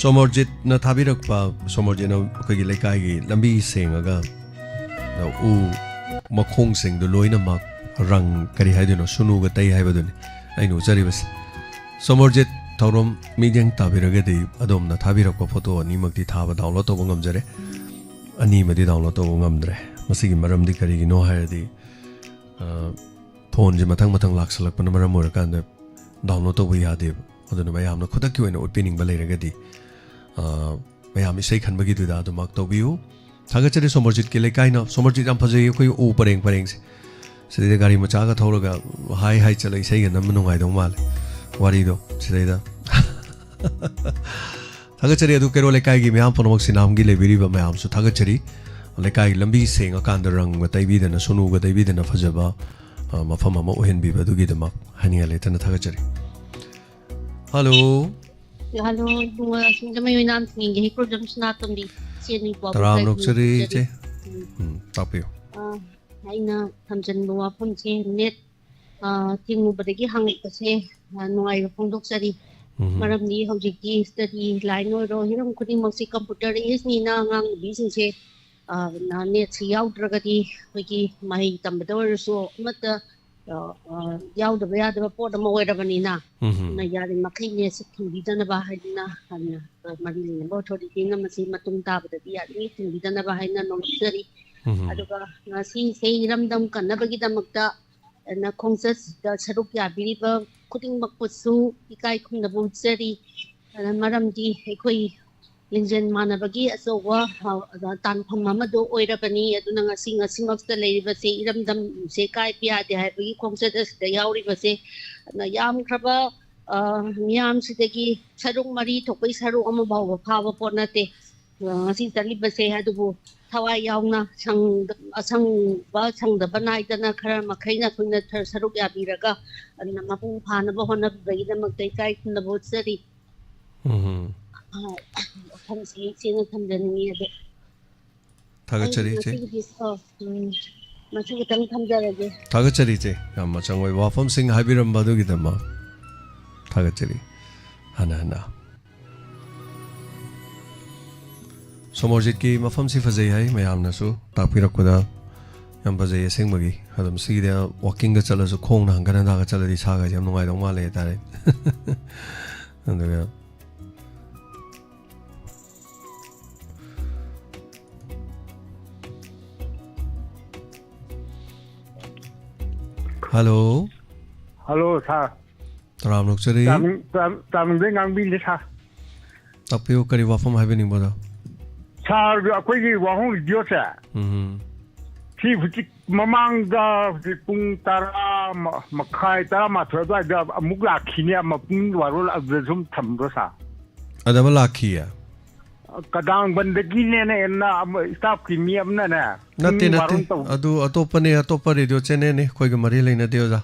ꯁꯣꯃꯣꯔꯖꯤꯠꯅ ꯊꯥꯕꯤꯔꯛꯄ, ꯁꯣꯃꯣꯔꯖꯤꯠꯅ ꯑꯩꯈꯣꯏꯒꯤ ꯂꯩꯀꯥꯏꯒꯤ ꯂꯝꯕꯤ ꯁꯦꯡꯉꯒ ꯎ ꯃꯈꯣꯡꯁꯤꯡꯗꯨ ꯂꯣꯏꯅꯃꯛ ꯔꯪ, ꯀꯔꯤ ꯍꯥꯏꯗꯣꯏꯅꯣ, ꯁꯨꯅꯨꯒ ꯇꯩ ꯍꯥꯏꯕꯗꯨꯅꯤ ꯑꯩꯅ ꯎꯖꯔꯤꯕꯁꯦ꯫ ꯁꯣꯃꯣꯔꯖꯤꯠ, ꯊꯧꯔꯝ ꯃꯤꯠꯌꯦꯡ ꯇꯥꯕꯤꯔꯒꯗꯤ ꯑꯗꯣꯝꯅ ꯊꯥꯕꯤꯔꯛꯄ ꯐꯣꯇꯣ ꯑꯅꯤꯃꯛꯇꯤ ꯊꯥꯕ download ꯇꯧꯕ ꯉꯝꯖꯔꯦ꯫ ꯑꯅꯤꯃꯗꯤ download ꯇꯧꯕ ꯉꯝꯗ꯭ꯔꯦ꯫ ꯃꯁꯤꯒꯤ ꯃꯔꯝꯗꯤ ꯀꯔꯤꯒꯤꯅꯣ ꯍꯥꯏꯔꯗꯤ, ꯑ, ꯐꯣꯟꯁꯦ ꯃꯊꯪ ꯃꯊꯪ ꯂꯥꯛꯁꯜꯂꯛꯄꯅ ꯃꯔꯝ ꯑꯣꯏꯔꯀꯥꯟꯗ download ꯇꯧꯕ ꯌꯥꯗꯦꯕ꯫ ꯑꯗꯨꯅ ꯃꯌꯥꯝꯅ ꯈꯨꯗꯛꯀꯤ ꯑꯣꯏꯅ ꯎꯠꯄꯤꯅꯤꯡꯕ ꯂꯩꯔꯒꯗꯤ, ꯑ, ꯃꯌꯥꯝ ꯏꯁꯩ ꯈꯟꯕꯒꯤꯗꯨꯗ ꯑꯗꯨꯃꯛ ꯇꯧꯕꯤꯌꯨ꯫ ꯊꯥꯒꯠꯆꯔꯤ ꯁꯣꯃꯣꯔꯖꯤꯠꯀꯤ ꯂꯩꯀꯥꯏꯅ꯫ ꯁꯣꯃꯣꯔꯖꯤꯠ, ꯌꯥꯝ ꯐꯖꯩ ꯑꯩꯈꯣꯏ ꯎ ꯄꯔꯦꯡ ꯄꯔꯦꯡꯁꯦ꯫ ꯁꯤꯗꯩꯗ ꯒꯥꯔꯤ ꯃꯆꯥꯒ ꯊꯧꯔꯒ ꯍꯥꯏ ꯍꯥꯏ ꯆꯠꯂ ꯏꯁꯩꯒ ꯅꯝꯕ ꯅꯨꯡꯉꯥꯏꯗꯧ ꯃꯥꯜꯂꯦ ꯋꯥꯔꯤꯗꯣ ꯁꯤꯗꯩꯗ꯫ ꯊꯥꯒꯠꯆꯔꯤ꯫ ꯑꯗꯨ ꯀꯩꯔꯣꯜ ꯂꯩꯀꯥꯏꯒꯤ ꯃꯤꯌꯥꯝ ꯄꯨꯝꯅꯃꯛ, ꯁꯤꯅꯥꯝꯒꯤ ꯂꯩꯕꯤꯔꯤꯕ ꯃꯌꯥꯝꯁꯨ ꯊꯥꯒꯠꯆꯔꯤ꯫ ꯂꯩꯀꯥꯏꯒꯤ ꯂꯝꯕꯤ ꯁꯦꯡꯉꯀꯥꯟꯗ ꯔꯪꯒ ꯇꯩꯕꯤꯗꯅ, ꯁꯨꯅꯨꯒ ꯇꯩꯕꯤꯗꯅ ꯐꯖꯕ, ꯑ, ꯃꯐꯝ ꯑꯃ ꯑꯣꯏꯍꯟꯕꯤꯕꯗꯨꯒꯤꯗꯃꯛ ꯍꯥꯏꯅꯤꯡꯉꯥꯏ ꯂꯩꯇꯅ ꯊꯥꯒꯠꯆꯔꯤ꯫ ꯍꯜꯂꯣ꯫ ꯍꯜꯂꯣ, ꯏꯕꯨꯡꯉꯣ ꯁꯤꯡꯖꯃꯩ ꯑꯣꯏꯅꯥꯝ ꯊꯤꯡꯒꯤ ꯍꯩꯀ꯭ꯔꯨꯖꯝ ꯁꯅꯥꯇꯣꯝꯕꯤ ꯏꯆꯦꯅꯤ ꯄꯥꯎ ꯇꯔꯥꯝꯅ ꯀꯥꯏ ꯑꯣꯛꯆꯔꯤ ꯄꯤꯖꯔꯤ꯫ ꯏꯆꯦ꯫ ꯎꯝ꯫ ꯎꯝ, ꯇꯥꯛꯄꯤꯌꯨ꯫ ꯑ, ꯑꯩꯅ ꯊꯝꯖꯅꯤꯡꯕ ꯋꯥꯐꯝꯁꯦ ꯅꯦꯠ, ꯑ, ꯊꯤꯡꯉꯨꯕꯗꯒꯤ ꯍꯪꯉꯛꯄꯁꯦ, ꯑ, ꯅꯨꯡꯉꯥꯏꯕ ꯐꯣꯡꯗꯣꯛꯆꯔꯤ꯫ ꯎꯝ꯫ ꯃꯔꯝꯗꯤ ꯍꯧꯖꯤꯛꯇꯤ study line ꯑꯣꯏꯔꯣ, ꯍꯤꯔꯝ ꯈꯨꯗꯤꯡꯃꯛꯁꯤ computer age ꯅꯤꯅ ꯑꯉꯥꯡ ꯅꯨꯄꯤꯁꯤꯡꯁꯦ, ꯑ, ꯅ-, ꯅꯦꯠꯁꯤ ꯌꯥꯎꯗ꯭ꯔꯒꯗꯤ ꯑꯩꯈꯣꯏꯒꯤ ꯃꯍꯩ ꯇꯝꯕꯗ ꯑꯣꯏꯔꯁꯨ ꯑꯃꯠꯇ, ꯑ, ꯑ, ꯌꯥꯎꯗꯕ ꯌꯥꯗꯕ ꯄꯣꯠ ꯑꯃ ꯑꯣꯏꯔꯕꯅꯤꯅ, ꯎꯝ꯫ ꯑꯗꯨꯅ ꯌꯥꯔꯤꯃꯈꯩ ꯅꯦꯠꯁꯤ ꯊꯤꯡꯕꯤꯗꯅꯕ ꯍꯥꯏꯗꯅ, ꯑ, ꯃꯔꯤ ꯂꯩꯅꯕ authority ꯅ ꯃꯁꯤ ꯃꯇꯨꯡ ꯇꯥꯕꯗꯗꯤ ꯌꯥꯔꯤꯉꯩ ꯊꯤꯡꯕꯤꯗꯅꯕ ꯍꯥꯏꯅ ꯅꯣꯡꯖꯔꯤ꯫ ꯎꯝ꯫ ꯑꯗꯨꯒ ꯉꯁꯤ ꯏꯁꯩ ꯏꯔꯝꯗꯝ ꯀꯟꯅꯕꯒꯤꯗꯃꯛꯇ ꯑꯩꯅ ꯈꯣꯡꯆꯠꯁꯤꯗ ꯁꯔꯨꯛ ꯌꯥꯕꯤꯔꯤꯕ ꯈꯨꯗꯤꯡꯃꯛꯄꯨꯁꯨ ꯏꯀꯥꯏ ꯈꯨꯝꯅꯕ ꯎꯠꯆꯔꯤ꯫ ꯑꯗꯨꯅ ꯃꯔꯝꯗꯤ ꯑꯩꯈꯣꯏ ꯂꯤꯡꯖꯦꯜ ꯃꯥꯟꯅꯕꯒꯤ ꯑꯆꯧꯕ, ꯑ, ꯇꯥꯟꯐꯝ ꯑꯃꯗꯣ ꯑꯣꯏꯔꯕꯅꯤ꯫ ꯑꯗꯨꯅ ꯉꯁꯤ, ꯉꯁꯤꯃꯛꯇ ꯂꯩꯔꯤꯕꯁꯦ ꯏꯔꯝꯗꯝꯁꯦ ꯀꯥꯏꯕ ꯌꯥꯗꯦ ꯍꯥꯏꯕꯒꯤ ꯈꯣꯡꯆꯠ ꯑꯁꯤꯗ ꯌꯥꯎꯔꯤꯕꯁꯦ, ꯑꯗꯨꯅ ꯌꯥꯝꯈ꯭ꯔꯕ, ꯑ, ꯃꯤꯌꯥꯝꯁꯤꯗꯒꯤ ꯁꯔꯨꯛ ꯃꯔꯤ ꯊꯣꯛꯄꯩ ꯁꯔꯨꯛ ꯑꯃ ꯐꯥꯎꯕ ꯐꯥꯕ ꯄꯣꯠ ꯅꯠꯇꯦ꯫ ꯉꯁꯤ ꯆꯠꯂꯤꯕꯁꯦ ꯑꯗꯨꯕꯨ ꯊꯋꯥꯏ ꯌꯥꯎꯅ ꯁꯪ-, ꯑꯁꯪꯕ ꯁꯪꯗꯕ ꯅꯥꯏꯗꯅ ꯈꯔ ꯃꯈꯩꯅ ꯑꯩꯈꯣꯏꯅ ꯁꯔꯨꯛ ꯌꯥꯕꯤꯔꯒ ꯑꯗꯨꯅ ꯃꯄꯨꯡ ꯐꯥꯅꯕ ꯍꯣꯠꯅꯕꯤꯕꯒꯤꯗꯃꯛꯇ ꯏꯀꯥꯏ ꯈꯨꯝꯅꯕ ꯎꯠꯆꯔꯤ꯫ ꯎꯝ꯫ ꯋꯥꯐꯝꯁꯤ ꯏꯆꯦꯅ ꯊꯝꯖꯅꯤꯡꯉꯤ ꯑꯗꯣ꯫ ꯊꯥꯒꯠꯆꯔꯤ, ꯑꯩ ꯏꯆꯦ꯫ ꯉꯁꯤꯒꯤꯗꯤ, ꯑꯣ, ꯎꯝ, ꯃꯁꯤ ꯈꯤꯇꯪ ꯊꯝꯖꯔꯒꯦ꯫ ꯊꯥꯒꯠꯆꯔꯤ, ꯏꯆꯦ꯫ ꯌꯥꯝ ꯃꯆꯪ ꯑꯣꯏꯕ ꯋꯥꯐꯝꯁꯤꯡ ꯍꯥꯏꯕꯤꯔꯝꯕ ꯑꯗꯨꯒꯤꯗꯃꯛ ꯊꯥꯒꯠꯆꯔꯤ꯫ ꯍꯟꯅ ꯍꯟꯅ꯫ ꯁꯣꯃꯣꯔꯖꯤꯠꯀꯤ ꯃꯐꯝꯁꯤ ꯐꯖꯩ ꯍꯥꯏ, ꯃꯌꯥꯝꯅꯁꯨ ꯇꯥꯛꯄꯤꯔꯛꯄꯗ ꯌꯥꯝ ꯐꯖꯩ ꯑꯁꯦꯡꯕꯒꯤ꯫ ꯑꯗꯨꯝ ꯁꯤꯒꯤꯗ walkingꯒ ꯆꯠꯂꯁꯨ, ꯈꯣꯡꯅ ꯍꯪꯒꯠ ꯍꯟꯗꯥꯒ ꯆꯠꯂꯗꯤ ꯏꯁꯥꯒꯁꯦ ꯌꯥꯝ ꯅꯨꯡꯉꯥꯏꯗꯧ ꯃꯥꯜꯂꯦ ꯍꯥꯏꯇꯥꯔꯦ꯫ ꯑꯗꯨꯒ ꯍꯜꯂꯣ꯫ ꯍꯜꯂꯣ, ꯁꯥꯔ꯫ ꯇꯔꯥꯝꯅ ꯑꯣꯛꯆꯔꯤ꯫ ꯇꯥꯃꯤꯡ-, ꯇꯥꯝ-, ꯇꯥꯃꯤꯡꯗꯩ ꯉꯥꯡꯕꯤꯅꯦ, ꯁꯥꯔ꯫ ꯇꯥꯛꯄꯤꯌꯨ, ꯀꯔꯤ ꯋꯥꯐꯝ ꯍꯥꯏꯕꯤꯅꯤꯡꯕꯗꯣ? ꯁꯥꯔ, ꯑꯩꯈꯣꯏꯒꯤ ꯋꯥꯍꯣꯡ ꯔꯦꯗꯤꯑꯣꯁꯦ, ꯎꯝ꯫ ꯁꯤ ꯍꯧꯖꯤꯛ ꯃꯃꯥꯡꯗ ꯍꯧꯖꯤꯛ ꯄꯨꯡ ꯇꯔꯥ ꯃ-, ꯃꯈꯥꯏ, ꯇꯔꯥꯃꯥꯊꯣꯏ ꯑꯗꯨꯋꯥꯏꯗ ꯑꯃꯨꯛ ꯂꯥꯛꯈꯤꯅꯦ, ꯑꯃ ꯄꯨꯡ ꯕꯥꯔꯣ ꯑꯗꯨꯗ ꯁꯨꯝ ꯊꯝꯕ꯭ꯔꯣ, ꯁꯥꯔ? ꯑꯗ ꯑꯃ ꯂꯥꯛꯈꯤꯌꯦ? ꯀꯗꯥꯡꯕꯟꯗꯒꯤꯅꯦꯅ ꯑꯃ staffꯀꯤ ꯃꯤ ꯑꯃꯅꯅꯦ, ꯅꯠꯇꯦ, ꯄꯨꯡ ꯅꯠꯇꯦ꯫ ꯕꯥꯔꯣ ꯇꯧ- ꯑꯗꯨ ꯑꯇꯣꯞꯄꯅꯦ, ꯑꯇꯣꯞꯄ ꯔꯦꯗꯤꯑꯣ ꯆꯦꯅꯦꯜꯅꯤ, ꯑꯩꯈꯣꯏꯒ ꯃꯔꯤ ꯂꯩꯅꯗꯦ, ꯑꯣꯖꯥ꯫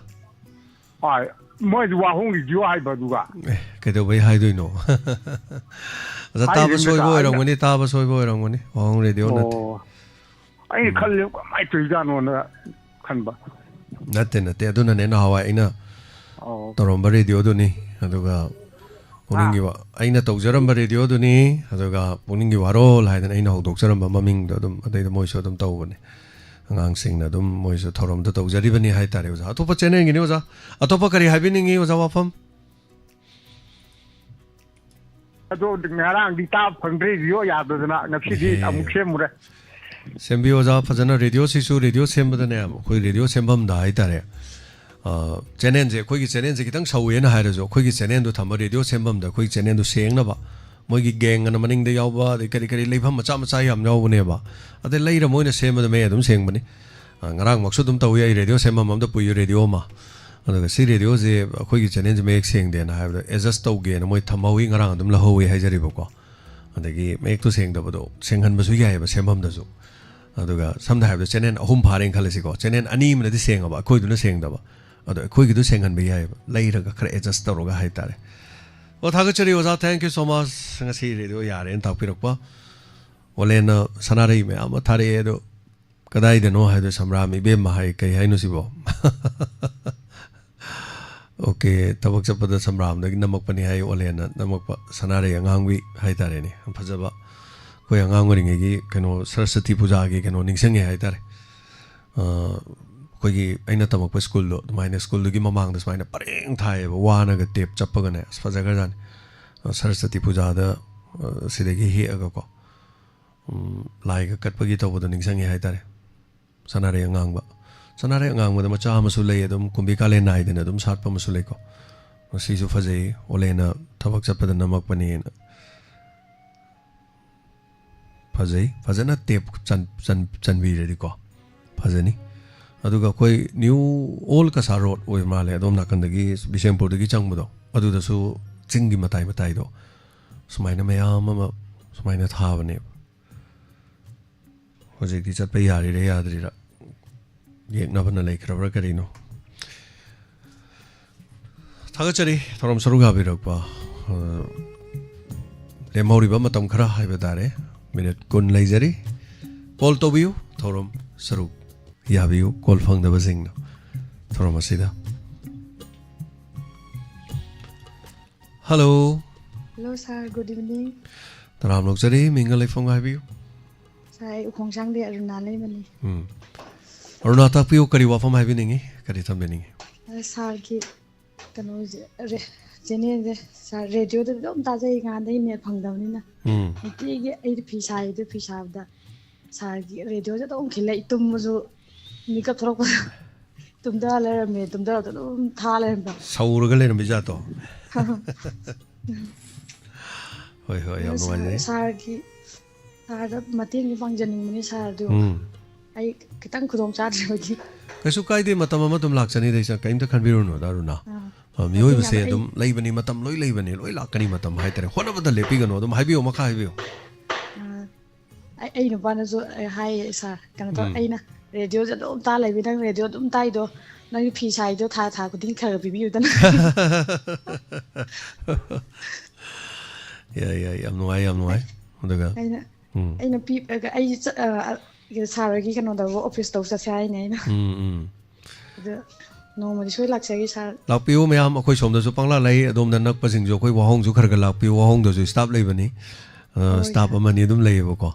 ꯍꯣꯏ, ꯃꯣꯏꯗꯤ ꯋꯥꯍꯣꯡ ꯔꯦꯗꯤꯑꯣ ꯍꯥꯏꯕ ꯑꯗꯨꯒ꯫ ꯑꯦ, ꯀꯩꯗꯧꯕꯩ ꯍꯥꯏꯗꯣꯏꯅꯣ? ꯑꯣꯖꯥ, ꯇꯥꯕ ꯍꯥꯏꯔꯤꯕꯅꯤ, ꯁꯣꯏꯕ ꯑꯩꯅ ꯑꯣꯏꯔꯝꯒꯅꯤ, ꯇꯥꯕ ꯁꯣꯏꯕ ꯑꯣꯏꯔꯝꯒꯅꯤ, ꯋꯥꯍꯣꯡ ꯔꯦꯗꯤꯑꯣ ꯅꯠꯇꯦ꯫ ꯑꯣ, ꯑꯩꯅ ꯎꯝ꯫ ꯈꯜꯂꯦ, "ꯀꯃꯥꯏꯅ ꯇꯧꯔꯤꯖꯥꯠꯅꯣꯅ" ꯈꯟꯕ꯫ ꯅꯠꯇꯦ, ꯅꯠꯇꯦ, ꯑꯗꯨꯅꯅꯦ ꯅꯍꯥꯟꯋꯥꯏ ꯑꯩꯅ ꯑꯣ꯫ ꯇꯧꯔꯝꯕ ꯔꯦꯗꯤꯑꯣꯗꯨꯅꯤ, ꯑꯗꯨꯒ ꯄꯨꯛꯅꯤꯡꯒꯤ ꯑꯥ꯫ ꯋꯥ-, ꯑꯩꯅ ꯇꯧꯖꯔꯝꯕ ꯔꯦꯗꯤꯑꯣꯗꯨꯅꯤ, ꯑꯗꯨꯒ ꯄꯨꯛꯅꯤꯡꯒꯤ ꯋꯥꯔꯣꯜ ꯍꯥꯏꯗꯅ ꯑꯩꯅ ꯍꯧꯗꯣꯛꯆꯔꯝꯕ ꯃꯃꯤꯡꯗꯣ ꯑꯗꯨꯝ ꯑꯗꯩꯗ ꯃꯣꯏꯁꯨ ꯑꯗꯨꯝ ꯇꯧꯕꯅꯦ꯫ ꯑꯉꯥꯡꯁꯤꯡꯅ ꯑꯗꯨꯝ ꯃꯣꯏꯁꯨ ꯊꯧꯔꯝꯗꯣ ꯇꯧꯖꯔꯤꯕꯅꯤ ꯍꯥꯏꯇꯥꯔꯦ, ꯑꯣꯖꯥ꯫ ꯑꯇꯣꯞꯄ ꯆꯦꯅꯦꯜꯒꯤꯅꯤ, ꯑꯣꯖꯥ꯫ ꯑꯇꯣꯞꯄ ꯀꯔꯤ ꯍꯥꯏꯕꯤꯅꯤꯡꯉꯤ, ꯑꯣꯖꯥ, ꯋꯥꯐꯝ? ꯑꯗꯣ ꯉꯔꯥꯡꯗꯤ ꯇꯥꯕ ꯐꯪꯗ꯭ꯔꯦ, ꯔꯦꯗꯤꯑꯣ ꯌꯥꯗꯗꯅ꯫ ꯉꯁꯤꯗꯤ ꯑꯦꯍꯦ꯫ ꯑꯃꯨꯛ ꯁꯦꯝꯃꯨꯔꯦ꯫ ꯁꯦꯝꯕꯤꯌꯨ, ꯑꯣꯖꯥ, ꯐꯖꯅ꯫ ꯔꯦꯗꯤꯑꯣꯁꯤꯁꯨ, ꯔꯦꯗꯤꯑꯣ ꯁꯦꯝꯕꯗꯅꯦ, ꯑꯩꯈꯣꯏ ꯔꯦꯗꯤꯑꯣ ꯁꯦꯝꯐꯝꯗ ꯍꯥꯏꯇꯥꯔꯦ, ꯑ, ꯆꯦꯅꯦꯜꯁꯦ, ꯑꯩꯈꯣꯏꯒꯤ ꯆꯦꯅꯦꯜꯁꯦ ꯈꯤꯇꯪ ꯁꯧꯋꯦꯅ ꯍꯥꯏꯔꯁꯨ, ꯑꯩꯈꯣꯏꯒꯤ ꯆꯦꯅꯦꯜꯗꯣ ꯊꯝꯕ, ꯔꯦꯗꯤꯑꯣ ꯁꯦꯝꯐꯝꯗ ꯑꯩꯈꯣꯏꯒꯤ ꯆꯦꯅꯦꯜꯗꯣ ꯁꯦꯡꯅꯕ, ꯃꯣꯏꯒꯤ ꯒꯦꯡ ꯑꯅ ꯃꯅꯤꯡꯗ ꯌꯥꯎꯕ, ꯑꯗꯩ ꯀꯔꯤ ꯀꯔꯤ ꯂꯩꯐꯝ ꯃꯆꯥ ꯃꯆꯥ ꯌꯥꯝ ꯌꯥꯎꯕꯅꯦꯕ꯫ ꯑꯗꯩ ꯂꯩꯔ ꯃꯣꯏꯅ ꯁꯦꯝꯕꯗ ꯃꯌꯥꯏ ꯑꯗꯨꯝ ꯁꯦꯡꯕꯅꯤ꯫ ꯑ, ꯉꯔꯥꯡꯃꯛꯁꯨ ꯑꯗꯨꯝ ꯇꯧꯏ, ꯑꯩ ꯔꯦꯗꯤꯑꯣ ꯁꯦꯝꯐꯝ ꯑꯝꯗ ꯄꯨꯏ, ꯔꯦꯗꯤꯑꯣ ꯑꯃ꯫ ꯑꯗꯨꯒ ꯁꯤ ꯔꯦꯗꯤꯑꯣꯁꯦ ꯑꯩꯈꯣꯏꯒꯤ ꯆꯦꯅꯦꯜꯁꯦ ꯃꯌꯦꯛ ꯁꯦꯡꯗꯦꯅ ꯍꯥꯏꯕꯗ adjust ꯇꯧꯒꯦꯅ ꯃꯣꯏ ꯊꯝꯍꯧꯏ, ꯉꯔꯥꯡ ꯑꯗꯨꯝ ꯂꯧꯍꯧꯏ ꯍꯥꯏꯖꯔꯤꯕꯀꯣ꯫ ꯑꯗꯒꯤ ꯃꯌꯦꯛꯇꯣ ꯁꯦꯡꯗꯕꯗꯣ ꯁꯦꯡꯍꯟꯕꯁꯨ ꯌꯥꯏꯑꯕ ꯁꯦꯝꯐꯝꯗꯁꯨ꯫ ꯑꯗꯨꯒ ꯁꯝꯅ ꯍꯥꯏꯔꯕꯗ ꯆꯦꯅꯦꯜ ꯑꯍꯨꯝ ꯐꯥꯔꯦꯅ ꯈꯜꯂꯁꯤꯀꯣ, ꯆꯦꯅꯦꯜ ꯑꯅꯤ ꯑꯃꯅꯗꯤ ꯁꯦꯡꯉꯕ, ꯑꯩꯈꯣꯏꯗꯨꯅ ꯁꯦꯡꯗꯕ, ꯑꯗꯣ ꯑꯩꯈꯣꯏꯒꯤꯗꯨ ꯁꯦꯡꯍꯟꯕ ꯌꯥꯏꯑꯕ, ꯂꯩꯔꯒ ꯈꯔ ꯑꯦꯗꯖꯁ ꯇꯧꯔꯒ ꯍꯥꯏꯇꯥꯔꯦ꯫ ꯑꯣ, ꯊꯥꯒꯠꯆꯔꯤ ꯑꯣꯖꯥ, thank you so much, ꯉꯁꯤ ꯔꯦꯗꯤꯑꯣ ꯌꯥꯔꯦꯅ ꯇꯥꯛꯄꯤꯔꯛꯄ꯫ ꯑꯣꯂꯦꯟꯅ ꯁꯅꯥꯔꯩ ꯃꯌꯥꯝ ꯑꯃ ꯊꯥꯔꯛꯑꯦ, ꯑꯗꯣ ꯀꯗꯥꯏꯗꯅꯣ ꯍꯥꯏꯗꯣ ꯁꯝꯕ꯭ꯔꯥꯝ ꯏꯕꯦꯝꯃ ꯍꯥꯏ, ꯀꯩ ꯍꯥꯏꯅꯣ ꯁꯤꯕꯣ? ꯑꯣꯀꯦ, ꯊꯕꯛ ꯆꯠꯄꯗ ꯁꯝꯕ꯭ꯔꯥꯝꯗꯒꯤ ꯅꯝꯃꯛꯄꯅꯤ ꯍꯥꯏ, ꯑꯣꯂꯦꯟꯅ ꯅꯝꯃꯛꯄ ꯁꯅꯥꯔꯩ ꯑꯉꯥꯡꯕꯤ ꯍꯥꯏꯇꯥꯔꯦꯅꯦ, ꯌꯥꯝ ꯐꯖꯕ꯫ ꯑꯩꯈꯣꯏ ꯑꯉꯥꯡ ꯑꯣꯏꯔꯤꯉꯩꯒꯤ ꯀꯩꯅꯣ, ꯁꯔꯁꯋꯇꯤ ꯄꯨꯖꯥꯒꯤ ꯀꯩꯅꯣ ꯅꯤꯡꯁꯤꯡꯉꯦ ꯍꯥꯏꯇꯥꯔꯦ꯫ ꯑ, ꯑꯩꯈꯣꯏꯒꯤ, ꯑꯩꯅ ꯇꯝꯃꯛꯄ ꯁ꯭ꯀꯨꯜꯗꯣ ꯑꯗꯨꯃꯥꯏꯅ, ꯁ꯭ꯀꯨꯜꯗꯨꯒꯤ ꯃꯃꯥꯡꯗ ꯁꯨꯃꯥꯏꯅ ꯄꯔꯦꯡ ꯊꯥꯏꯌꯦꯕ, ꯋꯥꯅꯒ ꯇꯦꯞ ꯆꯞꯄꯒꯅꯦ, ꯑꯁ, ꯐꯖꯈ꯭ꯔꯖꯥꯠꯅꯤ꯫ ꯑ, ꯁꯔꯁꯋꯇꯤ ꯄꯨꯖꯥꯗ, ꯑ, ꯁꯤꯗꯒꯤ ꯍꯦꯛꯑꯒꯀꯣ, ꯎꯝ, ꯂꯥꯏꯒ ꯀꯠꯄꯒꯤ ꯇꯧꯕꯗꯣ ꯅꯤꯡꯁꯤꯡꯉꯦ ꯍꯥꯏꯇꯥꯔꯦ꯫ ꯁꯅꯥꯔꯩ ꯑꯉꯥꯡꯕ꯫ ꯁꯅꯥꯔꯩ ꯑꯉꯥꯡꯕꯗ ꯃꯆꯥ ꯑꯃꯁꯨ ꯂꯩ, ꯑꯗꯨꯝ ꯀꯨꯝꯕꯤ ꯀꯥꯂꯦꯟ ꯅꯥꯏꯗꯅ ꯑꯗꯨꯝ ꯁꯥꯠꯄ ꯑꯃꯁꯨ ꯂꯩꯀꯣ꯫ ꯃꯁꯤꯁꯨ ꯐꯖꯩ, ꯑꯣꯂꯦꯟꯅ ꯊꯕꯛ ꯆꯠꯄꯗ ꯅꯝꯃꯛꯄꯅꯦꯅ꯫ ꯐꯖꯩ, ꯐꯖꯅ ꯇꯦꯞ ꯆꯟ-, ꯆꯟ-, ꯆꯟꯕꯤꯔꯗꯤꯀꯣ ꯐꯖꯅꯤ꯫ ꯑꯗꯨꯒ ꯑꯩꯈꯣꯏ ꯅ꯭ꯌꯨ ꯑꯣꯜ ꯀꯁꯥ ꯔꯣꯗ ꯑꯣꯏꯕ ꯃꯥꯜꯂꯦ, ꯑꯗꯣꯝ ꯅꯥꯀꯟꯗꯒꯤ ꯕꯤꯁꯦꯝꯄꯨꯔꯗꯒꯤ ꯆꯪꯕꯗꯣ, ꯑꯗꯨꯗꯁꯨ ꯆꯤꯡꯒꯤ ꯃꯇꯥꯏ ꯃꯇꯥꯏꯗꯣ ꯁꯨꯃꯥꯏꯅ ꯃꯌꯥꯝ ꯑꯃ ꯁꯨꯃꯥꯏꯅ ꯊꯥꯕꯅꯦꯕ꯫ ꯍꯧꯖꯤꯛꯇꯤ ꯆꯠꯄ ꯌꯥꯔꯤꯔꯥ ꯌꯥꯗ꯭ꯔꯤꯔꯥ, ꯌꯦꯛꯅꯕꯅ ꯂꯩꯈ꯭ꯔꯕ꯭ꯔꯥ ꯀꯔꯤꯅꯣ? ꯊꯥꯒꯠꯆꯔꯤ ꯊꯧꯔꯝ ꯁꯔꯨꯛ ꯌꯥꯕꯤꯔꯛꯄ꯫ ꯑ, ꯂꯦꯝꯍꯧꯔꯤꯕ ꯃꯇꯝ ꯈꯔ ꯍꯥꯏꯕ ꯇꯥꯔꯦ, ꯃꯤꯅꯤꯠ ꯀꯨꯟ ꯂꯩꯖꯔꯤ꯫ ꯀꯣꯜ ꯇꯧꯕꯤꯌꯨ, ꯊꯧꯔꯝ ꯁꯔꯨꯛ ꯌꯥꯕꯤꯌꯨ, ꯀꯣꯜ ꯐꯪꯗꯕꯁꯤꯡꯅ ꯊꯧꯔꯝ ꯑꯁꯤꯗ꯫ ꯍꯜꯂꯣ꯫ ꯍꯜꯂꯣ ꯁꯥꯔ, ꯒꯨꯗ ꯏꯚꯤꯅꯤꯡ꯫ ꯇꯔꯥꯝꯅ ꯑꯣꯛꯆꯔꯤ, ꯃꯤꯡꯒ ꯂꯩꯐꯝꯒ ꯍꯥꯏꯕꯤꯌꯨ꯫ ꯁꯥꯔ, ꯑꯩ ꯎꯈꯣꯡꯁꯥꯡꯗꯩ ꯑꯔꯨꯅꯥ ꯂꯩꯃꯅꯤ꯫ ꯎꯝ꯫ ꯑꯔꯨꯅꯥ, ꯇꯥꯛꯄꯤꯌꯨ, ꯀꯔꯤ ꯋꯥꯐꯝ ꯍꯥꯏꯕꯤꯅꯤꯡꯉꯤ, ꯀꯔꯤ ꯊꯝꯕꯤꯅꯤꯡꯉꯤ? ꯑ, ꯁꯥꯔꯒꯤ ꯀꯩꯅꯣꯁꯦ, ꯔꯦ-, ꯆꯦꯅꯦꯜꯁꯦ, ꯁꯥꯔ, ꯔꯦꯗꯤꯑꯣꯗꯗꯤ ꯑꯗꯨꯝ ꯇꯥꯖꯩ, ꯉꯍꯥꯟꯗꯒꯤ ꯅꯦꯠ ꯐꯪꯗꯕꯅꯤꯅ꯫ ꯎꯝ꯫ ꯅꯨꯡꯇꯤꯒꯤ ꯑꯩꯗꯤ ꯐꯤ ꯁꯥꯏꯗꯣ, ꯐꯤ ꯁꯥꯕꯗ ꯁꯥꯔꯒꯤ ꯔꯦꯗꯤꯑꯣꯁꯦ ꯑꯗꯨꯝ ꯈꯤꯜꯂꯛꯏ, ꯇꯨꯝꯕꯁꯨ ꯃꯤꯀꯞ ꯊꯣꯛꯂꯛꯄꯗ ꯇꯨꯝꯗ ꯂꯩꯔꯝꯃꯦ, ꯇꯨꯝꯗꯔꯛꯇ ꯑꯗꯨꯝ ꯊꯥ ꯂꯩꯔꯝꯕ꯫ ꯁꯧꯔꯒ ꯂꯩꯔꯝꯕ ꯖꯥꯠꯇꯣ꯫ ꯍꯣꯏ, ꯍꯣꯏ, ꯌꯥꯝ ꯑꯗꯣ ꯁꯥꯔ, ꯅꯨꯡꯉꯥꯏꯖꯩ꯫ ꯁꯥꯔꯒꯤ, ꯁꯥꯔꯗ ꯃꯇꯦꯡꯗꯤ ꯄꯥꯡꯖꯅꯤꯡꯕꯅꯤ ꯁꯥꯔ, ꯑꯗꯨ ꯎꯝ꯫ ꯑꯩ ꯈꯤꯇꯪ ꯈꯨꯗꯣꯡ ꯆꯥꯗ꯭ꯔꯤꯕꯒꯤ꯫ ꯀꯩꯁꯨ ꯀꯥꯏꯗꯦ, ꯃꯇꯝ ꯑꯃ ꯑꯗꯨꯝ ꯂꯥꯛꯆꯅꯤꯗ, ꯏꯆꯟ, ꯀꯔꯤꯝꯇ ꯈꯟꯕꯤꯔꯨꯅꯨꯗ, ꯑꯔꯨꯅꯥ꯫ ꯑꯥ꯫ ꯑ, ꯃꯤꯑꯣꯏꯕꯁꯦ ꯑꯗꯨꯝ ꯂꯩꯕꯅꯤ, ꯃꯇꯝ ꯂꯣꯏ ꯂꯩꯕꯅꯤ, ꯂꯣꯏ ꯂꯥꯛꯀꯅꯤ ꯃꯇꯝ ꯍꯥꯏꯇꯥꯔꯦ꯫ ꯍꯣꯠꯅꯕꯗ ꯂꯦꯞꯄꯤꯒꯅꯨ, ꯑꯗꯨꯝ ꯍꯥꯏꯕꯤꯌꯨ, ꯃꯈꯥ ꯍꯥꯏꯕꯤꯌꯨ꯫ ꯑ, ꯑꯩ ꯑꯩ ꯅꯨꯄꯥꯅꯁꯨ, ꯑ, ꯍꯥꯏꯌꯦ, ꯁꯥꯔ, ꯀꯩꯅꯣ ꯇꯧ, ꯎꯝ꯫ ꯑꯩꯅ ꯔꯦꯗꯤꯑꯣꯁꯦ ꯑꯗꯨꯝ ꯇꯥ ꯂꯩꯕꯤ, "ꯅꯪ ꯔꯦꯗꯤꯑꯣ ꯑꯗꯨꯝ ꯇꯥꯏꯗꯣ, ꯅꯪꯒꯤ ꯐꯤ ꯁꯥꯏꯗꯣ ꯊꯥ ꯊꯥ ꯈꯨꯗꯤꯡ ꯈꯔ ꯈꯔ ꯄꯤꯕꯤꯌꯨꯗꯅ"꯫ ꯌꯥꯏ, ꯌꯥꯏ, ꯌꯥꯝ ꯅꯨꯡꯉꯥꯏ, ꯌꯥꯝ ꯅꯨꯡꯉꯥꯏ꯫ ꯑꯗꯨꯒ ꯑꯩꯅ ꯎꯝ꯫ ꯑꯩꯅ ꯄꯤ-, ꯑꯩ ꯆꯠ-, ꯑ, ꯑ, ꯁꯥꯔ ꯍꯣꯏꯒꯤ ꯀꯩꯅꯣꯗꯕꯨ, ꯑꯣꯐꯤꯁꯇꯕꯨ ꯆꯠꯁꯦ ꯍꯥꯏꯅꯦ ꯑꯩꯅ꯫ ꯎꯝ, ꯎꯝ꯫ ꯑꯗꯣ ꯅꯣꯡꯃꯗꯤ ꯁꯣꯏ ꯂꯥꯛꯆꯒꯦ, ꯁꯥꯔ꯫ ꯂꯥꯛꯄꯤꯌꯨ ꯃꯌꯥꯝ, ꯑꯩꯈꯣꯏ ꯁꯣꯝꯗꯁꯨ ꯄꯪꯂꯥꯛ ꯂꯥꯛꯏ, ꯑꯗꯣꯝꯗ ꯅꯛꯄꯁꯤꯡꯁꯨ ꯑꯩꯈꯣꯏ ꯋꯥꯍꯣꯡꯁꯨ ꯈꯔ ꯈꯔ ꯂꯥꯛꯄꯤꯌꯨ, ꯋꯥꯍꯣꯡꯗꯁꯨ ꯁ꯭ꯇꯥꯐ ꯂꯩꯕꯅꯤ꯫ ꯑ, ꯍꯣꯏ, ꯁ꯭ꯇꯥꯐ ꯁꯥꯔ꯫ ꯑꯃꯅꯤ ꯑꯗꯨꯝ ꯂꯩꯌꯦꯕꯀꯣ꯫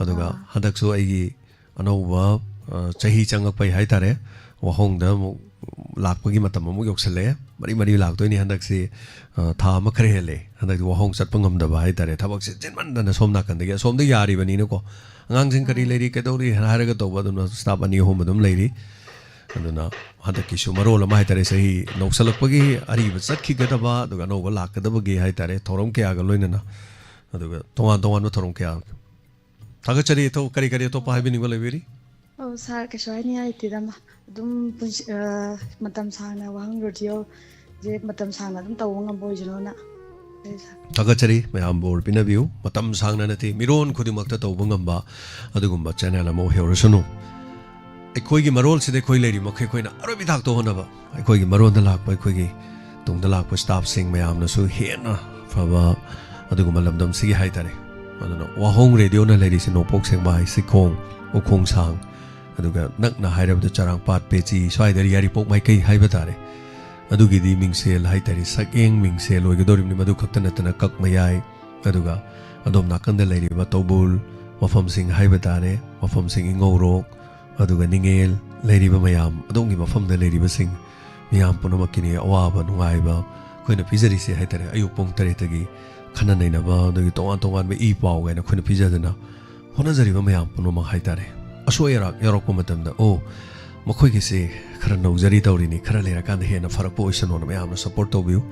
ꯑꯗꯨꯒ ꯑꯥ꯫ ꯍꯟꯗꯛꯁꯨ ꯑꯩꯒꯤ ꯑꯅꯧꯕ, ꯑ, ꯆꯍꯤ ꯆꯪꯉꯛꯄꯩ ꯍꯥꯏꯇꯥꯔꯦ, ꯋꯥꯍꯣꯡꯗ ꯑꯃꯨꯛ ꯂꯥꯛꯄꯒꯤ ꯃꯇꯝ ꯑꯃꯨꯛ ꯌꯧꯁꯜꯂꯛꯑꯦ꯫ ꯃꯔꯤ ꯃꯔꯤ ꯂꯥꯛꯇꯣꯏꯅꯤ ꯍꯟꯗꯛꯁꯤ, ꯑ, ꯊꯥ ꯑꯃ ꯈꯔ ꯍꯦꯜꯂꯦ꯫ ꯍꯟꯗꯛꯇꯤ ꯋꯥꯍꯣꯡ ꯆꯠꯄ ꯉꯝꯗꯕ ꯍꯥꯏꯇꯥꯔꯦ, ꯊꯕꯛꯁꯦ ꯆꯤꯟꯃꯟꯗꯅ ꯁꯣꯝ ꯅꯥꯀꯟꯗꯒꯤ꯫ ꯑꯁꯣꯝꯗ ꯌꯥꯔꯤꯕꯅꯤꯅꯀꯣ, ꯑꯉꯥꯡꯁꯤꯡ ꯀꯔꯤ ꯑꯥ꯫ ꯂꯩꯔꯤ, ꯀꯩꯗꯧꯔꯤ ꯍꯥꯏꯔꯒ ꯇꯧꯕ ꯑꯗꯨꯝ ꯁ꯭ꯇꯥꯐ ꯑꯅꯤ ꯑꯍꯨꯝ ꯑꯗꯨꯝ ꯂꯩꯔꯤ꯫ ꯑꯗꯨꯅ ꯍꯟꯗꯛꯀꯤꯁꯨ ꯃꯔꯣꯜ ꯑꯃ ꯍꯥꯏꯇꯥꯔꯦ, ꯆꯍꯤ ꯅꯧꯁꯜꯂꯛꯄꯒꯤ ꯑꯔꯤꯕ ꯆꯠꯈꯤꯒꯗꯕ ꯑꯗꯨꯒ ꯑꯅꯧꯕ ꯂꯥꯛꯀꯗꯕꯒꯤ ꯍꯥꯏꯇꯥꯔꯦ, ꯊꯧꯔꯝ ꯀꯌꯥꯒ ꯂꯣꯏꯅꯅ, ꯑꯗꯨꯒ ꯇꯣꯉꯥꯟ ꯇꯣꯉꯥꯟꯕ ꯊꯧꯔꯝ ꯀꯌꯥ꯫ ꯊꯥꯒꯠꯆꯔꯤ꯫ ꯑꯇꯣꯞ-, ꯀꯔꯤ ꯀꯔꯤ ꯑꯇꯣꯞꯄ ꯍꯥꯏꯕꯤꯅꯤꯡꯕ ꯂꯩꯕꯤꯔꯤ? ꯑꯧ, ꯁꯥꯔ, ꯀꯩꯁꯨ ꯍꯥꯏꯅꯤꯡꯉꯥꯏ ꯂꯩꯇꯦꯗ, ꯑꯃ ꯑꯗꯨꯝ ꯄꯨꯟꯁꯤ-, ꯑ, ꯃꯇꯝ ꯁꯥꯡꯅ ꯋꯥꯍꯪ ꯔꯦꯗꯤꯑꯣꯁꯦ ꯃꯇꯝ ꯁꯥꯡꯅ ꯑꯗꯨꯝ ꯇꯧꯕ ꯉꯝꯕ ꯑꯣꯏꯖꯅꯣꯅ ꯂꯩ, ꯁꯥꯔ꯫ ꯊꯥꯒꯠꯆꯔꯤ꯫ ꯃꯌꯥꯝ ꯕꯣꯔ ꯄꯤꯅꯕꯤꯌꯨ꯫ ꯃꯇꯝ ꯁꯥꯡꯅ ꯅꯠꯇꯦ, ꯃꯤꯔꯣꯟ ꯈꯨꯗꯤꯡꯃꯛꯇ ꯇꯧꯕ ꯉꯝꯕ ꯑꯗꯨꯒꯨꯝꯕ ꯆꯦꯅꯦꯜ ꯑꯃ ꯑꯣꯏꯍꯧꯔꯁꯅꯨ꯫ ꯑꯩꯈꯣꯏꯒꯤ ꯃꯔꯣꯜꯁꯤꯗ ꯑꯩꯈꯣꯏ ꯂꯩꯔꯤ ꯃꯈꯩ ꯑꯩꯈꯣꯏꯅ ꯑꯔꯣꯏꯕꯤ ꯊꯥꯛꯇ ꯍꯣꯠꯅꯕ, ꯑꯩꯈꯣꯏꯒꯤ ꯃꯔꯣꯟꯗ ꯂꯥꯛꯄ, ꯑꯩꯈꯣꯏꯒꯤ ꯇꯨꯡꯗ ꯂꯥꯛꯄ ꯁ꯭ꯇꯥꯐꯁꯤꯡ ꯃꯌꯥꯝꯅꯁꯨ ꯍꯦꯟꯅ ꯐꯕ ꯑꯗꯨꯒꯨꯝꯕ ꯂꯝꯗꯝꯁꯤꯒꯤ ꯍꯥꯏꯇꯥꯔꯦ꯫ ꯑꯗꯨꯅ ꯋꯥꯍꯣꯡ ꯔꯦꯗꯤꯑꯣꯅ ꯂꯩꯔꯤꯁꯦ ꯅꯣꯡꯄꯣꯛ ꯁꯦꯛꯃꯥꯏ, ꯆꯤꯡꯈꯣꯡ, ꯎꯈꯣꯡꯁꯥꯡ, ꯑꯗꯨꯒ ꯅꯛꯅ ꯍꯥꯏꯔꯕꯗ ꯆꯔꯥꯡꯄꯥꯠ, ꯄꯦꯆꯤ, ꯁ꯭ꯋꯥꯏꯗ ꯌꯥꯏꯔꯤꯄꯣꯛ ꯃꯥꯏꯀꯩ ꯍꯥꯏꯕ ꯇꯥꯔꯦ꯫ ꯑꯗꯨꯒꯤꯗꯤ ꯃꯤꯡꯁꯦꯜ ꯍꯥꯏꯇꯥꯔꯦ, ꯁꯛꯌꯦꯡ ꯃꯤꯡꯁꯦꯜ ꯑꯣꯏꯒꯗꯧꯔꯤꯕꯅꯤ꯫ ꯃꯗꯨ ꯈꯛꯇ ꯅꯠꯇꯅ ꯀꯛꯃꯌꯥꯏ, ꯑꯗꯨꯒ ꯑꯗꯣꯝ ꯅꯥꯀꯟꯗ ꯂꯩꯔꯤꯕ ꯇꯧꯕꯨꯜ ꯃꯐꯝꯁꯤꯡ ꯍꯥꯏꯕ ꯇꯥꯔꯦ, ꯃꯐꯝꯁꯤꯡ ꯏꯉꯧꯔꯣꯛ, ꯑꯗꯨꯒ ꯅꯤꯡꯉꯦꯜ ꯂꯩꯔꯤꯕ ꯃꯌꯥꯝ, ꯑꯗꯣꯝꯒꯤ ꯃꯐꯝꯗ ꯂꯩꯔꯤꯕꯁꯤꯡ ꯃꯤꯌꯥꯝ ꯄꯨꯝꯅꯃꯛꯀꯤꯅꯤ ꯑꯋꯥꯕ ꯅꯨꯡꯉꯥꯏꯕ ꯑꯩꯈꯣꯏꯅ ꯄꯤꯖꯔꯤꯁꯦ ꯍꯥꯏꯇꯥꯔꯦ꯫ ꯑꯌꯨꯛ ꯄꯨꯡ ꯇꯔꯦꯠꯇꯒꯤ ꯈꯟꯅ ꯅꯩꯅꯕ, ꯑꯗꯒꯤ ꯇꯣꯉꯥꯟ ꯇꯣꯉꯥꯟꯕ ꯏ ꯄꯥꯎ ꯀꯥꯏꯅ ꯑꯩꯈꯣꯏꯅ ꯄꯤꯖꯗꯅ ꯍꯣꯠꯅꯖꯔꯤꯕ ꯃꯌꯥꯝ ꯄꯨꯝꯅꯃꯛ ꯍꯥꯏꯇꯥꯔꯦ꯫ ꯑꯁꯣꯏ ꯑꯔꯥꯛ ꯌꯥꯎꯔꯛꯄ ꯃꯇꯝꯗ, "ꯑꯣ, ꯃꯈꯣꯏꯒꯤꯁꯦ ꯈꯔ ꯅꯧꯖꯔꯤ ꯇꯧꯔꯤꯅꯤ, ꯈꯔ ꯂꯩꯔꯀꯥꯟꯗ ꯍꯦꯟꯅ ꯐꯔꯛꯄ ꯑꯣꯏꯁꯅꯣꯅ" ꯃꯌꯥꯝꯅ ꯁꯞꯄꯣꯔꯠ ꯇꯧꯕꯤꯌꯨ꯫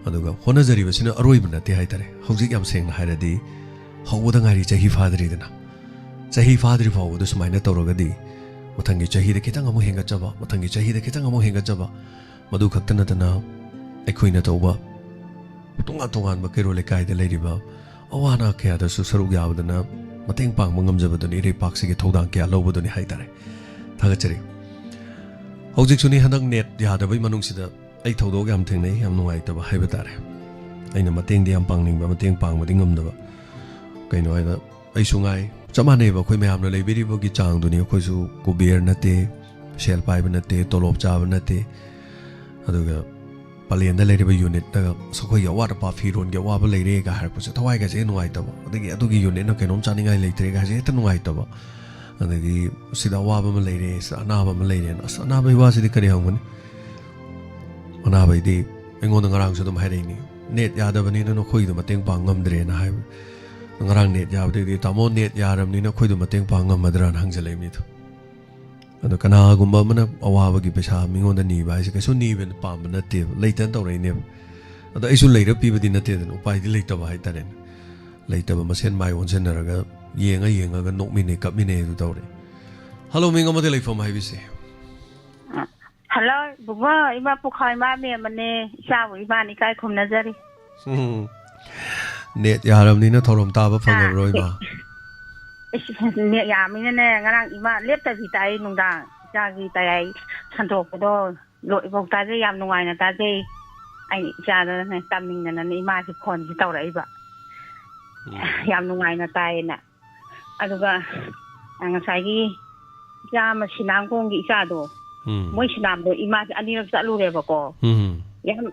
ꯑꯗꯨꯒ ꯍꯣꯠꯅꯖꯔꯤꯕꯁꯤꯅ ꯑꯔꯣꯏꯕ ꯅꯠꯇꯦ ꯍꯥꯏꯇꯥꯔꯦ꯫ ꯍꯧꯖꯤꯛ ꯌꯥꯝ ꯁꯦꯡꯅ ꯍꯥꯏꯔꯗꯤ ꯍꯧꯕꯗ ꯉꯥꯏꯔꯤ, ꯆꯍꯤ ꯐꯥꯗ꯭ꯔꯤꯗꯅ꯫ ꯆꯍꯤ ꯐꯥꯗ꯭ꯔꯤ ꯐꯥꯎꯕꯗ ꯁꯨꯃꯥꯏꯅ ꯇꯧꯔꯒꯗꯤ ꯃꯊꯪꯒꯤ ꯆꯍꯤꯗ ꯈꯤꯇꯪ ꯑꯃꯨꯛ ꯍꯦꯟꯒꯠꯆꯕ, ꯃꯊꯪꯒꯤ ꯆꯍꯤꯗ ꯈꯤꯇꯪ ꯑꯃꯨꯛ ꯍꯦꯟꯒꯠꯆꯕ, ꯃꯗꯨ ꯈꯛꯇ ꯅꯠꯇꯅ ꯑꯩꯈꯣꯏꯅ ꯇꯧꯕ ꯇꯣꯉꯥꯟ ꯇꯣꯉꯥꯟꯕ ꯀꯩꯔꯣꯜ ꯂꯩꯀꯥꯏꯗ ꯂꯩꯔꯤꯕ ꯑꯋꯥ ꯑꯅꯥ ꯀꯌꯥꯗꯁꯨ ꯁꯔꯨꯛ ꯌꯥꯕꯗꯨꯅ ꯃꯇꯦꯡ ꯄꯥꯡꯕ ꯉꯝꯖꯕꯗꯨꯅꯤ, ꯏꯔꯩꯄꯥꯛꯁꯤꯒꯤ ꯊꯧꯗꯥꯡ ꯀꯌꯥ ꯂꯧꯕꯗꯨꯅꯤ ꯍꯥꯏꯇꯥꯔꯦ꯫ ꯊꯥꯒꯠꯆꯔꯤ꯫ ꯍꯧꯖꯤꯛꯁꯨꯅꯤ, ꯍꯟꯗꯛ ꯅꯦꯠ ꯌꯥꯗꯕꯩ ꯃꯅꯨꯡꯁꯤꯗ ꯑꯩ ꯊꯧꯗꯣꯛ ꯌꯥꯝ ꯊꯦꯡꯅꯩ, ꯌꯥꯝ ꯅꯨꯡꯉꯥꯏꯇꯕ ꯍꯥꯏꯕ ꯇꯥꯔꯦ꯫ ꯑꯩꯅ ꯃꯇꯦꯡꯗꯤ ꯌꯥꯝ ꯄꯥꯡꯅꯤꯡꯕ, ꯃꯇꯦꯡ ꯄꯥꯡꯕꯗꯤ ꯉꯝꯗꯕ꯫ ꯀꯩꯅꯣ ꯍꯥꯏꯗ, ꯑꯩꯁꯨ ꯉꯥꯏ, ꯆꯞ ꯃꯥꯟꯅꯩꯕ꯫ ꯑꯩꯈꯣꯏ ꯃꯌꯥꯝꯅ ꯂꯩꯕꯤꯔꯤꯕꯒꯤ ꯆꯥꯡꯗꯨꯅꯤ꯫ ꯑꯩꯈꯣꯏꯁꯨ ꯀꯨꯕꯦꯔ ꯅꯠꯇꯦ, ꯁꯦꯜ ꯄꯥꯏꯕ ꯅꯠꯇꯦ, ꯇꯣꯂꯣꯞ ꯆꯥꯕ ꯅꯠꯇꯦ꯫ ꯑꯗꯨꯒ ꯄꯂꯦꯟꯗ ꯂꯩꯔꯤꯕ ꯌꯨꯅꯤꯠꯅꯒ, "ꯑꯁ, ꯑꯩꯈꯣꯏꯒꯤ ꯑꯋꯥꯠ ꯑꯄꯥ, ꯐꯤꯔꯣꯟꯒꯤ ꯑꯋꯥꯕ ꯂꯩꯔꯦꯒ" ꯍꯥꯏꯔꯛꯄꯁꯦ ꯊꯋꯥꯏꯒꯁꯦ ꯍꯦꯛ ꯅꯨꯡꯉꯥꯏꯇꯕ꯫ ꯑꯗꯒꯤ ꯑꯗꯨꯒꯤ ꯌꯨꯅꯤꯠꯅ ꯀꯩꯅꯣꯝ ꯆꯥꯅꯤꯡꯉꯥꯏ ꯂꯩꯇ꯭ꯔꯦꯒ ꯍꯥꯏꯁꯦ ꯍꯦꯛꯇ ꯅꯨꯡꯉꯥꯏꯇꯕ꯫ ꯑꯗꯒꯤ "ꯁꯤꯗ ꯑꯋꯥꯕ ꯑꯃ ꯂꯩꯔꯦ, ꯁꯤꯗ ꯑꯅꯥꯕ ꯑꯃ ꯂꯩꯔꯦꯅ", ꯑꯁ, ꯑꯅꯥꯕꯒꯤ ꯋꯥꯁꯤꯗꯤ ꯀꯔꯤ ꯍꯪꯒꯅꯤ? ꯑꯅꯥꯕꯩꯗꯤ ꯑꯩꯉꯣꯟꯗ ꯉꯔꯥꯡꯁꯨ ꯑꯗꯨꯝ ꯍꯥꯏꯔꯛꯏꯅꯤ, "ꯅꯦꯠ ꯌꯥꯗꯕꯅꯤꯅ ꯅꯈꯣꯏꯗꯣ ꯃꯇꯦꯡ ꯄꯥꯡ ꯉꯝꯗ꯭ꯔꯦꯅ" ꯍꯥꯏꯕ꯫ ꯉꯔꯥꯡ ꯅꯦꯠ ꯌꯥꯕꯗꯒꯤꯗꯤ, "ꯇꯥꯃꯣ, ꯅꯦꯠ ꯌꯥꯔꯕꯅꯤꯅ ꯑꯩꯈꯣꯏꯗꯣ ꯃꯇꯦꯡ ꯄꯥꯡ ꯉꯝꯃꯗ꯭ꯔꯥꯅ" ꯍꯪꯖꯜꯂꯛꯏ ꯃꯤꯗꯣ꯫ ꯑꯗꯣ ꯀꯅꯥꯒꯨꯝꯕ ꯑꯃꯅ ꯑꯋꯥꯕꯒꯤ ꯄꯩꯁꯥ ꯃꯤꯉꯣꯟꯗ ꯅꯤꯕ ꯍꯥꯏꯁꯦ ꯀꯩꯁꯨ ꯅꯤꯕ ꯄꯥꯝꯕ ꯅꯠꯇꯦꯕ, ꯂꯩꯇꯅ ꯇꯧꯔꯛꯏꯅꯦꯕ꯫ ꯑꯗꯣ ꯑꯩꯁꯨ ꯂꯩꯔ ꯄꯤꯕꯗꯤ ꯅꯠꯇꯦꯗꯅ, ꯎꯄꯥꯏꯗꯤ ꯂꯩꯇꯕ ꯍꯥꯏꯇꯥꯔꯦꯅꯦ꯫ ꯂꯩꯇꯕ ꯃꯁꯦꯟ ꯃꯥꯏ ꯑꯣꯟꯁꯤꯟꯅꯔꯒ ꯌꯦꯡꯉ ꯌꯦꯡꯉꯒ ꯅꯣꯛꯃꯤꯟꯅꯩ ꯀꯞꯃꯤꯟꯅꯩ ꯑꯗꯨ ꯇꯧꯔꯦ꯫ ꯍꯜꯂꯣ, ꯃꯤꯡ ꯑꯃꯗ ꯂꯩꯐꯝ ꯍꯥꯏꯕꯤꯁꯦ꯫ ꯍꯜꯂꯣ, ꯕꯨꯕꯣ, ꯏꯃꯥ ꯄꯨꯈꯥ, ꯏꯃꯥ ꯃꯦꯝꯃꯅꯦ, ꯏꯆꯥꯕꯨ ꯏꯃꯥꯅ ꯏꯀꯥꯏ ꯈꯨꯝꯅꯖꯔꯤ꯫ ꯎꯝ꯫ ꯅꯦꯠ ꯌꯥꯔꯕꯅꯤꯅ ꯊꯧꯔꯝ ꯇꯥꯕ ꯐꯪꯉꯕ꯭ꯔꯣ, ꯏꯃꯥ? ꯏꯁ, ꯅꯦꯠ ꯌꯥꯝꯃꯤꯅꯅꯦ, ꯉꯔꯥꯡ ꯏꯃꯥ ꯂꯦꯞꯇꯕꯤ ꯇꯥꯏ ꯅꯨꯡꯗꯥꯡ꯫ ꯏꯆꯥꯒꯤ ꯇꯌꯥꯏ ꯁꯟꯗꯣꯛꯄꯗꯣ ꯂꯣꯏꯐꯥꯎ ꯇꯥꯖꯩ, ꯌꯥꯝ ꯅꯨꯡꯉꯥꯏꯅ ꯇꯥꯖꯩ꯫ ꯑꯩ ꯏꯆꯥꯗꯅꯦ ꯇꯝꯅꯤꯡꯗꯅꯅꯦ ꯏꯃꯥꯁꯦ ꯐꯣꯟꯁꯦ ꯇꯧꯔꯛꯏꯕ꯫ ꯎꯝ꯫ ꯌꯥꯝ ꯅꯨꯡꯉꯥꯏꯅ ꯇꯥꯏꯌꯦꯅ꯫ ꯑꯗꯨꯒ, ꯑ, ꯉꯁꯥꯏꯒꯤ ꯏꯆꯥ ꯑꯃ ꯁꯤꯅꯥꯝꯈꯣꯡꯒꯤ ꯏꯆꯥꯗꯣ, ꯎꯝ꯫ ꯃꯣꯏ ꯁꯤꯅꯥꯝꯗꯣ ꯏꯃꯥꯁꯦ ꯑꯅꯤꯔꯛ ꯆꯠꯂꯨꯔꯦꯕꯀꯣ꯫ ꯎꯝ꯫ ꯌꯥꯝ,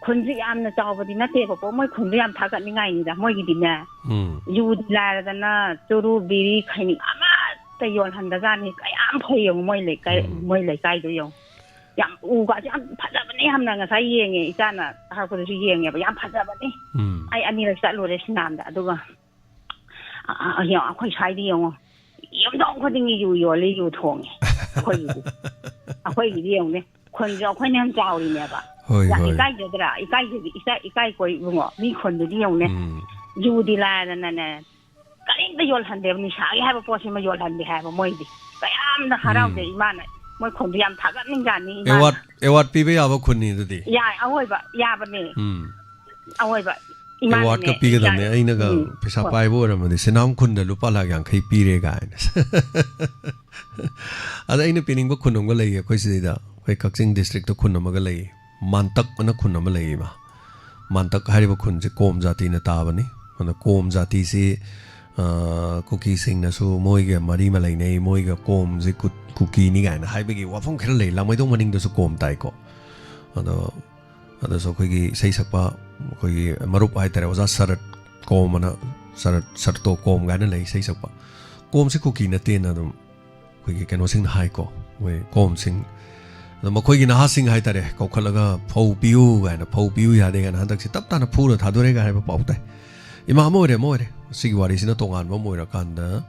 ꯈꯨꯟꯁꯦ ꯌꯥꯝꯅ ꯆꯥꯎꯕꯗꯤ ꯅꯠꯇꯦꯕꯀꯣ, ꯃꯣꯏ ꯈꯨꯟꯗꯣ ꯌꯥꯝ ꯊꯥꯒꯠꯅꯤꯡꯉꯥꯏꯅꯤꯗ꯫ ꯃꯣꯏꯒꯤꯗꯤꯅꯦ, ꯎꯝ꯫ ꯌꯨꯗꯤ ꯂꯥꯏꯔꯗꯅ ꯆꯨꯔꯨ, ꯕꯤꯔꯤ, ꯈꯩꯅꯤ ꯑꯃꯠꯇ ꯌꯣꯜꯍꯟꯗꯖꯥꯠꯅꯤ꯫ ꯀꯌꯥꯝ ꯐꯩ ꯌꯦꯡꯉꯨ, ꯃꯣꯏ ꯂꯩꯀꯥꯏ, ꯎꯝ꯫ ꯃꯣꯏ ꯂꯩꯀꯥꯏꯗꯣ ꯌꯦꯡꯉꯨ꯫ ꯌꯥꯝ, ꯎꯒꯁꯦ ꯌꯥꯝ ꯐꯖꯕꯅꯦ, ꯌꯥꯝꯅ꯫ ꯉꯁꯥꯏ ꯌꯦꯡꯉꯦ, ꯏꯆꯥꯅ ꯊꯥꯔꯛꯄꯗꯁꯨ ꯌꯦꯡꯉꯦꯕ, ꯌꯥꯝ ꯐꯖꯕꯅꯦ꯫ ꯎꯝ꯫ ꯑꯩ ꯑꯅꯤꯔꯛ ꯆꯠꯂꯨꯔꯦ ꯁꯤꯅꯥꯝꯗ꯫ ꯑꯗꯨꯒ ꯑ, ꯑ, ꯌꯦꯡꯉꯣ, ꯑꯩꯈꯣꯏ ꯁ꯭ꯋꯥꯏꯗ ꯌꯦꯡꯉꯣ, ꯌꯨꯝꯊꯣꯡ ꯈꯨꯗꯤꯡꯒꯤ ꯌꯨ ꯌꯣꯜꯂꯤ, ꯌꯨ ꯊꯣꯡꯉꯤ꯫ ꯑꯩꯈꯣꯏꯒꯤꯗꯤ, ꯑꯩꯈꯣꯏꯒꯤꯗꯤ ꯌꯦꯡꯉꯨꯅꯦ, ꯈꯨꯟꯁꯨ ꯑꯩꯈꯣꯏꯅ ꯍꯦꯟꯅ ꯆꯥꯎꯔꯤꯅꯦꯕ꯫ ꯍꯣꯏ, ꯌꯥꯝ ꯍꯣꯏ꯫ ꯏꯀꯥꯏꯖꯗ꯭ꯔꯥ? ꯏꯀꯥꯏꯖꯗꯤ, ꯏꯀꯥꯏ, ꯏꯀꯥꯏꯀꯣ ꯏꯕꯨꯡꯉꯣ, ꯃꯤ ꯈꯨꯟꯗꯨꯗꯤ ꯌꯦꯡꯉꯨꯅꯦ꯫ ꯎꯝ꯫ ꯌꯨꯗꯤ ꯂꯥꯏꯔꯗꯅꯅꯦ, ꯀꯔꯤꯝꯇ ꯌꯣꯜꯍꯟꯗꯦꯕ, ꯅꯤꯁꯥꯒꯤ ꯍꯥꯏꯕ ꯄꯣꯠꯁꯤꯃ ꯌꯣꯜꯍꯟꯗꯦ ꯍꯥꯏꯕ ꯃꯣꯏꯗꯤ꯫ ꯀꯌꯥꯝꯅ ꯍꯔꯥꯎꯖꯩ ꯎꯝ꯫ ꯏꯃꯥꯅ꯫ ꯃꯣꯏ ꯈꯨꯟꯗꯣ ꯌꯥꯝ ꯊꯥꯒꯠꯅꯤꯡꯖꯥꯠꯅꯤ ꯏꯃꯥꯅ꯫ ꯑꯦꯋꯥꯔꯗ, ꯑꯦꯋꯥꯔꯗ ꯄꯤꯕ ꯌꯥꯕ ꯈꯨꯟꯅꯤ ꯑꯗꯨꯗꯤ꯫ ꯌꯥꯏ, ꯑꯑꯣꯏꯕ, ꯌꯥꯕꯅꯦ꯫ ꯎꯝ꯫ ꯑꯑꯣꯏꯕ꯫ ꯏꯃꯥꯅꯅꯦ, ꯑꯦꯋꯥꯔꯗꯀ ꯄꯤꯒꯗꯕꯅꯦ꯫ ꯏꯆꯥ-, ꯑꯩꯅꯒ ꯎꯝ꯫ ꯄꯩꯁꯥ ꯍꯣꯏ꯫ ꯄꯥꯏꯕ ꯑꯣꯏꯔꯝꯃꯗꯤ "ꯁꯤꯅꯥꯝ ꯈꯨꯟꯗ ꯂꯨꯄꯥ ꯂꯥꯛ ꯌꯥꯡꯈꯩ ꯄꯤꯔꯦ" ꯀꯥꯏꯅ꯫ ꯑꯗ ꯑꯩꯅ ꯄꯤꯅꯤꯡꯕ ꯈꯨꯟ ꯑꯃꯒ ꯂꯩꯌꯦ ꯑꯩꯈꯣꯏ ꯁꯤꯗꯩꯗ꯫ ꯑꯩꯈꯣꯏ ꯀꯛꯆꯤꯡ ꯗꯤꯁꯇ꯭ꯔꯤꯛꯇ ꯈꯨꯟ ꯑꯃꯒ ꯂꯩꯌꯦ꯫ ꯃꯥꯟꯇꯛ ꯑꯅ ꯈꯨꯟ ꯑꯃ ꯂꯩꯌꯦ ꯏꯃꯥ꯫ ꯃꯥꯟꯇꯛ ꯍꯥꯏꯔꯤꯕ ꯈꯨꯟꯁꯦ ꯀꯣꯝ ꯖꯥꯇꯤꯅ ꯇꯥꯕꯅꯤ꯫ ꯑꯗ ꯀꯣꯝ ꯖꯥꯇꯤꯁꯤ, ꯑ, ꯀꯨꯀꯤꯁꯤꯡꯅꯁꯨ ꯃꯣꯏꯒ ꯃꯔꯤ ꯑꯃ ꯂꯩꯅꯩ, ꯃꯣꯏꯒ ꯀꯣꯝꯁꯤ ꯀꯨ-, ꯀꯨꯀꯤꯅꯤ ꯀꯥꯏꯅ ꯍꯥꯏꯕꯒꯤ ꯋꯥꯐꯝ ꯈꯔ ꯂꯩ꯫ ꯂꯥꯡꯃꯩꯗꯣꯡ ꯃꯅꯤꯡꯗꯁꯨ ꯀꯣꯝ ꯇꯥꯏꯀꯣ꯫ ꯑꯗꯣ, ꯑꯗꯨꯁꯨ ꯑꯩꯈꯣꯏꯒꯤ ꯏꯁꯩ ꯁꯛꯄ ꯑꯩꯈꯣꯏꯒꯤ ꯃꯔꯨꯞ ꯍꯥꯏꯇꯥꯔꯦ, ꯑꯣꯖꯥ ꯁꯔꯠ ꯀꯣꯝ ꯑꯅ, ꯁꯔꯠ, ꯁꯔꯇꯣ ꯀꯣꯝ ꯀꯥꯏꯅ ꯂꯩ ꯏꯁꯩ ꯁꯛꯄ꯫ ꯀꯣꯝꯁꯤ ꯀꯨꯀꯤ ꯅꯠꯇꯦꯅ ꯑꯗꯨꯝ ꯑꯩꯈꯣꯏꯒꯤ ꯀꯩꯅꯣꯁꯤꯡꯅ ꯍꯥꯏꯀꯣ, ꯃꯣꯏ ꯀꯣꯝꯁꯤꯡ꯫ ꯑꯗꯣ ꯃꯈꯣꯏꯒꯤ ꯅꯍꯥꯁꯤꯡ ꯍꯥꯏꯇꯥꯔꯦ, ꯀꯧꯈꯠꯂꯒ "ꯐꯧ ꯄꯤꯌꯨ" ꯀꯥꯏꯅ, "ꯐꯧ ꯄꯤꯌꯨ ꯌꯥꯗꯦ" ꯀꯥꯏꯅ, "ꯍꯟꯗꯛꯁꯤ ꯇꯞ ꯇꯥꯅ ꯐꯨꯔ ꯊꯥꯗꯣꯔꯦ" ꯀꯥꯏꯅ ꯍꯥꯏꯕ ꯄꯥꯎ ꯇꯥꯏ꯫ ꯏꯃꯥ, ꯑꯃ ꯑꯣꯏꯔꯦ, ꯑꯃ ꯑꯣꯏꯔꯦ꯫ ꯁꯤꯒꯤ ꯋꯥꯔꯤꯁꯤꯅ ꯇꯣꯉꯥꯟꯕ ꯑꯃ ꯑꯣꯏꯔꯀꯥꯟꯗ,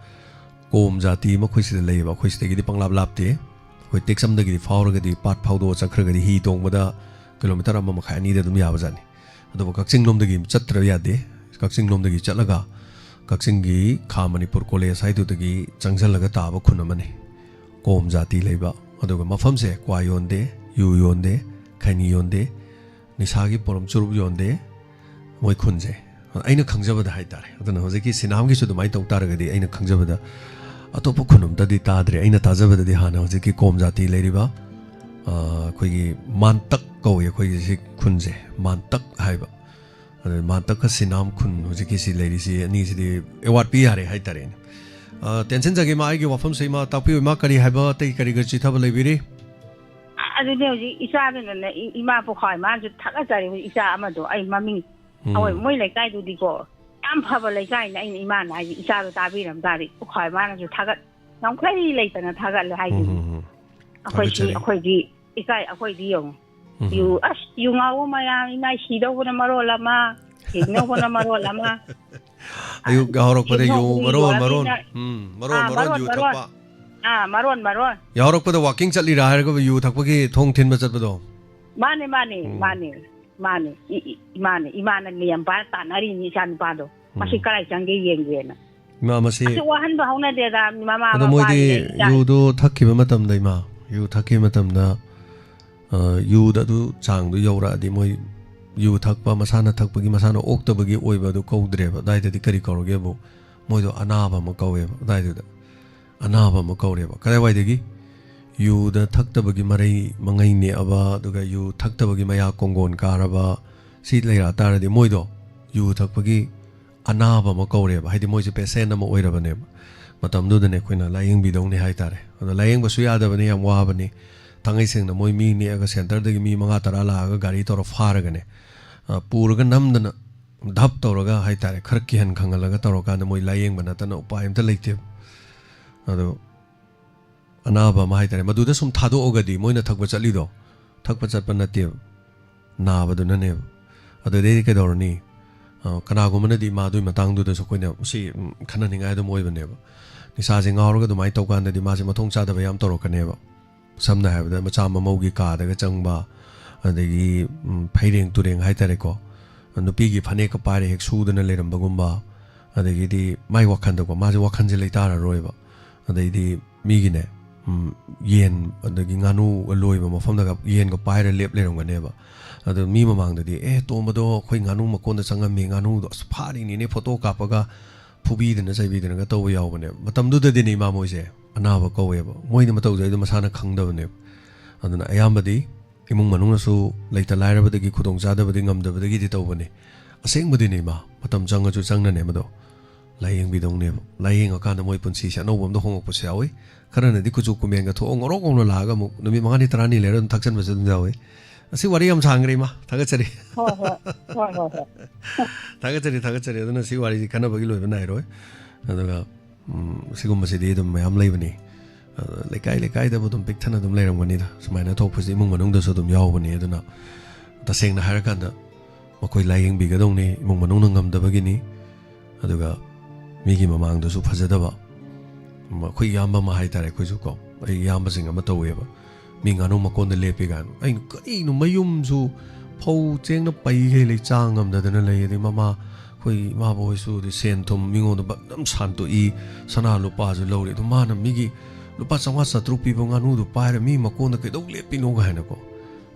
ꯀꯣꯝ ꯖꯥꯇꯤ ꯑꯃ ꯑꯩꯈꯣꯏ ꯁꯤꯗ ꯂꯩꯌꯦꯕ, ꯑꯩꯈꯣꯏ ꯁꯤꯗꯒꯤꯗꯤ ꯄꯪꯂꯥꯞ ꯂꯥꯞꯇꯦ꯫ ꯑꯩꯈꯣꯏ ꯇꯦꯛꯆꯝꯗꯒꯤꯗꯤ ꯐꯥꯎꯔꯒꯗꯤ, ꯄꯥꯠ ꯐꯥꯎꯗꯣꯛꯑ ꯆꯠꯈ꯭ꯔꯒꯗꯤ ꯍꯤ ꯇꯣꯡꯕꯗ ꯀꯤꯂꯣꯃꯤꯇꯔ ꯑꯃ ꯃꯈꯥꯏ ꯑꯅꯤꯗ ꯑꯗꯨꯝ ꯌꯥꯕꯖꯥꯠꯅꯤ꯫ ꯑꯗꯨꯕꯨ ꯀꯛꯆꯤꯡ ꯂꯣꯝꯗꯒꯤ ꯆꯠꯇ꯭ꯔꯕ ꯌꯥꯗꯦ꯫ ꯀꯛꯆꯤꯡ ꯂꯣꯝꯗꯒꯤ ꯆꯠꯂꯒ ꯀꯛꯆꯤꯡꯒꯤ ꯈꯥ ꯃꯅꯤꯄꯨꯔ ꯀꯣꯂꯦꯖ ꯍꯥꯏꯗꯨꯗꯒꯤ ꯆꯪꯁꯤꯜꯂꯒ ꯇꯥꯕ ꯈꯨꯟ ꯑꯃꯅꯤ꯫ ꯀꯣꯝ ꯖꯥꯇꯤ ꯂꯩꯕ꯫ ꯑꯗꯨꯒ ꯃꯐꯝꯁꯦ ꯀ꯭ꯋꯥ ꯌꯣꯟꯗꯦ, ꯌꯨ ꯌꯣꯟꯗꯦ, ꯈꯩꯅꯤ ꯌꯣꯟꯗꯦ, ꯅꯤꯁꯥꯒꯤ ꯄꯣꯔꯝ ꯆꯨꯔꯨꯞ ꯌꯣꯟꯗꯦ ꯃꯣꯏ ꯈꯨꯟꯁꯦ꯫ ꯑꯩꯅ ꯈꯪꯖꯕꯗ ꯍꯥꯏꯇꯥꯔꯦ꯫ ꯑꯗꯨꯅ ꯍꯧꯖꯤꯛꯀꯤ ꯁꯤꯅꯥꯝꯒꯤꯁꯨ ꯑꯗꯨꯃꯥꯏꯅ ꯇꯧ ꯇꯥꯔꯒꯗꯤ, ꯑꯩꯅ ꯈꯪꯖꯕꯗ ꯑꯇꯣꯞꯄ ꯈꯨꯟ ꯑꯝꯇꯗꯤ ꯇꯥꯗ꯭ꯔꯦ꯫ ꯑꯩꯅ ꯇꯥꯖꯕꯗꯗꯤ ꯍꯥꯟꯅ ꯍꯧꯖꯤꯛꯀꯤ ꯀꯣꯝ ꯖꯥꯇꯤ ꯂꯩꯔꯤꯕ, ꯑ, ꯑꯩꯈꯣꯏꯒꯤ ꯃꯥꯟꯇꯛ ꯀꯧꯏ ꯑꯩꯈꯣꯏꯒꯤ ꯁꯤ ꯈꯨꯟꯁꯦ, ꯃꯥꯟꯇꯛ ꯍꯥꯏꯕ꯫ ꯑꯗꯨ ꯃꯥꯟꯇꯛꯀ ꯁꯤꯅꯥꯝ ꯈꯨꯟ ꯍꯧꯖꯤꯛꯀꯤ ꯁꯤ ꯂꯩꯔꯤꯁꯤ ꯑꯅꯤꯁꯤꯗꯤ ꯑꯦꯋꯥꯔꯗ ꯄꯤ ꯌꯥꯔꯦ ꯍꯥꯏꯇꯥꯔꯦꯅꯦ꯫ ꯑ, ꯇꯦꯟꯁꯤꯟꯖꯒꯦ ꯏꯃꯥ, ꯑꯩꯒꯤ ꯋꯥꯐꯝꯁꯦ ꯏꯃꯥ ꯇꯥꯛꯄꯤꯌꯨ ꯏꯃꯥ, ꯀꯔꯤ ꯍꯥꯏꯕ, ꯑꯇꯩ ꯀꯔꯤ ꯀꯔꯤ ꯆꯤꯊꯕ ꯂꯩꯕꯤꯔꯤ? ꯑꯗꯨꯅꯦ ꯍꯧꯖꯤꯛ ꯏꯆꯥꯗꯨꯅꯅꯦ, ꯏ-, ꯏꯃꯥ ꯄꯣꯛꯈꯥꯏ ꯃꯥꯅꯁꯨ ꯊꯥꯒꯠꯆꯔꯤ ꯍꯧꯖꯤꯛ ꯏꯆꯥ ꯑꯃꯗꯣ, ꯑꯩ ꯃꯃꯤꯡ ꯎꯝ꯫ ꯑꯩꯈꯣꯏ ꯃꯣꯏ ꯂꯩꯀꯥꯏꯗꯨꯗꯤꯀꯣ ꯌꯥꯝ ꯐꯕ ꯂꯩꯀꯥꯏꯅꯦ꯫ ꯑꯩꯅ ꯏꯃꯥꯅ ꯍꯥꯏꯁꯦ, ꯏꯆꯥꯗꯣ ꯇꯥꯕꯤꯔꯝ ꯇꯥꯔꯗꯤ ꯄꯣꯛꯈꯥꯏ ꯃꯥꯅꯁꯨ ꯊꯥꯒꯠ ꯌꯥꯝꯈꯩ ꯂꯩꯇꯅ ꯊꯥꯒꯠꯂꯦ ꯍꯥꯏꯗꯨꯅꯤ꯫ ꯎꯝ, ꯎꯝ, ꯎꯝ꯫ ꯑꯩꯈꯣꯏ ꯁꯤ, ꯊꯥꯒꯠꯆꯔꯤ꯫ ꯑꯩꯈꯣꯏꯗꯤ ꯏꯀꯥꯏ, ꯑꯩꯈꯣꯏꯗꯤ ꯌꯦꯡꯉꯨ꯫ ꯎꯝ, ꯌꯨ, ꯎꯝ꯫ ꯑꯁ, ꯌꯨ ꯉꯥꯎꯕ ꯃꯌꯥꯝ, ꯏꯃꯥ ꯁꯤꯗꯧꯕꯅ ꯃꯔꯣꯜ ꯑꯃ, ꯍꯤꯡꯅꯧꯕꯅ ꯃꯔꯣꯜ ꯑꯃ꯫ ꯑꯌꯨꯛ ꯌꯥꯍꯧꯔꯛꯄꯗ ꯌꯨ ꯍꯤꯡꯅꯧꯕꯒꯤ ꯃꯔꯣꯟ ꯌꯨ ꯃꯔꯣꯟ, ꯍꯥꯏꯕꯅꯤꯅ꯫ ꯎꯝ, ꯃꯔꯣꯟ ꯑꯥ, ꯃꯔꯣꯟ ꯃꯔꯣꯟ, ꯌꯨ ꯃꯔꯣꯟ꯫ ꯊꯛꯄ꯫ ꯑꯥ, ꯃꯔꯣꯟ ꯃꯔꯣꯟ꯫ ꯌꯥꯍꯧꯔꯛꯄꯗ ꯋꯥꯀꯤꯡ ꯆꯠꯂꯤꯔꯥ ꯍꯥꯏꯔꯒ ꯌꯨ ꯊꯛꯄꯒꯤ ꯊꯣꯡ ꯊꯤꯟꯕ ꯆꯠꯄꯗꯣ꯫ ꯃꯥꯅꯦ, ꯃꯥꯅꯦ, ꯎꯝ꯫ ꯃꯥꯅꯦ, ꯃꯥꯅꯦ꯫ ꯏ-, ꯏ-, ꯃꯥꯅꯦ, ꯏꯃꯥꯅ ꯂꯦꯝ ꯄꯥꯏꯔ ꯇꯥꯟꯅꯔꯤꯅꯤ ꯏꯆꯥ ꯅꯨꯄꯥꯗꯣ꯫ ꯃꯁꯤ ꯎꯝ꯫ ꯀꯔꯥꯏ ꯆꯪꯒꯦ ꯌꯦꯡꯒꯦꯅ꯫ ꯏꯃꯥ, ꯃꯁꯤ ꯑꯁꯨꯛ ꯋꯥꯍꯟꯕ ꯍꯧꯅꯗꯦꯗ, ꯃꯃꯥ ꯑꯗꯣ ꯃꯄꯥ ꯃꯣꯏꯗꯤ ꯂꯩꯔꯤꯉꯩꯗ꯫ ꯌꯨꯗꯣ ꯊꯛꯈꯤꯕ ꯃꯇꯝꯗ, ꯏꯃꯥ, ꯌꯨ ꯊꯛꯈꯤꯕ ꯃꯇꯝꯗ, ꯑ, ꯌꯨꯗ ꯑꯗꯨ ꯆꯥꯡꯗꯨ ꯌꯧꯔꯛꯑꯗꯤ ꯃꯣꯏ ꯌꯨ ꯊꯛꯄ, ꯃꯁꯥꯅ ꯊꯛꯄꯒꯤ, ꯃꯁꯥꯅ ꯑꯣꯛꯇꯕꯒꯤ ꯑꯣꯏꯕ ꯑꯗꯨ ꯀꯧꯗ꯭ꯔꯦꯕ꯫ ꯑꯗꯨꯋꯥꯏꯗꯗꯤ ꯀꯔꯤ ꯀꯧꯔꯒꯦꯕꯨ? ꯃꯣꯏꯗꯣ ꯑꯅꯥꯕ ꯑꯃ ꯀꯧꯋꯦꯕ꯫ ꯑꯗꯨꯋꯥꯏꯗꯨꯗ ꯑꯅꯥꯕ ꯑꯃ ꯀꯧꯔꯦꯕ꯫ ꯀꯗꯥꯏꯋꯥꯏꯗꯒꯤ? ꯌꯨꯗ ꯊꯛꯇꯕꯒꯤ ꯃꯔꯩ ꯃꯉꯩ ꯅꯦꯛꯑꯕ, ꯑꯗꯨꯒ ꯌꯨ ꯊꯛꯇꯕꯒꯤ ꯃꯌꯥ ꯀꯣꯡꯒꯣꯟ ꯀꯥꯔꯕ, ꯁꯤ ꯂꯩꯔꯛ ꯇꯥꯔꯗꯤ ꯃꯣꯏꯗꯣ ꯌꯨ ꯊꯛꯄꯒꯤ ꯑꯅꯥꯕ ꯑꯃ ꯀꯧꯔꯦꯕ꯫ ꯍꯥꯏꯗꯤ ꯃꯣꯏꯁꯦ ꯄꯦꯁꯦꯟ ꯑꯃ ꯑꯣꯏꯔꯕꯅꯦꯕ꯫ ꯃꯇꯝꯗꯨꯗꯅꯦ ꯑꯩꯈꯣꯏꯅ ꯂꯥꯏꯌꯦꯡꯕꯤꯗꯧꯅꯤ ꯍꯥꯏꯇꯥꯔꯦ꯫ ꯑꯗꯣ ꯂꯥꯏꯌꯦꯡꯕꯁꯨ ꯌꯥꯗꯕꯅꯤ, ꯌꯥꯝ ꯋꯥꯕꯅꯤ꯫ ꯊꯥꯡꯒꯩ ꯁꯦꯡꯅ ꯃꯣꯏ ꯃꯤ ꯅꯦꯛꯑꯒ ꯁꯦꯟꯇꯔꯗꯒꯤ ꯃꯤ ꯃꯉꯥ ꯇꯔꯥ ꯂꯥꯛꯑꯒ ꯒꯥꯔꯤ ꯇꯧꯔ ꯐꯥꯔꯒꯅꯦ, ꯑ, ꯄꯨꯔꯒ ꯅꯝꯗꯅ ꯙꯞ ꯇꯧꯔꯒ ꯍꯥꯏꯇꯥꯔꯦ, ꯈꯔ ꯀꯤꯍꯟ ꯈꯪꯍꯜꯂꯒ ꯇꯧꯔꯀꯥꯟꯗ ꯃꯣꯏ ꯂꯥꯏꯌꯦꯡꯕ ꯅꯠꯇꯅ ꯎꯄꯥꯏ ꯑꯝꯇ ꯂꯩꯇꯦꯕ꯫ ꯑꯗꯣ ꯑꯅꯥꯕ ꯑꯃ ꯍꯥꯏꯇꯥꯔꯦ, ꯃꯗꯨꯗ ꯁꯨꯝ ꯊꯥꯗꯣꯛꯑꯒꯗꯤ ꯃꯣꯏꯅ ꯊꯛꯄ ꯆꯠꯂꯤꯗꯣ ꯊꯛꯄ ꯆꯠꯄ ꯅꯠꯇꯦꯕ, ꯅꯥꯕꯗꯨꯅꯅꯦꯕ꯫ ꯑꯗꯨꯗꯩꯗꯤ ꯀꯩꯗꯧꯔꯅꯤ? ꯑ, ꯀꯅꯥꯒꯨꯝꯕꯅꯗꯤ ꯃꯥꯗꯨꯒꯤ ꯃꯇꯥꯡꯗꯨꯗꯁꯨ ꯑꯩꯈꯣꯏꯅ ꯁꯤ, ꯎꯝ, ꯈꯟꯅꯅꯤꯡꯉꯥꯏ ꯑꯗꯨꯝ ꯑꯣꯏꯕꯅꯦꯕ꯫ ꯅꯤꯁꯥꯁꯦ ꯉꯥꯎꯔꯒ ꯑꯗꯨꯃꯥꯏꯅ ꯇꯧꯀꯥꯟꯗꯗꯤ ꯃꯥꯁꯦ ꯃꯊꯣꯡ ꯆꯥꯗꯕ ꯌꯥꯝ ꯇꯧꯔꯛꯀꯅꯦꯕ꯫ ꯁꯝꯅ ꯍꯥꯏꯔꯕꯗ ꯃꯆꯥ ꯃꯃꯧꯒꯤ ꯀꯥꯗꯒ ꯆꯪꯕ, ꯑꯗꯒꯤ, ꯎꯝ, ꯐꯩꯔꯦꯡ ꯇꯨꯔꯦꯡ ꯍꯥꯏꯇꯥꯔꯦꯀꯣ, ꯅꯨꯄꯤꯒꯤ ꯐꯅꯦꯛꯀ ꯄꯥꯏꯔ ꯍꯦꯛ ꯁꯨꯗꯅ ꯂꯩꯔꯝꯕꯒꯨꯝꯕ, ꯑꯗꯒꯤꯗꯤ ꯃꯥꯏ ꯋꯥꯈꯜꯗꯀꯣ, ꯃꯥꯁꯦ ꯋꯥꯈꯜꯁꯦ ꯂꯩꯇꯥꯔꯔꯣꯏꯕ꯫ ꯑꯗꯩꯗꯤ ꯃꯤꯒꯤꯅꯦ, ꯎꯝ, ꯌꯦꯟ ꯑꯗꯒꯤ ꯉꯥꯅꯨ ꯂꯣꯏꯕ ꯃꯐꯝꯗꯒ ꯌꯦꯟꯒ ꯄꯥꯏꯔ ꯂꯦꯞ ꯂꯩꯔꯝꯒꯅꯦꯕ꯫ ꯑꯗꯣ ꯃꯤ ꯃꯃꯥꯡꯗꯗꯤ, "ꯑꯦ, ꯇꯣꯝꯕꯗꯣ ꯑꯩꯈꯣꯏ ꯉꯥꯅꯨ ꯃꯀꯣꯟꯗ ꯆꯪꯉꯝꯃꯤ, ꯉꯥꯅꯨꯗꯣ ꯑꯁ ꯐꯥꯔꯤꯅꯤꯅꯦ", ꯐꯣꯇꯣ ꯀꯥꯞꯄꯒ ꯐꯨꯕꯤꯗꯅ ꯆꯩꯕꯤꯗꯅꯒ ꯇꯧꯕ ꯌꯥꯎꯕꯅꯦꯕ꯫ ꯃꯇꯝꯗꯨꯗꯗꯤꯅꯦ ꯏꯃꯥ ꯃꯣꯏꯁꯦ ꯑꯅꯥꯕ ꯀꯧꯋꯦꯕ, ꯃꯣꯏꯅ ꯃꯇꯧꯗꯣ ꯑꯩꯗꯣ ꯃꯁꯥꯅ ꯈꯪꯗꯕꯅꯦꯕ꯫ ꯑꯗꯨꯅ ꯑꯌꯥꯝꯕꯗꯤ ꯏꯃꯨꯡ ꯃꯅꯨꯡꯅꯁꯨ ꯂꯩꯇ ꯂꯥꯏꯔꯕꯗꯒꯤ ꯈꯨꯗꯣꯡ ꯆꯥꯗꯕꯗꯤ ꯉꯝꯗꯕꯗꯒꯤꯗꯤ ꯇꯧꯕꯅꯤ꯫ ꯑꯁꯦꯡꯕꯗꯤꯅꯦ ꯏꯃꯥ, ꯃꯇꯝ ꯆꯪꯉꯁꯨ ꯆꯪꯅꯅꯦ ꯃꯗꯣ ꯂꯥꯏꯌꯦꯡꯕꯤꯗꯧꯅꯦꯕ꯫ ꯂꯥꯏꯌꯦꯡꯉꯀꯥꯟꯗ ꯃꯣꯏ ꯄꯨꯟꯁꯤꯁꯦ ꯑꯅꯧꯕ ꯑꯃꯗ ꯍꯣꯡꯉꯛꯄꯁꯨ ꯌꯥꯎꯏ꯫ ꯈꯔꯅꯗꯤ ꯀꯨꯆꯨ ꯀꯨꯃꯦꯟꯒ ꯊꯣꯛꯑ ꯉꯧꯔꯣꯛ ꯉꯧꯅ ꯂꯥꯛꯑꯒ ꯑꯃꯨꯛ ꯅꯨꯃꯤꯠ ꯃꯉꯥꯅꯤ ꯇꯔꯥꯅꯤ ꯂꯩꯔ ꯑꯗꯨꯝ ꯊꯛꯆꯟꯕꯁꯨ ꯑꯗꯨꯝ ꯌꯥꯎꯏ꯫ ꯑꯁꯤ ꯋꯥꯔꯤ ꯌꯥꯝ ꯁꯥꯡꯈ꯭ꯔꯦ ꯏꯃꯥ, ꯊꯥꯒꯠꯆꯔꯤ꯫ ꯍꯣꯏ, ꯍꯣꯏ, ꯍꯣꯏ, ꯍꯣꯏ꯫ ꯊꯥꯒꯠꯆꯔꯤ, ꯊꯥꯒꯠꯆꯔꯤ꯫ ꯑꯗꯨꯅ ꯁꯤ ꯋꯥꯔꯤꯁꯤ ꯈꯟꯅꯕꯒꯤ ꯂꯣꯏꯕ ꯅꯥꯏꯔꯣꯏ꯫ ꯑꯗꯨꯒ, ꯎꯝ, ꯁꯤꯒꯨꯝꯕꯁꯤꯗꯤ ꯑꯗꯨꯝ ꯃꯌꯥꯝ ꯂꯩꯕꯅꯤ꯫ ꯑꯗ ꯂꯩꯀꯥꯏ ꯂꯩꯀꯥꯏꯗꯕꯨ ꯑꯗꯨꯝ ꯄꯤꯛ ꯊꯟꯅ ꯑꯗꯨꯝ ꯂꯩꯔꯝꯒꯅꯤꯗ꯫ ꯁꯨꯃꯥꯏꯅ ꯊꯣꯛꯄꯁꯤ ꯏꯃꯨꯡ ꯃꯅꯨꯡꯗꯁꯨ ꯑꯗꯨꯝ ꯌꯥꯎꯕꯅꯤ꯫ ꯑꯗꯨꯅ ꯇꯁꯦꯡꯅ ꯍꯥꯏꯔꯀꯥꯟꯗ ꯃꯈꯣꯏ ꯂꯥꯏꯌꯦꯡꯕꯤꯒꯗꯧꯅꯤ, ꯏꯃꯨꯡ ꯃꯅꯨꯡꯅ ꯉꯝꯗꯕꯒꯤꯅꯤ꯫ ꯑꯗꯨꯒ ꯃꯤꯒꯤ ꯃꯃꯥꯡꯗꯁꯨ ꯐꯖꯗꯕ꯫ ꯃ-, ꯑꯩꯈꯣꯏ ꯏꯌꯥꯝꯕ ꯑꯃ ꯍꯥꯏꯇꯥꯔꯦ, ꯑꯩꯈꯣꯏꯁꯨ ꯀꯣ, ꯑꯩ ꯏꯌꯥꯝꯕꯁꯤꯡ ꯑꯃ ꯇꯧꯋꯦꯕ꯫ ꯃꯤ ꯉꯥꯅꯨ ꯃꯀꯣꯟꯗ ꯂꯦꯞꯄꯤ ꯀꯥꯏꯅ꯫ ꯑꯩꯅ, "ꯀꯔꯤꯅꯣ, ꯃꯌꯨꯝꯁꯨ ꯐꯧ ꯆꯦꯡꯅ ꯄꯩꯈꯩ ꯂꯩ, ꯆꯥ ꯉꯝꯗꯗꯅ ꯂꯩ, ꯑꯗꯩ ꯃꯃꯥ, ꯑꯩꯈꯣꯏ ꯏꯃꯥꯕꯣꯛ ꯍꯣꯏꯁꯨ ꯑꯗꯩ ꯁꯦꯟ ꯊꯨꯝ ꯃꯤꯉꯣꯟꯗ ꯕꯛ ꯑꯗꯨꯝ ꯁꯥꯟꯇꯣꯛꯏ, ꯁꯅꯥ ꯂꯨꯄꯥꯁꯨ ꯂꯧꯔꯤ, ꯑꯗꯨ ꯃꯥꯅ ꯃꯤꯒꯤ ꯂꯨꯄꯥ ꯆꯥꯝꯃꯉꯥ ꯆꯥꯇ꯭ꯔꯨꯛ ꯄꯤꯕ ꯉꯥꯅꯨꯗꯣ ꯄꯥꯏꯔ ꯃꯤ ꯃꯀꯣꯟꯗ ꯀꯩꯗꯧ ꯂꯦꯞꯄꯤꯅꯣ ꯀꯥꯏꯅꯀꯣ꯫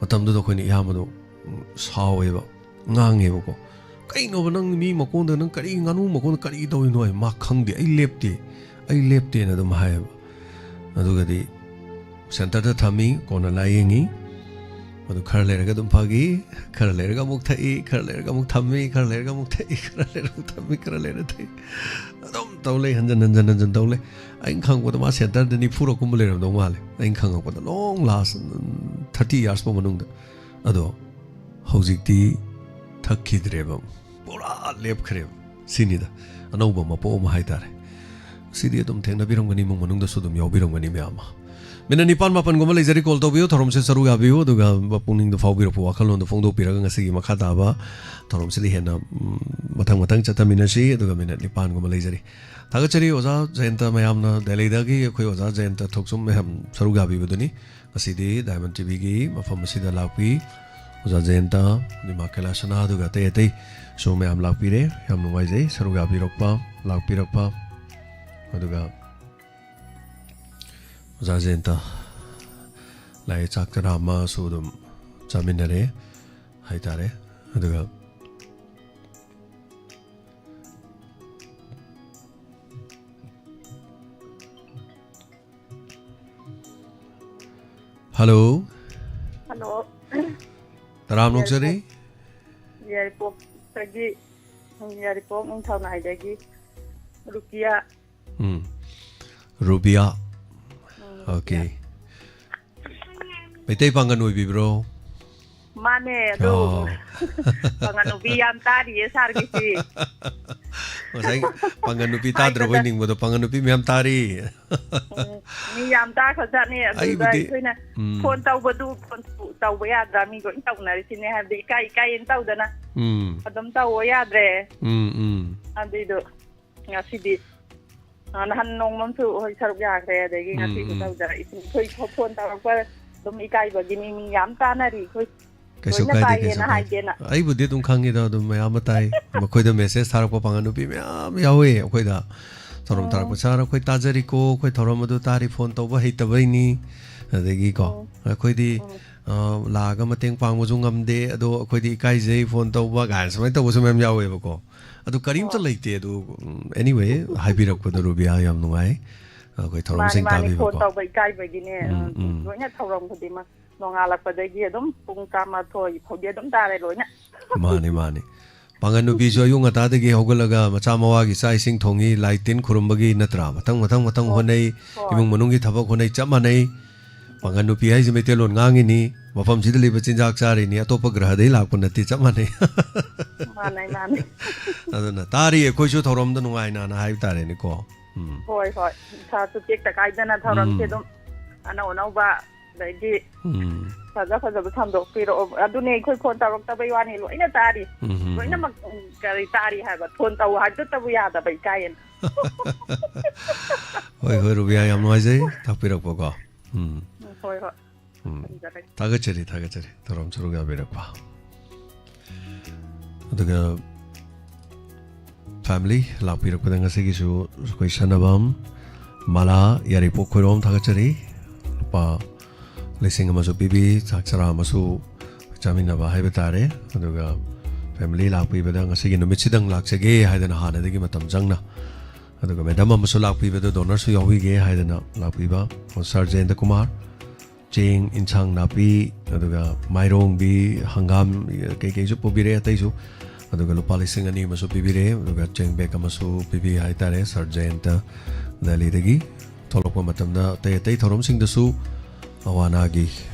ꯃꯇꯝꯗꯨꯗ ꯑꯩꯈꯣꯏꯅ ꯏꯌꯥꯝꯕꯗꯣ, ꯎꯝ, ꯁꯥꯎꯋꯦꯕ, ꯉꯥꯡꯉꯦꯕꯀꯣ꯫ "ꯀꯩꯅꯣꯕ ꯅꯪ ꯃꯤ ꯃꯀꯣꯟꯗ ꯅꯪ ꯀꯔꯤ ꯉꯥꯅꯨ ꯃꯀꯣꯟꯗ ꯀꯔꯤ ꯇꯧꯔꯤꯅꯣ?" ꯍꯥꯏ꯫ "ꯃꯥ ꯈꯪꯗꯦ, ꯑꯩ ꯂꯦꯞꯇꯦ, ꯑꯩ ꯂꯦꯞꯇꯦꯅ" ꯑꯗꯨꯝ ꯍꯥꯏꯌꯦꯕ꯫ ꯑꯗꯨꯒꯗꯤ ꯁꯦꯟꯇꯔꯗ ꯊꯝꯃꯤ, ꯀꯣꯟꯅ ꯂꯥꯏꯌꯦꯡꯉꯤ꯫ ꯑꯗꯨ ꯈꯔ ꯂꯩꯔꯒ ꯑꯗꯨꯝ ꯐꯈꯤ, ꯈꯔ ꯂꯩꯔꯒ ꯑꯃꯨꯛ ꯊꯛꯏ, ꯈꯔ ꯂꯩꯔꯒ ꯑꯃꯨꯛ ꯊꯝꯃꯤ, ꯈꯔ ꯂꯩꯔꯒ ꯑꯃꯨꯛ ꯊꯛꯏ, ꯈꯔ ꯂꯩꯔꯒ ꯑꯃꯨꯛ ꯊꯝꯃꯤ, ꯈꯔ ꯂꯩꯔꯒ ꯊꯛꯏ꯫ ꯑꯗꯨꯝ ꯇꯧ ꯂꯩ, ꯍꯟꯖꯟ ꯍꯟꯖꯟ ꯍꯟꯖꯟ ꯇꯧ ꯂꯩ꯫ ꯑꯩꯅ ꯈꯪꯕꯗ ꯃꯥ ꯁꯦꯟꯇꯔꯗ ꯅꯤꯐꯨꯔꯛꯀꯨꯝꯕ ꯂꯩꯔꯝꯗꯧ ꯃꯥꯜꯂꯦ, ꯑꯩꯅ ꯈꯪꯉꯛꯄꯗ, ꯂꯣꯡ ꯂꯥꯁ ꯊꯥꯔꯇꯤ ꯌꯥꯔꯁ ꯐꯥꯎ ꯃꯅꯨꯡꯗ꯫ ꯑꯗꯣ ꯍꯧꯖꯤꯛꯇꯤ ꯊꯛꯈꯤꯗ꯭ꯔꯦꯕ, ꯄꯨꯔꯥ ꯂꯦꯞꯈ꯭ꯔꯦꯕ꯫ ꯁꯤꯅꯤꯗ ꯑꯅꯧꯕ ꯃꯄꯣꯛ ꯑꯃ ꯍꯥꯏꯇꯥꯔꯦ꯫ ꯁꯤꯗꯤ ꯑꯗꯨꯝ ꯊꯦꯡꯅꯕꯤꯔꯝꯒꯅꯤ, ꯏꯃꯨꯡ ꯃꯅꯨꯡꯗꯁꯨ ꯑꯗꯨꯝ ꯌꯥꯎꯕꯤꯔꯝꯒꯅꯤ ꯃꯌꯥꯝ ꯑꯃ꯫ ꯃꯤꯅꯠ ꯅꯤꯄꯥꯟ ꯃꯥꯄꯟꯒꯨꯝꯕ ꯂꯩꯖꯔꯤ, ꯀꯣꯜ ꯇꯧꯕꯤꯌꯨ, ꯊꯧꯔꯝꯁꯦ ꯁꯔꯨꯛ ꯌꯥꯕꯤꯌꯨ, ꯑꯗꯨꯒ ꯄꯨꯛꯅꯤꯡꯗ ꯐꯥꯎꯕꯤꯔꯛꯄ ꯋꯥꯈꯜꯂꯣꯟꯗꯣ ꯐꯣꯡꯗꯣꯛꯄꯤꯔꯒ ꯉꯁꯤꯒꯤ ꯃꯈꯥ ꯇꯥꯕ ꯊꯧꯔꯝꯁꯤꯗ ꯍꯦꯟꯅ, ꯎꯝ, ꯃꯊꯪ ꯃꯊꯪ ꯆꯠꯊꯃꯤꯟꯅꯁꯤ꯫ ꯑꯗꯨꯒ ꯃꯤꯅꯠ ꯅꯤꯄꯥꯟꯒꯨꯝꯕ ꯂꯩꯖꯔꯤ꯫ ꯊꯥꯒꯠꯆꯔꯤ ꯑꯣꯖꯥ ꯖꯌꯟꯇ ꯃꯌꯥꯝꯅ ꯗꯦꯜꯂꯤꯗꯒꯤ ꯑꯩꯈꯣꯏ ꯑꯣꯖꯥ ꯖꯌꯟꯇ ꯊꯣꯛꯆꯨꯝ ꯃꯌꯥꯝ ꯁꯔꯨꯛ ꯌꯥꯕꯤꯕꯗꯨꯅꯤ꯫ ꯉꯁꯤꯗꯤ ꯗꯥꯏꯃꯟ ꯇꯤꯚꯤꯒꯤ ꯃꯐꯝ ꯑꯁꯤꯗ ꯂꯥꯛꯄꯤ ꯑꯣꯖꯥ ꯖꯌꯟꯇ, ꯏꯃꯥ ꯀꯩꯂꯥꯁꯅꯥ, ꯑꯗꯨꯒ ꯑꯇꯩ ꯑꯇꯩꯁꯨ ꯃꯌꯥꯝ ꯂꯥꯛꯄꯤꯔꯦ꯫ ꯌꯥꯝ ꯅꯨꯡꯉꯥꯏꯖꯩ ꯁꯔꯨꯛ ꯌꯥꯕꯤꯔꯛꯄ, ꯂꯥꯛꯄꯤꯔꯛꯄ꯫ ꯑꯗꯨꯒ ꯑꯣꯖꯥ ꯖꯌꯟꯇ ꯂꯥꯛꯑꯦ, ꯆꯥꯛ ꯆꯔꯥ ꯑꯃꯁꯨ ꯑꯗꯨꯝ ꯆꯥꯃꯤꯟꯅꯔꯦ ꯍꯥꯏꯇꯥꯔꯦ꯫ ꯑꯗꯨꯒ ꯍꯜꯂꯣ꯫ ꯍꯜꯂꯣ꯫ ꯇꯔꯥꯝꯅ ꯑꯣꯛꯆꯔꯤ꯫ ꯌꯥꯏꯔꯤꯄꯣꯛ-, ꯌꯥꯏꯔꯤꯄꯣꯛꯇꯒꯤ, ꯌꯥꯏꯔꯤꯄꯣꯛ ꯅꯤꯡꯊꯧꯅꯥꯏꯗꯒꯤ ꯔꯨꯀꯤꯌꯥ꯫ ꯎꯝ꯫ ꯔꯨꯕꯤꯌꯥ꯫ ꯎꯝ, ꯑꯣꯀꯦ꯫ ꯔꯨꯕꯤꯌꯥ꯫ ꯃꯩꯇꯩ ꯄꯥꯡꯒꯜ ꯑꯣꯏꯕꯤꯕ꯭ꯔꯣ? ꯃꯥꯅꯦ, ꯑꯗꯣ꯫ ꯑꯣ꯫ ꯄꯥꯡꯒꯜ ꯅꯨꯄꯤ ꯌꯥꯝ ꯇꯥꯔꯤꯌꯦ ꯁꯥꯔꯒꯤꯁꯤ꯫ ꯉꯁꯥꯏ ꯄꯥꯡꯒꯜ ꯅꯨꯄꯤ ꯇꯥꯗ꯭ꯔꯕꯣꯏ ꯍꯥꯏꯒꯗ-, ꯅꯤꯡꯕꯗꯣ, ꯄꯥꯡꯒꯜ ꯅꯨꯄꯤ ꯃꯌꯥꯝ ꯇꯥꯔꯤ꯫ ꯎꯝ, ꯃꯤ ꯌꯥꯝ ꯇꯥꯈ꯭ꯔꯖꯥꯠꯅꯤ꯫ ꯑꯗꯨꯗ ꯑꯩꯕꯨꯗꯤ, ꯑꯩꯈꯣꯏꯅ ꯎꯝ꯫ ꯐꯣꯟ ꯇꯧꯕꯗꯨ, ꯐꯣꯟ ꯇꯧꯕ ꯌꯥꯗ꯭ꯔꯥ? ꯃꯤ ꯂꯣꯏ ꯇꯧꯅꯔꯤꯁꯤꯅꯦ, ꯍꯥꯏꯕꯗꯤ ꯏꯀꯥꯏ ꯏꯀꯥꯏꯌꯦꯅ ꯇꯧꯗꯅ꯫ ꯎꯝ꯫ ꯑꯗꯨꯝ ꯇꯧꯕ ꯌꯥꯗ꯭ꯔꯦ꯫ ꯎꯝ, ꯎꯝ꯫ ꯑꯗꯨꯏꯗꯣ ꯉꯁꯤꯗꯤ, ꯑ, ꯅꯍꯥꯟ ꯅꯣꯡꯃ ꯑꯃꯁꯨ ꯍꯣꯏ ꯁꯔꯨꯛ ꯌꯥꯈ꯭ꯔꯦ, ꯑꯗꯒꯤ ꯎꯝ, ꯉꯁꯤꯁꯨ ꯎꯝ꯫ ꯇꯧꯖꯔꯛꯏꯁꯤꯅꯤ꯫ ꯑꯩꯈꯣꯏ ꯐꯣ-, ꯐꯣꯟ ꯇꯧꯔꯛꯄ ꯑꯗꯨꯝ ꯏꯀꯥꯏꯕꯒꯤꯅꯤ, ꯃꯤ ꯌꯥꯝ ꯇꯥꯅꯔꯤ꯫ ꯑꯩꯈꯣꯏ ꯀꯩꯁꯨ ꯂꯣꯏꯅ ꯀꯥꯏꯗꯦ, ꯀꯩꯁꯨ ꯇꯥꯏꯌꯦꯅ ꯀꯥꯏꯗꯦ꯫ ꯍꯥꯏꯒꯦꯅ꯫ ꯑꯩꯕꯨꯗꯤ ꯑꯗꯨꯝ ꯈꯪꯉꯤꯗ, ꯑꯗꯨꯝ ꯃꯌꯥꯝ ꯑꯃ ꯇꯥꯏ꯫ ꯃꯈꯣꯏꯗ ꯃꯦꯁꯦꯖ ꯊꯥꯔꯛꯄ ꯄꯥꯡꯒꯜ ꯅꯨꯄꯤ ꯃꯌꯥꯝ ꯌꯥꯎꯋꯦ ꯑꯩꯈꯣꯏꯗ꯫ ꯊꯧꯔꯝ ꯊꯥꯔꯛꯄ ꯁꯥꯔ, ꯑꯩꯈꯣꯏ ꯇꯥꯖꯔꯤꯀꯣ, ꯑꯩꯈꯣꯏ ꯊꯧꯔꯝ ꯑꯗꯨ ꯇꯥꯔꯤ, ꯐꯣꯟ ꯇꯧꯕ ꯍꯩꯇꯕꯩꯅꯤ, ꯑꯗꯒꯤꯀꯣ ꯑꯩꯈꯣꯏꯗꯤ ꯑ, ꯂꯥꯛꯑꯒ ꯃꯇꯦꯡ ꯄꯥꯡꯕꯁꯨ ꯉꯝꯗꯦ, ꯑꯗꯣ ꯑꯩꯈꯣꯏꯗꯤ ꯏꯀꯥꯏꯖꯩ ꯐꯣꯟ ꯇꯧꯕ ꯀꯥꯏꯅ ꯁꯨꯃꯥꯏꯅ ꯇꯧꯕꯁꯨ ꯃꯌꯥꯝ ꯌꯥꯎꯋꯦꯕꯀꯣ꯫ ꯑꯗꯨ ꯀꯔꯤꯝꯇ ꯂꯩꯇꯦ꯫ ꯑꯗꯨ ꯑꯦꯅꯤꯋꯦ, ꯍꯥꯏꯕꯤꯔꯛꯄꯗꯣ ꯔꯨꯕꯤꯌꯥ, ꯌꯥꯝ ꯅꯨꯡꯉꯥꯏ ꯑꯩꯈꯣꯏ ꯊꯧꯔꯝꯁꯤꯡ ꯇꯥꯕꯤꯕꯀꯣ꯫ ꯃꯥꯅꯤ, ꯃꯥꯅꯤ, ꯐꯣꯟ ꯇꯧꯕ ꯏꯀꯥꯏꯕꯒꯤꯅꯦ꯫ ꯎꯝ, ꯎꯝ꯫ ꯂꯣꯏꯅ ꯊꯧꯔꯝ ꯈꯨꯗꯤꯡꯃꯛ ꯅꯣꯡꯉꯥꯜꯂꯛꯄꯗꯒꯤ ꯑꯗꯨꯝ ꯄꯨꯡ ꯇꯔꯥꯃꯥꯊꯣꯏ ꯐꯥꯎꯗꯤ ꯑꯗꯨꯝ ꯇꯥꯔꯦ ꯂꯣꯏꯅ꯫ ꯃꯥꯅꯤ, ꯃꯥꯅꯤ꯫ ꯄꯥꯡꯒꯟ ꯅꯨꯄꯤꯁꯨ ꯑꯌꯨꯛ ꯉꯟꯇꯥꯗꯒꯤ ꯍꯧꯒꯠꯂꯒ ꯃꯆꯥ ꯃꯋꯥꯒꯤ ꯆꯥꯛ ꯏꯁꯤꯡ ꯊꯣꯡꯉꯤ, ꯂꯥꯏ ꯇꯤꯟ ꯈꯨꯔꯨꯝꯕꯒꯤ, ꯅꯠꯇ꯭ꯔꯥ? ꯃꯊꯪ, ꯃꯊꯪ, ꯃꯊꯪ ꯍꯣꯏ, ꯍꯣꯠꯅꯩ꯫ ꯍꯣꯏ꯫ ꯏꯃꯨꯡ ꯃꯅꯨꯡꯒꯤ ꯊꯕꯛ ꯍꯣꯠꯅꯩ, ꯆꯞ ꯃꯥꯟꯅꯩ꯫ ꯄꯥꯡꯒꯟ ꯅꯨꯄꯤ ꯍꯥꯏꯁꯦ ꯃꯩꯇꯩꯂꯣꯟ ꯉꯥꯡꯉꯤꯅꯤ, ꯃꯐꯝꯁꯤꯗ ꯂꯩꯕ ꯆꯤꯟꯖꯥꯛ ꯆꯥꯔꯤꯅꯤ, ꯑꯇꯣꯞꯄ ꯒ꯭ꯔꯍꯗꯩ ꯂꯥꯛꯄ ꯅꯠꯇꯦ, ꯆꯞ ꯃꯥꯟꯅꯩ꯫ ꯃꯥꯟꯅꯩ, ꯃꯥꯟꯅꯩ꯫ ꯑꯗꯨꯅ ꯇꯥꯔꯤ ꯑꯩꯈꯣꯏꯁꯨ ꯊꯧꯔꯝꯗ ꯅꯨꯡꯉꯥꯏꯅꯅ ꯍꯥꯏꯕ ꯇꯥꯔꯦꯅꯦꯀꯣ꯫ ꯎꯝ꯫ ꯍꯣꯏ, ꯍꯣꯏ꯫ ꯏꯁꯥꯁꯨ ꯇꯦꯛꯇ ꯀꯥꯏꯗꯅ ꯊꯧꯔꯝꯁꯦ ꯎꯝ꯫ ꯑꯗꯨꯝ ꯑꯅꯧ ꯑꯅꯧꯕ, ꯑꯗꯩꯗꯤ ꯎꯝ꯫ ꯐꯖ ꯐꯖꯕ ꯁꯟꯗꯣꯛꯄꯤꯔꯛꯑꯣ꯫ ꯑꯗꯨꯅꯦ ꯑꯩꯈꯣꯏ ꯐꯣꯟ ꯇꯧꯔꯛꯇꯕꯩ ꯋꯥꯅꯤ, ꯂꯣꯏꯅ ꯇꯥꯔꯤ꯫ ꯎꯝ, ꯎꯝ, ꯎꯝ꯫ ꯂꯣꯏꯅꯃꯛ, ꯎꯝ, ꯀꯔꯤ ꯇꯥꯔꯤ ꯍꯥꯏꯕ, ꯐꯣꯟ ꯇꯧ ꯍꯥꯏꯕꯗꯨꯇꯕꯨ ꯌꯥꯗꯕ, ꯏꯀꯥꯏꯌꯦꯅ꯫ ꯍꯣꯏ, ꯍꯣꯏ, ꯔꯨꯕꯤꯌꯥ, ꯌꯥꯝ ꯅꯨꯡꯉꯥꯏꯖꯩ ꯇꯥꯛꯄꯤꯔꯛꯄꯀꯣ꯫ ꯎꯝ꯫ ꯎꯝ, ꯍꯣꯏ, ꯍꯣꯏ꯫ ꯎꯝ꯫ ꯊꯝꯖꯔꯒꯦ꯫ ꯊꯥꯒꯠꯆꯔꯤ, ꯊꯥꯒꯠꯆꯔꯤ ꯊꯧꯔꯝ ꯁꯔꯨꯛ ꯌꯥꯕꯤꯔꯛꯄ꯫ ꯑꯗꯨꯒ ꯐꯦꯃꯤꯂꯤ ꯂꯥꯛꯄꯤꯔꯛꯄꯗ ꯉꯁꯤꯒꯤꯁꯨ ꯑꯩꯈꯣꯏ ꯁꯅꯕꯝ, ꯃꯂꯥ, ꯌꯥꯏꯔꯤꯄꯣꯛ ꯈꯣꯏꯔꯣꯝ ꯊꯥꯒꯠꯆꯔꯤ꯫ ꯂꯨꯄꯥ ꯂꯤꯁꯤꯡ ꯑꯃꯁꯨ ꯄꯤꯕꯤ, ꯆꯥꯛ ꯆꯔꯥ ꯑꯃꯁꯨ ꯆꯥꯃꯤꯟꯅꯕ ꯍꯥꯏꯕ ꯇꯥꯔꯦ꯫ ꯑꯗꯨꯒ ꯐꯦꯃꯤꯂꯤ ꯂꯥꯛꯄꯤꯕꯗ ꯉꯁꯤꯒꯤ ꯅꯨꯃꯤꯠꯁꯤꯗꯪ ꯂꯥꯛꯆꯒꯦ ꯍꯥꯏꯗꯅ ꯍꯥꯟꯅꯗꯒꯤ ꯃꯇꯝ ꯆꯪꯅ꯫ ꯑꯗꯨꯒ ꯃꯦꯗꯥꯝ ꯑꯃꯁꯨ ꯂꯥꯛꯄꯤꯕꯗ ꯗꯣꯅꯔꯁꯨ ꯌꯥꯎꯕꯤꯒꯦ ꯍꯥꯏꯗꯅ ꯂꯥꯛꯄꯤꯕ ꯁꯥꯔ ꯖꯌꯦꯟꯇ ꯀꯨꯃꯥꯔ꯫ ꯆꯦꯡ, ꯏꯟꯁꯥꯡ ꯅꯥꯄꯤ, ꯑꯗꯨꯒ ꯃꯥꯏꯔꯣꯡꯕꯤ, ꯍꯪꯒꯥꯝ, ꯀꯩꯀꯩꯁꯨ ꯄꯨꯕꯤꯔꯛꯑꯦ ꯑꯇꯩꯁꯨ꯫ ꯑꯗꯨꯒ ꯂꯨꯄꯥ ꯂꯤꯁꯤꯡ ꯑꯅꯤ ꯑꯃꯁꯨ ꯄꯤꯕꯤꯔꯛꯑꯦ, ꯑꯗꯨꯒ ꯆꯦꯡ ꯕꯦꯒ ꯑꯃꯁꯨ ꯄꯤꯕꯤ ꯍꯥꯏꯇꯥꯔꯦ ꯁꯥꯔ ꯖꯌꯦꯟꯇ ꯗꯦꯜꯂꯤꯗꯒꯤ꯫ ꯊꯣꯛꯂꯛꯄ ꯃꯇꯝꯗ ꯑꯇꯩ ꯑꯇꯩ ꯊꯧꯔꯝꯁꯤꯡꯗꯁꯨ ꯑꯋꯥ ꯑꯅꯥꯒꯤ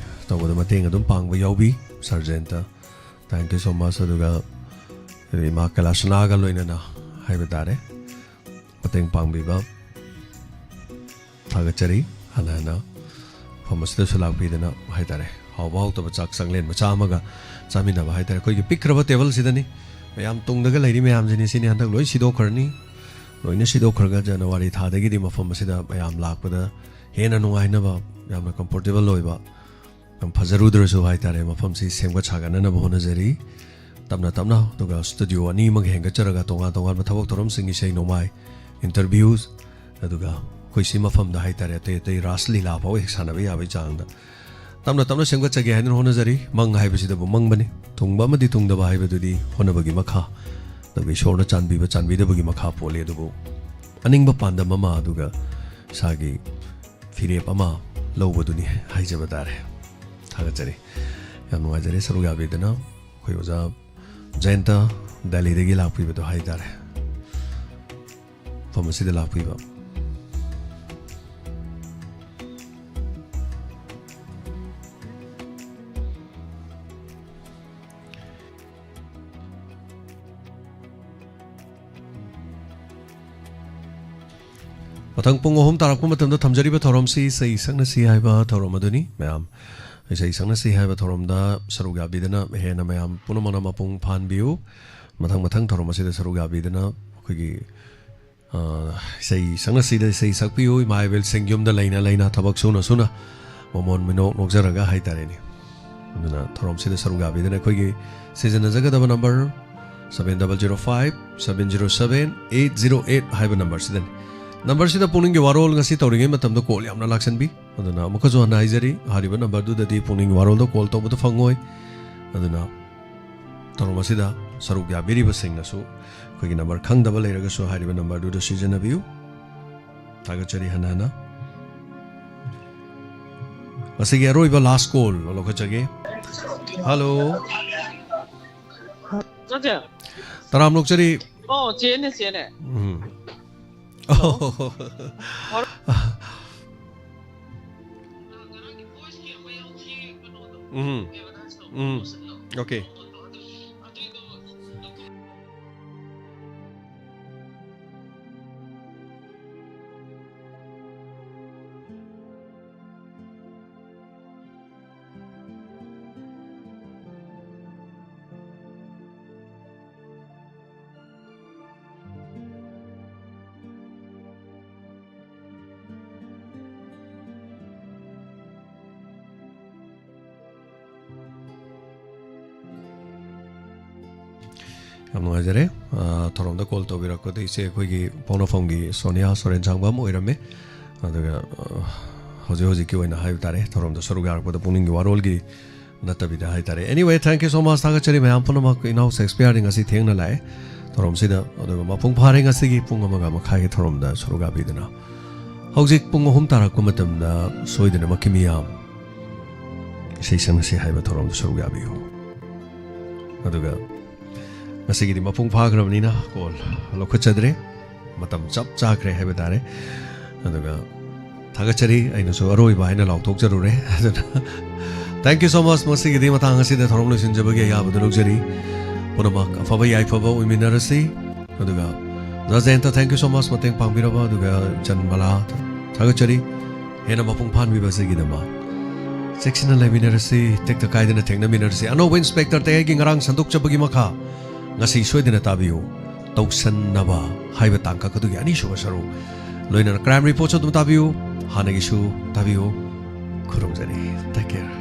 ꯇꯧꯕꯗ ꯃꯇꯦꯡ ꯑꯗꯨꯝ ꯄꯥꯡꯕ ꯌꯥꯎꯕꯤ ꯁꯥꯔ ꯖꯌꯦꯟꯇ꯫ Thank you so much꯫ ꯑꯗꯨꯒ ꯏꯃꯥ ꯀꯩꯂꯥꯁꯅꯥꯒ ꯂꯣꯏꯅꯅ ꯍꯥꯏꯕ ꯇꯥꯔꯦ, ꯃꯇꯦꯡ ꯄꯥꯡꯕꯤꯕ ꯊꯥꯒꯠꯆꯔꯤ꯫ ꯍꯟꯅ ꯍꯟꯅ ꯃꯐꯝ ꯑꯁꯤꯗꯁꯨ ꯂꯥꯛꯄꯤꯗꯅ ꯍꯥꯏꯇꯥꯔꯦ, ꯍꯥꯎꯕ ꯍꯥꯎꯇꯕ ꯆꯥꯛ ꯆꯥꯛꯂꯦꯟ ꯃꯆꯥ ꯑꯃꯒ ꯆꯥꯃꯤꯟꯅꯕ ꯍꯥꯏꯇꯥꯔꯦ꯫ ꯑꯩꯈꯣꯏꯒꯤ ꯄꯤꯛꯈ꯭ꯔꯕ ꯇꯦꯕꯜꯁꯤꯗꯅꯤ ꯃꯌꯥꯝ ꯇꯨꯡꯗꯒ ꯂꯩꯔꯤ ꯃꯌꯥꯝꯁꯤꯅꯤ꯫ ꯁꯤꯅꯤ ꯍꯟꯗꯛ ꯂꯣꯏ ꯁꯤꯗꯣꯛꯈ꯭ꯔꯅꯤ꯫ ꯂꯣꯏꯅ ꯁꯤꯗꯣꯛꯈ꯭ꯔꯒ ꯖꯅꯋꯥꯔꯤ ꯊꯥꯗꯒꯤꯗꯤ ꯃꯐꯝ ꯑꯁꯤꯗ ꯃꯌꯥꯝ ꯂꯥꯛꯄꯗ ꯍꯦꯟꯅ ꯅꯨꯡꯉꯥꯏꯅꯕ, ꯌꯥꯝꯅ ꯀꯝꯐꯣꯔꯇꯦꯕꯜ ꯑꯣꯏꯕ, ꯌꯥꯝ ꯐꯖꯔꯨꯗ꯭ꯔꯁꯨ ꯍꯥꯏꯇꯥꯔꯦ, ꯃꯐꯝꯁꯤ ꯁꯦꯝꯒꯠ ꯁꯥꯒꯠꯅꯅꯕ ꯍꯣꯠꯅꯖꯔꯤ꯫ ꯇꯞꯅ ꯇꯞꯅ, ꯑꯗꯨꯒ ꯁ꯭ꯇꯨꯗꯤꯑꯣ ꯑꯅꯤ ꯑꯃꯒ ꯍꯦꯟꯒꯠꯆꯔꯒ ꯇꯣꯉꯥꯟ ꯇꯣꯉꯥꯟꯕ ꯊꯕꯛ ꯊꯧꯔꯝꯁꯤꯡ, ꯏꯁꯩ ꯅꯣꯡꯃꯥꯏ, interviews, ꯑꯗꯨꯒ ꯑꯩꯈꯣꯏ ꯁꯤ ꯃꯐꯝꯗ ꯍꯥꯏꯇꯥꯔꯦ, ꯑꯇꯩ ꯑꯇꯩ ꯔꯥꯁ ꯂꯤꯂꯥ ꯐꯥꯎ ꯍꯦꯛ ꯁꯥꯟꯅꯕ ꯌꯥꯕꯒꯤ ꯆꯥꯡꯗ ꯇꯞꯅ ꯇꯞꯅ ꯁꯦꯝꯒꯠꯆꯒꯦ ꯍꯥꯏꯗꯨꯅ ꯍꯣꯠꯅꯖꯔꯤ꯫ ꯃꯪ ꯍꯥꯏꯕꯁꯤꯗꯕꯨ ꯃꯪꯕꯅꯤ, ꯊꯨꯡꯕ ꯑꯃꯗꯤ ꯊꯨꯡꯗꯕ ꯍꯥꯏꯕꯗꯨꯗꯤ ꯍꯣꯠꯅꯕꯒꯤ ꯃꯈꯥ, ꯑꯗꯨꯒ ꯏꯁꯣꯔꯅ ꯆꯥꯟꯕꯤꯕ ꯆꯥꯟꯕꯤꯗꯕꯒꯤ ꯃꯈꯥ ꯄꯣꯜꯂꯤ꯫ ꯑꯗꯨꯕꯨ ꯑꯅꯤꯡꯕ ꯄꯥꯟꯗꯝ ꯑꯃ, ꯑꯗꯨꯒ ꯏꯁꯥꯒꯤ ꯐꯤꯔꯦꯞ ꯑꯃ ꯂꯧꯕꯗꯨꯅꯤ ꯍꯥꯏꯖꯕ ꯇꯥꯔꯦ꯫ ꯊꯥꯒꯠꯆꯔꯤ꯫ ꯌꯥꯝ ꯅꯨꯡꯉꯥꯏꯖꯔꯦ ꯁꯔꯨꯛ ꯌꯥꯕꯤꯗꯨꯅ꯫ ꯑꯩꯈꯣꯏ ꯑꯣꯖꯥ ꯖꯌꯟꯇ ꯗꯦꯜꯂꯤꯗꯒꯤ ꯂꯥꯛꯄꯤꯕꯗꯣ ꯍꯥꯏꯇꯥꯔꯦ꯫ ꯃꯐꯝ ꯑꯁꯤꯗ ꯂꯥꯛꯄꯤꯕ꯫ ꯃꯊꯪ ꯄꯨꯡ ꯑꯍꯨꯝ ꯇꯥꯔꯛꯄ ꯃꯇꯝꯗ ꯊꯝꯖꯔꯤꯕ ꯊꯧꯔꯝꯁꯤ ꯏꯁꯩ ꯁꯛꯅꯁꯤ ꯍꯥꯏꯕ ꯊꯧꯔꯝ ꯑꯗꯨꯅꯤ꯫ ꯃꯌꯥꯝ ꯏꯁꯩ ꯁꯛꯅꯁꯤ ꯍꯥꯏꯕ ꯊꯧꯔꯝꯗ ꯁꯔꯨꯛ ꯌꯥꯕꯤꯗꯅ ꯍꯦꯟꯅ ꯃꯌꯥꯝ ꯄꯨꯝꯅꯃꯛꯅ ꯃꯄꯨꯡ ꯐꯥꯍꯟꯕꯤꯌꯨ꯫ ꯃꯊꯪ ꯃꯊꯪ ꯊꯧꯔꯝ ꯑꯁꯤꯗ ꯁꯔꯨꯛ ꯌꯥꯕꯤꯗꯅ ꯑꯩꯈꯣꯏꯒꯤ, ꯑ, ꯏꯁꯩ ꯁꯛꯅꯁꯤꯗ ꯏꯁꯩ ꯁꯛꯄꯤꯌꯨ꯫ ꯏꯃꯥ ꯏꯕꯦꯜꯁꯤꯡ ꯌꯨꯝꯗ ꯂꯩꯅ ꯂꯩꯅ ꯊꯕꯛ ꯁꯨꯅ ꯁꯨꯅ ꯃꯃꯣꯟ ꯃꯤꯅꯣꯛ ꯅꯣꯛꯆꯔꯒ ꯍꯥꯏꯇꯥꯔꯦꯅꯦ꯫ ꯑꯗꯨꯅ ꯊꯧꯔꯝꯁꯤꯗ ꯁꯔꯨꯛ ꯌꯥꯕꯤꯗꯅ ꯑꯩꯈꯣꯏꯒꯤ ꯁꯤꯖꯤꯟꯅꯖꯒꯗꯕ number seven double zero five seven zero seven eight zero eight ꯍꯥꯏꯕ ꯅꯝꯕꯔꯁꯤꯗꯅꯤ꯫ ꯅꯝꯕꯔꯁꯤꯗ ꯄꯨꯛꯅꯤꯡꯒꯤ ꯋꯥꯔꯣꯜ ꯉꯁꯤ ꯇꯧꯔꯤꯉꯩ ꯃꯇꯝꯗ ꯀꯣꯜ ꯌꯥꯝꯅ ꯂꯥꯛꯁꯟꯕꯤ꯫ ꯑꯗꯨꯅ ꯑꯃꯨꯛꯀꯁꯨ ꯍꯟꯅ ꯍꯥꯏꯖꯔꯤ, ꯍꯥꯏꯔꯤꯕ ꯅꯝꯕꯔꯗꯨꯗꯗꯤ ꯄꯨꯛꯅꯤꯡꯒꯤ ꯋꯥꯔꯣꯜꯗ ꯀꯣꯜ ꯇꯧꯕꯗ ꯐꯪꯉꯣꯏ꯫ ꯑꯗꯨꯅ ꯊꯧꯔꯝ ꯑꯁꯤꯗ ꯁꯔꯨꯛ ꯌꯥꯕꯤꯔꯤꯕꯁꯤꯡꯅꯁꯨ ꯑꯩꯈꯣꯏꯒꯤ ꯅꯝꯕꯔ ꯈꯪꯗꯕ ꯂꯩꯔꯒꯁꯨ ꯍꯥꯏꯔꯤꯕ ꯅꯝꯕꯔꯗꯨꯗ ꯁꯤꯖꯤꯟꯅꯕꯤꯌꯨ꯫ ꯊꯥꯒꯠꯆꯔꯤ ꯍꯟꯅ ꯍꯟꯅ꯫ ꯉꯁꯤꯒꯤ ꯑꯔꯣꯏꯕ ꯂꯥꯁ ꯀꯣꯜ ꯂꯧꯈꯠꯆꯒꯦ꯫ ꯍꯜꯂꯣ꯫ ꯅꯠꯇꯦ꯫ ꯇꯔꯥꯝ ꯅꯣꯛꯆꯔꯤ꯫ ꯑꯣ, ꯆꯦꯅꯦ, ꯆꯦꯅꯦ꯫ ꯎꯝ꯫ ꯑꯣ꯫ ꯎꯝ꯫ ꯎꯝ꯫ ꯑꯣꯀꯦ꯫ ꯌꯥꯝ ꯅꯨꯡꯉꯥꯏꯖꯔꯦ꯫ ꯑ, ꯊꯧꯔꯝꯗ ꯀꯣꯜ ꯇꯧꯕꯤꯔꯛꯄꯗ ꯏꯆꯦ ꯑꯩꯈꯣꯏꯒꯤ ꯄꯣꯛꯅꯐꯝꯒꯤ ꯁꯣꯅꯤꯌꯥ ꯁꯣꯔꯦꯟ ꯁꯥꯡꯕꯝ ꯑꯣꯏꯔꯝꯃꯦ꯫ ꯑꯗꯨꯒ, ꯑ, ꯍꯧꯖꯤꯛ ꯍꯧꯖꯤꯛꯀꯤ ꯑꯣꯏꯅ ꯍꯥꯏꯕ ꯇꯥꯔꯦ, ꯊꯧꯔꯝꯗ ꯁꯔꯨꯛ ꯌꯥꯔꯛꯄꯗ ꯄꯨꯛꯅꯤꯡꯒꯤ ꯋꯥꯔꯣꯜꯒꯤ ꯅꯠꯇꯕꯤꯗ ꯍꯥꯏ ꯇꯥꯔꯦ꯫ Anyway, thank you so much꯫ ꯊꯥꯒꯠꯆꯔꯤ ꯃꯌꯥꯝ ꯄꯨꯝꯅꯃꯛ꯫ ꯏꯅꯥꯎ ꯁꯦꯛꯁꯄꯤꯌꯔꯗꯤ ꯉꯁꯤ ꯊꯦꯡꯅ ꯂꯥꯛꯑꯦ ꯊꯧꯔꯝꯁꯤꯗ꯫ ꯑꯗꯨꯒ ꯃꯄꯨꯡ ꯐꯥꯔꯦ ꯉꯁꯤꯒꯤ ꯄꯨꯡ ꯑꯃꯒ ꯃꯈꯥꯏꯒꯤ ꯊꯧꯔꯝꯗ ꯁꯔꯨꯛ ꯌꯥꯕꯤꯗꯨꯅ꯫ ꯍꯧꯖꯤꯛ ꯄꯨꯡ ꯑꯍꯨꯝ ꯇꯥꯔꯛꯄ ꯃꯇꯝꯗ ꯁꯣꯏꯗꯅꯃꯛꯀꯤ ꯃꯤꯌꯥꯝ ꯏꯁꯩ ꯁꯛꯅꯁꯤ ꯍꯥꯏꯕ ꯊꯧꯔꯝꯗ ꯁꯔꯨꯛ ꯌꯥꯕꯤꯌꯨ꯫ ꯑꯗꯨꯒ ꯉꯁꯤꯒꯤꯗꯤ ꯃꯄꯨꯡ ꯐꯥꯈ꯭ꯔꯕꯅꯤꯅ ꯀꯣꯜ ꯂꯧꯈꯠꯆꯗ꯭ꯔꯦ꯫ ꯃꯇꯝ ꯆꯞ ꯆꯥꯈ꯭ꯔꯦ ꯍꯥꯏꯕ ꯇꯥꯔꯦ꯫ ꯑꯗꯨꯒ ꯊꯥꯒꯠꯆꯔꯤ, ꯑꯩꯅꯁꯨ ꯑꯔꯣꯏꯕ ꯍꯥꯏꯅ ꯂꯥꯎꯊꯣꯛꯆꯔꯨꯔꯦ꯫ ꯑꯗꯨꯅ thank you so much꯫ ꯃꯁꯤꯒꯤꯗꯤ ꯃꯇꯥꯡ ꯑꯁꯤꯗ ꯊꯧꯔꯝ ꯂꯣꯏꯁꯤꯟꯖꯕꯒꯤ ꯑꯌꯥꯕꯗꯨ ꯂꯧꯖꯔꯤ꯫ ꯄꯨꯝꯅꯃꯛ ꯑꯐꯕ ꯌꯥꯏꯐꯕ ꯑꯣꯏꯃꯤꯟꯅꯔꯁꯤ꯫ ꯑꯗꯨꯒ ꯖꯌꯟꯇ, thank you so much ꯃꯇꯦꯡ ꯄꯥꯡꯕꯤꯔꯕ꯫ ꯑꯗꯨꯒ ꯆꯟꯕꯂꯥ, ꯊꯥꯒꯠꯆꯔꯤ꯫ ꯍꯦꯟꯅ ꯃꯄꯨꯡ ꯐꯥꯍꯟꯕꯤꯕ ꯑꯁꯤꯒꯤꯗꯃꯛ꯫ ꯆꯦꯛꯁꯤꯟꯅ ꯂꯩꯃꯤꯟꯅꯔꯁꯤ, ꯇꯦꯛꯇ ꯀꯥꯏꯗꯅ ꯊꯦꯡꯅꯃꯤꯟꯅꯔꯁꯤ꯫ ꯑꯅꯧꯕ ꯏꯟꯁꯄꯦꯛꯇꯔ ꯇꯌꯥꯏꯒꯤ ꯉꯔꯥꯡ ꯁꯟꯗꯣꯛꯆꯕꯒꯤ ꯃꯈꯥ ꯉꯁꯤ ꯁꯣꯏꯗꯅ ꯇꯥꯕꯤꯌꯨ꯫ ꯇꯧꯁꯟꯅꯕ ꯍꯥꯏꯕ ꯇꯥꯡꯀꯛ ꯑꯗꯨꯒꯤ ꯑꯅꯤꯁꯨꯕ ꯁꯔꯨꯛ꯫ ꯂꯣꯏꯅꯅ ꯀ꯭ꯔꯥꯏꯝ ꯔꯤꯄꯣꯔꯠꯁꯨ ꯑꯗꯨꯝ ꯇꯥꯕꯤꯌꯨ, ꯍꯥꯟꯅꯒꯤꯁꯨ ꯇꯥꯕꯤꯌꯨ꯫ ꯈꯨꯔꯨꯝꯖꯔꯤ꯫ Take care꯫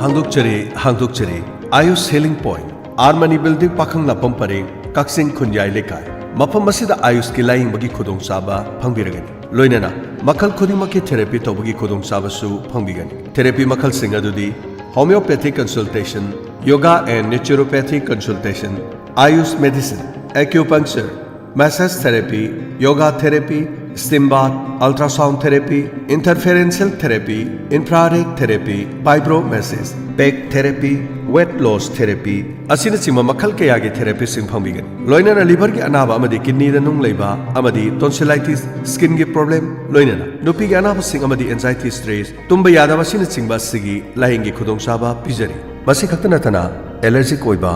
ꯍꯥꯡꯗꯣꯛꯆꯔꯤ, ꯍꯥꯡꯗꯣꯛꯆꯔꯤ꯫ Ayush healing point, R Mani building, ꯄꯥꯈꯪ ꯂꯥꯄꯝ ꯄꯔꯦꯡ, ꯀꯛꯆꯤꯡ ꯈꯨꯟꯌꯥꯏ ꯂꯩꯀꯥꯏ꯫ ꯃꯐꯝ ꯑꯁꯤꯗ ꯑꯥꯌꯨꯁꯀꯤ ꯂꯥꯌꯦꯡꯕꯒꯤ ꯈꯨꯗꯣꯡꯆꯥꯕ ꯐꯪꯕꯤꯔꯒꯅꯤ꯫ ꯂꯣꯏꯅꯅ ꯃꯈꯜ ꯈꯨꯗꯤꯡꯃꯛꯀꯤ ꯊꯦꯔꯥꯄꯤ ꯇꯧꯕꯒꯤ ꯈꯨꯗꯣꯡꯆꯥꯕꯁꯨ ꯐꯪꯕꯤꯒꯅꯤ꯫ ꯊꯦꯔꯥꯄꯤ ꯃꯈꯜꯁꯤꯡ ꯑꯗꯨꯗꯤ homeopathic consultation, yoga and naturopathic consultation, Ayush medicine, acupuncture, Massage therapy, yoga therapy, steam bath, ultrasound therapy, interferential therapy, infrared therapy, vibro massage, back therapy, weight loss therapy ꯑꯁꯤꯅꯆꯤꯡꯕ ꯃꯈꯜ ꯀꯌꯥꯒꯤ therapyꯁꯤꯡ ꯐꯪꯕꯤꯒꯅꯤ꯫ ꯂꯣꯏꯅꯅ liverꯒꯤ ꯑꯅꯥꯕ ꯑꯃꯗꯤ kidneyꯗ ꯅꯨꯡ ꯂꯩꯕ ꯑꯃꯗꯤ tonsillitis, skinꯒꯤ problem, ꯂꯣꯏꯅꯅ ꯅꯨꯄꯤꯒꯤ ꯑꯅꯥꯕꯁꯤꯡ ꯑꯃꯗꯤ anxiety, stress, ꯇꯨꯝꯕ ꯌꯥꯗꯕ ꯑꯁꯤꯅꯆꯤꯡꯕ ꯑꯁꯤꯒꯤ ꯂꯥꯌꯦꯡꯒꯤ ꯈꯨꯗꯣꯡꯆꯥꯕ ꯄꯤꯖꯔꯤ꯫ ꯃꯁꯤ ꯈꯛꯇ ꯅꯠꯇꯅ allergic ꯑꯣꯏꯕ,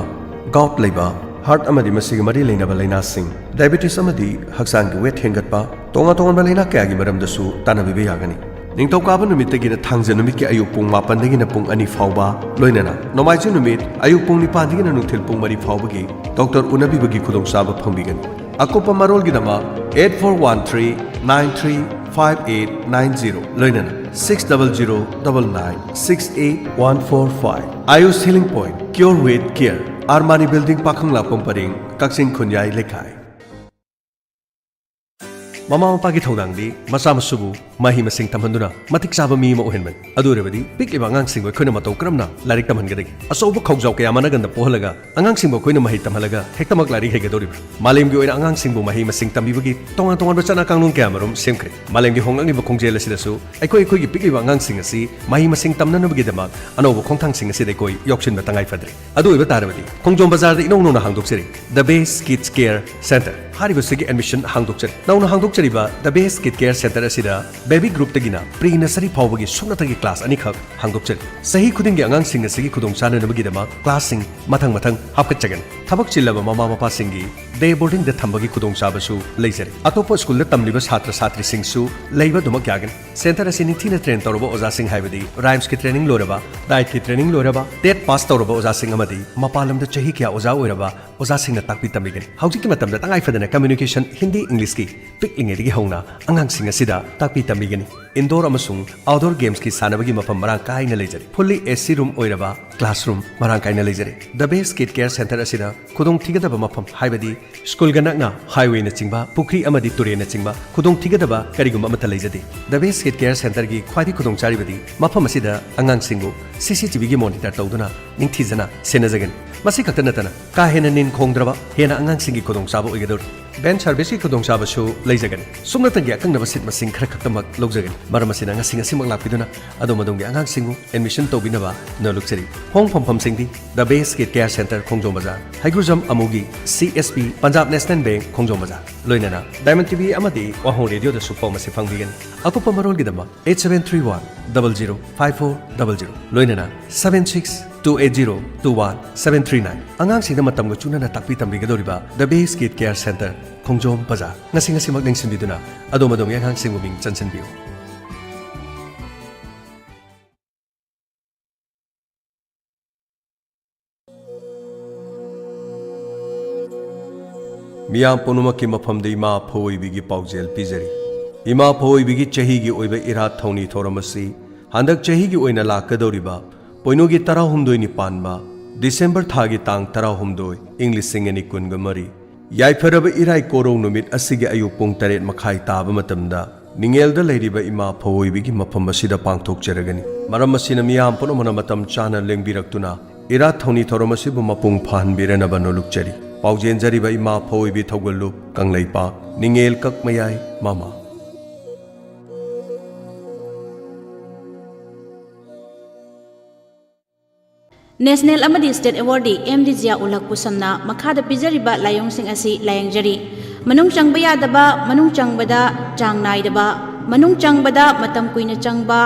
gout ꯂꯩꯕ, heart ꯑꯃꯗꯤ ꯃꯁꯤꯒ ꯃꯔꯤ ꯂꯩꯅꯕ ꯂꯥꯏꯅꯥꯁꯤꯡ, diabetes ꯑꯃꯗꯤ ꯍꯛꯆꯥꯡꯒꯤ weight ꯍꯦꯟꯒꯠꯄ, ꯇꯣꯉꯥꯟ ꯇꯣꯉꯥꯟꯕ ꯂꯥꯏꯅꯥ ꯀꯌꯥꯒꯤ ꯃꯔꯝꯗꯁꯨ ꯇꯥꯟꯅꯕꯤꯕ ꯌꯥꯒꯅꯤ꯫ ꯅꯤꯡꯊꯧꯀꯥꯕ ꯅꯨꯃꯤꯠꯇꯒꯤꯅ ꯊꯥꯡꯖ ꯅꯨꯃꯤꯠꯀꯤ ꯑꯌꯨꯛ ꯄꯨꯡ ꯃꯥꯄꯟꯗꯒꯤꯅ ꯄꯨꯡ ꯑꯅꯤ ꯐꯥꯎꯕ, ꯂꯣꯏꯅꯅ ꯅꯣꯡꯃꯥꯏꯖꯤꯡ ꯅꯨꯃꯤꯠ ꯑꯌꯨꯛ ꯄꯨꯡ ꯅꯤꯄꯥꯟꯗꯒꯤꯅ ꯅꯨꯡꯊꯤꯜ ꯄꯨꯡ ꯃꯔꯤ ꯐꯥꯎꯕꯒꯤ doctor ꯎꯅꯕꯤꯕꯒꯤ ꯈꯨꯗꯣꯡꯆꯥꯕ ꯐꯪꯕꯤꯒꯅꯤ꯫ ꯑꯀꯨꯞꯄ ꯃꯔꯣꯜꯒꯤꯗꯃꯛ eight four one three nine three five eight nine zero, ꯂꯣꯏꯅꯅ six double zero double nine six eight one four five꯫ Ayush Healing Point, Cure with Care, ꯑꯔꯃꯥꯅꯤ building, ꯄꯥꯈꯪꯂꯥꯛꯄꯝ ꯄꯔꯦꯡ, ꯀꯛꯆꯤꯡ ꯈꯨꯟꯌꯥꯏ ꯂꯩꯀꯥꯏ꯫ ꯃꯃꯥ ꯃꯄꯥꯒꯤ ꯊꯧꯗꯥꯡꯗꯤ ꯃꯆꯥ ꯃꯁꯨꯕꯨ ꯃꯍꯩ ꯃꯁꯤꯡ ꯇꯝꯍꯟꯗꯨꯅ ꯃꯇꯤꯛ ꯆꯥꯕ ꯃꯤ ꯑꯃ ꯑꯣꯏꯍꯟꯕꯅꯤ꯫ ꯑꯗꯨ ꯑꯣꯏꯔꯕꯗꯤ ꯄꯤꯛꯂꯤꯕ ꯑꯉꯥꯡꯁꯤꯡꯕꯨ ꯑꯩꯈꯣꯏꯅ ꯃꯇꯧ ꯀꯔꯝꯅ ꯂꯥꯏꯔꯤꯛ ꯇꯝꯍꯟꯒꯗꯒꯦ? ꯑꯆꯧꯕ ꯈꯧꯖꯥꯎ ꯀꯌꯥ ꯃꯅꯒꯟꯗ ꯄꯣꯛꯍꯜꯂꯒ ꯑꯉꯥꯡꯁꯤꯡꯕꯨ ꯑꯩꯈꯣꯏꯅ ꯃꯍꯩ ꯇꯝꯍꯜꯂꯒ ꯍꯦꯛꯇꯃꯛ ꯂꯥꯏꯔꯤꯛ ꯍꯩꯒꯗꯧꯔꯤꯕ꯭ꯔꯥ? ꯃꯥꯂꯦꯝꯒꯤ ꯑꯣꯏꯅ ꯑꯉꯥꯡꯁꯤꯡꯕꯨ ꯃꯍꯩ ꯃꯁꯤꯡ ꯇꯝꯕꯤꯕꯒꯤ ꯇꯣꯉꯥꯟ ꯇꯣꯉꯥꯟꯕ ꯆꯠꯅ ꯀꯥꯡꯂꯣꯟ ꯀꯌꯥꯃꯔꯨꯝ ꯁꯦꯝꯈ꯭ꯔꯦ꯫ ꯃꯥꯂꯦꯝꯒꯤ ꯍꯣꯡꯂꯛꯂꯤꯕ ꯈꯣꯡꯖꯦꯜ ꯑꯁꯤꯗꯁꯨ ꯑꯩꯈꯣꯏ ꯑꯩꯈꯣꯏꯒꯤ ꯄꯤꯛꯂꯤꯕ ꯑꯉꯥꯡꯁꯤꯡ ꯑꯁꯤ ꯃꯍꯩ ꯃꯁꯤꯡ ꯇꯝꯅꯅꯕꯒꯤꯗꯃꯛ ꯑꯅꯧꯕ ꯈꯣꯡꯊꯥꯡꯁꯤꯡ ꯑꯁꯤꯗ ꯑꯩꯈꯣꯏ ꯌꯥꯎꯁꯤꯟꯕ ꯇꯉꯥꯏ ꯐꯗ꯭ꯔꯦ꯫ ꯑꯗꯨ ꯑꯣꯏꯕ ꯇꯥꯔꯕꯗꯤ ꯈꯣꯡꯖꯣꯝ ꯕꯖꯥꯔꯗ ꯏꯅꯧ ꯅꯧꯅ ꯍꯥꯡꯗꯣꯛꯆꯔꯤ The Best Kids Care Center꯫ ꯍꯥꯏꯔꯤꯕꯁꯤꯒꯤ admission ꯍꯥꯡꯗꯣꯛꯆꯔꯤ꯫ ꯅꯧꯅ ꯍꯥꯡꯗꯣꯛꯆꯔꯤꯕ The Best Kid Care Center ꯑꯁꯤꯗ baby groupꯇꯒꯤꯅ pre nursery ꯐꯥꯎꯕꯒꯤ ꯁꯨꯞꯅꯇꯒꯤ class ꯑꯅꯤꯈꯛ ꯍꯥꯡꯗꯣꯛꯆꯔꯤ꯫ ꯆꯍꯤ ꯈꯨꯗꯤꯡꯒꯤ ꯑꯉꯥꯡꯁꯤꯡ ꯑꯁꯤꯒꯤ ꯈꯨꯗꯣꯡ ꯆꯥꯅꯅꯕꯒꯤꯗꯃꯛ classꯁꯤꯡ ꯃꯊꯪ ꯃꯊꯪ ꯍꯥꯞꯀꯠꯆꯒꯅꯤ꯫ ꯊꯕꯛ ꯆꯤꯜꯂꯕ ꯃꯃꯥ ꯃꯄꯥꯁꯤꯡꯒꯤ day boardingꯗ ꯊꯝꯕꯒꯤ ꯈꯨꯗꯣꯡꯆꯥꯕꯁꯨ ꯂꯩꯖꯔꯤ꯫ ꯑꯇꯣꯞꯄ ꯁ꯭ꯀꯨꯜꯗ ꯇꯝꯂꯤꯕ ꯁꯥꯇ꯭ꯔ ꯁꯥꯇ꯭ꯔꯤꯁꯤꯡꯁꯨ ꯂꯩꯕ ꯑꯗꯨꯃꯛ ꯌꯥꯒꯅꯤ꯫ Center ꯑꯁꯤ ꯅꯤꯡꯊꯤꯅ train ꯇꯧꯔꯕ ꯑꯣꯖꯥꯁꯤꯡ, ꯍꯥꯏꯕꯗꯤ rhymesꯀꯤ training ꯂꯣꯏꯔꯕ, dietꯀꯤ training ꯂꯣꯏꯔꯕ, TET pass ꯇꯧꯔꯕ ꯑꯣꯖꯥꯁꯤꯡ ꯑꯃꯗꯤ ꯃꯄꯥꯟ ꯂꯝꯗ ꯆꯍꯤ ꯀꯌꯥ ꯑꯣꯖꯥ ꯑꯣꯏꯔꯕ ꯑꯣꯖꯥꯁꯤꯡꯅ ꯇꯥꯛꯄꯤ ꯇꯝꯕꯤꯒꯅꯤ꯫ ꯍꯧꯖꯤꯛꯀꯤ ꯃꯇꯝꯗ ꯇꯉꯥꯏ ꯐꯗꯅ communication Hindi Englishꯀꯤ ꯄꯤꯛꯂꯤꯉꯩꯗꯒꯤ ꯍꯧꯅ ꯑꯉꯥꯡꯁꯤꯡ ꯑꯁꯤꯗ ꯇꯥꯛꯄꯤ ꯇꯝꯕꯤꯒꯅꯤ꯫ Indoor ꯑꯃꯁꯨꯡ outdoor gamesꯀꯤ ꯁꯥꯟꯅꯕꯒꯤ ꯃꯐꯝ ꯃꯔꯥꯡ ꯀꯥꯏꯅ ꯂꯩꯖꯔꯤ꯫ Fully AC room ꯑꯣꯏꯔꯕ classroom ꯃꯔꯥꯡ ꯀꯥꯏꯅ ꯂꯩꯖꯔꯤ꯫ The Best Kid Care Center ꯑꯁꯤꯗ ꯈꯨꯗꯣꯡ ꯊꯤꯒꯗꯕ ꯃꯐꯝ, ꯍꯥꯏꯕꯗꯤ ꯁ꯭ꯀꯨꯜꯒ ꯅꯛꯅ highwayꯅꯆꯤꯡꯕ, ꯄꯨꯈ꯭ꯔꯤ ꯑꯃꯗꯤ ꯇꯨꯔꯦꯜꯅꯆꯤꯡꯕ ꯈꯨꯗꯣꯡ ꯊꯤꯒꯗꯕ ꯀꯔꯤꯒꯨꯝꯕ ꯑꯃꯠꯇ ꯂꯩꯖꯗꯦ꯫ The Best Kid Care Centerꯒꯤ ꯈ꯭ꯋꯥꯏꯗꯒꯤ ꯈꯨꯗꯣꯡ ꯆꯥꯔꯤꯕꯗꯤ ꯃꯐꯝ ꯑꯁꯤꯗ ꯑꯉꯥꯡꯁꯤꯡꯕꯨ CCTVꯒꯤ monitor ꯇꯧꯗꯨꯅ ꯅꯤꯡꯊꯤꯖꯅ ꯁꯦꯟꯅꯖꯒꯅꯤ꯫ ꯃꯁꯤ ꯈꯛꯇ ꯅꯠꯇꯅ ꯀꯥ ꯍꯦꯟꯅ ꯅꯤꯟ ꯈꯣꯡꯗ꯭ꯔꯕ ꯍꯦꯟꯅ ꯑꯉꯥꯡꯁꯤꯡꯒꯤ ꯈꯨꯗꯣꯡꯆꯥꯕ ꯑꯣꯏꯒꯗꯧꯔꯤ꯫ ꯚꯦꯟ ꯁꯔꯚꯤꯁꯀꯤ ꯈꯨꯗꯣꯡꯆꯥꯕꯁꯨ ꯂꯩꯖꯒꯅꯤ꯫ ꯁꯨꯞꯅꯇꯪꯒꯤ ꯑꯀꯛꯅꯕ ꯁꯤꯠ ꯃꯁꯤꯡ ꯈꯔ ꯈꯛꯇꯃꯛ ꯂꯧꯖꯒꯅꯤ꯫ ꯃꯔꯝ ꯑꯁꯤꯅ, ꯉꯁꯤ ꯉꯁꯤꯃꯛ ꯂꯥꯛꯄꯤꯗꯨꯅ ꯑꯗꯣꯝ ꯑꯗꯣꯝꯒꯤ ꯑꯉꯥꯡꯁꯤꯡꯕꯨ ꯑꯦꯗꯃꯤꯁꯟ ꯇꯧꯕꯤꯅꯕ ꯅꯣꯜꯂꯨꯛꯆꯔꯤ꯫ ꯍꯣꯡ ꯐꯝꯐꯝꯁꯤꯡꯗꯤ: ꯗ ꯕꯦꯁ ꯀꯤꯗ ꯀꯦꯌꯔ ꯁꯦꯟꯇꯔ, ꯈꯣꯡꯖꯣꯝ ꯕꯖꯥꯔ, ꯍꯩꯒ꯭ꯔꯨꯖꯝ ꯑꯃꯨꯒꯤ C S B, Punjab national bank, Khongjom ꯕꯖꯥꯔ, ꯂꯣꯏꯅꯅ ꯗꯥꯏꯃꯟ ꯇꯤ ꯚꯤ ꯑꯃꯗꯤ ꯋꯥꯍꯣꯡ ꯔꯦꯗꯤꯑꯣꯗꯁꯨ ꯄꯥꯎ ꯑꯁꯤ ꯐꯪꯕꯤꯒꯅꯤ꯫ ꯑꯀꯨꯞꯄ ꯃꯔꯣꯜꯒꯤꯗꯃꯛ eight seven three one double zero five four double zero, ꯂꯣꯏꯅꯅ seven six two eight zero two one seven three nine꯫ ꯑꯉꯥꯡꯁꯤꯡꯗ ꯃꯇꯝꯒ ꯆꯨꯅꯅ ꯇꯥꯛꯄꯤ ꯇꯝꯕꯤꯒꯗꯧꯔꯤꯕ ꯗ ꯕꯦꯁ ꯀꯤꯗ ꯀꯦꯌꯔ ꯁꯦꯟꯇꯔ, ꯈꯣꯡꯖꯣꯝ ꯕꯖꯥꯔ꯫ ꯉꯁꯤ ꯉꯁꯤꯃꯛ ꯅꯤꯡꯁꯤꯡꯕꯤꯗꯨꯅ ꯑꯗꯣꯝ ꯑꯗꯣꯝꯒꯤ ꯑꯉꯥꯡꯁꯤꯡꯕꯨ ꯃꯤꯡ ꯆꯟꯁꯤꯟꯕꯤꯌꯨ꯫ ꯃꯤꯌꯥꯝ ꯄꯨꯝꯅꯃꯛꯀꯤ ꯃꯐꯝꯗ ꯏꯃꯥ ꯐꯑꯣꯏꯕꯤꯒꯤ ꯄꯥꯎꯖꯦꯜ ꯄꯤꯖꯔꯤ꯫ ꯏꯃꯥ ꯐꯑꯣꯏꯕꯤꯒꯤ ꯆꯍꯤꯒꯤ ꯑꯣꯏꯕ ꯏꯔꯥꯠ ꯊꯧꯅꯤ ꯊꯧꯔꯝ ꯑꯁꯤ ꯍꯟꯗꯛ ꯆꯍꯤꯒꯤ ꯑꯣꯏꯅ ꯂꯥꯛꯀꯗꯧꯔꯤꯕ ꯄꯣꯏꯅꯨꯒꯤ ꯇꯔꯥꯍꯨꯝꯗꯣꯏꯅꯤ ꯄꯥꯟꯕ ꯗꯤꯁꯦꯝꯕꯔ ꯊꯥꯒꯤ ꯇꯥꯡ ꯇꯔꯥꯍꯨꯝꯗꯣꯏ, ꯏꯪ ꯂꯤꯁꯤꯡ ꯑꯅꯤ ꯀꯨꯟꯒ ꯃꯔꯤ, ꯌꯥꯏꯐꯔꯕ ꯏꯔꯥꯏ ꯀꯣꯔꯧ ꯅꯨꯃꯤꯠ ꯑꯁꯤꯒꯤ ꯑꯌꯨꯛ ꯄꯨꯡ ꯇꯔꯦꯠ ꯃꯈꯥꯏ ꯇꯥꯕ ꯃꯇꯝꯗ ꯅꯤꯡꯉꯦꯜꯗ ꯂꯩꯔꯤꯕ ꯏꯃꯥ ꯐꯑꯣꯏꯕꯤꯒꯤ ꯃꯐꯝ ꯑꯁꯤꯗ ꯄꯥꯡꯊꯣꯛꯆꯔꯒꯅꯤ꯫ ꯃꯔꯝ ꯑꯁꯤꯅ, ꯃꯤꯌꯥꯝ ꯄꯨꯝꯅꯃꯛꯅ ꯃꯇꯝ ꯆꯥꯅ ꯂꯦꯡꯕꯤꯔꯛꯇꯨꯅ ꯏꯔꯥꯠ ꯊꯧꯅꯤ ꯊꯧꯔꯝ ꯑꯁꯤꯕꯨ ꯃꯄꯨꯡ ꯐꯥꯍꯟꯕꯤꯔꯅꯕ ꯅꯣꯜꯂꯨꯛꯆꯔꯤ꯫ ꯄꯥꯎꯖꯦꯟꯖꯔꯤꯕ ꯏꯃꯥ ꯐꯑꯣꯏꯕꯤ ꯊꯧꯒꯜꯂꯨꯞ ꯀꯪꯂꯩꯄꯥꯛ, ꯅꯤꯡꯉꯦꯜ ꯀꯛꯃꯌꯥꯏ, ꯃꯃꯥ꯫ ꯅꯦꯁꯅꯦꯜ ꯑꯃꯗꯤ ꯁ꯭ꯇꯦꯠ ꯑꯦꯋꯥꯔꯗꯤ ꯑꯦꯝ ꯗꯤ ꯖꯤꯌꯥ ꯎꯂꯛ ꯄꯨꯁꯝꯅ ꯃꯈꯥꯗ ꯄꯤꯖꯔꯤꯕ ꯂꯥꯏꯑꯣꯡꯁꯤꯡ ꯑꯁꯤ ꯂꯥꯏꯌꯦꯡꯖꯔꯤ: ꯃꯅꯨꯡ ꯆꯪꯕ ꯌꯥꯗꯕ, ꯃꯅꯨꯡ ꯆꯪꯕꯗ ꯆꯥꯡ ꯅꯥꯏꯗꯕ, ꯃꯅꯨꯡ ꯆꯪꯕꯗ ꯃꯇꯝ ꯀꯨꯏꯅ ꯆꯪꯕ,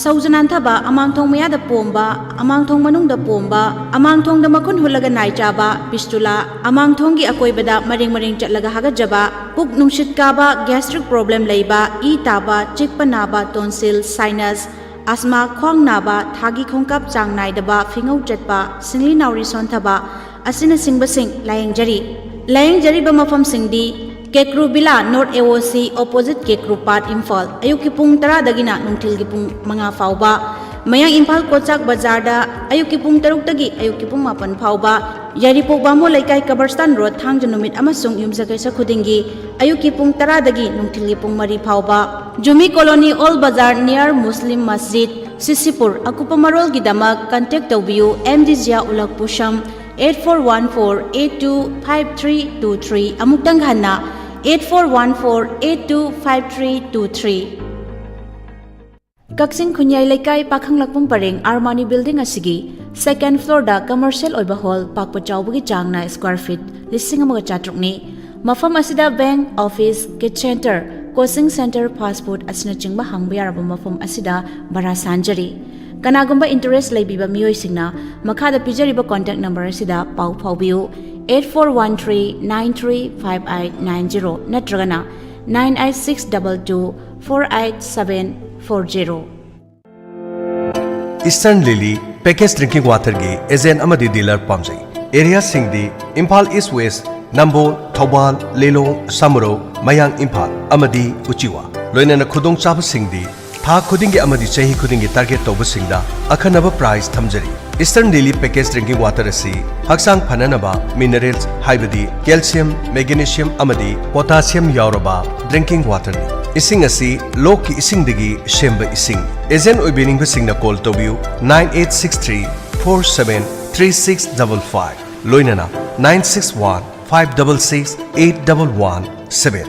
ꯁꯧꯖ ꯅꯥꯟꯊꯕ, ꯑꯃꯥꯡꯊꯣꯡ ꯃꯌꯥꯗ ꯄꯣꯝꯕ, ꯑꯃꯥꯡꯊꯣꯡ ꯃꯅꯨꯡꯗ ꯄꯣꯝꯕ, ꯑꯃꯥꯡꯊꯣꯡꯗ ꯃꯈꯨꯟ ꯍꯨꯠꯂꯒ ꯅꯥꯏ ꯆꯥꯕ, ꯐꯤꯁꯇꯨꯂꯥ, ꯑꯃꯥꯡꯊꯣꯡꯒꯤ ꯑꯀꯣꯏꯕꯗ ꯃꯔꯦꯡ ꯃꯔꯦꯡ ꯆꯠꯂꯒ ꯍꯥꯒꯠꯆꯕ, ꯄꯨꯛ ꯅꯨꯡꯁꯤꯠ ꯀꯥꯕ, ꯒ꯭ꯌꯥꯁꯇ꯭ꯔꯤꯛ ꯄ꯭ꯔꯣꯕ꯭ꯂꯦꯝ ꯂꯩꯕ, ꯏ ꯇꯥꯕ, ꯆꯤꯛꯄ ꯅꯥꯕ, ꯇꯣꯟꯁꯤꯜ, ꯁꯥꯏꯅꯁ, ꯑꯁꯃꯥ, ꯈ꯭ꯋꯥꯡ ꯅꯥꯕ, ꯊꯥꯒꯤ ꯈꯣꯡꯀꯥꯞ ꯆꯥꯡ ꯅꯥꯏꯗꯕ, ꯐꯤꯉꯧ ꯆꯠꯄ, ꯁꯤꯡꯂꯤ ꯅꯥꯎꯔꯤ ꯁꯣꯟꯊꯕ ꯑꯁꯤꯅꯆꯤꯡꯕꯁꯤꯡ ꯂꯥꯌꯦꯡꯖꯔꯤ꯫ ꯂꯥꯌꯦꯡꯖꯔꯤꯕ ꯃꯐꯝꯁꯤꯡꯗꯤ: ꯀꯦꯀ꯭ꯔꯨ ꯕꯤꯂꯥ, ꯅꯣꯔꯠ ꯑꯦ ꯑꯣ ꯁꯤ, ꯑꯣꯄꯣꯖꯤꯠ ꯀꯦꯀ꯭ꯔꯨ ꯄꯥꯠ, ꯏꯝꯐꯥꯜ, ꯑꯌꯨꯛꯀꯤ ꯄꯨꯡ ꯇꯔꯥꯗꯒꯤꯅ ꯅꯨꯡꯊꯤꯜꯒꯤ ꯄꯨꯡ ꯃꯉꯥ ꯐꯥꯎꯕ꯫ ꯃꯌꯥꯡ ꯏꯝꯐꯥꯜ ꯀꯣꯆꯥꯛ ꯕꯖꯥꯔꯗ ꯑꯌꯨꯛꯀꯤ ꯄꯨꯡ ꯇꯔꯨꯛꯇꯒꯤ ꯑꯌꯨꯛꯀꯤ ꯄꯨꯡ ꯃꯥꯄꯟ ꯐꯥꯎꯕ꯫ ꯌꯥꯏꯔꯤꯄꯣꯛ ꯕꯥꯃꯣꯟ ꯂꯩꯀꯥꯏ, ꯀꯕꯔꯁꯇꯥꯟ ꯔꯣꯗ, ꯊꯥꯡꯖ ꯅꯨꯃꯤꯠ ꯑꯃꯁꯨꯡ ꯌꯨꯝꯁꯀꯩꯁ ꯈꯨꯗꯤꯡꯒꯤ ꯑꯌꯨꯛꯀꯤ ꯄꯨꯡ ꯇꯔꯥꯗꯒꯤ ꯅꯨꯡꯊꯤꯜꯒꯤ ꯄꯨꯡ ꯃꯔꯤ ꯐꯥꯎꯕ꯫ ꯖꯨꯃꯤ ꯀꯣꯂꯣꯅꯤ, ꯑꯣꯜ ꯕꯖꯥꯔ, ꯅꯤꯌꯔ ꯃꯨꯁꯂꯤꯝ ꯃꯁꯖꯤꯗ, ꯁꯤꯁꯤꯄꯨꯔ꯫ ꯑꯀꯨꯞꯄ ꯃꯔꯣꯜꯒꯤꯗꯃꯛ ꯀꯟꯇꯦꯛ ꯇꯧꯕꯤꯌꯨ ꯑꯦꯝ ꯗꯤ ꯖꯤꯌꯥ ꯎꯂꯛ ꯄꯨꯁꯝ, eight four one four eight two five three two three, ꯑꯃꯨꯛꯇꯪ ꯍꯟꯅ, eight four one four eight two five three two three꯫ ꯀꯛꯆꯤꯡ ꯈꯨꯟꯌꯥꯏ ꯂꯩꯀꯥꯏ, ꯄꯥꯈꯪꯂꯥꯛꯄꯝ ꯄꯔꯦꯡ ꯑꯥꯔꯃꯥꯅꯤ ꯕꯤꯜꯗꯤꯡ ꯑꯁꯤꯒꯤ ꯁꯦꯀꯦꯟꯗ ꯐ꯭ꯂꯣꯔꯗ ꯀꯃꯔꯁꯤꯌꯦꯜ ꯑꯣꯏꯕ ꯍꯣꯜ, ꯄꯥꯛꯄ ꯆꯥꯎꯕꯒꯤ ꯆꯥꯡꯅ ꯁ꯭ꯀ꯭ꯋꯥꯔ ꯐꯤꯠ ꯂꯤꯁꯤꯡ ꯑꯃꯒ ꯆꯥꯇ꯭ꯔꯨꯛꯅꯤ꯫ ꯃꯐꯝ ꯑꯁꯤꯗ bank, office, kid centre, coaching centre, fast food ꯑꯁꯤꯅꯆꯤꯡꯕ ꯍꯥꯡꯕ ꯌꯥꯔꯕ ꯃꯐꯝ ꯑꯁꯤꯗ ꯚꯔꯥ ꯁꯥꯟꯖꯔꯤ꯫ ꯀꯅꯥꯒꯨꯝꯕ ꯏꯟꯇꯔꯦꯁ ꯂꯩꯕꯤꯕ ꯃꯤꯑꯣꯏꯁꯤꯡꯅ ꯃꯈꯥꯗ ꯄꯤꯖꯔꯤꯕ ꯀꯣꯟꯇꯦꯛ ꯅꯝꯕꯔ ꯑꯁꯤꯗ ꯄꯥꯎ ꯐꯥꯎꯕꯤꯌꯨ, eight four one three nine three five eight nine zero ꯅꯠꯇ꯭ꯔꯒꯅ nine eight six double two four eight seven four zero꯫ Eastern Lily Packaged Drinking Waterꯒꯤ ꯑꯦꯖꯦꯟ ꯑꯃꯗꯤ ꯗꯤꯂꯔ ꯄꯥꯝꯖꯩ꯫ ꯑꯦꯔꯤꯌꯥꯁꯤꯡꯗꯤ ꯏꯝꯐꯥꯜ ꯏꯁ ꯋꯦꯁ, ꯅꯝꯕꯣꯜ, ꯊꯧꯕꯥꯜ, ꯂꯤꯂꯣꯡ, ꯁꯃꯨꯔꯧ, ꯃꯌꯥꯡ ꯏꯝꯐꯥꯜ ꯑꯃꯗꯤ ꯎꯆꯤꯋꯥ꯫ ꯂꯣꯏꯅꯅ ꯈꯨꯗꯣꯡꯆꯥꯕꯁꯤꯡꯗꯤ ꯊꯥ ꯈꯨꯗꯤꯡꯒꯤ ꯑꯃꯗꯤ ꯆꯍꯤ ꯈꯨꯗꯤꯡꯒꯤ ꯇꯥꯔꯒꯦꯠ ꯇꯧꯕꯁꯤꯡꯗ ꯑꯈꯟꯅꯕ ꯄ꯭ꯔꯥꯏꯖ ꯊꯝꯖꯔꯤ꯫ Eastern Lily Packaged Drinking Water ꯑꯁꯤ ꯍꯛꯆꯥꯡ ꯐꯅꯅꯕ ꯃꯤꯅꯔꯦꯜꯁ ꯍꯥꯏꯕꯗꯤ ꯀꯦꯜꯁꯤꯌꯝ, ꯃꯦꯒꯅꯦꯁꯤꯌꯝ ꯑꯃꯗꯤ ꯄꯣꯇꯥꯁꯤꯌꯝ ꯌꯥꯎꯔꯕ ꯗ꯭ꯔꯤꯡꯀꯤꯡ ꯋꯥꯇꯔꯅꯤ꯫ ꯏꯁꯤꯡ ꯑꯁꯤ ꯂꯣꯛꯀꯤ ꯏꯁꯤꯡꯗꯒꯤ ꯁꯦꯝꯕ ꯏꯁꯤꯡ꯫ ꯑꯦꯖꯦꯟ ꯑꯣꯏꯕꯤꯅꯤꯡꯕꯁꯤꯡꯅ ꯀꯣꯜ ꯇꯧꯕꯤꯌꯨ, nine eight six three four seven three six double five, ꯂꯣꯏꯅꯅ nine six one five double six eight double one seven꯫